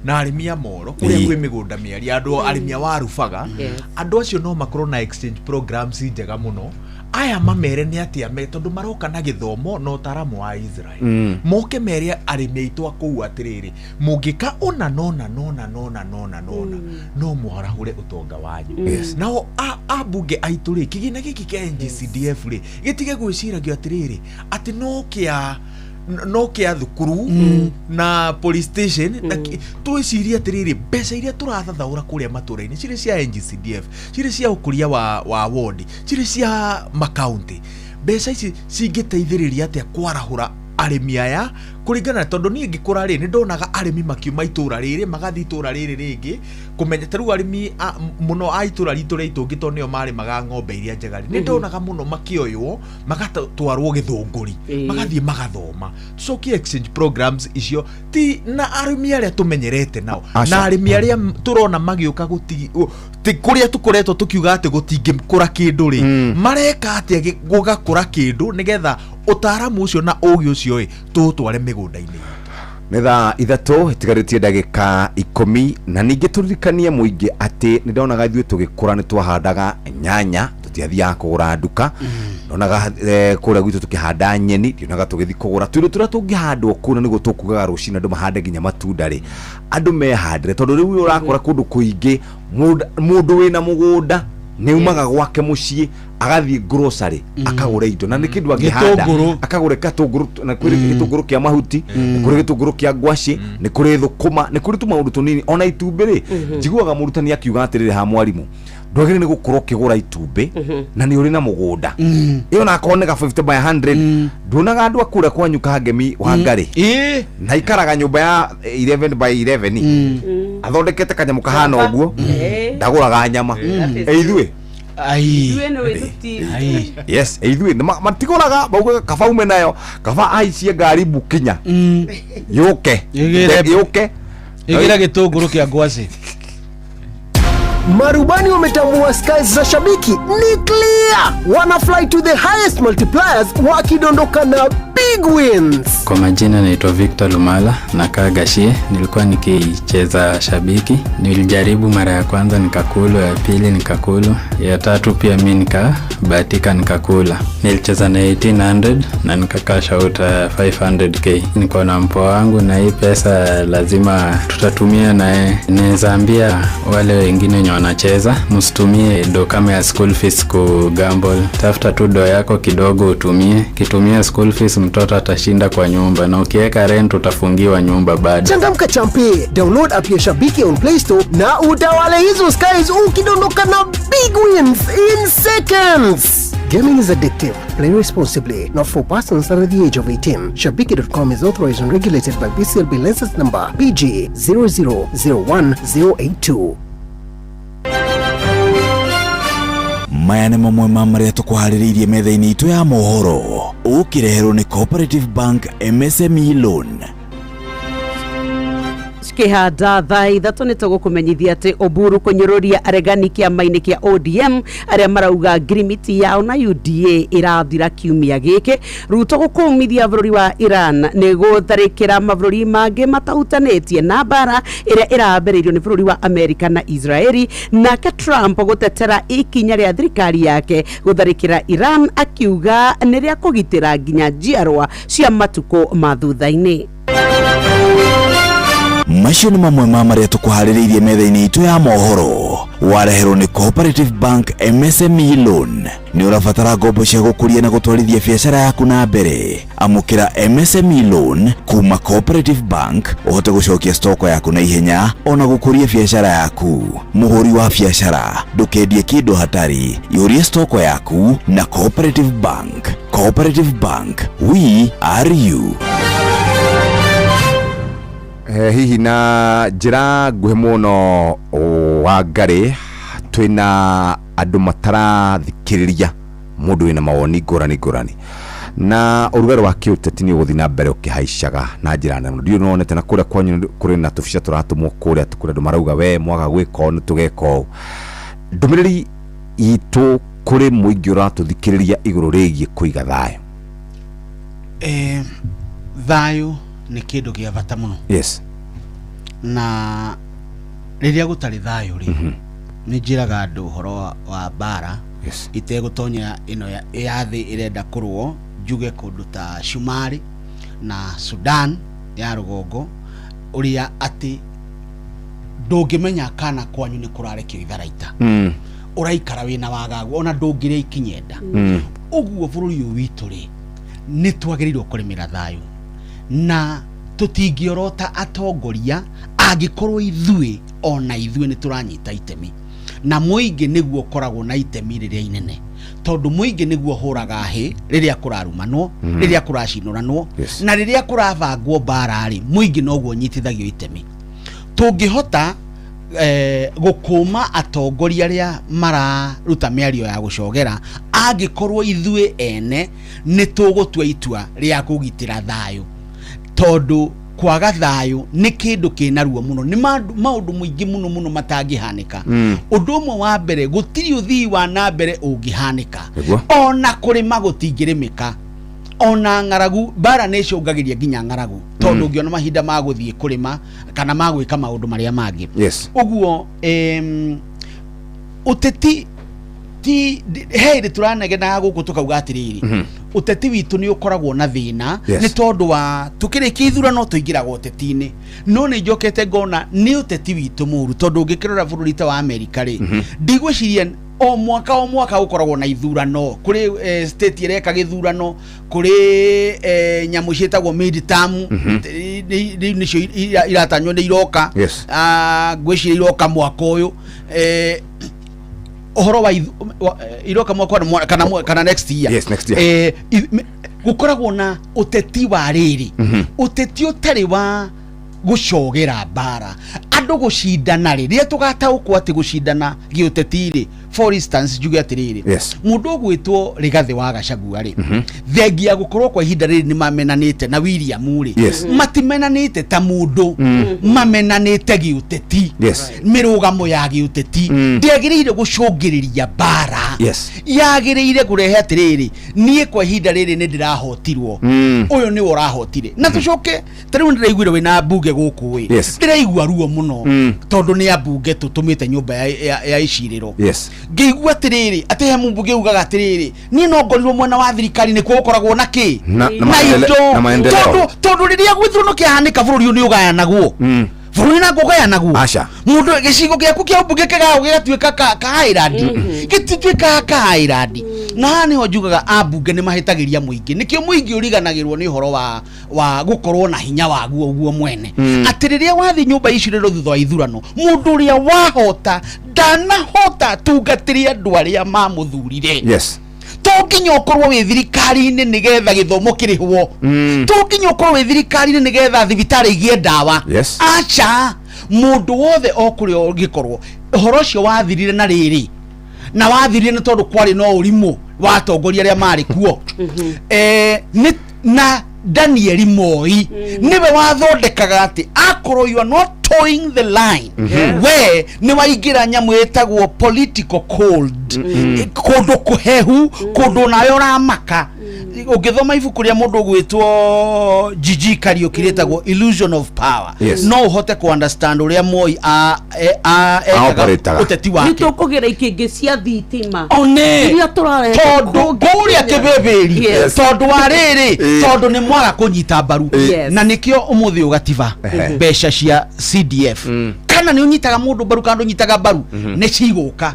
na arĩmi a Moro kũrĩa kwĩ mĩgũnda mĩaria, andũ arĩmi a Warubaga, andũ acio no makorwo na exchange programs njega mũno. Aya mamere nĩ atĩa me, tondũ maroka na gĩthomo na ũtaaramu wa Israel, moke mere arĩmi aitũ a kũu atĩrĩrĩ, mũngĩka ũna nona nona nona nona nona, no mũharahũre ũtonga wanyu. Nao ambunge aitũ rĩ, kĩgĩna gĩkĩ kĩa NGCDF rĩ, gĩtige gwĩciragio atĩrĩrĩ, atĩ no kĩa thukuru na police station na twĩcirie atĩrĩrĩ, mbeca iria tũrathathaũra kũrĩa matũra-inĩ, cirĩ cia NGCDF, cirĩ cia ũkũria wa ward, cirĩ cia makaunti, mbeca ici cingĩteithĩrĩria atĩa kwarahũra arĩmi aya? Kũringana, tondũ niĩ ngĩkũra rĩ, nĩ ndonaga arĩmi makiuma itũra rĩrĩ magathiĩ itũra rĩrĩ rĩngĩ kũmenya. Ta rĩu arĩmi mũno a itũra ritũ rĩa Itũngĩ, tondũ nĩo marĩmaga ng'ombe iria njega rĩ, nĩ ndonaga mũno makĩoywo magatwarwo Gĩthũngũri, magathiĩ magathoma. Tũcokie exchange programs icio, ti na arĩmi arĩa tũmenyerete nao. Aca. Na arĩmi arĩa tũrona magĩũka ti kũrĩa tũkoretwo tũkiuga atĩ gũtingĩkũra kĩndũ rĩ, mareka atĩa gũgakũra kĩndũ, nĩgetha ũtaaramu ũcio na ũgĩ ũcio ĩ tũũtware mĩgũnda-inĩ itũ. Nĩ thaa 3 itigarĩtie ndagĩka 10. Na ningĩ tũririkanie mũingĩ atĩ nĩ ndonaga ithuĩ tũgĩkũra nĩ twahandaga nyanya, tũtiathiaga kũgũra nduka. Ndonaga kũrĩa gwitũ tũkĩhanda nyeni, ndionaga tũgĩthiĩ kũgũra. Tũindo tũrĩa tũngĩhandwo kũu, na nĩguo tũkugaga rũcinĩ andũ mahande nginya matunda rĩ, andũ mehandĩre, tondũ rĩu ũrakora kũndũ kũingĩ mũndũ wĩna mũgũnda nĩ umaga gwake mũciĩ agathiĩ grocery akagũra indo, na nĩ kĩndũ angĩhanda. Gĩtũngũrũ. Akagũra gatũngũrũ, na kũrĩ gĩtũngũrũ kĩa mahuti, nĩ kũrĩ gĩtũngũrũ kĩa ngwacĩ, nĩ kũrĩ thũkũma, nĩ kũrĩ tũmaũndũ tũnini, ona itumbĩ rĩ. Njiguaga mũrutani akiuga atĩrĩrĩ, ha mwarimũ, ndwagĩrĩire nĩ gũkorwo ũkĩgũra itumbĩ na nĩ ũrĩ na mũgũnda ĩyo, na akorwo nĩ ga 50 by 100. Nduonaga andũ a kũrĩa kwanyu Kangemi wa Ngarĩ na ikaraga nyũmba ya 11 by 11, athondekete kanyamũ kahana ũguo, ndagũraga nyama. Ĩ ithuĩ? Ai. Ithuĩ nĩ wĩtuti. Yes, ithuĩ nĩ matigũraga, maugaga kaba ume nayo, kaba aicie ngari bukinya yũke. Yũke. Ĩgĩre gĩtũngũrũ kĩa ngwacĩ. Marubani wametambua skies za Shabiki ni clear. Wana fly to the highest multipliers wakidondoka na big wins. Kwa majina naitwa Victor Lumala, nakaa Gashie. Nilikuwa nikicheza Shabiki, nilijaribu mara ya kwanza nikakulwa, ya pili nikakulwa, ya tatu pia mi nikabahatika nikakula. Nilicheza na 1800 na nikacash out 500K. Niko na mpoa wangu na hii pesa lazima tutatumia naye. Naweza ambia wale wengine wenye wanacheza, msitumie do kama ya school fees ku gamble. Tafuta tu do yako kidogo utumie. Kitumia school fees, mtoto atashinda kwa nyumba, na ukiweka rent utafungiwa nyumba bado. Changamka champe, download app ya Shabiki on Play Store na utawale hizo skies ukidondoka na big wins in seconds. Gaming is addictive. Play responsibly. Not for persons under the age of 18. Shabiki.com is authorized and regulated by BCLB license number PG 0001082. Maya nĩ mamwe ma marĩa tũkũharĩrĩirie metha-inĩ itũ ya mohoro, ũkĩreherwo nĩ Cooperative Bank MSME Loan. Cikĩhanda thaa 3 nĩ tũgũkũmenyithia atĩ Oburu kũnyũrũria aregani kĩama-inĩ kĩa ODM arĩa marauga ngirimiti yao na UDA ĩrathira kiumia gĩkĩ. Ruto gũkũmithia bũrũri wa Iran nĩ gũtharĩkĩra mabũrũri mangĩ matahutanĩtie na mbara ĩrĩa ĩrambĩrĩirio nĩ bũrũri wa Amerika na Israeli. Nake Trump gũtetera ikinya rĩa thirikari yake gũtharĩkĩra Iran akiuga nĩ rĩa kũgitĩra nginya njiarwa cia matukũ ma thutha-inĩ. Macio nĩ mamwe ma marĩa tũkũharĩrĩirie metha-inĩ itũ ya mohoro, wareherwo nĩ Cooperative Bank MSME Loan. Nĩ ũrabatara ngombo cia gũkũria na gũtwarithia biacara yaku na mbere? Amũkĩra MSME Loan kuma Cooperative Bank ũhote gũcokia stoko yaku na ihenya ona gũkũria biacara yaku. Mũhũri wa biacara, ndũkendie kĩndũ hatarĩ, ihũrie stoko yaku na Cooperative Bank. Cooperative Bank, we are you. Hihi na njĩra nguhĩ mũno wa ngarĩ, twĩna andũ matarathikĩrĩria mũndũ wĩna mawoni ngũrani ngũrani, na ũrugarĩ wa kĩũteti nĩ ũgũthiĩ na mbere ũkĩhaicaga na njĩra nene mũno. Ndiũĩ nĩwonete na kũrĩa kwanyu kũrĩ na tũbica tũratũmwo kũrĩa kũrĩa andũ marauga we mwaga gwĩka ũũ nĩ tũgeka ũũ. Ndũmĩrĩri itũ kũrĩ mũingĩ ũratũthikĩrĩria igũrũ rĩgiĩ kũiga thayũ. Thayũ nĩ kĩndũ kĩa bata mũno. Na rĩrĩa gũtarĩ thayũ rĩ, nĩ njĩraga andũ ũhoro wa mbara itegũtonya ĩno ya thĩ ĩrenda kũrũo, njuge kũndũ ta Shumari na Sudan ya rũgongo, ũrĩa atĩ ndũngĩmenya kana kwanyu nĩ kũrarekio itharaita. Ũraikara wĩna wagagu ona ndũngĩrĩa ikinyenda. Ũguo bũrũri ũyũ witũ rĩ, nĩ twagĩrĩirwo kũrĩmĩra thayũ na tũtingĩorota atongoria angĩkorwo ithuĩ ona ithuĩ nĩ tũranyita itemi, na mũingĩ nĩguo ũkoragwo na itemi rĩrĩa inene, tondũ mũingĩ nĩguo ũhũraga hĩ rĩrĩa kũrarumanwo, rĩrĩa kũracinũranwo, na rĩrĩa kũrabangwo mbara rĩ, mũingĩ noguo ũnyitithagio itemi. Tũngĩhota gũkũma atongoria arĩa mararuta mĩario ya gũcogera, angĩkorwo ithuĩ ene nĩ tũgũtua itua rĩa kũgitĩra thayũ, tondũ kwaga thayũ nĩ kĩndũ kĩna ruo mũno, nĩ maũndũ maingĩ mũno mũno matangĩhanĩka. Ũndũ ũmwe wa mbere, gũtirĩ ũthii wa na mbere ũngĩhanĩka. Ona kũrĩma gũtingĩrĩmĩka, ona ng'aragu, mbara nĩ ĩcũngagĩria nginya ng'aragu, tondũ ũngĩona mahinda ma gũthiĩ kũrĩma kana ma gwĩka maũndũ marĩa mangĩ. Ũguo ũteti ti he hĩndĩ tũranegenaga gũkũ tũkauga atĩrĩrĩ, ũteti witũ nĩ ũkoragwo na thĩna, nĩ tondũ wa tũkĩrĩkia ithurano tũingĩraga ũteti-inĩ, no nĩ njokete ngona nĩ ũteti witũ mũru, tondũ ũngĩkĩrora bũrũri ta wa Amerika rĩ, ndigwĩciria o mwaka o mwaka gũkoragwo na ithurano, kũrĩ state ĩreka gĩthurano, kũrĩ nyamũ ciĩtagwo midterm, rĩu nĩcio iratanywo nĩ iroka. Ngwĩciria iroka mwaka ũyũ, ũhoro wa iroka mwaka wa kana next year. Yes, next year. Gũkoragwo na ũteti wa rĩrĩ, ũteti ũtarĩ wa gũcogera mbara, andũ gũcindana rĩ, rĩrĩa tũgataũkwo atĩ gũcindana gĩũteti rĩ, for instance njuge atĩrĩrĩ, mũndũ ũgwĩtwo Rigathĩ wa Gachagua rĩ, thengia gũkorwo kwa ihinda rĩrĩ nĩ mamenanĩte na William rĩ, matimenanĩte ta mũndũ, mamenanĩte gĩũteti. Mĩrũgamo ya gĩũteti ndĩagĩrĩire gũcũngĩrĩria mbara. Yagĩrĩire kũrehe atĩrĩrĩ, niĩ kwa ihinda rĩrĩ nĩ ndĩrahotirwo, ũyũ nĩwe ũrahotire. Na tũcoke ta rĩu ndĩraiguire wĩna mbunge gũkũ ĩ, ndĩraigua ruo mũno, tondũ nĩ ambunge tũtũmĩte nyũmba ya icirĩro. Ngĩigua atĩrĩrĩ, atĩ he mũmbunge ugaga atĩrĩrĩ, niĩ no ngorirwo mwena wa thirikari nĩkuo gũkoragwo na kĩ, Na na indo, na maendeleo. Tondũ rĩrĩa gĩthurano kĩahanĩka bũrũri ũyũ nĩ ũgayanagwo. Bũrũri naguo ũgayanagwo. Aca. Mũndũ gĩcigo gĩaku kĩa ũmbunge kĩgayagwo gĩgatuĩka ka island. Gĩtituĩkaga ka island. Na haha nĩho njugaga ambunge nĩ mahĩtagĩria mũingĩ, nĩkĩo mũingĩ ũriganagĩrwo nĩ ũhoro wa gũkorwo na hinya waguo guo mwene. Atĩ rĩrĩa wathiĩ nyũmba icirĩro thutha wa ithurano, mũndũ ũrĩa wahota ndanahota tungatĩre andũ arĩa mamũthurire. To nginya ũkorwo wĩ thirikari-inĩ nĩgetha gĩthomo kĩrĩhwo, to nginya ũkorwo wĩ thirikari-inĩ nĩgetha thibitarĩ igĩe ndawa. Aca, mũndũ wothe o kũrĩa ũngĩkorwo, ũhoro ũcio wathirire na rĩrĩ, Na wathirire nĩ tondũ kwarĩ na ũrimũ wa atongoria arĩa marĩ kuo. Nĩ na Danieli Moi nĩwe wathondekaga atĩ akorwo you are not towing the line, we nĩ waingĩra nyamũ ĩtagwo political cold, kũndũ kũhehu, kũndũ nawe ũramaka. Ũngĩthoma ibuku rĩa mũndũ ũgwĩtwo Gigi Kariũki rĩtagwo Illusion of Power, no ũhote ku understand ũrĩa Moi ekaga Operataga. ũteti nĩ wake. Tũkũgĩra ikĩngĩ cia thitima one iria tũrareta tondũ kũrĩa kĩbĩbĩri, tondũ wa rĩrĩ, tondũ nĩ mwaga kũnyita mbaru. Na nĩkĩo ũmũthĩ ũgatiba mbeca cia CDF, kana nĩ ũnyitaga mũndũ mbaru kana ndũnyitaga mbaru, nĩ cigũka.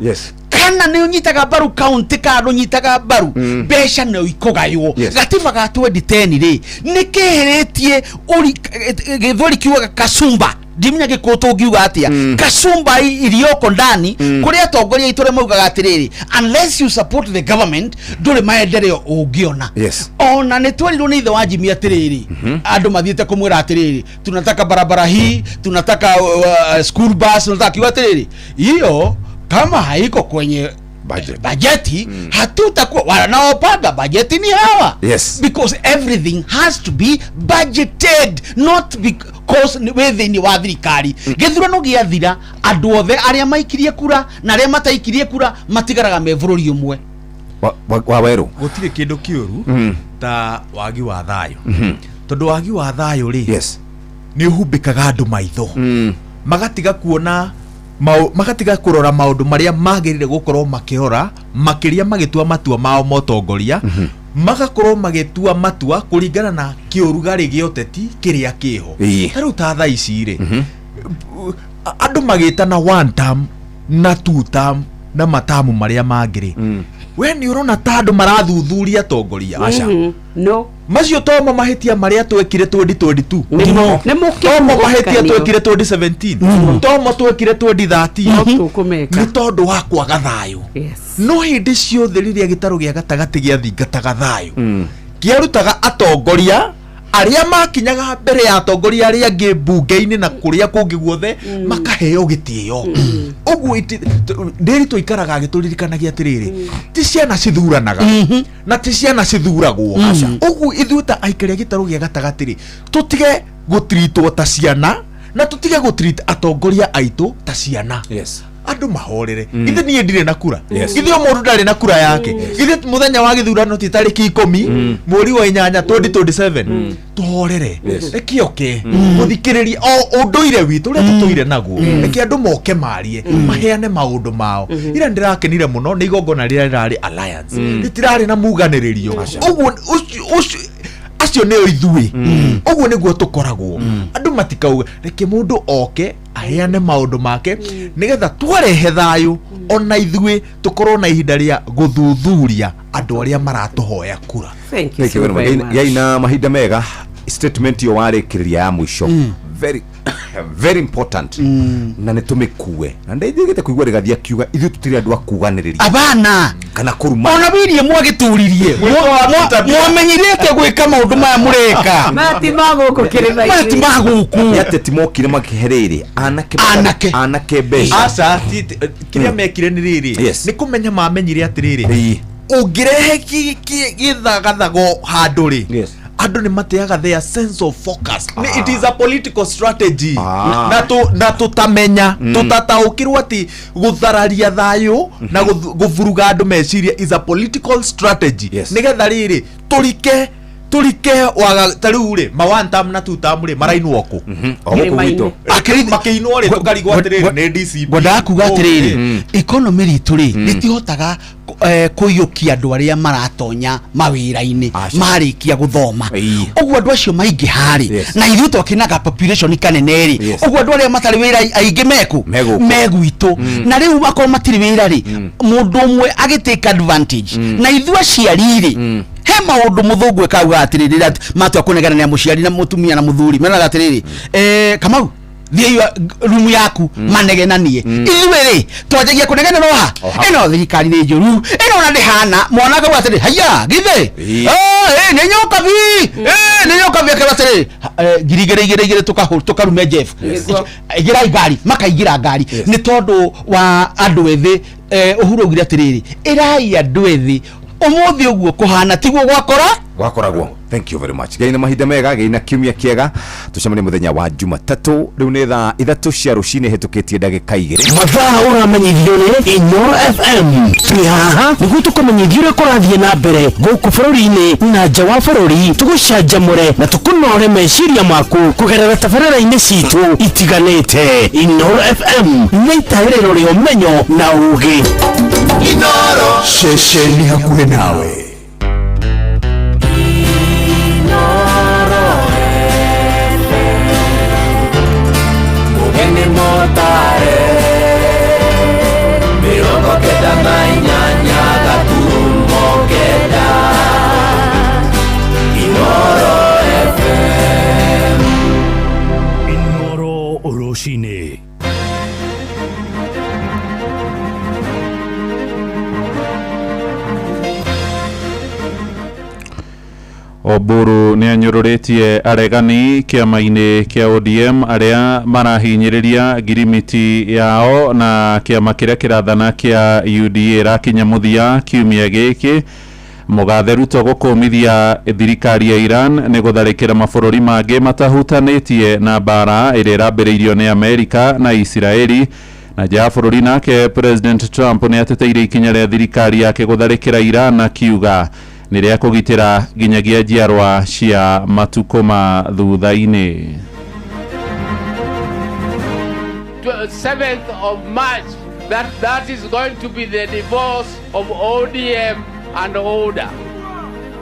Kana nĩ ũnyitaga mbaru kaunti kana ndũnyitaga mbaru, mbeca no ikũgaywo. Gatiba ga 2010 rĩ, nĩ keheretie gĩthweri kiugaga kasumba, ndimenya gĩkũyũ tũngiuga atĩa, kasumba iliyoko ndani kũrĩ atongoria aitũ arĩa maugaga atĩrĩrĩ, unless you support the government ndũrĩ maendeleo ũngĩona. Ona nĩ twerirwo nĩ ithe wa Jimmy atĩrĩrĩ, andũ mathiĩte kũmwĩra atĩrĩrĩ, tunataka barabara hii, tunataka school bus, tunataka, kiuga atĩrĩrĩ, hiyo kama haiko kwenye Budget. Bajeti hatutakuwa, wanaopanga bajeti ni hawa. Because everything has to be budgeted, not because wĩ thĩinĩ wa thirikari. Gĩthurano gĩathira, andũ othe arĩa maikirie kura na arĩa mataikirie kura matigaraga me bũrũri ũmwe. Wa werũ. Gũtirĩ kĩndũ kĩũru ta wagi wa thayũ, tondũ wagi wa thayũ rĩ, nĩ ũhumbĩkaga andũ maitho, magatiga kuona magatiga kũrora maũndũ marĩa magĩrĩire gũkorwo makĩrora, makĩria magĩtua matua mao motongoria, magakorwo magĩtua matua kũringana na kĩũrugarĩ gĩa ũteti kĩrĩa kĩho. Ta rĩu ta thaa ici rĩ, andũ magĩtana one term na two term na matamu marĩa mangĩ rĩ, we nĩ ũrona ta andũ marathuthuria atongoria? Aca. No. Macio tomo mahĩtia marĩa twekire 2022. Nĩmo. Tomo mahĩtia twekire 2017, tomo twekire 2013. Tũkũmeka. Nĩ tondũ wa kwaga thayũ. No hĩndĩ ciothe rĩrĩa gĩtarũ gĩa gatagatĩ gĩathingataga thayũ, kĩarutaga atongoria arĩa makinyaga mbere ya atongoria arĩa angĩ mbunge-inĩ na kũrĩa kũngĩ guothe, makaheo gĩtĩo. Ũguo ndĩri tũikaraga agĩtũririkanagia atĩrĩrĩ, ti ciana cithuranaga na ti ciana cithuragwo. Ũguo ithuĩ ta aikari a gĩtarũ gĩa gatagatĩ rĩ, tũtige gũtiritwo ta ciana na tũtige gũtirit atongoria aitũ ta ciana. Andũ mahorere. Ithe niĩ ndirĩ na kura. Ithe o mũndũ ndarĩ na kura yake. Ithe mũthenya wa gĩthurano ti tarĩki 10 mweri wa 8 2027. Tũhorere. Reke oke gũthikĩrĩria o ũndũire witũ ũrĩa tũtũire naguo. Reke andũ moke marie, maheane maũndũ mao. Ira ndĩrakenire mũno nĩ igongona rĩrĩa rĩrarĩ Alliance, rĩtirarĩ na muganĩrĩrio ũguo. Acio nĩo ithuĩ, ũguo nĩguo tũkoragwo. Andũ matikauga, reke mũndũ oke aheane maũndũ make nĩgetha twarehe thayũ, ona ithuĩ tũkorwo na ihinda rĩa gũthuthuria andũ arĩa maratũhoya kura. Thank you Thank you so very much. very much. Gĩai na mahinda mega. Statement ĩyo warĩkĩrĩria ya mũico, very very important, na nĩ tũmĩkue, na ndeithĩgĩte kũigua rĩgathi akiuga ithuĩ tũtirĩ andũ a kuganĩrĩria abana kana kũruma. Ona wirie mwagĩturirie, mwamenyire atĩa gwĩka maũndũ maya mũreka? Mati ma gũkũ kĩrĩma-inĩ. Maya ti ma gũkũ. Nĩ ateti mokire makĩhe rĩrĩ anake Anake. Anake mbeca. Aca, kĩrĩa mekire nĩ rĩrĩ, nĩ kũmenya mamenyire atĩrĩrĩ, ũngĩrehe gĩthagathago handũ rĩ, andũ nĩ mateaga their sense of focus. It is a political strategy. Na tũtamenya, tũtataũkĩrwo atĩ gũthararia thayũ na gũburuga andũ meciria is a political strategy, nĩgetha rĩrĩ tũrike waga. Ta rĩu rĩ, ma one term na two term rĩ, marainwo kũ? O gũkũ gwitũ. Makĩinwo rĩ, tũkarigwo atĩrĩrĩ, nĩ DCP. Ngwendaga kuga atĩrĩrĩ, economy ritũ rĩ, rĩtihotaga kũiyũkia andũ arĩa maratonya mawĩra-inĩ marĩkia gũthoma. Ũguo andũ acio maingĩha rĩ, na ithuĩ twakĩnaga population kanene rĩ, ũguo andũ arĩa matarĩ wĩra aingĩ meku Megũkũ. Megwitũ. Na rĩu akorwo matirĩ wĩra rĩ, mũndũ ũmwe agĩtake advantage. Na ithuĩ aciari rĩ, he maũndũ mũthũngũ ĩkauga atĩrĩrĩ, rĩrĩa matua kũnegenania mũciari na mũtumia na mũthuri, meraga atĩrĩrĩ, Kamau, thiĩ rumu yaku manegenanie. Ithuĩ rĩ, twanjagia kũnegenera ha ĩno thirikari nĩ njũru, ĩno ona ndĩhana mwana akauga atĩrĩ, haiya githĩ. Nĩ nyokabi, nĩ nyokabi akera atĩrĩ, 2,000 2 2 tũkarume Jeff. Ingĩrai ngari, makaingĩra ngari nĩ tondũ wa andũ ethĩ. Uhuru augire atĩrĩrĩ, ĩrai andũ ethĩ ũmũthĩ ũguo kũhana tiguo gwakora gwakoragwo. Thank you very much. Gĩai na mahinda mega, gĩai na kiumia kĩega, tũcemanie mũthenya wa Jumatatũ. Rĩu nĩ thaa 3 cia rũcinĩ hĩtũkĩtie ndagĩka 2. Mathaa ũramenyithio nĩ Inoro FM. Twĩ haha nĩguo tũkũmenyithia ũrĩa kũrathiĩ na mbere gũkũ bũrũri-inĩ na nja wa bũrũri, tũgũcanjamũre na tũkũnore meciria maku kũgerera tabarĩra-inĩ citũ itiganĩte. Inoro FM nĩ itaĩrĩro rĩa ũmenyo na ũgĩ. Inoro ceceni hakuhĩ nawe. Mugeni motare 98.9 Inoro FM. Inoro rũcinĩ. Oburu nĩ anyũrũrĩtie aregani kĩama-inĩ kĩa ODM arĩa marahinyĩrĩria ngirimiti yao na kĩama kĩrĩa kĩrathana kĩa UDA ĩrakinya mũthia kiumia gĩkĩ. Mũgathe Ruto gũkũmithia thirikari ya Iran nĩ gũtharĩkĩra mabũrũri mangĩ matahutanĩtie na mbara ĩrĩa ĩrambĩrĩirio nĩ Amerika na Isiraeli. Na nja ya bũrũri nake President Trump nĩ ateteire ikinya rĩa thirikari yake gũtharĩkĩra Iran, akiuga nĩ rĩa kũgitĩra nginyagia njiarwa cia matukũ ma thutha-inĩ. 7th of March, that is going to be the divorce of ODM and ODA.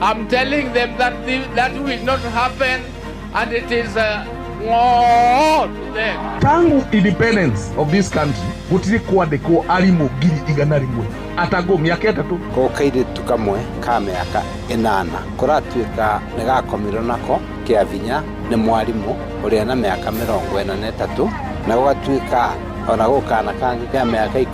I'm telling them that that will not happen, and it is a no to them. Tangu independence of this country gũtirĩ kwandĩkwo arimũ 100,000 atago mĩaka 3. Ko kairĩtu kamwe ka mĩaka 8 kũratuĩka nĩ gakomirwo nako kĩa vinya nĩ mwarimũ ũrĩa na mĩaka 43, na gũgatuĩka ona gũkana kangĩ ka mĩaka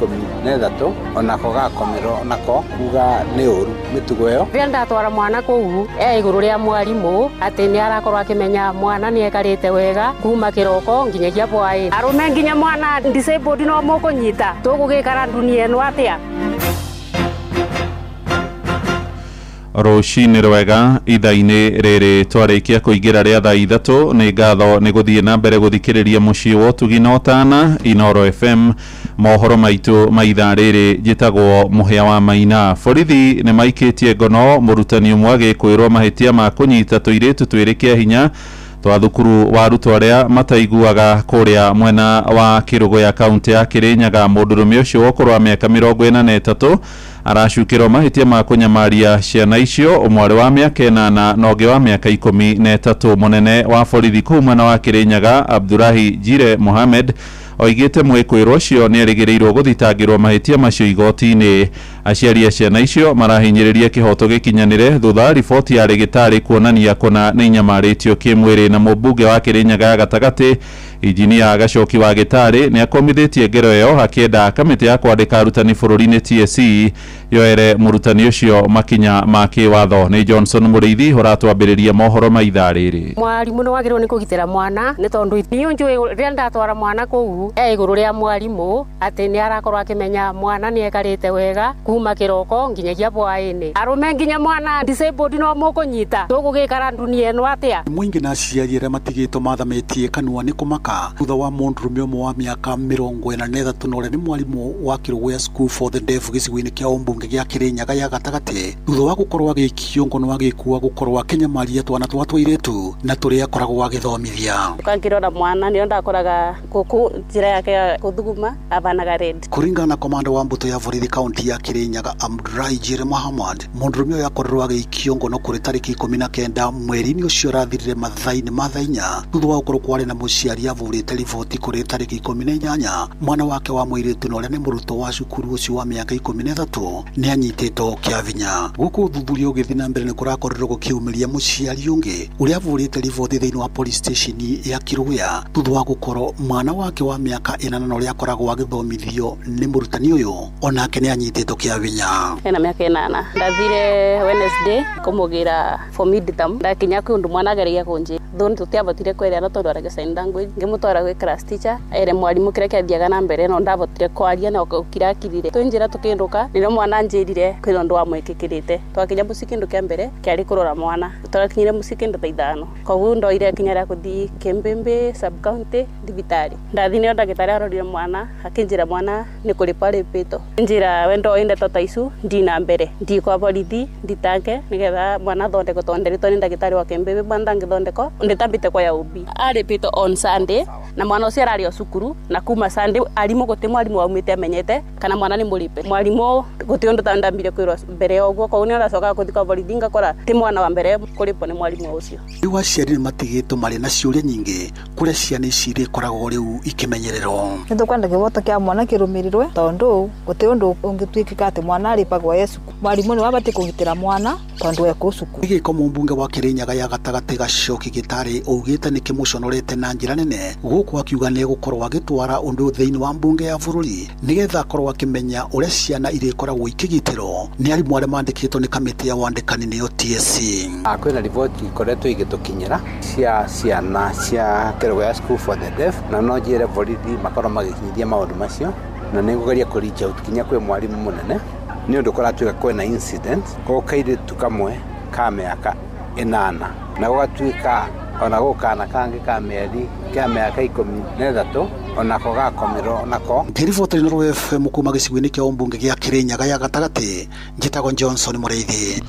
13 onako gakomirwo nako, kuga nĩ ũru mĩtugo ĩyo. Rĩrĩa ndatwara mwana kũu e igũrũ rĩa mwarimũ atĩ nĩ arakorwo akĩmenya mwana nĩ ekarĩte wega kuma kĩroko nginyagia hwaĩ. Arũme nginya mwana disabled no mũkũnyita, tũgũgĩkara dunia ĩno atĩa? Rũcinĩ rwega ithaa-inĩ rĩrĩ twarĩkia kũingĩra rĩa thaa 3. Nĩ ngatho nĩ gũthiĩ na mbere gũthikĩrĩria mũciĩ wa ũtugi na ũtana Inoro FM. Mohoro maitũ ma ithaa rĩrĩ, njĩtagwo Mũhĩa wa Maina. Borithi nĩ maikĩtie ngono mũrutani ũmwe agĩkwĩrwo mahĩtia ma kũnyita tũirĩtu twĩrĩ kĩa hinya twa thukuru wa arutwo arĩa mataiguaga kũrĩa mwena wa Kĩrũgũya, kaunti ya Kĩrĩnyaga. Mũndũrũme ũcio wa ũkũrũ wa mĩaka 43 aracukĩrwo mahĩtia ma kũnyamaria ciana icio, ũmwe arĩ wa mĩaka 8 na ũngĩ wa mĩaka 13. Mũnene wa borithi kũu mwena wa Kĩrĩnyaga, Abdurahi Jire Mohamed, oigĩte mwĩkwĩrwo ũcio nĩ erĩgĩrĩirwo gũthitangĩrwo mahĩtia macio igoti-inĩ. Aciari a ciana icio marahinyĩrĩria kĩhoto gĩkinyanĩre thutha wa riboti ya rĩgĩtarĩ kuonania kũna nĩ inyamarĩtio kĩmwĩrĩ. Na mũmbunge wa Kĩrĩnyaga ya gatagatĩ, injinia Gacoki wa Gĩtarĩ, nĩ akomithĩtie ngero ĩyo akĩenda kamĩtĩ ya kwandĩka arutani bũrũri-inĩ TSC yoere mũrutani ũcio makinya ma kĩwatho. Nĩ Johnson Mũrĩithi ũratwambĩrĩria mohoro ma ithaa rĩrĩ. Mwarimũ nĩ wagĩrĩirwo nĩ kũgitĩra mwana nĩ tondũ niĩ njũĩ rĩrĩa ndatwara mwana kũu e igũrũ rĩa mwarimũ atĩ nĩ arakorwo akĩmenya mwana nĩ ekarĩte wega kuma kĩroko nginyagia hwaĩ-inĩ. Arũme nginya mwana disabled no mũkũnyita, tũgũgĩkara dunia ĩno atĩa? Mũingĩ na aciari arĩa matigĩtwo mathamĩtie kanua nĩ kũmaka thutha wa mũndũrũme ũmwe wa mĩaka 43 na ũrĩa nĩ mwarimũ wa Kĩrũgũya School for the Deaf gĩcigo-inĩ kĩa ũmbunge gĩa Kĩrĩnyaga ya gatagatĩ, thutha wa gũkorwo agĩikio ngono agĩkua gũkorwo akĩnyamaria twana twa tũirĩtu na tũrĩa akoragwo agĩthomithia. Ngĩrora mwana nĩo ndakoraga gũkũ njĩra yake ya gũthuguma abanaga red. Kũringana na komanda wa mbũtũ ya borithi kaunti ya Kĩrĩnyaga, Abdurahi Jire Mohammad, mũndũrũme ũyũ akorirwo agĩikio ngono kũrĩ tarĩki 19 mweri-inĩ ũcio ũrathirire mathaa-inĩ ma thaa 4, thutha wa gũkorwo kwarĩ na mũciari avurĩte riboti kũrĩ tarĩki 18 mwana wake wa mũirĩtu na ũrĩa nĩ mũrutwo wa cukuru ũcio wa mĩaka 13 Nĩ anyitĩtwo kĩa vinya. Gũkũ ũthuthuria ũgĩthiĩ na mbere nĩ kũrakorirwo gũkĩumĩria mũciari ũngĩ ũrĩa avũrĩte riboti thĩinĩ wa police station ya Kĩrũgũya thutha wa gũkorwo mwana wake wa mĩaka 8 na ũrĩa akoragwo agĩthomithio nĩ mũrutani ũyũ onake nĩ anyitĩtwo kĩa vinya. Ena mĩaka 8 ndathire Wednesday kũmũgĩra for midterm ndakinya kwĩ ũndũ mwana ageragia kũnjĩra though tũtiabotire kwerana tondũ aragia sign language ngĩmũtwara gwĩ class teacher ere mwarimũ kĩrĩa kĩathiaga na mbere no ndabotire kwaria na ũkira akirire twĩnjĩra tũkĩndũka nĩrĩo mwana anjĩrire kwĩna ũndũ wamwĩkĩkĩrĩte. Twakinya mũciĩ kĩndũ kĩa mbere kĩarĩ kũrora mwana, twakinyire mũciĩ kĩndũ thaa 5 koguo ndoire kinya rĩa kũthiĩ Kĩmbĩmbĩ sub county thibitarĩ. Ndathii nĩo ndagĩtarĩ arorire mwana akĩnjĩra mwana nĩ kũrĩpwo arĩpĩtwo, njĩra we ndoĩ ndeto ta icu ndina mbere ndii kwa borithi nditange nĩgetha mwana athondekwo tondũ nderitwo nĩ ndagĩtarĩ wa Kĩmbĩmbĩ mwana ndangĩthondekwo ndĩtambĩte kwa ya ubi. Arĩpĩtwo on Sunday na mwana ũcio ararĩ o cukuru na kuma Sunday arimũ gũtĩ mwarimũ waumĩte amenyete kana mwana nĩ mũrĩpe. Mwarimũ gũtĩ ũndũ ndambire kwĩrwo mbere ya ũguo koguo nĩ aracokaga gũthiĩ kwa borithi ngakora ti mwana wa mbere kũrĩpwo nĩ mwarimũ ũcio. Rĩu aciari nĩ matigĩtwo marĩ na ciũria nyingĩ kũrĩa ciana ici irĩkoragwo rĩu ikĩmenyererwo. Nĩ tũkwenda kĩboto kĩa mwana kĩrũmĩrĩrwe tondũ gũtĩ ũndũ ũngĩtuĩkĩka atĩ mwana arĩpagwo e cukuru. Mwarimũ nĩ wabatiĩ kũgitĩra mwana tondũ e kũu cukuru. Gĩko mũmbunge wa Kĩrĩnyaga ya gatagatĩ Gacoki Gĩtarĩ augĩte nĩ kĩmũconorete na njĩra nene gũkũ akiuga nĩ egũkorwo agĩtwara ũndũ thĩinĩ wa mbunge ya bũrũri nĩgetha akorwo akĩmenya ũrĩa ciana irĩkoragwo ikĩgitĩrwo nĩ arimũ arĩa mandĩkĩtwo nĩ kamĩtĩ ya wandĩkani nĩyo TSC. Kwĩna riboti ikoretwo igĩtũkinyĩra cia ciana cia Kĩrũgũya School for the Deaf na no njĩre borithi makorwo magĩkinyithia maũndũ macio na nĩ ngũgeria kũ reach out kinya kwĩ mwarimũ mũnene nĩ ũndũ kũratuĩka kwĩna incident koguo kairĩtu kamwe ka mĩaka 8 na gũgatuĩka ona gũkana kangĩ ka mĩeri kĩa mĩaka 13 onako gakomirwo onako. Ngĩribota Inooro FM kuma gĩcigo-inĩ kĩa ũmbunge gĩa Kĩrĩnyaga ya gatagatĩ njĩtagwo Johnson Mũrĩithi.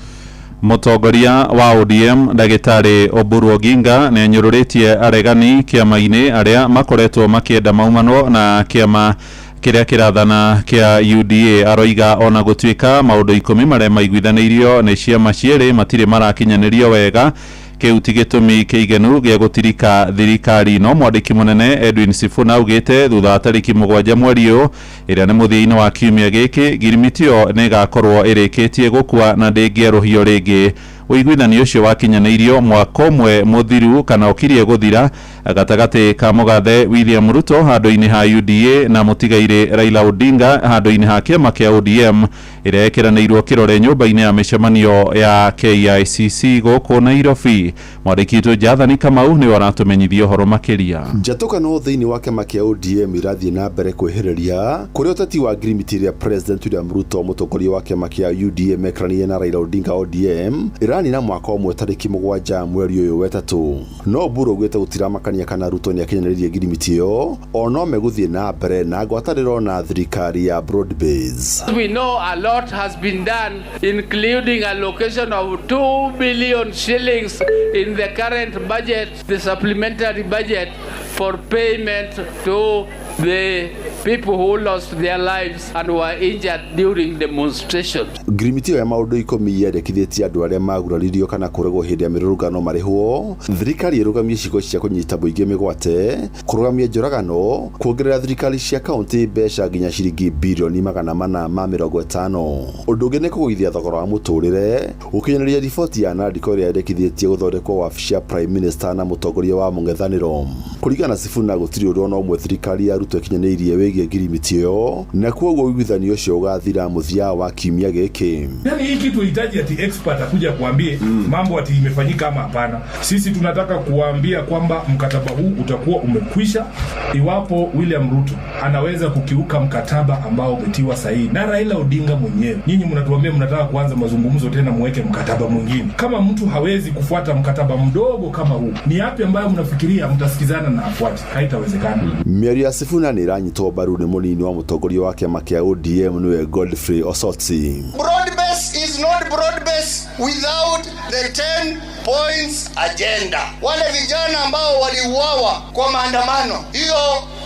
Mũtongoria wa ODM ndagĩtarĩ Oburu Oginga nĩ anyũrũrĩtie aregani kĩama-inĩ arĩa makoretwo makĩenda maumanwo na kĩama kĩrĩa kĩrathana kĩa UDA. Aroiga ona gũtuĩka maũndũ 10 marĩa maiguithanĩirio nĩ ciama cierĩ matirĩ marakinyanĩrio wega, kĩu ti gĩtũmi kĩiganu gĩa gũtirika thirikari. No mwandĩki mũnene Edwin Sifuna augĩte thutha wa tarĩki 7 mweri ũyũ ĩrĩa nĩ mũthia-inĩ wa kiumia gĩkĩ ngirimiti ĩyo nĩ ĩgakorwo ĩrĩkĩtie gũkua na ndĩngĩerũhio rĩngĩ. Ũiguithanio ũcio wakinyanĩirio mwaka ũmwe mũthiru kana ũkirie gũthira gatagatĩ ka mũgathe William Ruto handũ-inĩ ha UDA na mũtigairĩ Raila Odinga handũ-inĩ ha kĩama kĩa ODM ĩrĩa ĩkĩranĩirwo kĩrore nyũmba-inĩ ya mĩcemanio ya KICC gũkũ Nairobi. Mwandĩki witũ Jathani Kamau nĩwe aratũmenyithia ũhoro makĩria. Njatũkano thĩinĩ wa kĩama kĩa ODM irathiĩ na mbere kwĩhĩrĩria kũrĩa ũteti wa ngirimiti ĩrĩa President William Ruto mũtongoria wa kĩama kĩa UDA mekĩranĩire na Raila Odinga ODM ĩranina mwaka ũmwe tarĩki 7 mweri ũyũ wetatũ. No Oburu augĩte gũtiramakania kana Ruto nĩakinyanĩirie ngirimiti ĩyo o no megũthiĩ na mbere na ngwatanĩro na thirikari ya broad base. We know a lot has been done, including allocation of 2 billion shillings in the current budget, the supplementary budget for payment to the people who lost their lives and were injured during demonstrations. Ngirimiti ĩyo ya maũndũ 10 yendekithĩtie andũ arĩa maguraririo kana kũragwo hĩndĩ ya mĩrũrũngano marĩhwo, thirikari ĩrũgamie ciĩko cia kũnyita mũingĩ mĩgwate, kũrũgamia njũragano, kuongerera thirikari cia kaunti mbeca nginya ciringi birioni 450. Ũndũ ũngĩ nĩ kũgũithia thogora wa mũtũrĩre, gũkinyanĩria riboti ya Nandiko ĩrĩa yendekithĩtie gũthondekwo wabici ya Prime Minister na mũtongoria wa mũng'ethanĩro. Kũringana na Sifuna gũtirĩ ũndũ ona ũmwe thirikari ya Ruto ĩkinyanĩirie wĩgiĩ ngirimiti ĩyo na kwoguo ũiguithanio ũcio ũgathira mũthia wa kiumia gĩkĩ. Yani hii kitu hitaji ati expert akuja kuambie mambo ati imefanyika ama hapana. Sisi tunataka kuwaambia kwamba mkataba huu utakuwa umekwisha iwapo William Ruto anaweza kukiuka mkataba ambao umetiwa sahihi na Raila Odinga mwenyewe. Nyinyi mnatuambia mnataka kuanza mazungumzo tena muweke mkataba mwingine. Kama mtu hawezi kufuata mkataba mdogo kama huu, ni yapi ambayo mnafikiria mtasikizana na afuate? Haitawezekana. Mĩario ya Sifuna nĩ ĩranyitwo mbaru nĩ mũnini wa mũtongoria wa kĩama kĩa ODM nĩwe Godfrey Osotsi. Broad base is not broad broad base without the 10 points agenda. Wale vijana ambao waliuawa kwa maandamano, hiyo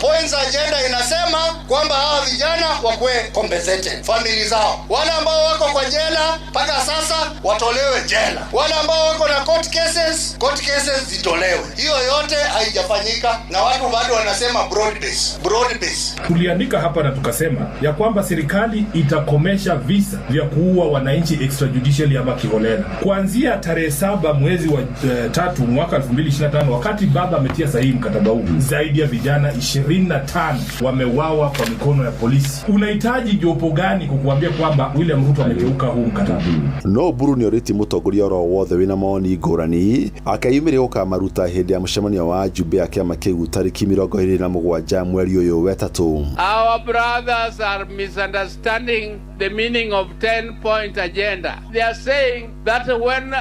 points agenda inasema kwamba hawa vijana wakuwe compensated, family zao. Wale ambao wako kwa jela mpaka sasa watolewe jela. Wale ambao wako na court cases, court cases zitolewe. Hiyo yote haijafanyika na watu bado wanasema broad base, broad base. Tuliandika hapa na tukasema ya kwamba serikali itakomesha visa vya kuua wananchi extrajudicially ama kiholela kuanzia tarehe 7 mwezi wa 3 mwaka 2025, wakati baba ametia sahihi mkataba huu. Zaidi ya vijana 25 wameuawa kwa mikono ya polisi. Unahitaji jopo gani kukuambia kwamba William Ruto amekeuka huu mkataba? No Oburu nĩ orĩtie mũtongoria oro wothe wĩna mawoni ngũrani akeyumĩria gũkamaruta hĩndĩ ya mũcemanio wa njumbe ya kĩama kĩu tarĩki 27 mweri ũyũ wetatũ. Our brothers are misunderstanding the meaning of 10-point agenda. They are saying that when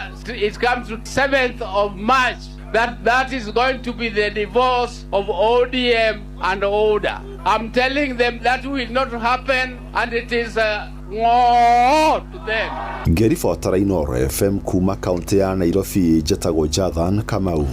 it comes to 7th of March, that is going to be the divorce of ODM and ODA. I'm telling them that will not happen, and it is a no to them. Ngĩribotera Inooro FM kuma kaunti ya Nairobi, njĩtagwo Jathan Kamau.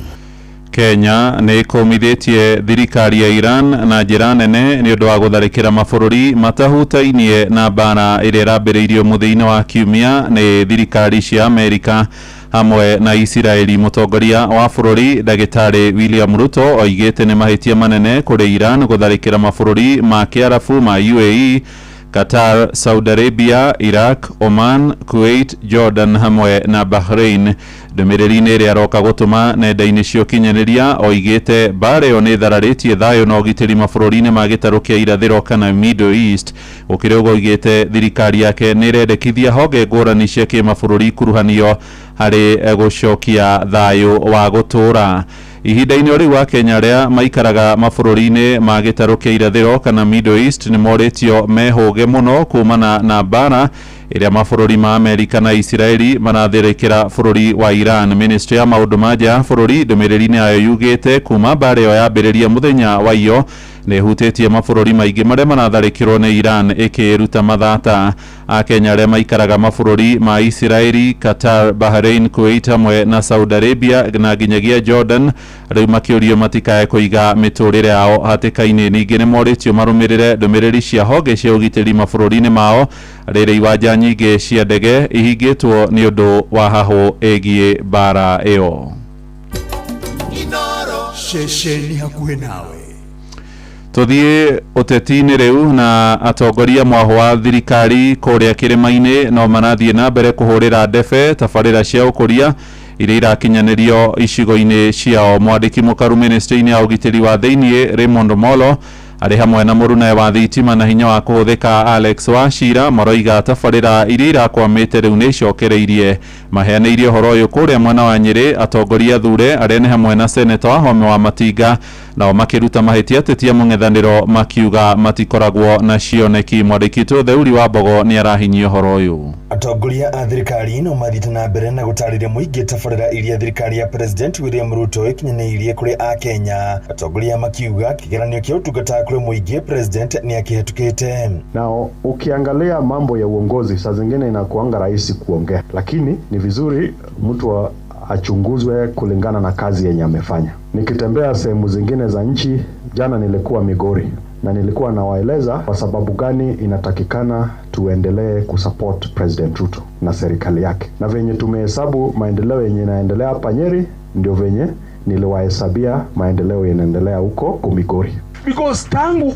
Kenya nĩ ĩkũmithĩtie thirikari ya Iran na njĩra nene nĩ ũndũ wa gũtharĩkĩra mabũrũri matahutainie na mbara ĩrĩa ĩrambĩrĩirio mũthia-inĩ wa kiumia nĩ thirikari cia Amerika hamwe na Isiraeli. Mũtongoria wa bũrũri Ndagĩtarĩ William Ruto oigĩte nĩ mahĩtia manene kũrĩ Iran gũtharĩkĩra mabũrũri ma Kĩarabu ma UAE, Qatar, Saudi Arabia, Iraq, Oman, Kuwait, Jordan hamwe na Bahrain. Ndũmĩrĩri-inĩ ĩrĩa aroka gũtũma nenda-inĩ cia ũkinyanĩria oigĩte mbara ĩyo nĩ ĩthararĩtie thayũ na ũgitĩri mabũrũri-inĩ ma gĩtarũ kĩa irathĩro kana Middle East. Gũkĩrĩ ũguo oigĩte thirikari yake nĩ ĩrendekithia honge ngũrani cia kĩmabũrũri kuruhanio harĩ gũcokia thayũ wa gũtũũra. Ihinda-inĩ o rĩu Akenya arĩa maikaraga mabũrũri-inĩ ma gĩtarũ kĩa irathĩro kana Middle East nĩ morĩtio mehũge mũno kumana na mbara ĩrĩa mabũrũri ma Amerika na Isiraeli maratharĩkĩra bũrũri wa Iran. Ministry ya maũndũ ma nja ya bũrũri ndũmĩrĩri-inĩ yayo yugĩte kuma mbara ĩyo yambĩrĩria mũthenya wa iyo nĩ ĩhutĩtie mabũrũri maingĩ marĩa maratharĩkĩrwo nĩ Iran ĩkĩruta mathata. Akenya arĩa maikaraga mabũrũri ma Isiraeli, Qatar, Bahrain, Kuwait hamwe na Saudi Arabia na nginyagia Jordan rĩu makĩũrio matikae kũiga mĩtũrĩre yao hatĩka-inĩ. Ningĩ nĩ morĩtio marũmĩrĩre ndũmĩrĩri cia honge cia ũgitĩri mabũrũri-inĩ mao rĩrĩa iwanja nyingĩ cia ndege ihingĩtwo nĩ ũndũ wa hahũ ĩgiĩ mbara ĩyo. Ceceni hakuhĩ nawe. Tuthiĩ ũteti-inĩ rĩu na atongoria mwaho wa thirikari kũrĩa kĩrĩma-inĩ no marathiĩ na mbere kũhũrĩra ndebe tabarĩra cia ũkũria iria irakinyanĩrio icigo-inĩ ciao. Mwandĩki mũkaru ministry-inĩ ya ũgitĩri wa thĩiniĩ Raymond Molo arĩ hamwe na mũrunae wa thitima na hinya wa kũhũthĩka Alex Wachira maroiga tabarĩra iria irakwamĩte rĩu nĩ icokereirie. Maheanĩirie ũhoro ũyũ kũrĩa mwena wa Nyĩrĩ atongoria thure arĩa nĩ hamwe na seneta Wahome wa Matinga nao makĩruta mahĩtia atetia mũng'ethanĩro makiuga matikoragwo na cioneki. Mwandĩki witũ Theuri wa Mbogo nĩ arahinyia ũhoro ũyũ. Atongoria a thirikari no mathiĩte na mbere na gũtarĩria mũingĩ tabarĩra iria thirikari ya President William Ruto ĩkinyanĩirie kũrĩ Akenya. Atongoria makiuga kĩgeranio kĩa ũtungata kũrĩ mũingĩ President nĩ akĩhetũkĩte. Na ukiangalia mambo ya uongozi saa zingine inakuanga rahisi kuongea, lakini ni vizuri mtu achunguzwe kulingana na kazi yenye amefanya. Nikitembea sehemu zingine za nchi, jana nilikuwa Migori na nilikuwa nawaeleza kwa sababu gani inatakikana tuendelee kusupport President Ruto na serikali yake. Na venye tumehesabu maendeleo yenye inaendelea hapa Nyeri, ndio venye niliwahesabia maendeleo yanaendelea huko Migori. Because tangu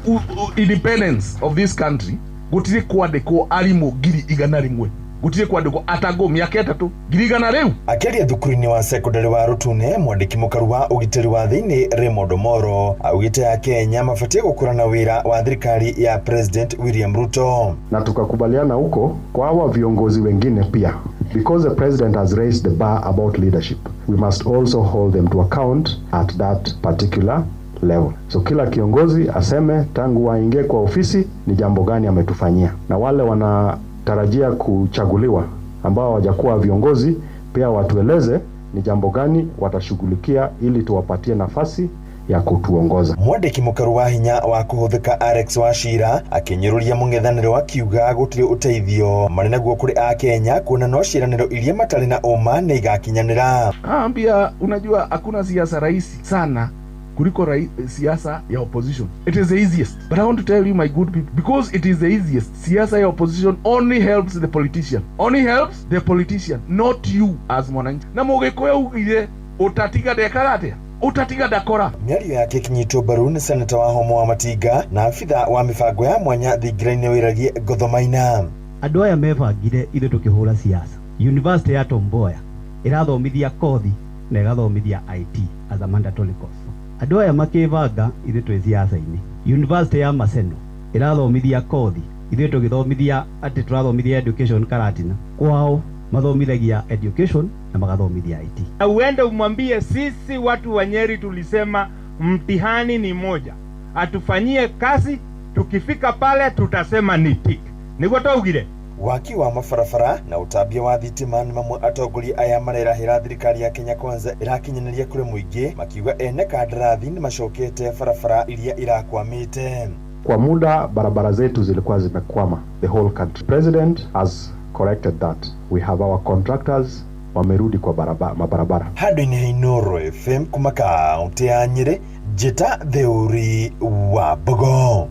independence of this country gutire kwandikwo arimu 100,000 gutire kwandikwo atago miaka 3 100,000 riu. Akĩaria thukuru-inĩ wa sekondari wa Rutune, mwandĩki mũkaru wa ũgitĩri wa thĩinĩ Raymond Omoro augĩte Akenya mabatiĩ gũkũrana wĩra wa thirikari ya President William Ruto. Na tukakubaliana huko kwa hawa viongozi wengine pia, because the president has raised the bar about leadership, we must also hold them to account at that particular level. So kila kiongozi aseme tangu waingie kwa ofisi ni jambo gani ametufanyia, na wale wanatarajia kuchaguliwa ambao hawajakuwa viongozi pia watueleze ni jambo gani watashughulikia ili tuwapatie nafasi ya kutuongoza. Mwandĩki mũkaru wa hinya wa kũhũthĩka Alex Wachira akĩnyũrũria mũng'ethanĩro akiuga gũtirĩ ũteithio marĩ naguo kũrĩ akenya kuona no ciĩranĩro iria matarĩ na ũma nĩ igakinyanĩra. Kaambia, unajua hakuna siasa rahisi sana kuliko siasa ya opposition. It is the easiest. But I want to tell you, my good people, because it is the easiest, siasa ya opposition only helps the politician. Only helps the politician, not you as mwananchi. Na Mũgĩkũyũ augire utatiga ndekaga atĩa? Utatiga ndakora. Mĩario yake ĩkinyitwo mbaru nĩ seneta wa Homo wa Matinga na abitha wa mĩbango ya mwanya thingira-inĩ wĩragie Ngotho Maina. Andũ aya mebangire ithuĩ tũkĩhũra siasa. University ya Tom Mboya ĩrathomithia kothi na ĩgathomithia IT as a mandatory course. Andũ aya makĩbanga ithuĩ twĩ siasa-inĩ. University ya Maseno ĩrathomithia kothi, ithuĩ tũgĩthomithia atĩ tũrathomithia education Karatina. Kwao mathomithagia education na magathomithia IT. Na uende umwambie sisi watu wa Nyeri tulisema mtihani ni moja, atufanyie kazi, tukifika pale tutasema ni tick. Niguo twaugire. Waki wa mabarabara na ũtambia wa thitima nĩ mamwe atongoria aya marerahĩra thirikari ya Kenya Kwanza ĩrakinyanĩria kũrĩ mũingĩ makiuga ene kandarathi nĩ macokete barabara iria irakwamĩte. Kwa muda barabara zetu zilikuwa zimekwama the whole country. President has corrected that. We have our contractors wamerudi kwa mabarabara. Handũ-inĩ ha Inooro FM kuma kaũntĩ ya Nyĩrĩ, njĩta Theuri wa Mbogo.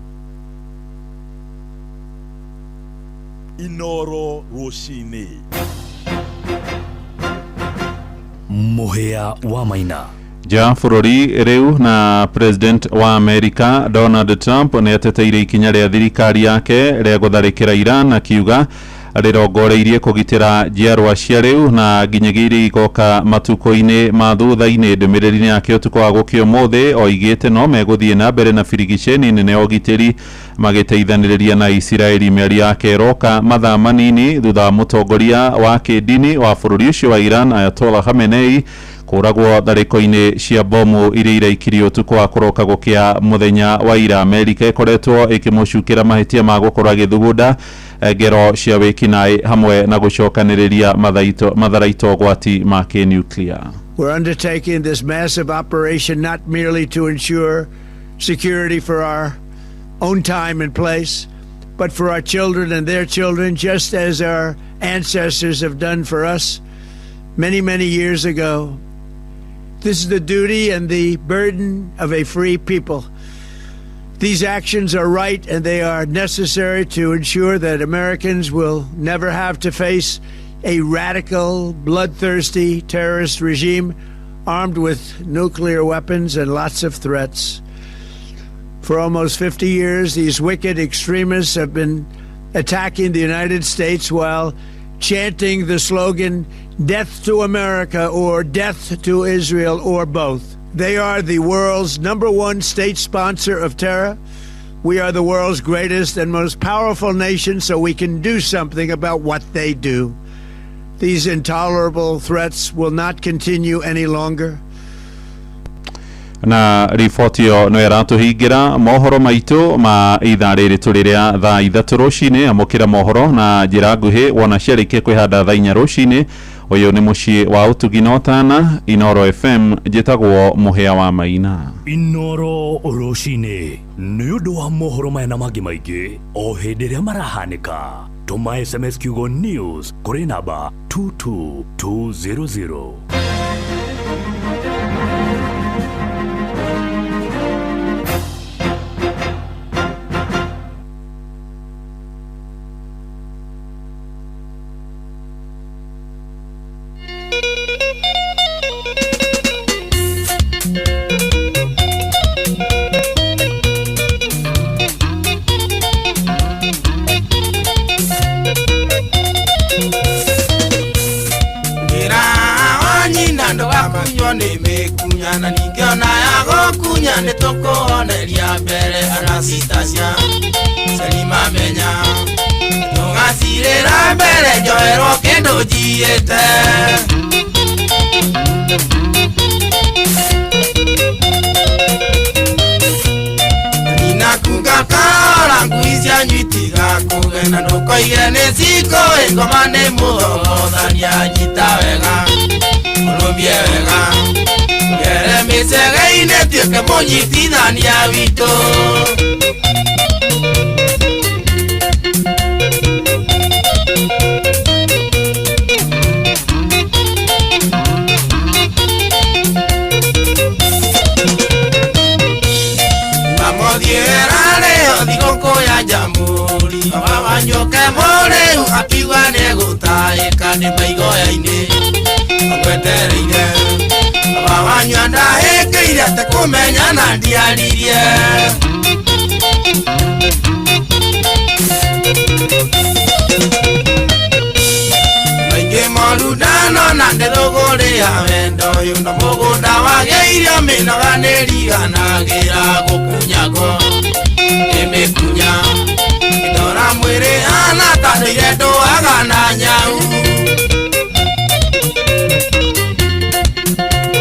Inooro rũcinĩ. Mũhĩa wa Maina. Nja bũrũri rĩu na President wa Amerika Donald Trump nĩ ateteire ikinya rĩa thirikari yake rĩa gũtharĩkĩra Iran akiuga rĩrongoreirie kũgitĩra njiarwa cia rĩu na nginyagia iria igoka matukũ-inĩ ma thutha-inĩ. Ndũmĩrĩri-inĩ yake ũtukũ wa gũkĩa ũmũthĩ oigĩte no megũthiĩ na mbere na birigiceni nene ya ũgitĩri magĩteithanĩrĩria na Isiraeli. Mĩario yake ĩroka mathaa manini thutha wa mũtongoria wa kĩndini wa bũrũri ũcio wa Iran Ayatollah Khamenei kũragwo tharĩko-inĩ cia bomu iria iraikirio ũtukũ wa kũroka gũkĩa mũthenya wa ira. Amerika ĩkoretwo ĩkĩmũcukĩra mahĩtia ma gũkorwo agĩthugunda ngero cia wĩkinaĩ hamwe na gũcokanĩrĩria matharaita ũgwati ma kĩnuclear. We're undertaking this massive operation not merely to ensure security for our own time and place, but for our children and their children, just as our ancestors have done for us many, many years ago. This is the duty and the burden of a free people. These actions are right and they are necessary to ensure that Americans will never have to face a radical, bloodthirsty terrorist regime armed with nuclear weapons and lots of threats. For almost 50 years, these wicked extremists have been attacking the United States while chanting the slogan, "Death to America" or "Death to Israel" or both. They are the world's #1 state sponsor of terror. We are the world's greatest and most powerful nation, so we can do something about what they do. These intolerable threats will not continue any longer. Na riboti ĩyo no ĩratũhingĩra mohoro maitũ ma ithaa rĩrĩ tũrĩ rĩa thaa 3 rũcinĩ. Amũkĩra mohoro na njĩra nguhĩ wona ciarĩkia kwĩhanda thaa 4 rũcinĩ. Ũyũ nĩ mũciĩ wa ũtugi na ũtana, Inooro FM. Njĩtagwo Mũhĩa wa Maina. Inooro rũcinĩ nĩ ũndũ wa mohoro maya na mangĩ maingĩ o hĩndĩ ĩrĩa marahanĩka. Tũma SMS kiugo news kũrĩ namba 22200. Na ningiona ya gũkunya nĩ tũkũoneria mbere Anastasia Selima menya tũgacirĩra mbere njoerwo kĩndũ njiĩte. Nina kuga kahora ngui cianyu itigakũgena ndũkoige nĩ cikũĩ ngoma nĩ mũthogothania nyita wega ũrũmie wega. Ngere mĩcege-inĩ Tuĩke mũnyitithania witũ. Mamothiera thigũkũ ya Jamhuri, baba wanyoke mũrĩu akiuga nĩegũtaĩka nĩ maigoya-inĩ agwetereire. Baba wanyu andahĩkĩire atĩ kũmenya na ndiaririe. Maingĩ moru ndanona ndĩthũgũrĩ ya wendo ũyũ, na mũgũnda wagĩirio mĩnoga nĩriganagĩra gũkunyagwo ĩmĩkunya. Ndora mwĩrĩ hana ta ndũire ndũaga na nyau.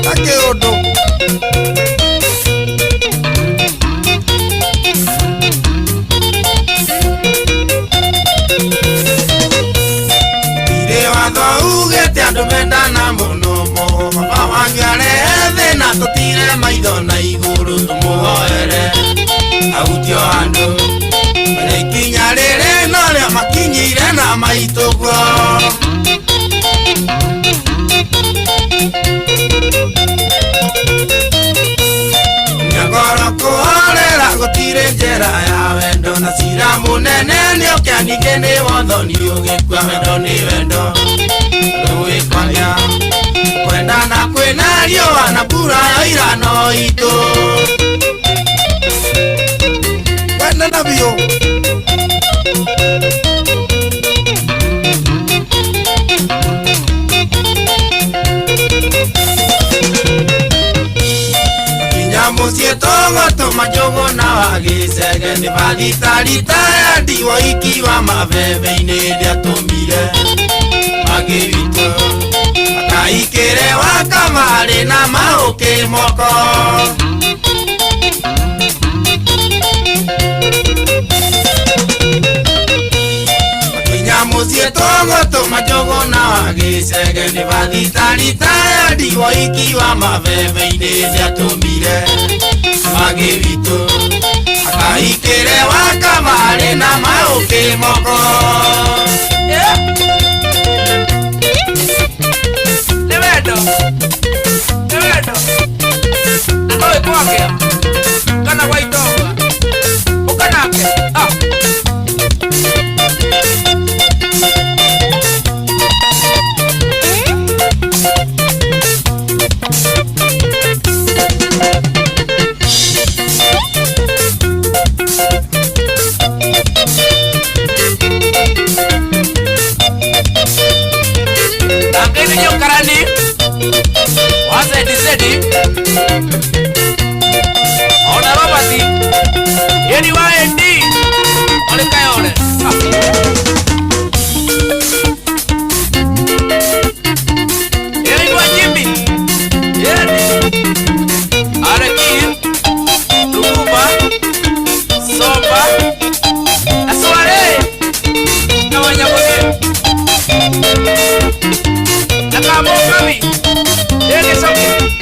Takĩũndũ Tirĩ watho ugĩte andũ mendana mũno moho, baba wanyu arehe thĩna tũtire maitho na igũrũ tũmũhoere ahutio andũ. Menya ikinya rĩrĩ norĩo makinyire na maitũguo. Nyagoro kũhorera gũtirĩ njĩra ya wendo, na cira mũnene nĩũkĩa ningĩ nĩ wothoni ũgĩkua. Wendo nĩ wendo rũĩkwanya kwendana kwĩna riũa na mbura yoira no itũ. Kwendana biũ. Kinya mũciĩ tũgũtũma njũgũ na wagĩcege nĩ bathitarita ya ndiwa ikiwa mabebe-inĩ ndĩatũmire mangĩ witũ akaikĩre wa kamarĩ na maũkĩ moko. Kinya mũciĩ tũgũtũma njũgũ na wagĩcege nĩ bathitarita ya ndiwa ikiwa mabebe-inĩ ndĩatũmire mangĩ witũ akaikĩre wa kamarĩ na maũkĩ moko. Nĩ wendo, nĩ wendo, na no ĩkwakĩa kana gwa itonga ũkanake ah. Lakini nyokarani wasedi sedi ona Robert yeni wa endi ole kayole. Yeni wa Jimmy yeni Araki Lukuba Somba Asware na Wanyamuge Nakamokami yeni soki.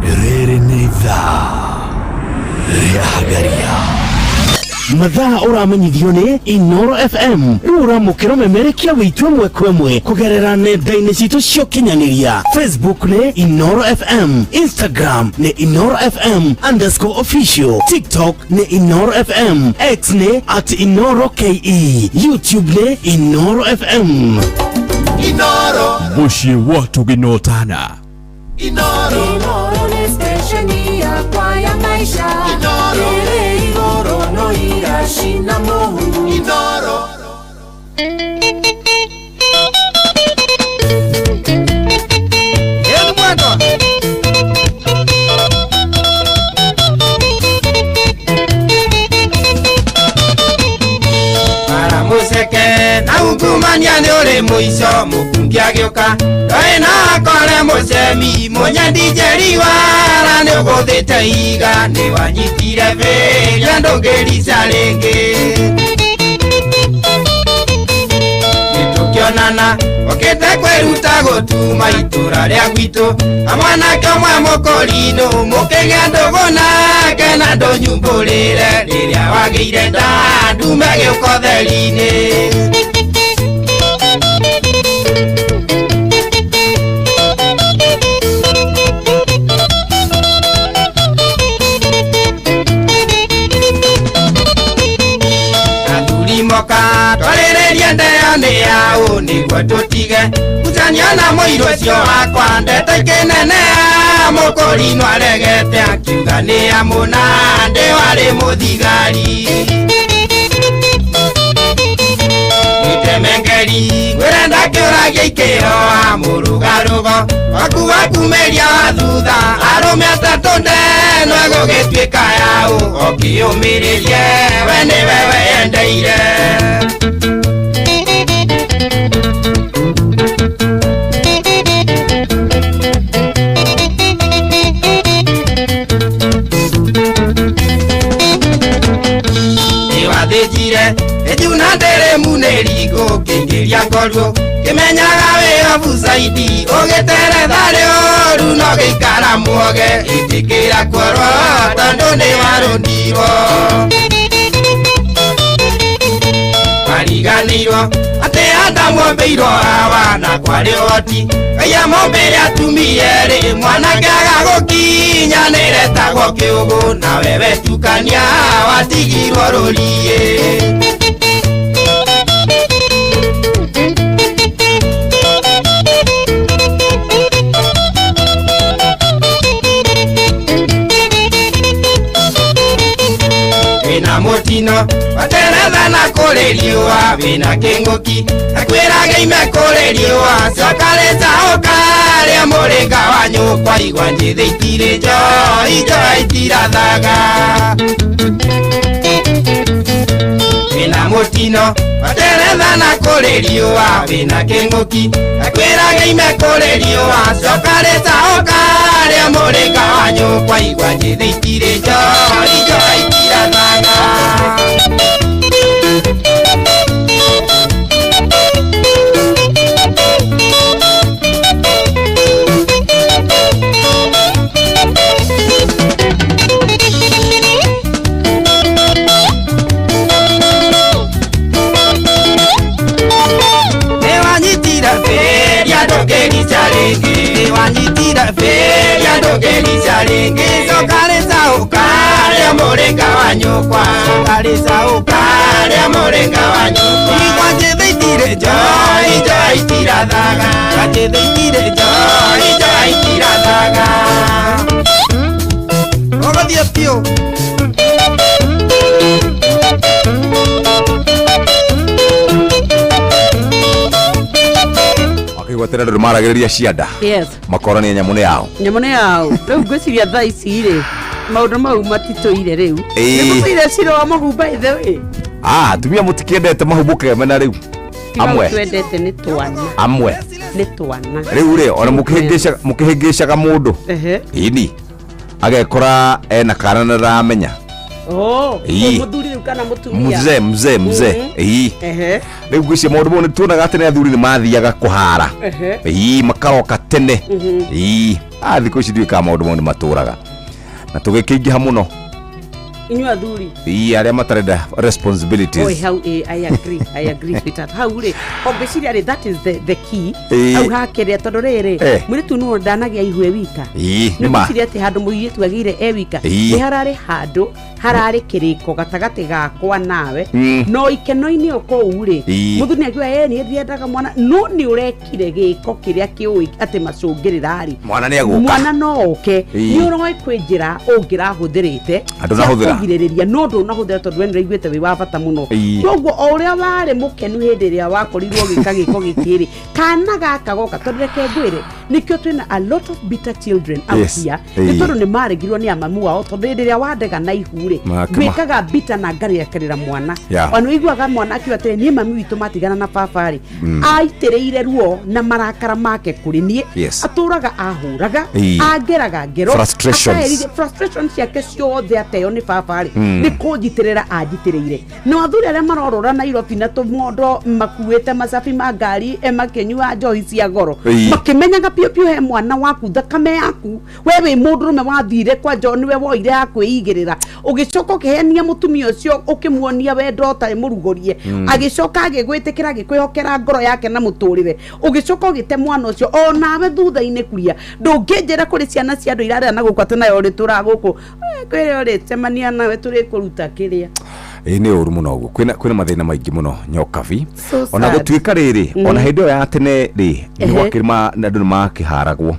Rĩrĩ nĩ ithaa rĩa Hagaria. Mathaa ũramenyithio nĩ Inoro FM rĩu ũramũkĩra ũmemerekia witũ ĩmwe kwa ĩmwe kũgerera nenda-inĩ citũ cia ũkinyanĩria. Facebook nĩ Inoro FM, Instagram nĩ Inoro FM underscore official, TikTok nĩ Inoro FM, X nĩ at Inoro KE, YouTube nĩ Inoro FM. Inoro Mũciĩ wa tũginotana. Inoro Inoro nĩ stesheni yakwa ya maisha. Inoro ĩrĩ igũrũ no iracina mũhu. Inoro. Ungumania nĩ ũrĩ mũico mũkungi agĩũka Ndoĩ na akore mũcemi mũnyendi njeri wara nĩ ũgũthĩte iga nĩ wanyitire bĩria ndũngĩrica rĩngĩ Nĩtũkĩonana ũkĩte kwĩruta gũtuma itũra rĩa gwitũ na mwanake ũmwe mũkũrinũ mũkĩgĩa ndũgũ nake na ndũnyumbũrĩre rĩrĩa wagĩire nda ndume gĩũka ũtheri-inĩ. Athuri moka twarĩrĩrie ndeo nĩ yaũ nĩguo tũtige ngucanio na mũirũ ũcio wakwa ndete kĩnene mũkũrinũ aregete akiuga nĩ amũna ndĩ warĩ mũthigari. Nĩtemengeri ngwĩre ndakĩũragia ikĩroa mũrũgarũgo waku wakumĩria wa thutha arũme atatũ ndeno ĩgũgĩtuĩka yaũ ũkĩũmĩrĩrie we nĩwe weyendeire. Nĩwathĩnjire ĩjuna ndĩrĩmu nĩ ringũ kĩingĩria ngorwo kĩmenyaga wĩ obucaidi ũgĩteretha rĩũru no gĩikara muoge ĩtĩkĩra kuorwo tondũ nĩwarũndirwo. Mariganĩirwo atĩ Adamu ombĩirwo Hawa na kwarĩ ũhoti Ngai amombĩre atumia erĩ mwanake aga gũkinya nĩretagwo kĩũgũ nawe wetukania watigirwo rũriĩ. Wĩna mũtino wateretha na kũrĩ riũa wĩna kĩng'ũki akwĩraga ime kũrĩ riũa coka rĩcaũka rĩa mũrĩnga wa nyũkwa igwa njĩthĩ itirĩ njoi njoi itirathaga. Wĩna mũtino wateretha na kũrĩ riũa wĩna kĩng'ũki akwĩraga ime kũrĩ riũa coka rĩcaũka rĩa mũrĩnga wa nyũkwa igwa njĩthĩ itirĩ njoi njoi itirathaga. Nĩwanyitire bĩria ndũngĩrica rĩngĩ nĩwanyitire bĩria ndũngĩrica rĩngĩ coka rĩcaũka rĩa mũrĩnga wa nyũkwa coka rĩcaũka rĩa mũrĩnga wa nyũkwa igwa njĩthĩ itirĩ njoi njoi itirathaga igwa njĩthĩ itirĩ njoi njoi itirathaga. Ũgũthiĩ biũ. Wakĩgwatĩra andũ maragĩrĩria cianda. Yes. Makorania nyamũ nĩ yao. Nyamũ nĩ yao. Rĩu ngwĩciria thaa ici rĩ maũndũ mau matitũire rĩu. Ĩĩ. Nĩmũtũire cira wa mahu by the way. Ah, atumia mũtikĩendete mahu mũkemena rĩu. Amwe. Twendete nĩ twana. Amwe. Nĩ twana. Rĩu rĩ ona mũkĩhĩngĩcaga mũndũ. Ehe. Ĩni. Agekora ena kana na ndaramenya. Oh, Ĩĩ. mũthuri rĩu kana mũtumia. Mzee mzee mzee. Ĩĩ. Ehe. Rĩu ngwĩciria maũndũ mau nĩ tuonaga atĩ nĩ athuri nĩ mathiaga kũhara. Ehe. Ĩĩ makaroka tene. Ĩĩ. Ah, thikũ ici ndiũĩ kana maũndũ mau nĩ matũraga. Na tũgĩkĩingĩha mũno. Inyuĩ athuri. Ĩĩ arĩa matarenda responsibilities. Oi, hau ĩ, I agree sweetheart. Hau rĩ, o ngwĩciria rĩ that is the key. Ĩĩ. Hau hakĩrĩa tondũ rĩrĩ, Eh. mũirĩtu nũ ndanagĩa ihu e wika. Ĩĩ, nĩ ma. Nĩngwĩciria atĩ handũ mũirĩtu agĩire e wika, Ĩĩ. nĩ hararĩ handũ hararĩ kĩrĩko gatagatĩ gakwa nawe no ikeno-inĩ o kũu rĩ Ĩĩ. mũthuri nĩakiuga ĩ niĩ ndiendaga mwana no nĩ ũrekire gĩko kĩrĩa kĩũĩ atĩ macũngĩrĩra rĩ Mwana nĩegũka. mwana no oke Ĩĩ. nĩ ũroĩ kwĩ njĩra ũngĩrahũthĩrĩte Na ndũnahũthĩra. cia kũgirĩrĩria no ndũnahũthĩra tondũ we nĩũraiguĩte wĩ wa bata mũno Ĩĩ. koguo o ũrĩa warĩ mũkenu hĩndĩ ĩrĩa wakorirwo ũgĩka gĩko gĩkĩ rĩ kana gaka goka tondũ reke ngwĩre Nĩkĩo twĩna a lot of bitter children out here, nĩ tondũ nĩ maregirwo nĩ amamu ao, tondũ hĩndĩ ĩrĩa wandega na ihu rĩ, ngwĩkaga bitter na ngarekerera mwana. Ona ũiguaga mwana akiuga atĩrĩ, niĩ mami witũ matigana na baba rĩ, aitĩrĩire ruo na marakara make kũrĩ niĩ. Atũraga ahũraga, angeraga ngero. Frustrations. Frustration ciake ciothe ateo nĩ baba rĩ, nĩ kũnjitĩrĩra anjitĩrĩire. Na athuri arĩa marorora Nairobi na tũmondo makuĩte macabi ma ngari, makĩnyua njohi cia goro, makĩmenyaga piũ piũ he mwana waku, thakame yaku, we wĩ mũndũrũme wathire kwa njo nĩwe woire ya kwĩigĩrĩra, ũgĩcoka ũkĩhenia mũtumia ũcio, ũkĩmuonia wendo ũtarĩ mũrugũrie. Agĩcoka agĩgwĩtĩkĩra, agĩkwĩhokera ngoro yake na mũtũrĩre, ũgĩcoka ũgĩte mwana ũcio onawe thutha-inĩ. Kuria ndũngĩnjĩra kũrĩ ciana cia andũ irarĩa na gũkũ atĩ nayo ũrĩ tũra gũkũ, kwĩrĩ ũrĩcemania nawe tũrĩkũruta kĩrĩa. Ĩ nĩ ũru mũno ũguo. Kwĩna mathĩna maingĩ mũno, Nyokabi. So Ona sad. gũtuĩka rĩrĩ, ona hĩndĩ ĩyo ya tene rĩ, nĩ gwakĩrĩ andũ nĩ makĩharagwo,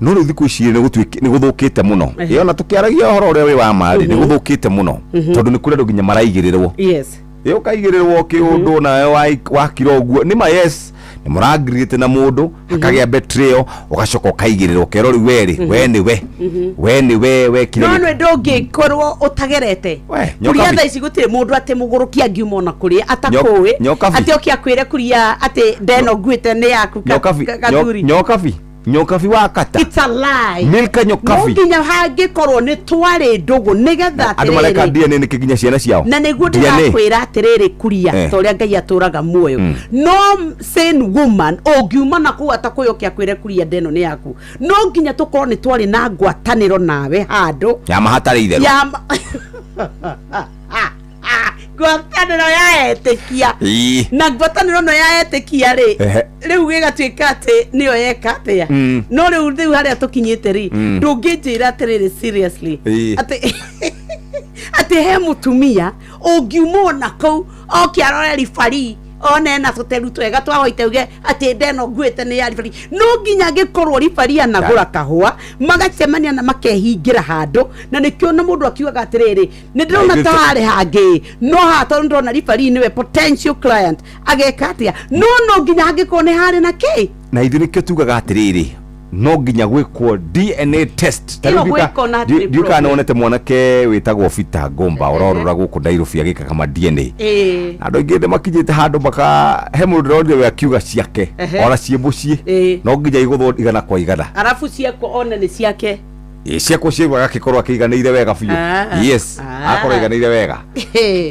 no rĩu thikũ ici nĩ gũthũkĩte mũno. Ĩ ona tũkĩaragia ũhoro ũrĩa wĩ wa ma rĩ, nĩ gũthũkĩte mũno, tondũ nĩ kũrĩ andũ nginya maraigĩrĩrwo. Ĩ ũkaigĩrĩrwo kĩũndũ nawe wakira ũguo nĩ ma, yes, nĩ mũrangirĩte na mũndũ, hakagĩa betrayal, ũgacoka ũkaigĩrĩrwo, ũkerwo rĩu we rĩ, we nĩ we, we nĩ we wekire. No nĩ ndũngĩkorwo ũtagerete. We, Kuria Nyokabi. thaa ici gũtirĩ mũndũ atĩ mũgũrũki angiuma ona kũrĩa atakũĩ, Nyokabi. atĩ oke akwĩre kuria atĩ ndeno nguĩte nĩ yaku Nyokabi. Gathuri. Nyokabi, Nyokabi wa kata. It's a lie. Milka No Nyokabi. nginya hangĩkorwo nĩ twarĩ ndũgũ nĩgetha Andũ mareka atĩrĩrĩ, DNA nĩkĩ nginya ciana ciao? Na nĩguo DNA. ndĩrakwĩra atĩrĩrĩ, kuria, ta ũrĩa Ngai atũraga muoyo, no sane woman ũngiuma na kũu atakũĩ oke akwĩre kuria ndeno nĩ yaku, no nginya tũkorwo nĩ twarĩ na ngwatanĩro nawe handũ Ya mahatarĩ itherũ. Ya ngwatanĩro ya etĩkia. Na ngwatanĩro ĩno ya etĩkia rĩ, rĩu gĩgatuĩka atĩ nĩyo yeka atĩa. No rĩu harĩa tũkinyĩte rĩ, ndũngĩnjĩra atĩrĩrĩ, seriously, atĩ he mũtumia ũngiuma ona kũu oke arore ribari one ena tũteru twega twahoite uge atĩ ndeno nguĩte nĩ ya ribari. No nginya angĩkorwo ribari anagũra kahũa, magacemania na makehingĩra handũ, na nĩkĩo na mũndũ akiugaga atĩrĩrĩ, nĩ ndĩrona ta harĩ hangĩ, no haha tondũ ndĩrona ribari nĩwe potential client, ageka atĩa? No nginya hangĩkorwo nĩ harĩ na kĩ. Na ithuĩ nĩkĩo tugaga atĩrĩrĩ, no nginya gwĩkwo DNA test. Ta Ĩyo rĩu gwĩkwo na hatirĩ ndiũĩ kana problem. wonete mwanake wĩtagwo Peter Ngũmba ũrorũra gũkũ Nairobi agĩkaga ma DNA. Na andũ aingĩ nĩ makinyĩte handũ maka he mũndũ ndĩronire we akiuga ciake ona ciĩ mũciĩ no nginya igũthwo 100%. Arabu ciakwo one nĩ ciake. Ĩ, ciakwo ciĩ agakĩkorwo akĩiganĩire wega biũ. Yes. Akorwo aiganĩire wega.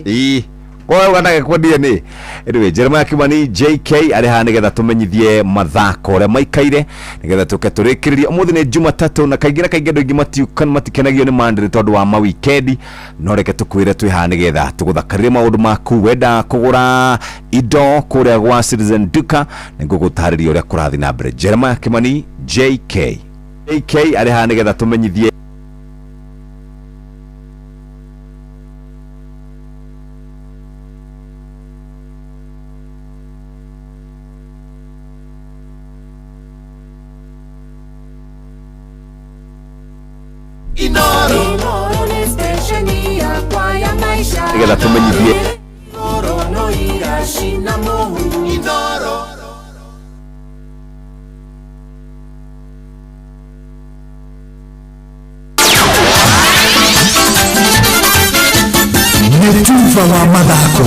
Ĩ koguo ndagekwo DNA. Anyway, Jeremiah Kimani JK arĩ haha nĩgetha tũmenyithie mathako ũrĩa maikaire, nĩgetha tũke tũrĩkĩrĩrie. Ũmũthĩ nĩ Jumatatũ, na kaingĩ na kaingĩ andũ aingĩ matikenagio nĩ Monday tondũ wa mawikendi, no reke tũkwĩre twĩ haha nĩgetha tũgũthakarĩre maũndũ maku. Wenda kũgũra indo kũrĩa gwa Citizen Duka, nĩngũgũtarĩria ũrĩa kũrathiĩ na mbere. Jeremiah Kimani JK JK arĩ haha nĩgetha tũmenyithie. Inoro nĩ stesheni yakwa ya maisha. Nĩgetha tũmenyithie. Igũrũ no iracina mũhu. Inoro. Nĩ tuba wa mathako.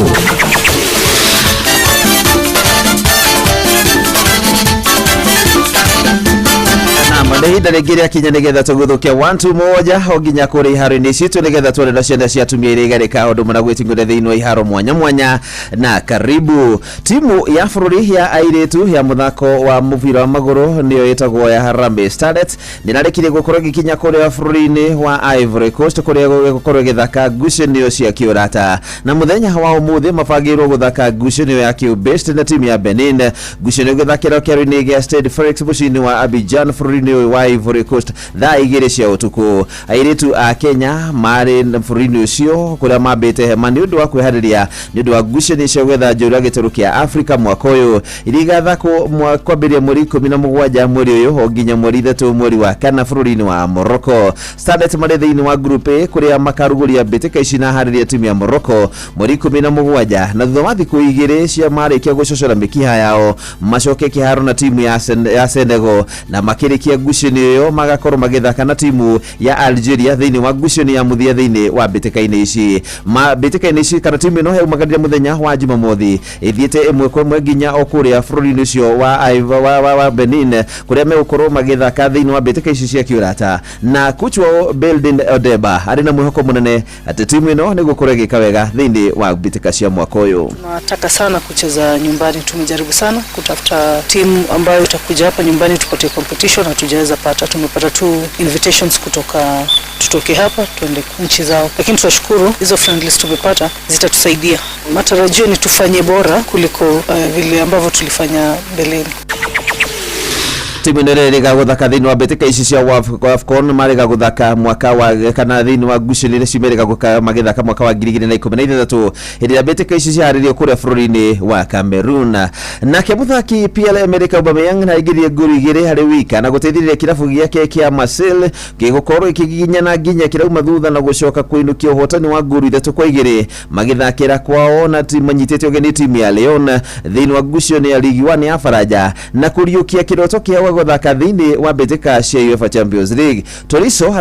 Naam, nĩ ihinda rĩngĩ rĩakinya nĩgetha tũgũthũkia 1 2 1 o nginya kũrĩ iharo-inĩ citũ, nĩgetha tuone na ciana cia atumia iria igarĩka ũndũ mũna gwĩting'ũra thĩinĩ wa iharo mwanya mwanya. Na karibu timu ya bũrũri ya airĩtu ya mũthako wa mũbira wa magũrũ, nĩyo ĩtagwo ya Harambee Starlets, nĩrarĩkirie gũkorwo ĩgĩkinya kũrĩa bũrũri-inĩ wa Ivory Coast, kũrĩa gũgũkorwo ĩgĩthaka ngucanio cia kĩũrata. Na mũthenya wa ũmũthĩ mabangĩirwo gũthaka ngucanio ya kĩũbest na timu ya Benin, ngucanio gĩthakĩro kĩaro-inĩ gĩa Stade Felix mũciĩ-inĩ wa Abidjan bũrũri-inĩ ũyũ. wa Ivory Coast thaa 2 cia ũtukũ. Airĩtu a Kenya marĩ bũrũri-inĩ ũcio kũrĩa mambĩte hema nĩ ũndũ wa kwĩharĩria nĩ ũndũ wa ngucanio cia gwetha njorua gĩtarũ kĩa Afrika mwaka ũyũ iria igathakwo kwambĩrĩria mweri 17 mweri ũyũ o nginya mweri 3 mweri wa 4 bũrũri-inĩ wa Morocco. Starlets marĩ thĩinĩ wa group A kũrĩa makarugũria mbĩtĩka ici na harĩria timu ya Morocco mweri 17 na thutha wa thikũ 2 cia marĩkia gũcocora mĩkiha yao macoke kĩharo na timu ya Senegal na makĩrĩkia ngucanio ĩyo magakorwo magĩthaka na timu ya Algeria thĩinĩ wa ngucanio ya mũthia thĩinĩ wa mbĩtĩka-inĩ ici. Mbĩtĩka-inĩ ici kana timu ĩno yaumagarire mũthenya wa Jumamothi ĩthiĩte ĩmwe kwa ĩmwe nginya o kũrĩa bũrũri-inĩ ũcio wa Benin kũrĩa megũkorwo magĩthaka thĩinĩ wa mbĩtĩka ici cia kĩũrata na coach wao Beldin Odeba arĩ na mwĩhoko mũnene atĩ timu ĩno nĩ gũkorwo ĩgĩka wega thĩinĩ wa mbĩtĩka cia mwaka ũyũ. Tunataka sana kucheza nyumbani, tumejaribu sana kutafuta timu ambayo itakuja hapa nyumbani tupate competition, hatujaweza pata. Tumepata tu invitations kutoka tutoke hapa tuende nchi zao, lakini tunashukuru hizo friendlies tumepata zitatusaidia. Matarajio ni tufanye bora kuliko vile ambavyo tulifanya mbeleni. Timu ĩno ĩrĩga gũthaka thĩinĩ wa mbĩtĩka ici cia AFCON marĩga gũthaka mwaka wa kana thĩinĩ wa ngucanio iria cimerĩga magĩthaka mwaka wa 2016 hĩndĩ ĩrĩa mbĩtĩka ici ciharĩrio kũrĩa bũrũri-inĩ wa Cameroon. Nake mũthaki Pierre-Emerick Aubameyang aingĩririe ngolu 2 harĩ wika na gũteithĩrĩria kĩrabu gĩake kĩa Marseille gĩgũkorwo ĩkĩgiginyana nginya kĩrauma thutha na gũcoka kũinũkia ũhotani wa ngolu 3-2 magĩthakĩra kwao na manyitĩte ũgeni timu ya Lyon thĩinĩ wa ngucanio ya Ligue 1 ya Faranja na kũriũkia kĩroto kĩa gũthaka thĩinĩ wa mbĩtĩka cia UEFA Champions League. Tolisso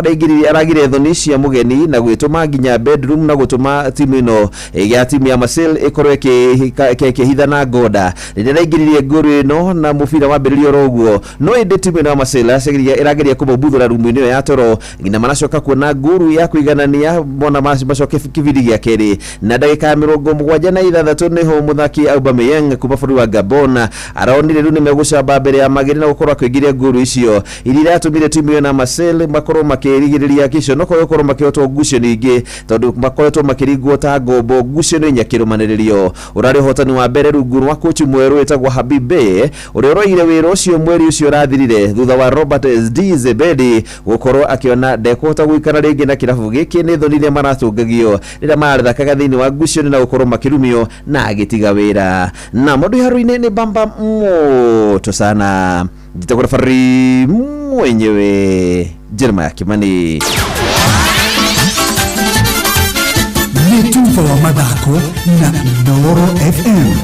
aragire thoni cia mũgeni na gwĩtũma nginya bedroom na gũtũma timu ĩno ya timu ya Marseille ĩkorwo ĩkĩhitha na ngoda rĩrĩa araingĩririe ngolu ĩno na mũbira wambĩrĩrio oro ũguo, no ĩndĩ timu ĩno ya Marseille ĩrageria kũmũbuthũra rumu-inĩ ĩyo ya toro nginya maracoka kuona ngolu ya kũiganania mona macoke kĩbindi gĩa kerĩ na ndagĩka ya 76 nĩho mũthaki Aubameyang kuma bũrũri wa Gabon aronire rĩu nĩmegũcamba mbere ya magĩrĩ na gũkorwo akĩingĩria ngolu icio iria iratũmire timu ĩyo na Marseille makorwo makĩrigĩrĩria gĩconoko gĩkorwo makĩhotwo ngucanio ingĩ tondũ makoretwo makĩringwo ta ngombo ngucanio inya kĩrũmanĩrĩrio. Ũrarĩ ũhotani wa mbere rungu rwa kochi mwerũ wĩtagwo Habib Beye ũrĩa ũroire wĩra ũcio mweri ũcio ũrathirire thutha wa Robert D Zebedi gũkorwo akĩona ndekũhota gũikara rĩngĩ na kĩrabu gĩkĩ nĩ thoni iria maratũngagio rĩrĩa marathakaga thĩinĩ wa ngucanio na gũkorwo makĩrumio na agĩtiga wĩra. Na mũndũ iharo-inĩ nĩ bamba moto sana. Njĩtagwo referee mwenyewe Jeremiah Kimani. Nĩ tuba wa mathako na Inooro FM.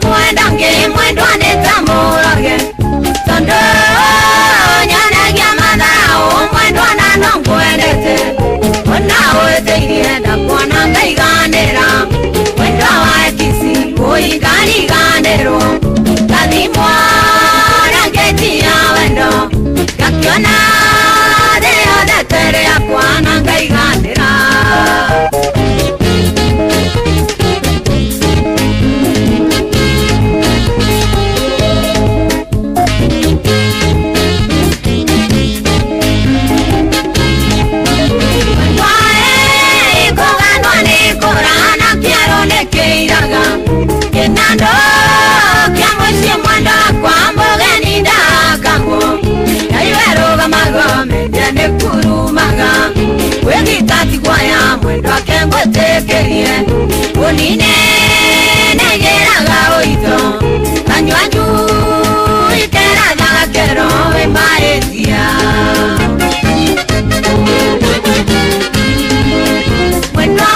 Kwenda wĩtĩkĩrie ũnine negeraga ũito kanyua njui kerathaga kero wĩ mahĩtia mwendwa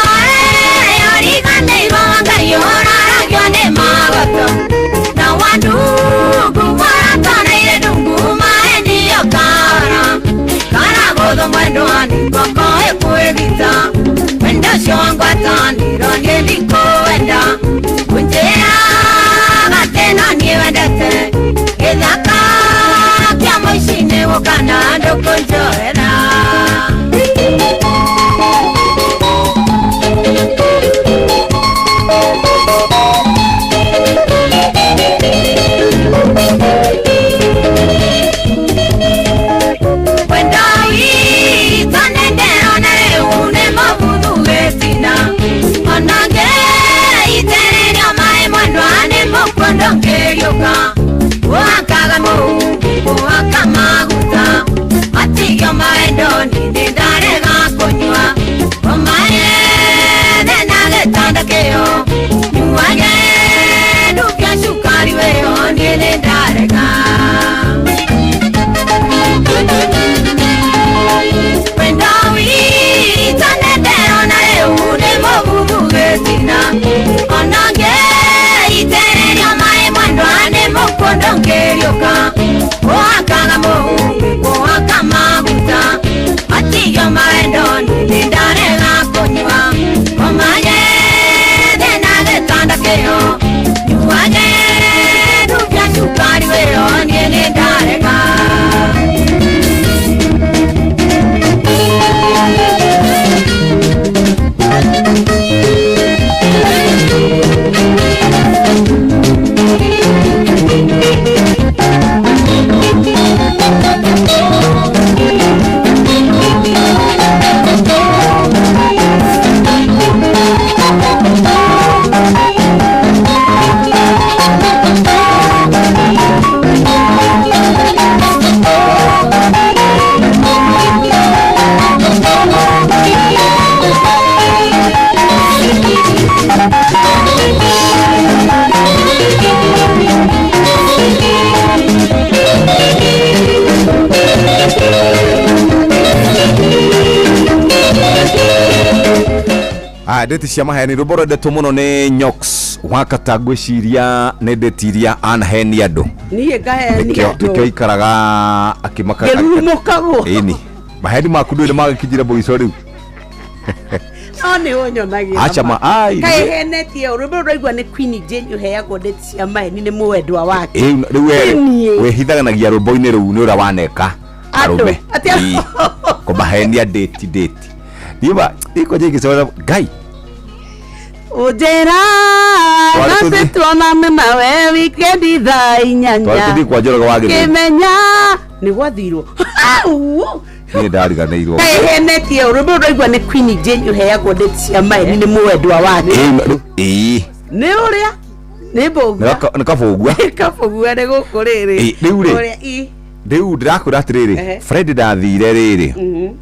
origanĩirwo Ngai ũraragio nĩ magoto na wandugu maratoneire ndungu maendio kara karagũthwo mwendwa nĩngoko ĩkwĩgita wendo ũcio wangwatanĩro niĩ ndikũwenda kũnjĩra atĩ no niĩ wendete gĩthaka kĩa mũici-inĩ gũkana ndũkũnjoera. Wendo witũ nĩndĩrona rĩu nĩ mũbuthu gĩtina ona ngĩitĩrĩrio maĩ mwendwa nĩ mũkuo ndũngĩriũka ũhakaga mũhu ũhaka maguta matigio mawendo nĩ ndarega kũnyua ũmaĩ thĩ na gĩtanda kĩo nyuage ndukia cukari wĩyo niĩ nĩ ndarega. Wendo witũ nĩndĩrona rĩu nĩ mũbuthu gĩtina ona ngĩitĩrĩrio maĩ mwendwa nĩ mũkuo ndũngĩriũka ũhakaga mũhu ũhaka maguta matigio mawendo nĩ ndarega kũnyua ũmaye thĩ na gĩtanda kĩo nyuage ndukia cukari wĩyo niĩ nĩ ndarega. Ndeti cia maheni rwĩmbo rwendetwo mũno nĩ Nyox wakata ngwĩciria nĩ ndeti iria anahenia andũ niĩ ngahenia andũ nĩkĩo ikaraga akĩmaka ngĩrurumũkagwo ĩni maheni maku ndũĩ nĩ magĩkinyire mũico rĩu no nĩ ũnyonagia Acha ma- ai, kaĩ henetie rwĩmbo rũraigua nĩ Queen Jane ũheagwo ndeti cia maheni nĩ mwendwa wake Ĩĩ, rĩu we Niĩ. wĩhithaganagia rwĩmbo-inĩ rũu nĩ ũrĩa waneka Andũ, arũme atĩ- Ĩĩ, kũmahenia ndeti ndeti niba iko njĩngĩcora ngai ũnjĩra Twarĩ atĩ tũthiĩ- tuonane nawe wikendi thaa twari inyanya tũthiĩ kwa Njoroge wa Gĩthũi kĩmenya nĩ gwathirwo niĩ ndariganĩirwo kaĩ henetie rwĩmbo rũraigua nĩ Queen Jane ũheagwo ndeti cia maheni nĩ mwendwa wake Ĩĩ, rĩu- ĩĩ nĩ ũrĩa nĩ mbũgua nĩ kabũgua kabũgua nĩ gũkũ rĩrĩ Ĩ, rĩu rĩ. Ũrĩa- ĩ. Rĩu ndĩrakwĩra atĩrĩrĩ Ehe. Fred ndathire rĩrĩ Mhm.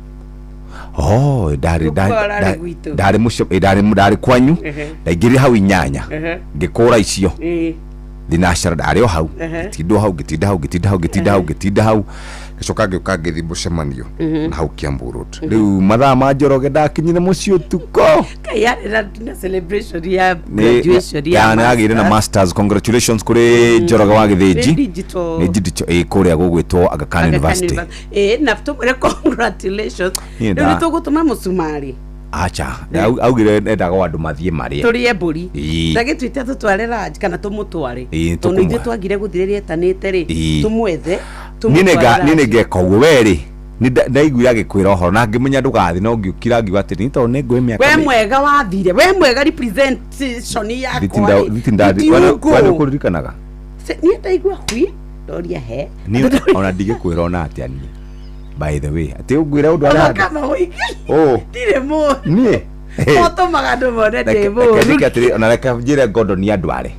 oh ndarĩ Gũkora rĩ gwitũ. ndarĩ mũcio ndarĩ ndarĩ kwanyu Ehe. ndaingĩrire hau inyanya Ehe. ngĩkũra icio Ĩ. thinacara ndarĩ o hau Ehe. ngĩtinda hau ngĩtinda hau ngĩtinda hau ngĩtinda hau ngĩtinda hau ngĩcoka ngĩũka ngĩthiĩ mũcemanio Mhm. na hau Kiambu Road rĩu mathaa ma Njoroge ndakinyire mũciĩ ũtukũ Kaĩ yarĩ na celebration ya Nĩ- graduation ya ya nĩyagĩire na masters congratulations kũrĩ Njoroge wa Nĩ Gĩthĩnji digital. nĩ digital ĩ kũrĩa gũgwĩtwo Aga Khan Aga Khan University University. Ĩ, na tũmwĩre congratulations Niĩ rĩu nda- nĩ tũgũtũma mũcumarĩ acha augire endaga o andũ mathiĩ marĩe tũrĩe mbũri Ĩ. ndagĩtuĩte tũtware lunch kana tũmũtware Ĩ, tondũ ithuĩ tũkũmwe- twagire gũthiĩ rĩrĩa etanĩte rĩ Ĩ. tũmwethe niĩ tũmũtware nĩ lunch. ngeka ũguo werĩ ndaiguire agĩkwĩra ũhoro na ngĩmenya ndũgathiĩ no ngĩũkira ngiuga atĩ nĩ tondũ nĩ ngũĩ mĩaka we mwega wathire we mwega representation yakwa rĩ. Did you go? kũririkanaga Niĩ ndaigua hui ndoria he niĩ ona ndigĩkwĩra ona atĩa niĩ by the way atĩ ũngwĩra ũndũ arĩa kama ũingĩ Ũ. ndirĩ mũũru niĩ ũtũmaga andũ mone ndĩ reke mũũru njĩke atĩrĩ ona reke njĩre Gordon andware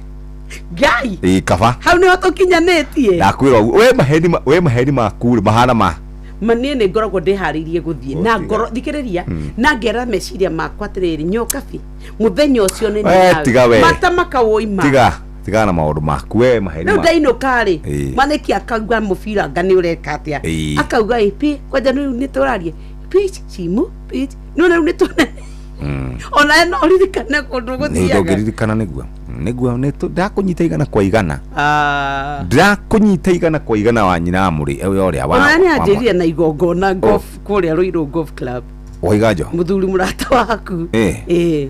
ngai ĩ kaba hau nĩho tũkinyanĩtie ndakwĩra ũguo we maheni we maheni maku rĩ mahana ma Ma niĩ nĩ ngoragwo ndĩharĩirie gũthiĩ na ngoro thikĩrĩria na ngera meciria makwa atĩrĩrĩ nyokabi mũthenya ũcio nĩ Eh, nawe. tiga we. mata makawoima Tiga tigana na maũndũ maku we maheni rĩu ma- ndainũka rĩ Ĩĩ. mwanĩki akauga mũbira nga nĩ ũreka atĩa Ĩĩ. akauga ĩpi kwanja rĩu nĩ tũrarie pitch cimu pitch no rĩu nĩ tũnene ona no ũririkane kũndũ Nĩ gũthiaga ndũngĩririkana nĩguo nĩguo ndakũnyita igana kwa igana Ah. ndakũnyita igana kwa igana wa nyina wa mũrĩ ũrĩa wa ona nĩ wa- anjĩrire na igongona golf kũrĩa Ruiru Golf Club waiganjo mũthuri mũrata waku Eh. Ĩĩ.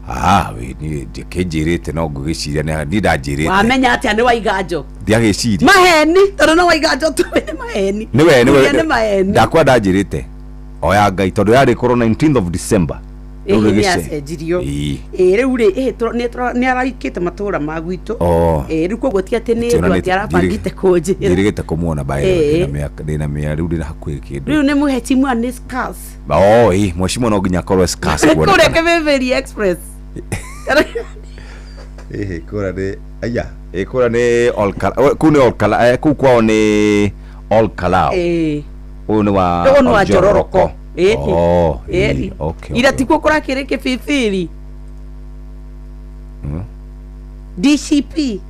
ah we niĩ ndĩkĩnjĩrĩte no ngũgĩciria niĩ ndanjĩrĩte wamenya atĩa nĩ waiganjo ndiagĩciria maheni tondũ no waiganjo tuwe nĩ maheni nĩwe Kuria nĩ nĩwe maheni ndakwa ndanjĩrĩte oya ngai tondũ yarĩ korwo 19th of December Rĩu ĩhĩ nĩ rĩgĩce- acenjirio Ĩĩ. ĩĩ rĩu rĩ ĩhĩ nĩ araikĩte matũra ma gwitũ Oh. ĩĩ rĩu koguo ti atĩ nĩ Tĩona ũndũ nĩ- atĩ arabangĩte kũnjĩra njĩrĩgĩte kũmuona by the Ĩĩ. way, ndĩna mĩa rĩu ndĩna hakuhĩ kĩndũ rĩu nĩ mũhecimua nĩ scars oh ĩĩ mheshimiwa no nginya akorwo scars kũrĩa kuonekana Kĩbĩbĩri Express ĩhĩ kũrĩa nĩ aya ĩ kũrĩa nĩ Olkala kũu nĩ Olkala kũu kwao nĩ Olkalao ĩĩ ũyũ nĩ wa ũyũ nĩ wa Njororoko ĩĩ oh ĩĩ ĩĩ okay ira tikuo kũrakĩrĩ kĩbĩbĩri DCP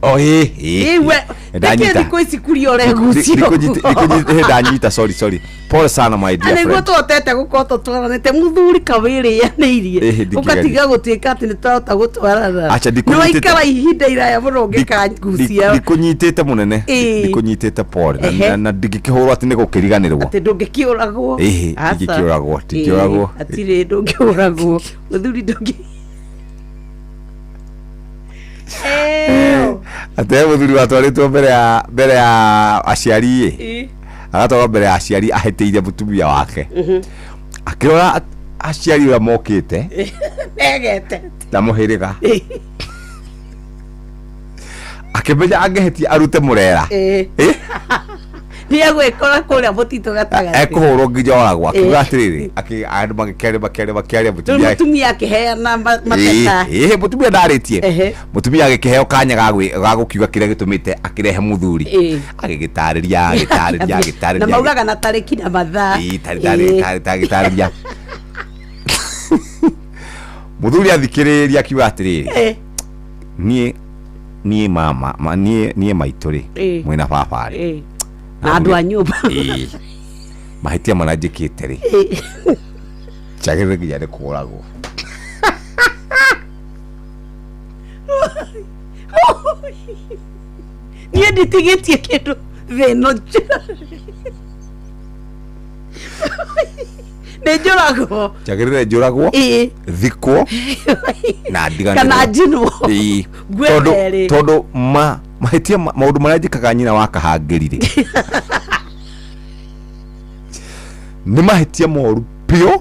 oh ĩĩ ĩĩ ĩĩ we nĩkĩ Ndanyita. thikũ ici kuria ũregucio Ndikũnyita ndanyita sorry sorry pole sana my dear nĩguo friend tũhotete gũkorwo tũtwaranĩte mũthuri kawĩrĩanĩirie Ĩhĩ, ndikĩgeria. ũgatiga gũtuĩka atĩ nĩ twahota gũtwarana Acha, nĩ ndikũnyitĩte- waikara ihinda iraya mũno ũngĩkangucia ndikũnyitĩte mũnene Ĩĩ. ndikũnyitĩte pole na- Ehe. na ndingĩkĩhũrwo atĩ nĩ gũkĩriganĩrwo atĩ ndũngĩkĩũragwo Ĩhĩ, Aca. ndingĩkĩũragwo, ndingĩũragwo. Ĩĩ, hatirĩ ndũngĩũragwo mũthuri ndũngĩ atĩ he mũthuri watwarĩtwo mbere ya mbere ya aciari ĩ Ĩĩ. agatwarwo mbere ya aciari ahĩtĩire mũtumia wake akĩrora aciari ũrĩa mokĩte megete na mũhĩrĩga akĩmenya angĩhĩtia arute mũrera Ĩĩ. Ĩ? nĩ egwĩkora kũrĩa mũtitũ gatagatĩ ekũhũrwo nginya oragwo akiuga Ĩĩ. atĩrĩrĩ andũ magĩkĩaria makĩaria makĩaria rĩu mũtumia mũtumia akĩheana mateta ĩĩ mũtumia ndarĩtie Ehe. mũtumia agĩkĩheo kanya ga gũkiuga kĩrĩa gĩtũmĩte akĩrehe mũthuri Ĩĩ. agĩgĩtarĩria agĩtarĩria na agĩtarĩria maugaga na tarĩki na mathaa Ĩĩ, tarĩ- tarĩ- tarĩ- agĩtarĩria mũthuri athikĩrĩria akiuga atĩrĩrĩ Ĩĩ. niĩ niĩ mama ma, niĩ niĩ maitũ rĩ Ĩĩ. mwĩna baba rĩ Ĩĩ. na andũ a nyũmba Ĩĩ. mahĩtia marĩa njĩkĩte rĩ Ĩĩ. njagĩrĩire nginya nĩ kũũragwo niĩ nditigĩtie kĩndũ thĩ ĩno nĩ njũragwo njagĩrĩire njũragwo Ĩĩ. thikwo na ndiganĩrwo kana njinwo Ĩĩ. Ngue tondũ merĩ. tondũ ma mahĩtia maũndũ marĩa njĩkaga nyina wa kahangĩri rĩ nĩ mahĩtia moru biũ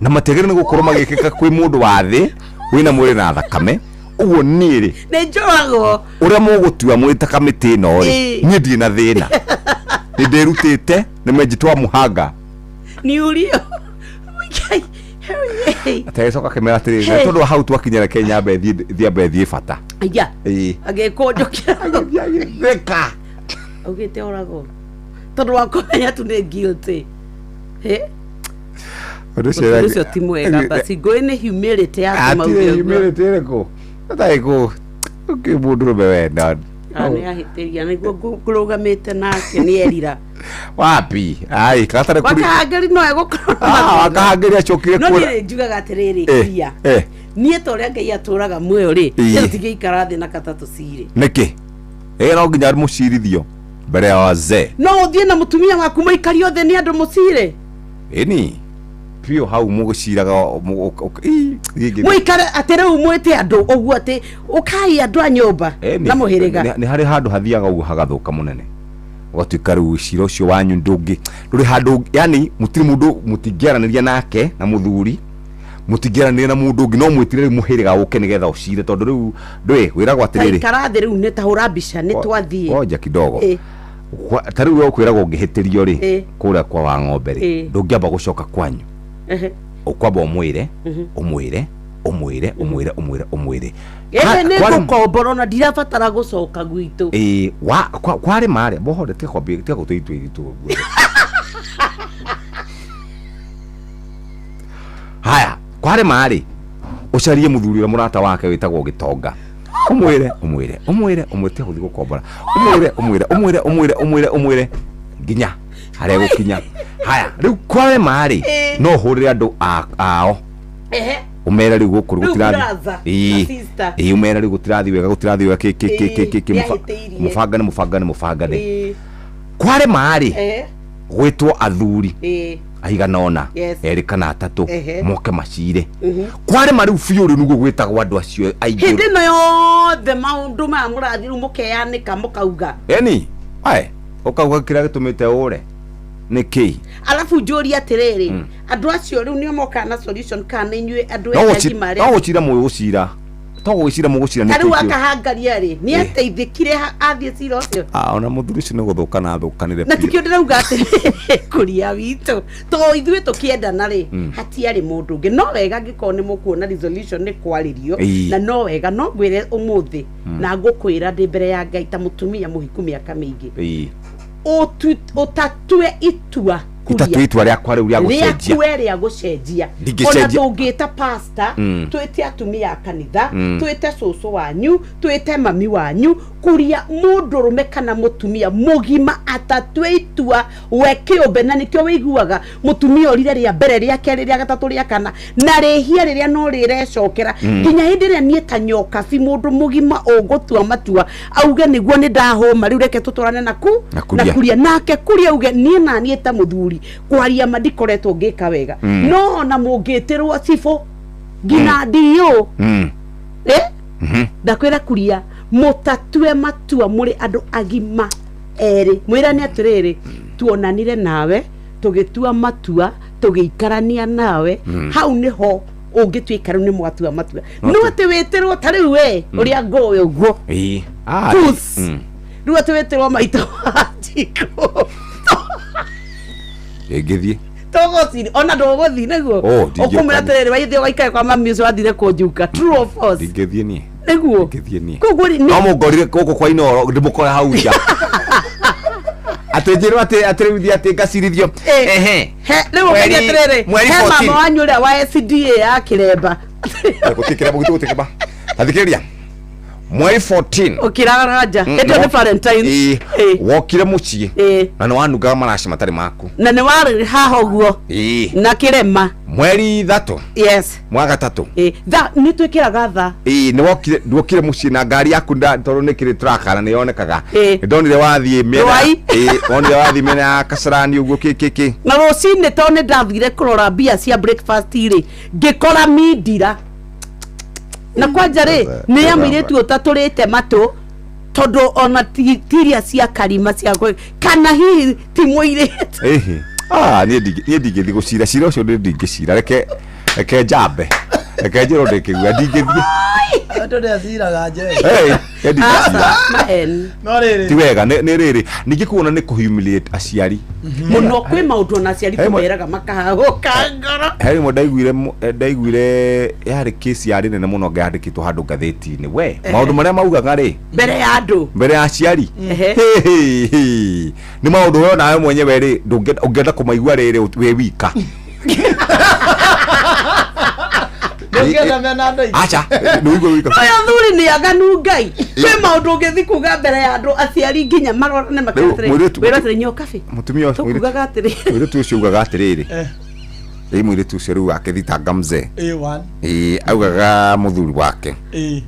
na matiagĩrĩire nĩ gũkorwo magĩkĩka kwĩ mũndũ wa thĩ wĩna mwĩrĩ na thakame ũguo niĩ rĩ nĩ njũragwo ũrĩa mũgũtua mwĩ ta kamĩtĩ ĩno rĩ Ĩĩ. niĩ ndirĩ na thĩna nĩ ndĩrutĩte nĩ menjitwa mũhanga nĩ ũrio atagĩcoka akĩmera atĩrĩrĩ Hey. tondũ hau twakinya reke nyambe thiambe thiĩ bata aya Ĩĩ. agĩkũnjũkĩra agĩtheka augĩte oragwo tondũ wa kũmenya tu nĩ guilty Hĩ? Ũndũ Ũndũ ũcio ti mwega basi ngũĩ nĩ humility ya atirĩ mauge ũguo. humility ĩrĩkũ atarĩ kũ kĩ mũndũ rũme wenda Ah, nĩ ahĩtĩria nĩguo ngũrũgamĩte nake nĩ erira wapi ai gatarĩ kũri wakahangĩri no egũkorwo na Ah, mathĩna. wakahangĩri acokire no kuona niĩ njugaga atĩrĩrĩ Eh, kia eh. niĩ ta ũrĩa ngai atũraga muoyo rĩ Ĩĩ. tũtingĩikara thĩ na katatũ cirĩ nĩkĩ ĩ no nginya mũcirithio mbere ya wazee no ũthiĩ na mũtumia waku mũikario thĩ nĩ andũ mũcirĩ ĩni biũ hau mũgũciraga mũikare atĩ rĩu mwĩte andũ ũguo atĩ ũkai andũ a nyũmba na mũhĩrĩga nĩ harĩ handũ hathiaga ũguo hagathũka mũnene ũgatuĩka rĩu cira ũcio wanyu ndũngĩ ndũrĩ handũ yani mũtirĩ mũndũ mũtingĩaranĩria nake na mũthuri mũtingĩaranĩria na mũndũ ũngĩ no mwĩtire rĩu mũhĩrĩga ũke nĩgetha ũcire tondũ rĩu ndũĩ wĩragwo atĩrĩrĩ taikara thĩ rĩu nĩ tahũra mbica nĩ twathiĩ ngoja kidogo Ĩ. Ta rĩu we ũkwĩragwo ũngĩhĩtĩrio rĩ Ĩ. kũrĩa kwa wa ng'ombe rĩ Ĩ. ndũngĩamba gũcoka kwanyu Ehe. ũkwamba ũmwĩre Mhm. ũmwĩre Ũmwĩre, ũmwĩre, ũmwĩre, ũmwĩre. Ĩndĩ nĩ Kwarĩ- ngũkombora ona ndirabatara gũcoka gwitũ. Ĩĩ, wa kwarĩ marĩa bohore, tiga kwambia, tiga gũtua itua iritũ ũguo. Haya, kwarĩ marĩ ũcarie mũthuri ũrĩa mũrata wake wĩtagwo Gĩtonga, ũmwĩre, ũmwĩre, ũmwĩre, ũmwĩre, tiga gũthiĩ gũkombora, ũmwĩre, ũmwĩre, ũmwĩre, ũmwĩre, ũmwĩre, ũmwĩre nginya harĩa gũkinya. Haya, rĩu kwarĩ marĩ no ũhũrĩre andũ ao, ũmere rĩu gũkũ Rĩu gũtirathi brother na Ĩĩ. sister. Ĩĩ, ũmere rĩu gũtirathi wega, gũtirathi wega, kĩ kĩ kĩ kĩ kĩ kĩ, Nĩahĩtĩirie. mũbangane, mũbangane, mũbangane. Kwarĩ marĩ gwĩtwo athuri aigana ũna, erĩ kana atatũ, moke macire. Kwarĩ ma rĩu biũ, rĩu nĩguo gwĩtagwo andũ acio aingĩ. Hĩndĩ ĩno yothe maũndũ maya mũrathiĩ rĩu mũkeyanĩka mũkauga. Eni ae ũkauga kĩrĩa gĩtũmĩte ũre nĩ kĩĩ. Alafu njũrie atĩrĩrĩ, andũ acio rĩu nĩo mokaga na solution kana nĩ inyuĩ andũ No ene gũcira agima no arĩa gũcira mũgũcira, to gũgĩcira mũgũcira ta nĩ rĩu kĩĩ kĩu? akahangaria rĩ, nĩ ateithĩkire athiĩ cira ũcio? Ah, ona mũthuri ũcio nĩ gũthũka na athũkanire Na biũ. tikio ndĩrauga atĩrĩrĩ, kũria witũ to ithuĩ tũkĩendana rĩ, hatiarĩ mũndũ ũngĩ. No wega angĩkorwo nĩ mũkuona resolution nĩ kwarĩrio, na no wega no ngwĩre ũmũthĩ, na ngũkwĩra ndĩ mbere ya Ngai ta mũtumia mũhiku mĩaka mĩingĩ, ũtatue itua Itatue kuria itua rĩakwa rĩu rĩa gũcenjia. Rĩakue rĩa gũcenjia. Ndingĩcenjia. Ona tũngĩta pasta, twĩte atumia a kanitha, twĩte cũcũ wanyu, twĩte mami wanyu, kuria mũndũrũme kana mũtumia mũgima atatue itua we kĩũmbe. Na nĩkĩo wĩiguaga mũtumia orire rĩa mbere, rĩa kerĩ, rĩa gatatũ, rĩa kana, na rĩhia rĩrĩa no rĩrecokera, nginya hĩndĩ ĩrĩa niĩ ta nyokabi mũndũ mũgima ũgũtua matua auge nĩguo nĩ ndahũma, rĩu reke tũtwarane na ku Na kuria. Na kuria nake kuria auge niĩ na niĩ ta mũthuri kwaria ma ndikoretwo ngĩka wega. No ona mũngĩtĩrwo cibũ nginya ndiũ, eh? Ndakwĩra kuria, mũtatue matua mũrĩ andũ agima erĩ, mwĩrane atĩrĩrĩ, tuonanire nawe tũgĩtua matua, tũgĩikarania nawe. Hau nĩho ũngĩtuĩka rĩu nĩ mwatua matua. No atĩ wĩtĩrwo ta rĩu we ũrĩa ngũĩ ũguo. Ĩĩ. Ah, Puss. Rĩu atĩ wĩtĩrwo maitũ wa njikũ. Ĩngĩthiĩ. Tũgũciri ona ndũgũthiĩ nĩguo. Oh, ndingĩũka. Ũkũmwĩra atĩrĩrĩ, waithiĩ ũgaikare kwa mami ũcio wathire kũnjuka, true or false? Ndingĩthiĩ niĩ. Nĩguo. Ndingĩthiĩ niĩ. Koguo rĩ, No mũngorire gũkũ kwa Inoro ndĩmũkore hau nja atĩ njĩrwo atĩ atĩ rĩu thiĩ atĩ ngacirithio. Ehe. He rĩu ũkauga atĩrĩrĩ, Mweri he 14. mama wanyu ũrĩa wa SDA ya Kĩremba. Gũtirĩ kĩremba, gũtirĩ gũtirĩ tathikĩrĩria, mweri 14. Ũkĩrara nja. Hĩndĩ ĩyo nĩ Valentine. Ĩĩ. Wokire mũciĩ na nĩ wanungaga maraci matarĩ maku. Na nĩ warĩ haha ũguo. Na kĩrema. Mweri 3. Mwa gatatũ. Tha nĩ twĩkĩraga tha. Ĩĩ, nĩ wokire, ndwokire mũciĩ na ngari yaku tondũ nĩ kĩrĩ tũrakana nĩ yonekaga. Nĩ ndonire wathiĩ mĩena. Rwai. Ĩĩ, wonire wathiĩ mĩena ya Kasarani ũguo kĩ kĩ kĩ. Na rũcinĩ tondũ nĩ ndathire kũrora mbia cia breakfast rĩ, ngĩkora mindira na kwanja rĩ, nĩ ya mũirĩtu ũtatũrĩte matũ, tondũ ona tiria cia karima cia kana hihi ti mũirĩtu. Ĩhĩ. Ah, niĩ ndingĩthiĩ gũcira cira ũcio, niĩ ndingĩcira, reke reke njambe, reke njĩrwo ndĩkĩgua, ndingĩthiĩ. Andũ nĩ aciraga nje. Hey, niĩ ndingĩcira. Maheni. No rĩrĩ. Ti wega, nĩ rĩrĩ ningĩ kuona nĩ kũhumiliate aciari. Mũno, kwĩ maũndũ ona aciari Hey, tũmeraga makahagũka ngoro. He rĩmwe ndaiguire ndaiguire yarĩ kesi yarĩ nene mũno yandĩkĩtwo handũ ngathĩti-inĩ we, maũndũ marĩa maugaga rĩ mbere ya andũ, mbere ya aciari. Hĩ, hĩ, hĩ. Nĩ maũndũ we nawe mwenyewe rĩ ũngĩenda kũmaigua rĩrĩ wĩ wika. Ndũngĩenda mena andũ aingĩ. Aca, nĩ ũigua wĩ wika. Ũyũ thuri nĩ aganu Ngai, kwĩ maũndũ ũngĩthi kuga mbere ya andũ aciari nginya marorane Rĩu, wĩra atĩrĩ nyokabi mũtumia ũcio tũkugaga atĩrĩ. Mũirĩtu ũcio augaga atĩrĩrĩ, ĩ mũirĩtu ũcio rĩu akĩthitanga mzee. A1. Ĩ, augaga mũthuri wake Ĩ.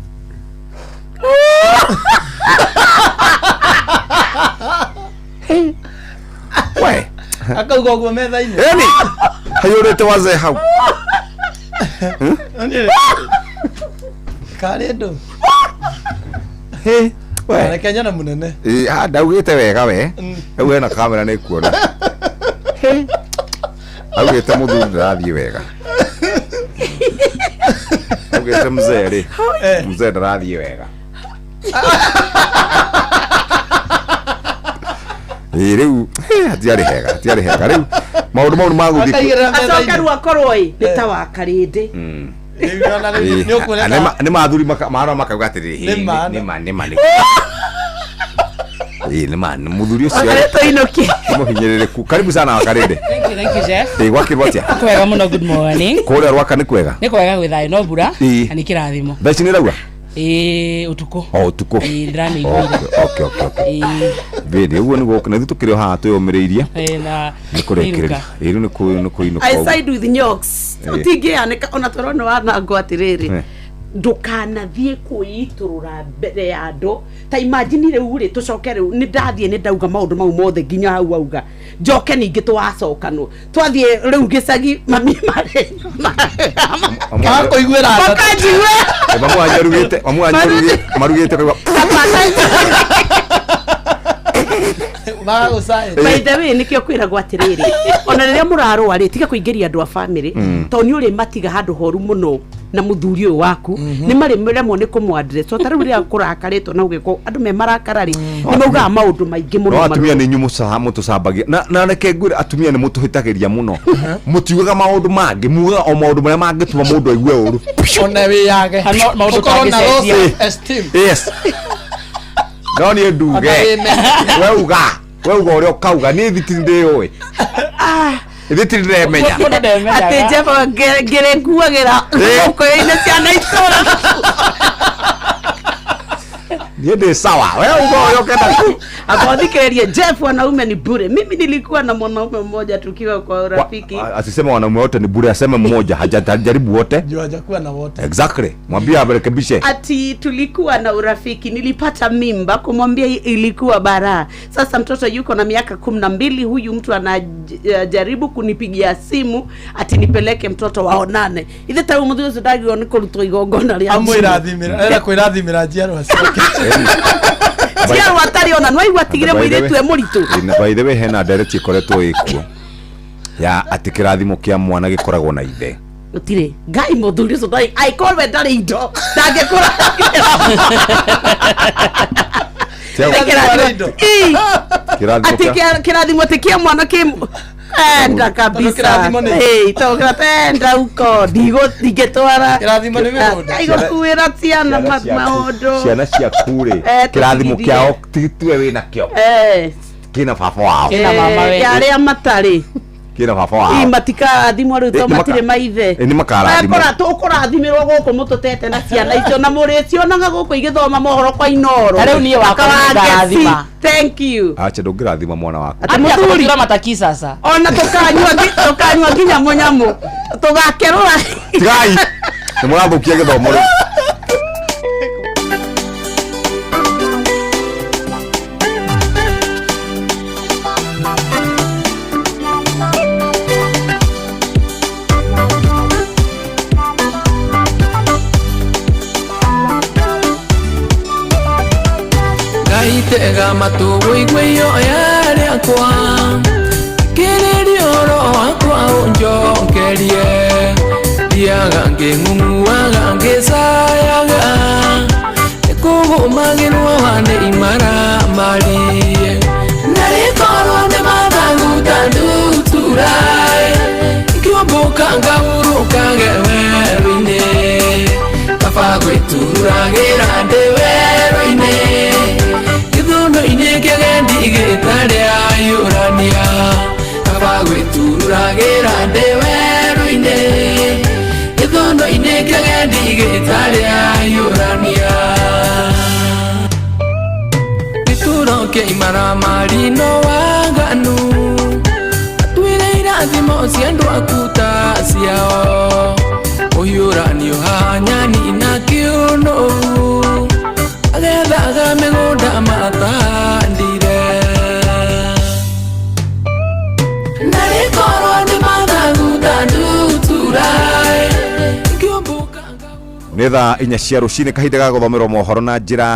We. Akauga ũguo metha-inĩ. Eni haiyũrĩte wazee hau. Karĩ ndũ. Hĩ, we. Reke nyone mũnene. Ĩ, ah, ndaugĩte wega we. Rĩu hena kamera nĩ kuona augĩte mũthuri ndarathiĩ wega, augĩte mzee rĩ, mzee ndarathiĩ wega. Ĩ, rĩu hĩ, hatiarĩ hega, hatiarĩ hega, rĩu maũndũ mau nĩ magũthiĩ Acoka rĩu akorwo ĩ nĩ ta wa karĩndĩ. Ĩĩ. Nĩ ũkuona Na nĩ mathuri marora makauga atĩrĩrĩ, Nĩ "Ĩĩ, ma, nĩ ma nĩ ma nĩ Ĩĩ, nĩ ma nĩ mũthuri ũcio Akareta inũkie. nĩ mũhinyĩrĩrĩku. Karibu sana Wakarĩndĩ. Thank you, thank you, Jeff. Ĩĩ, gwakĩrwo atĩa? Kwega mũno, good morning. Kũrĩa Rwaka nĩ kwega? Nĩ kwega gwĩ thayũ no mbura Ĩĩ. na nĩ kĩrathimo. Thaa ici nĩ ĩraura? Ĩĩ ũtukũ. O ũtukũ. Ĩĩ ndĩramĩiguire. Okay. Ĩĩ. Vĩndĩ ũguo nĩguo na ithuĩ tũkĩrĩ o haha twĩyũmĩrĩirie. Ĩĩ na Nĩ kũrĩkĩrĩria. Ĩĩ rĩu nĩ kũinũka I ũguo. side with Nyox. Ĩĩ. Ũtingĩanĩka ona toro nĩ wanangwo atĩrĩrĩ Eh. ndũkanathiĩ kwĩitũrũra mbere ya andũ ta imagine rĩu rĩ tũcoke rĩu nĩ ndathiĩ nĩ ndauga maũndũ mau mothe nginya hau auga njoke ningĩ twacokanwo twathiĩ rĩu gĩcagi mami marĩ Makũiguĩra tha. makanjiguĩra Eh, mamu wanyu arugĩte mamu wanyu arugĩte marugĩte kaigua Magagũcaĩra. By the way nĩkĩo kwĩragwo atĩrĩrĩ ona rĩrĩa mũrarũa rĩ tiga kũingĩria andũ a bamĩrĩ tondũ nĩ ũrĩ matiga handũ horu mũno na mũthuri ũyũ waku nĩ marĩremwo nĩ kũmũ-address o ta rĩu rĩrĩa kũrakarĩtwo na ũgĩkwo andũ me marakara rĩ nĩ maugaga maũndũ maingĩ mũno no atumia nĩ inyuĩ mũtũcambagia na reke ngwĩre atumia nĩ mũtũhĩtagĩria mũno mũtiugaga maũndũ mangĩ mugaga o maũndũ marĩa mangĩtũma mũndũ aigue ũru Ona wĩyage. Maũndũ Ũkorwo na low tangĩcenjia. self-esteem. Yes. No niĩ nduge Ona wĩmenye. we uga ũrĩa ũkauga niĩ thiti ndĩũĩ thiti ndĩremenya atĩ Jeff ngĩrĩkuagĩra gũkũyũ-inĩ ciana itũra niĩ ndĩ sawa we uga ũrĩa ũkenda akawathikĩrĩria Jeff wanaume ni bure mimi nilikuwa na mwanaume mmoja tukiwa kwa urafiki asiseme wanaume wote ni bure aseme mmoja hajajaribu wote Juu hajakuwa na wote. Exactly, mwambie arekebishe. Ati tulikuwa na urafiki, nilipata mimba, kumwambia ilikuwa baraa. Sasa mtoto yuko na miaka 12, huyu mtu anajaribu kunipigia simu ati nipeleke mtoto waonane. Ithe ta mũthuri ũcio ndagĩrĩirwo nĩ kũrutwo igongona rĩa Amwĩrathimĩra arenda kwĩrathimĩra njiarwa ciake. Njiarwa atarĩ ona nĩwaigua atigire By the way- mũirĩtu e mũritũ. Na by the way hena ndereti ĩkoretwo ĩkuo ya atĩ kĩrathimo kĩa mwana gĩkoragwo na ithe. Gũtirĩ ngai mũthuri ũcio ndarĩ aikorwo we ndarĩ indo ndangĩkũra. Ii. Kĩrathimo Ati kĩa kĩrathimo ti kĩa mwana kĩ enda kabisa kĩrathimo nĩ- Ĩĩ, tondũ enda uko ndingĩtwara Kĩrathimo nĩ mĩgũnda. igũkuĩra ciana Ciana ciaku- maũndũ ciana ciaku rĩ Eh, kĩrathimo tũtigithie. kĩao ti tiwe wĩna kĩo Eh, kĩna baba wao eh, ya arĩa matarĩ kĩna baba Ii, wao matikarathimwo rĩu Eh, tondũ nĩ matirĩ maithe Eh, nĩ makarathimwo. Tũkũrathimĩrwo gũkũ mũtũtete na ciana icio na mũrĩcionaga gũkũ igĩthoma mohoro kwa Inoro. Ta rĩu niĩ wakwa Kawangeci, nĩngarathima. thank you. Acha ndũngĩrathima mwana waku. Atĩ mũthuri mataki sasa ona tũkanyua nginya mũnyamũ tũgakerũra. Tigai nĩ mũrathũkia gĩthomo rĩu. Ngaitega matũ wũigue ihoya rĩakwa kĩrĩria ũhoro wakwa ũnjokerie thiaga ngĩng'ung'uaga ngĩcayaga nĩkũgũmagĩrwo nĩ imaramarie narĩkorwo nĩ mathangu ta ndutura ikĩũmbũka ngahurũkage werũ-inĩ kaba gwĩturagĩra ndĩ werũ-inĩ gĩthũnũ-inĩ kĩgendi gĩtarĩ ayũrania kaba gwĩturagĩra ndĩ werũ-inĩ gĩthũnũ-inĩ kĩgendi gĩtarĩ ayũrania gĩturo kĩa imaramari no waganu atuĩre irathimo cia andũ aku ta ciao ũhiũranio hanyani na kĩũnũ agethaga mĩgũnda matandire narĩkorwo nĩ mathangu ta ndutura Nĩ thaa 4 cia rũcinĩ kahinda ga gũthomerwo mohoro na njĩra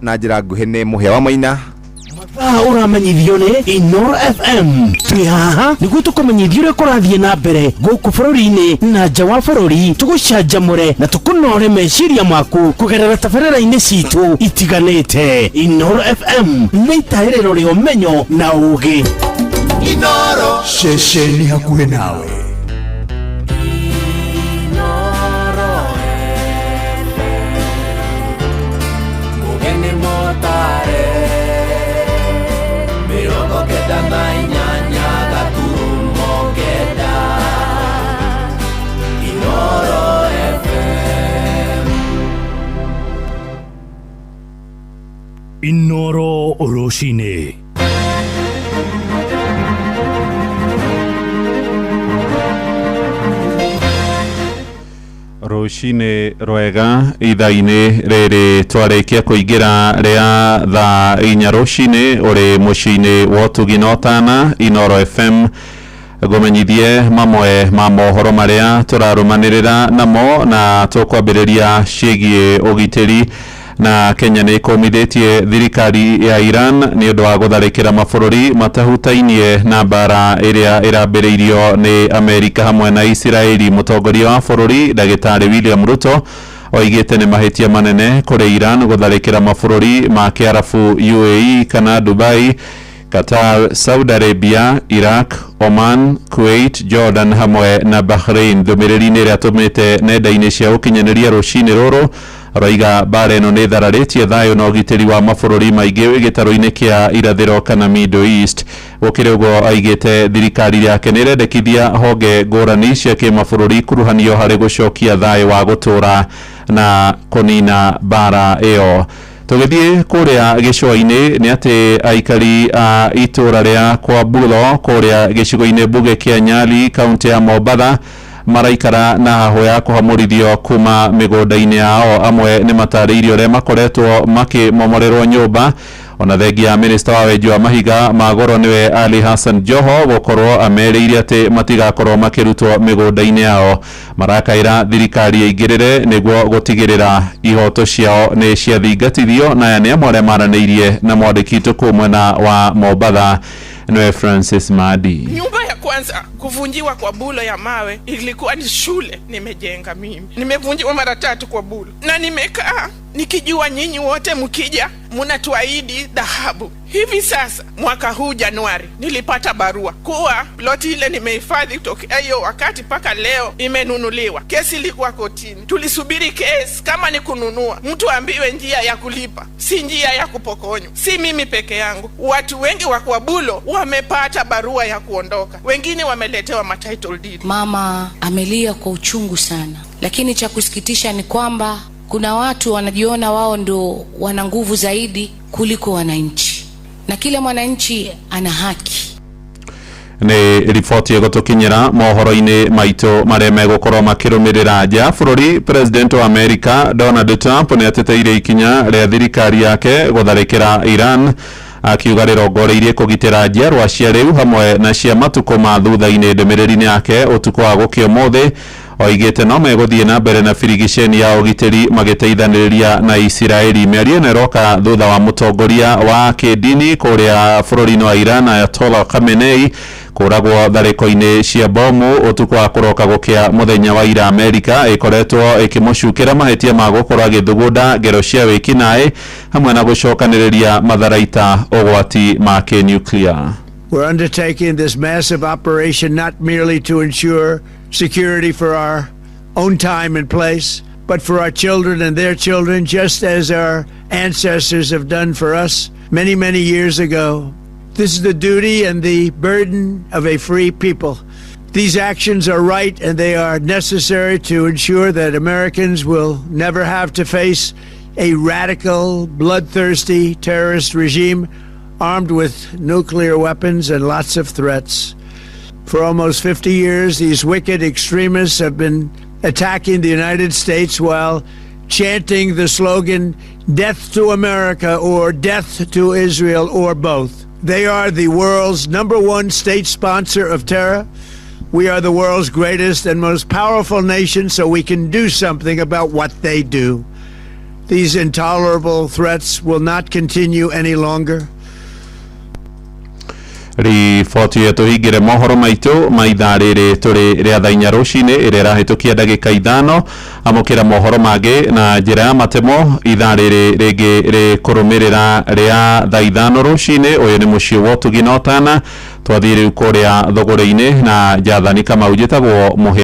na njĩra nguhĩ nĩ Mũhĩa wa Maina. Mathaa ũramenyithio nĩ Inoro FM twĩ haha nĩguo tũkũmenyithia ũrĩa kũrathiĩ na mbere gũkũ bũrũri-inĩ na nja wa bũrũri tũgũcanjamũre na tũkũnore meciria maku kũgerera tabarĩra-inĩ citũ itiganĩte. Inoro FM nĩ itaĩrĩro rĩa ũmenyo na ũũgĩ. Inoro ceceni hakuhĩ nawe. Inoro rũcinĩ. Rũcinĩ rwega ithaa-inĩ rĩrĩ twarĩkia kũingĩra rĩa thaa 4 rũcinĩ ũrĩ mũciĩ-inĩ wa ũtugi na ũtana Inoro FM ngũmenyithie mamwe ma mohoro marĩa tũrarũmanĩrĩra namo na tũkwambĩrĩria ciĩgiĩ ũgitĩri na Kenya nĩ ĩkũmithĩtie thirikari ya Iran nĩ ũndũ wa gũtharĩkĩra mabũrũri matahutainie na mbara ĩrĩa ĩrambĩrĩirio nĩ Amerika hamwe na Isiraeli. Mũtongoria wa bũrũri ndagĩtarĩ William Ruto oigĩte nĩ mahĩtia manene kũrĩ Iran gũtharĩkĩra mabũrũri ma Kĩarabu UAE kana Dubai, Qatar, Saudi Arabia, Iraq, Oman, Kuwait, Jordan hamwe na Bahrain. Ndũmĩrĩri-inĩ ĩrĩa atũmĩte nenda-inĩ cia ũkinyanĩria rũcinĩ rũrũ aroiga mbara ĩno nĩ ĩthararĩtie thayũ na ũgitĩri wa mabũrũri maingĩ gĩtarũ-inĩ kĩa irathĩro kana Middle East. Gũkĩrĩ ũguo aigĩte thirikari yake nĩ ĩrendekithia honge ngũrani cia kĩmabũrũri kuruhanio harĩ gũcokia thayũ wa gũtũũra na kũnina mbara ĩyo. Tũgĩthiĩ kũrĩa gĩcũa-inĩ nĩ atĩ aikari a itũũra rĩa Kwambulo kũrĩa gĩcigo-inĩ mbunge kĩa Nyali kaunti ya Mombatha maraikara na hahũ ya kũhamũrithio kuma mĩgũnda-inĩ yao. Amwe nĩ matarĩirio ũrĩa makoretwo makĩmomorerwo nyũmba ona thengia ya minista wa wenji wa mahiga ma goro nĩwe Ali Hassan Joho gũkorwo amerĩire atĩ matigakorwo makĩrutwo mĩgũnda-inĩ yao. Marakaĩra thirikari ĩingĩrĩre nĩguo gũtigĩrĩra ihoto ciao nĩ ciathingatithio. Na aya nĩ amwe arĩa maranĩirie na mwandĩki witũ kũu mwena wa Mombatha nĩwe Francis Madi. Nyumba ya kwanza kuvunjiwa kwa bulo ya mawe ilikuwa ni shule nimejenga mimi. Nimevunjiwa mara 3 kwa bulo, na nimekaa nikijua nyinyi wote mkija mnatuahidi dhahabu. Hivi sasa mwaka huu Januari nilipata barua kuwa ploti ile nimehifadhi tokea hiyo wakati mpaka leo imenunuliwa. Kesi ilikuwa kotini, tulisubiri kesi kama ni kununua, mtu ambiwe njia ya kulipa, si njia ya kupokonywa. Si mimi peke yangu, watu wengi wa Kwabulo wamepata barua ya kuondoka, wengine wameletewa ma title deed. Mama amelia kwa uchungu sana, lakini cha kusikitisha ni kwamba kuna watu wanajiona wao ndo wana nguvu zaidi kuliko wananchi, na kila mwananchi ana haki. Nĩ riboti ĩgũtũkinyĩra mohoro-inĩ maitũ marĩa megũkorwo makĩrũmĩrĩra. Nja ya bũrũri, President wa America Donald Trump nĩ ateteire ikinya rĩa thirikari yake gũtharĩkĩra Iran, akiuga rĩrongoreirie kũgitĩra njiarwa cia rĩu hamwe na cia matukũ ma thutha-inĩ. Ndũmĩrĩri-inĩ yake ũtukũ wa gũkĩa ũmũthĩ oigĩte no megũthiĩ na mbere na birigiceni ya ũgitĩri magĩteithanĩrĩria na Isiraeli. Mĩario ĩno ĩroka thutha wa mũtongoria wa kĩndini kũrĩa bũrũri-inĩ wa Iran Ayatollah Khamenei kũragwo tharĩko-inĩ cia bomu ũtukũ wa kũroka gũkĩa mũthenya wa ira. Amerika ĩkoretwo ĩkĩmũcukĩra mahĩtia ma gũkorwo agĩthugunda ngero cia wĩkinaĩ hamwe na gũcokanĩrĩria matharaita ũgwati ma kĩnuclear. We're undertaking this massive operation not merely to ensure security for our own time and place, but for our children and their children, just as our ancestors have done for us many, many years ago. This is the duty and the burden of a free people. These actions are right and they are necessary to ensure that Americans will never have to face a radical, bloodthirsty terrorist regime armed with nuclear weapons and lots of threats. For almost 50 years, these wicked extremists have been attacking the United States while chanting the slogan, "Death to America" or "Death to Israel" or both. They are the world's #1 state sponsor of terror. We are the world's greatest and most powerful nation, so we can do something about what they do. These intolerable threats will not continue any longer. Riboti ĩyo tũhingĩre mohoro maitũ ma ithaa rĩrĩ tũrĩ rĩa thaa 4 rũcinĩ ĩrĩa ĩrahĩtũkia ndagĩka 5. Amũkĩra mohoro mangĩ na njĩra ya matemo ithaa rĩrĩ rĩngĩ rĩkũrũmĩrĩra rĩa thaa 5 rũcinĩ. Ũyũ nĩ mũciĩ wa ũtugi na ũtana. Twathiĩ rĩu kũrĩa thũgũrĩ-inĩ na Jathani Kamau njĩtagwo Mũhĩ.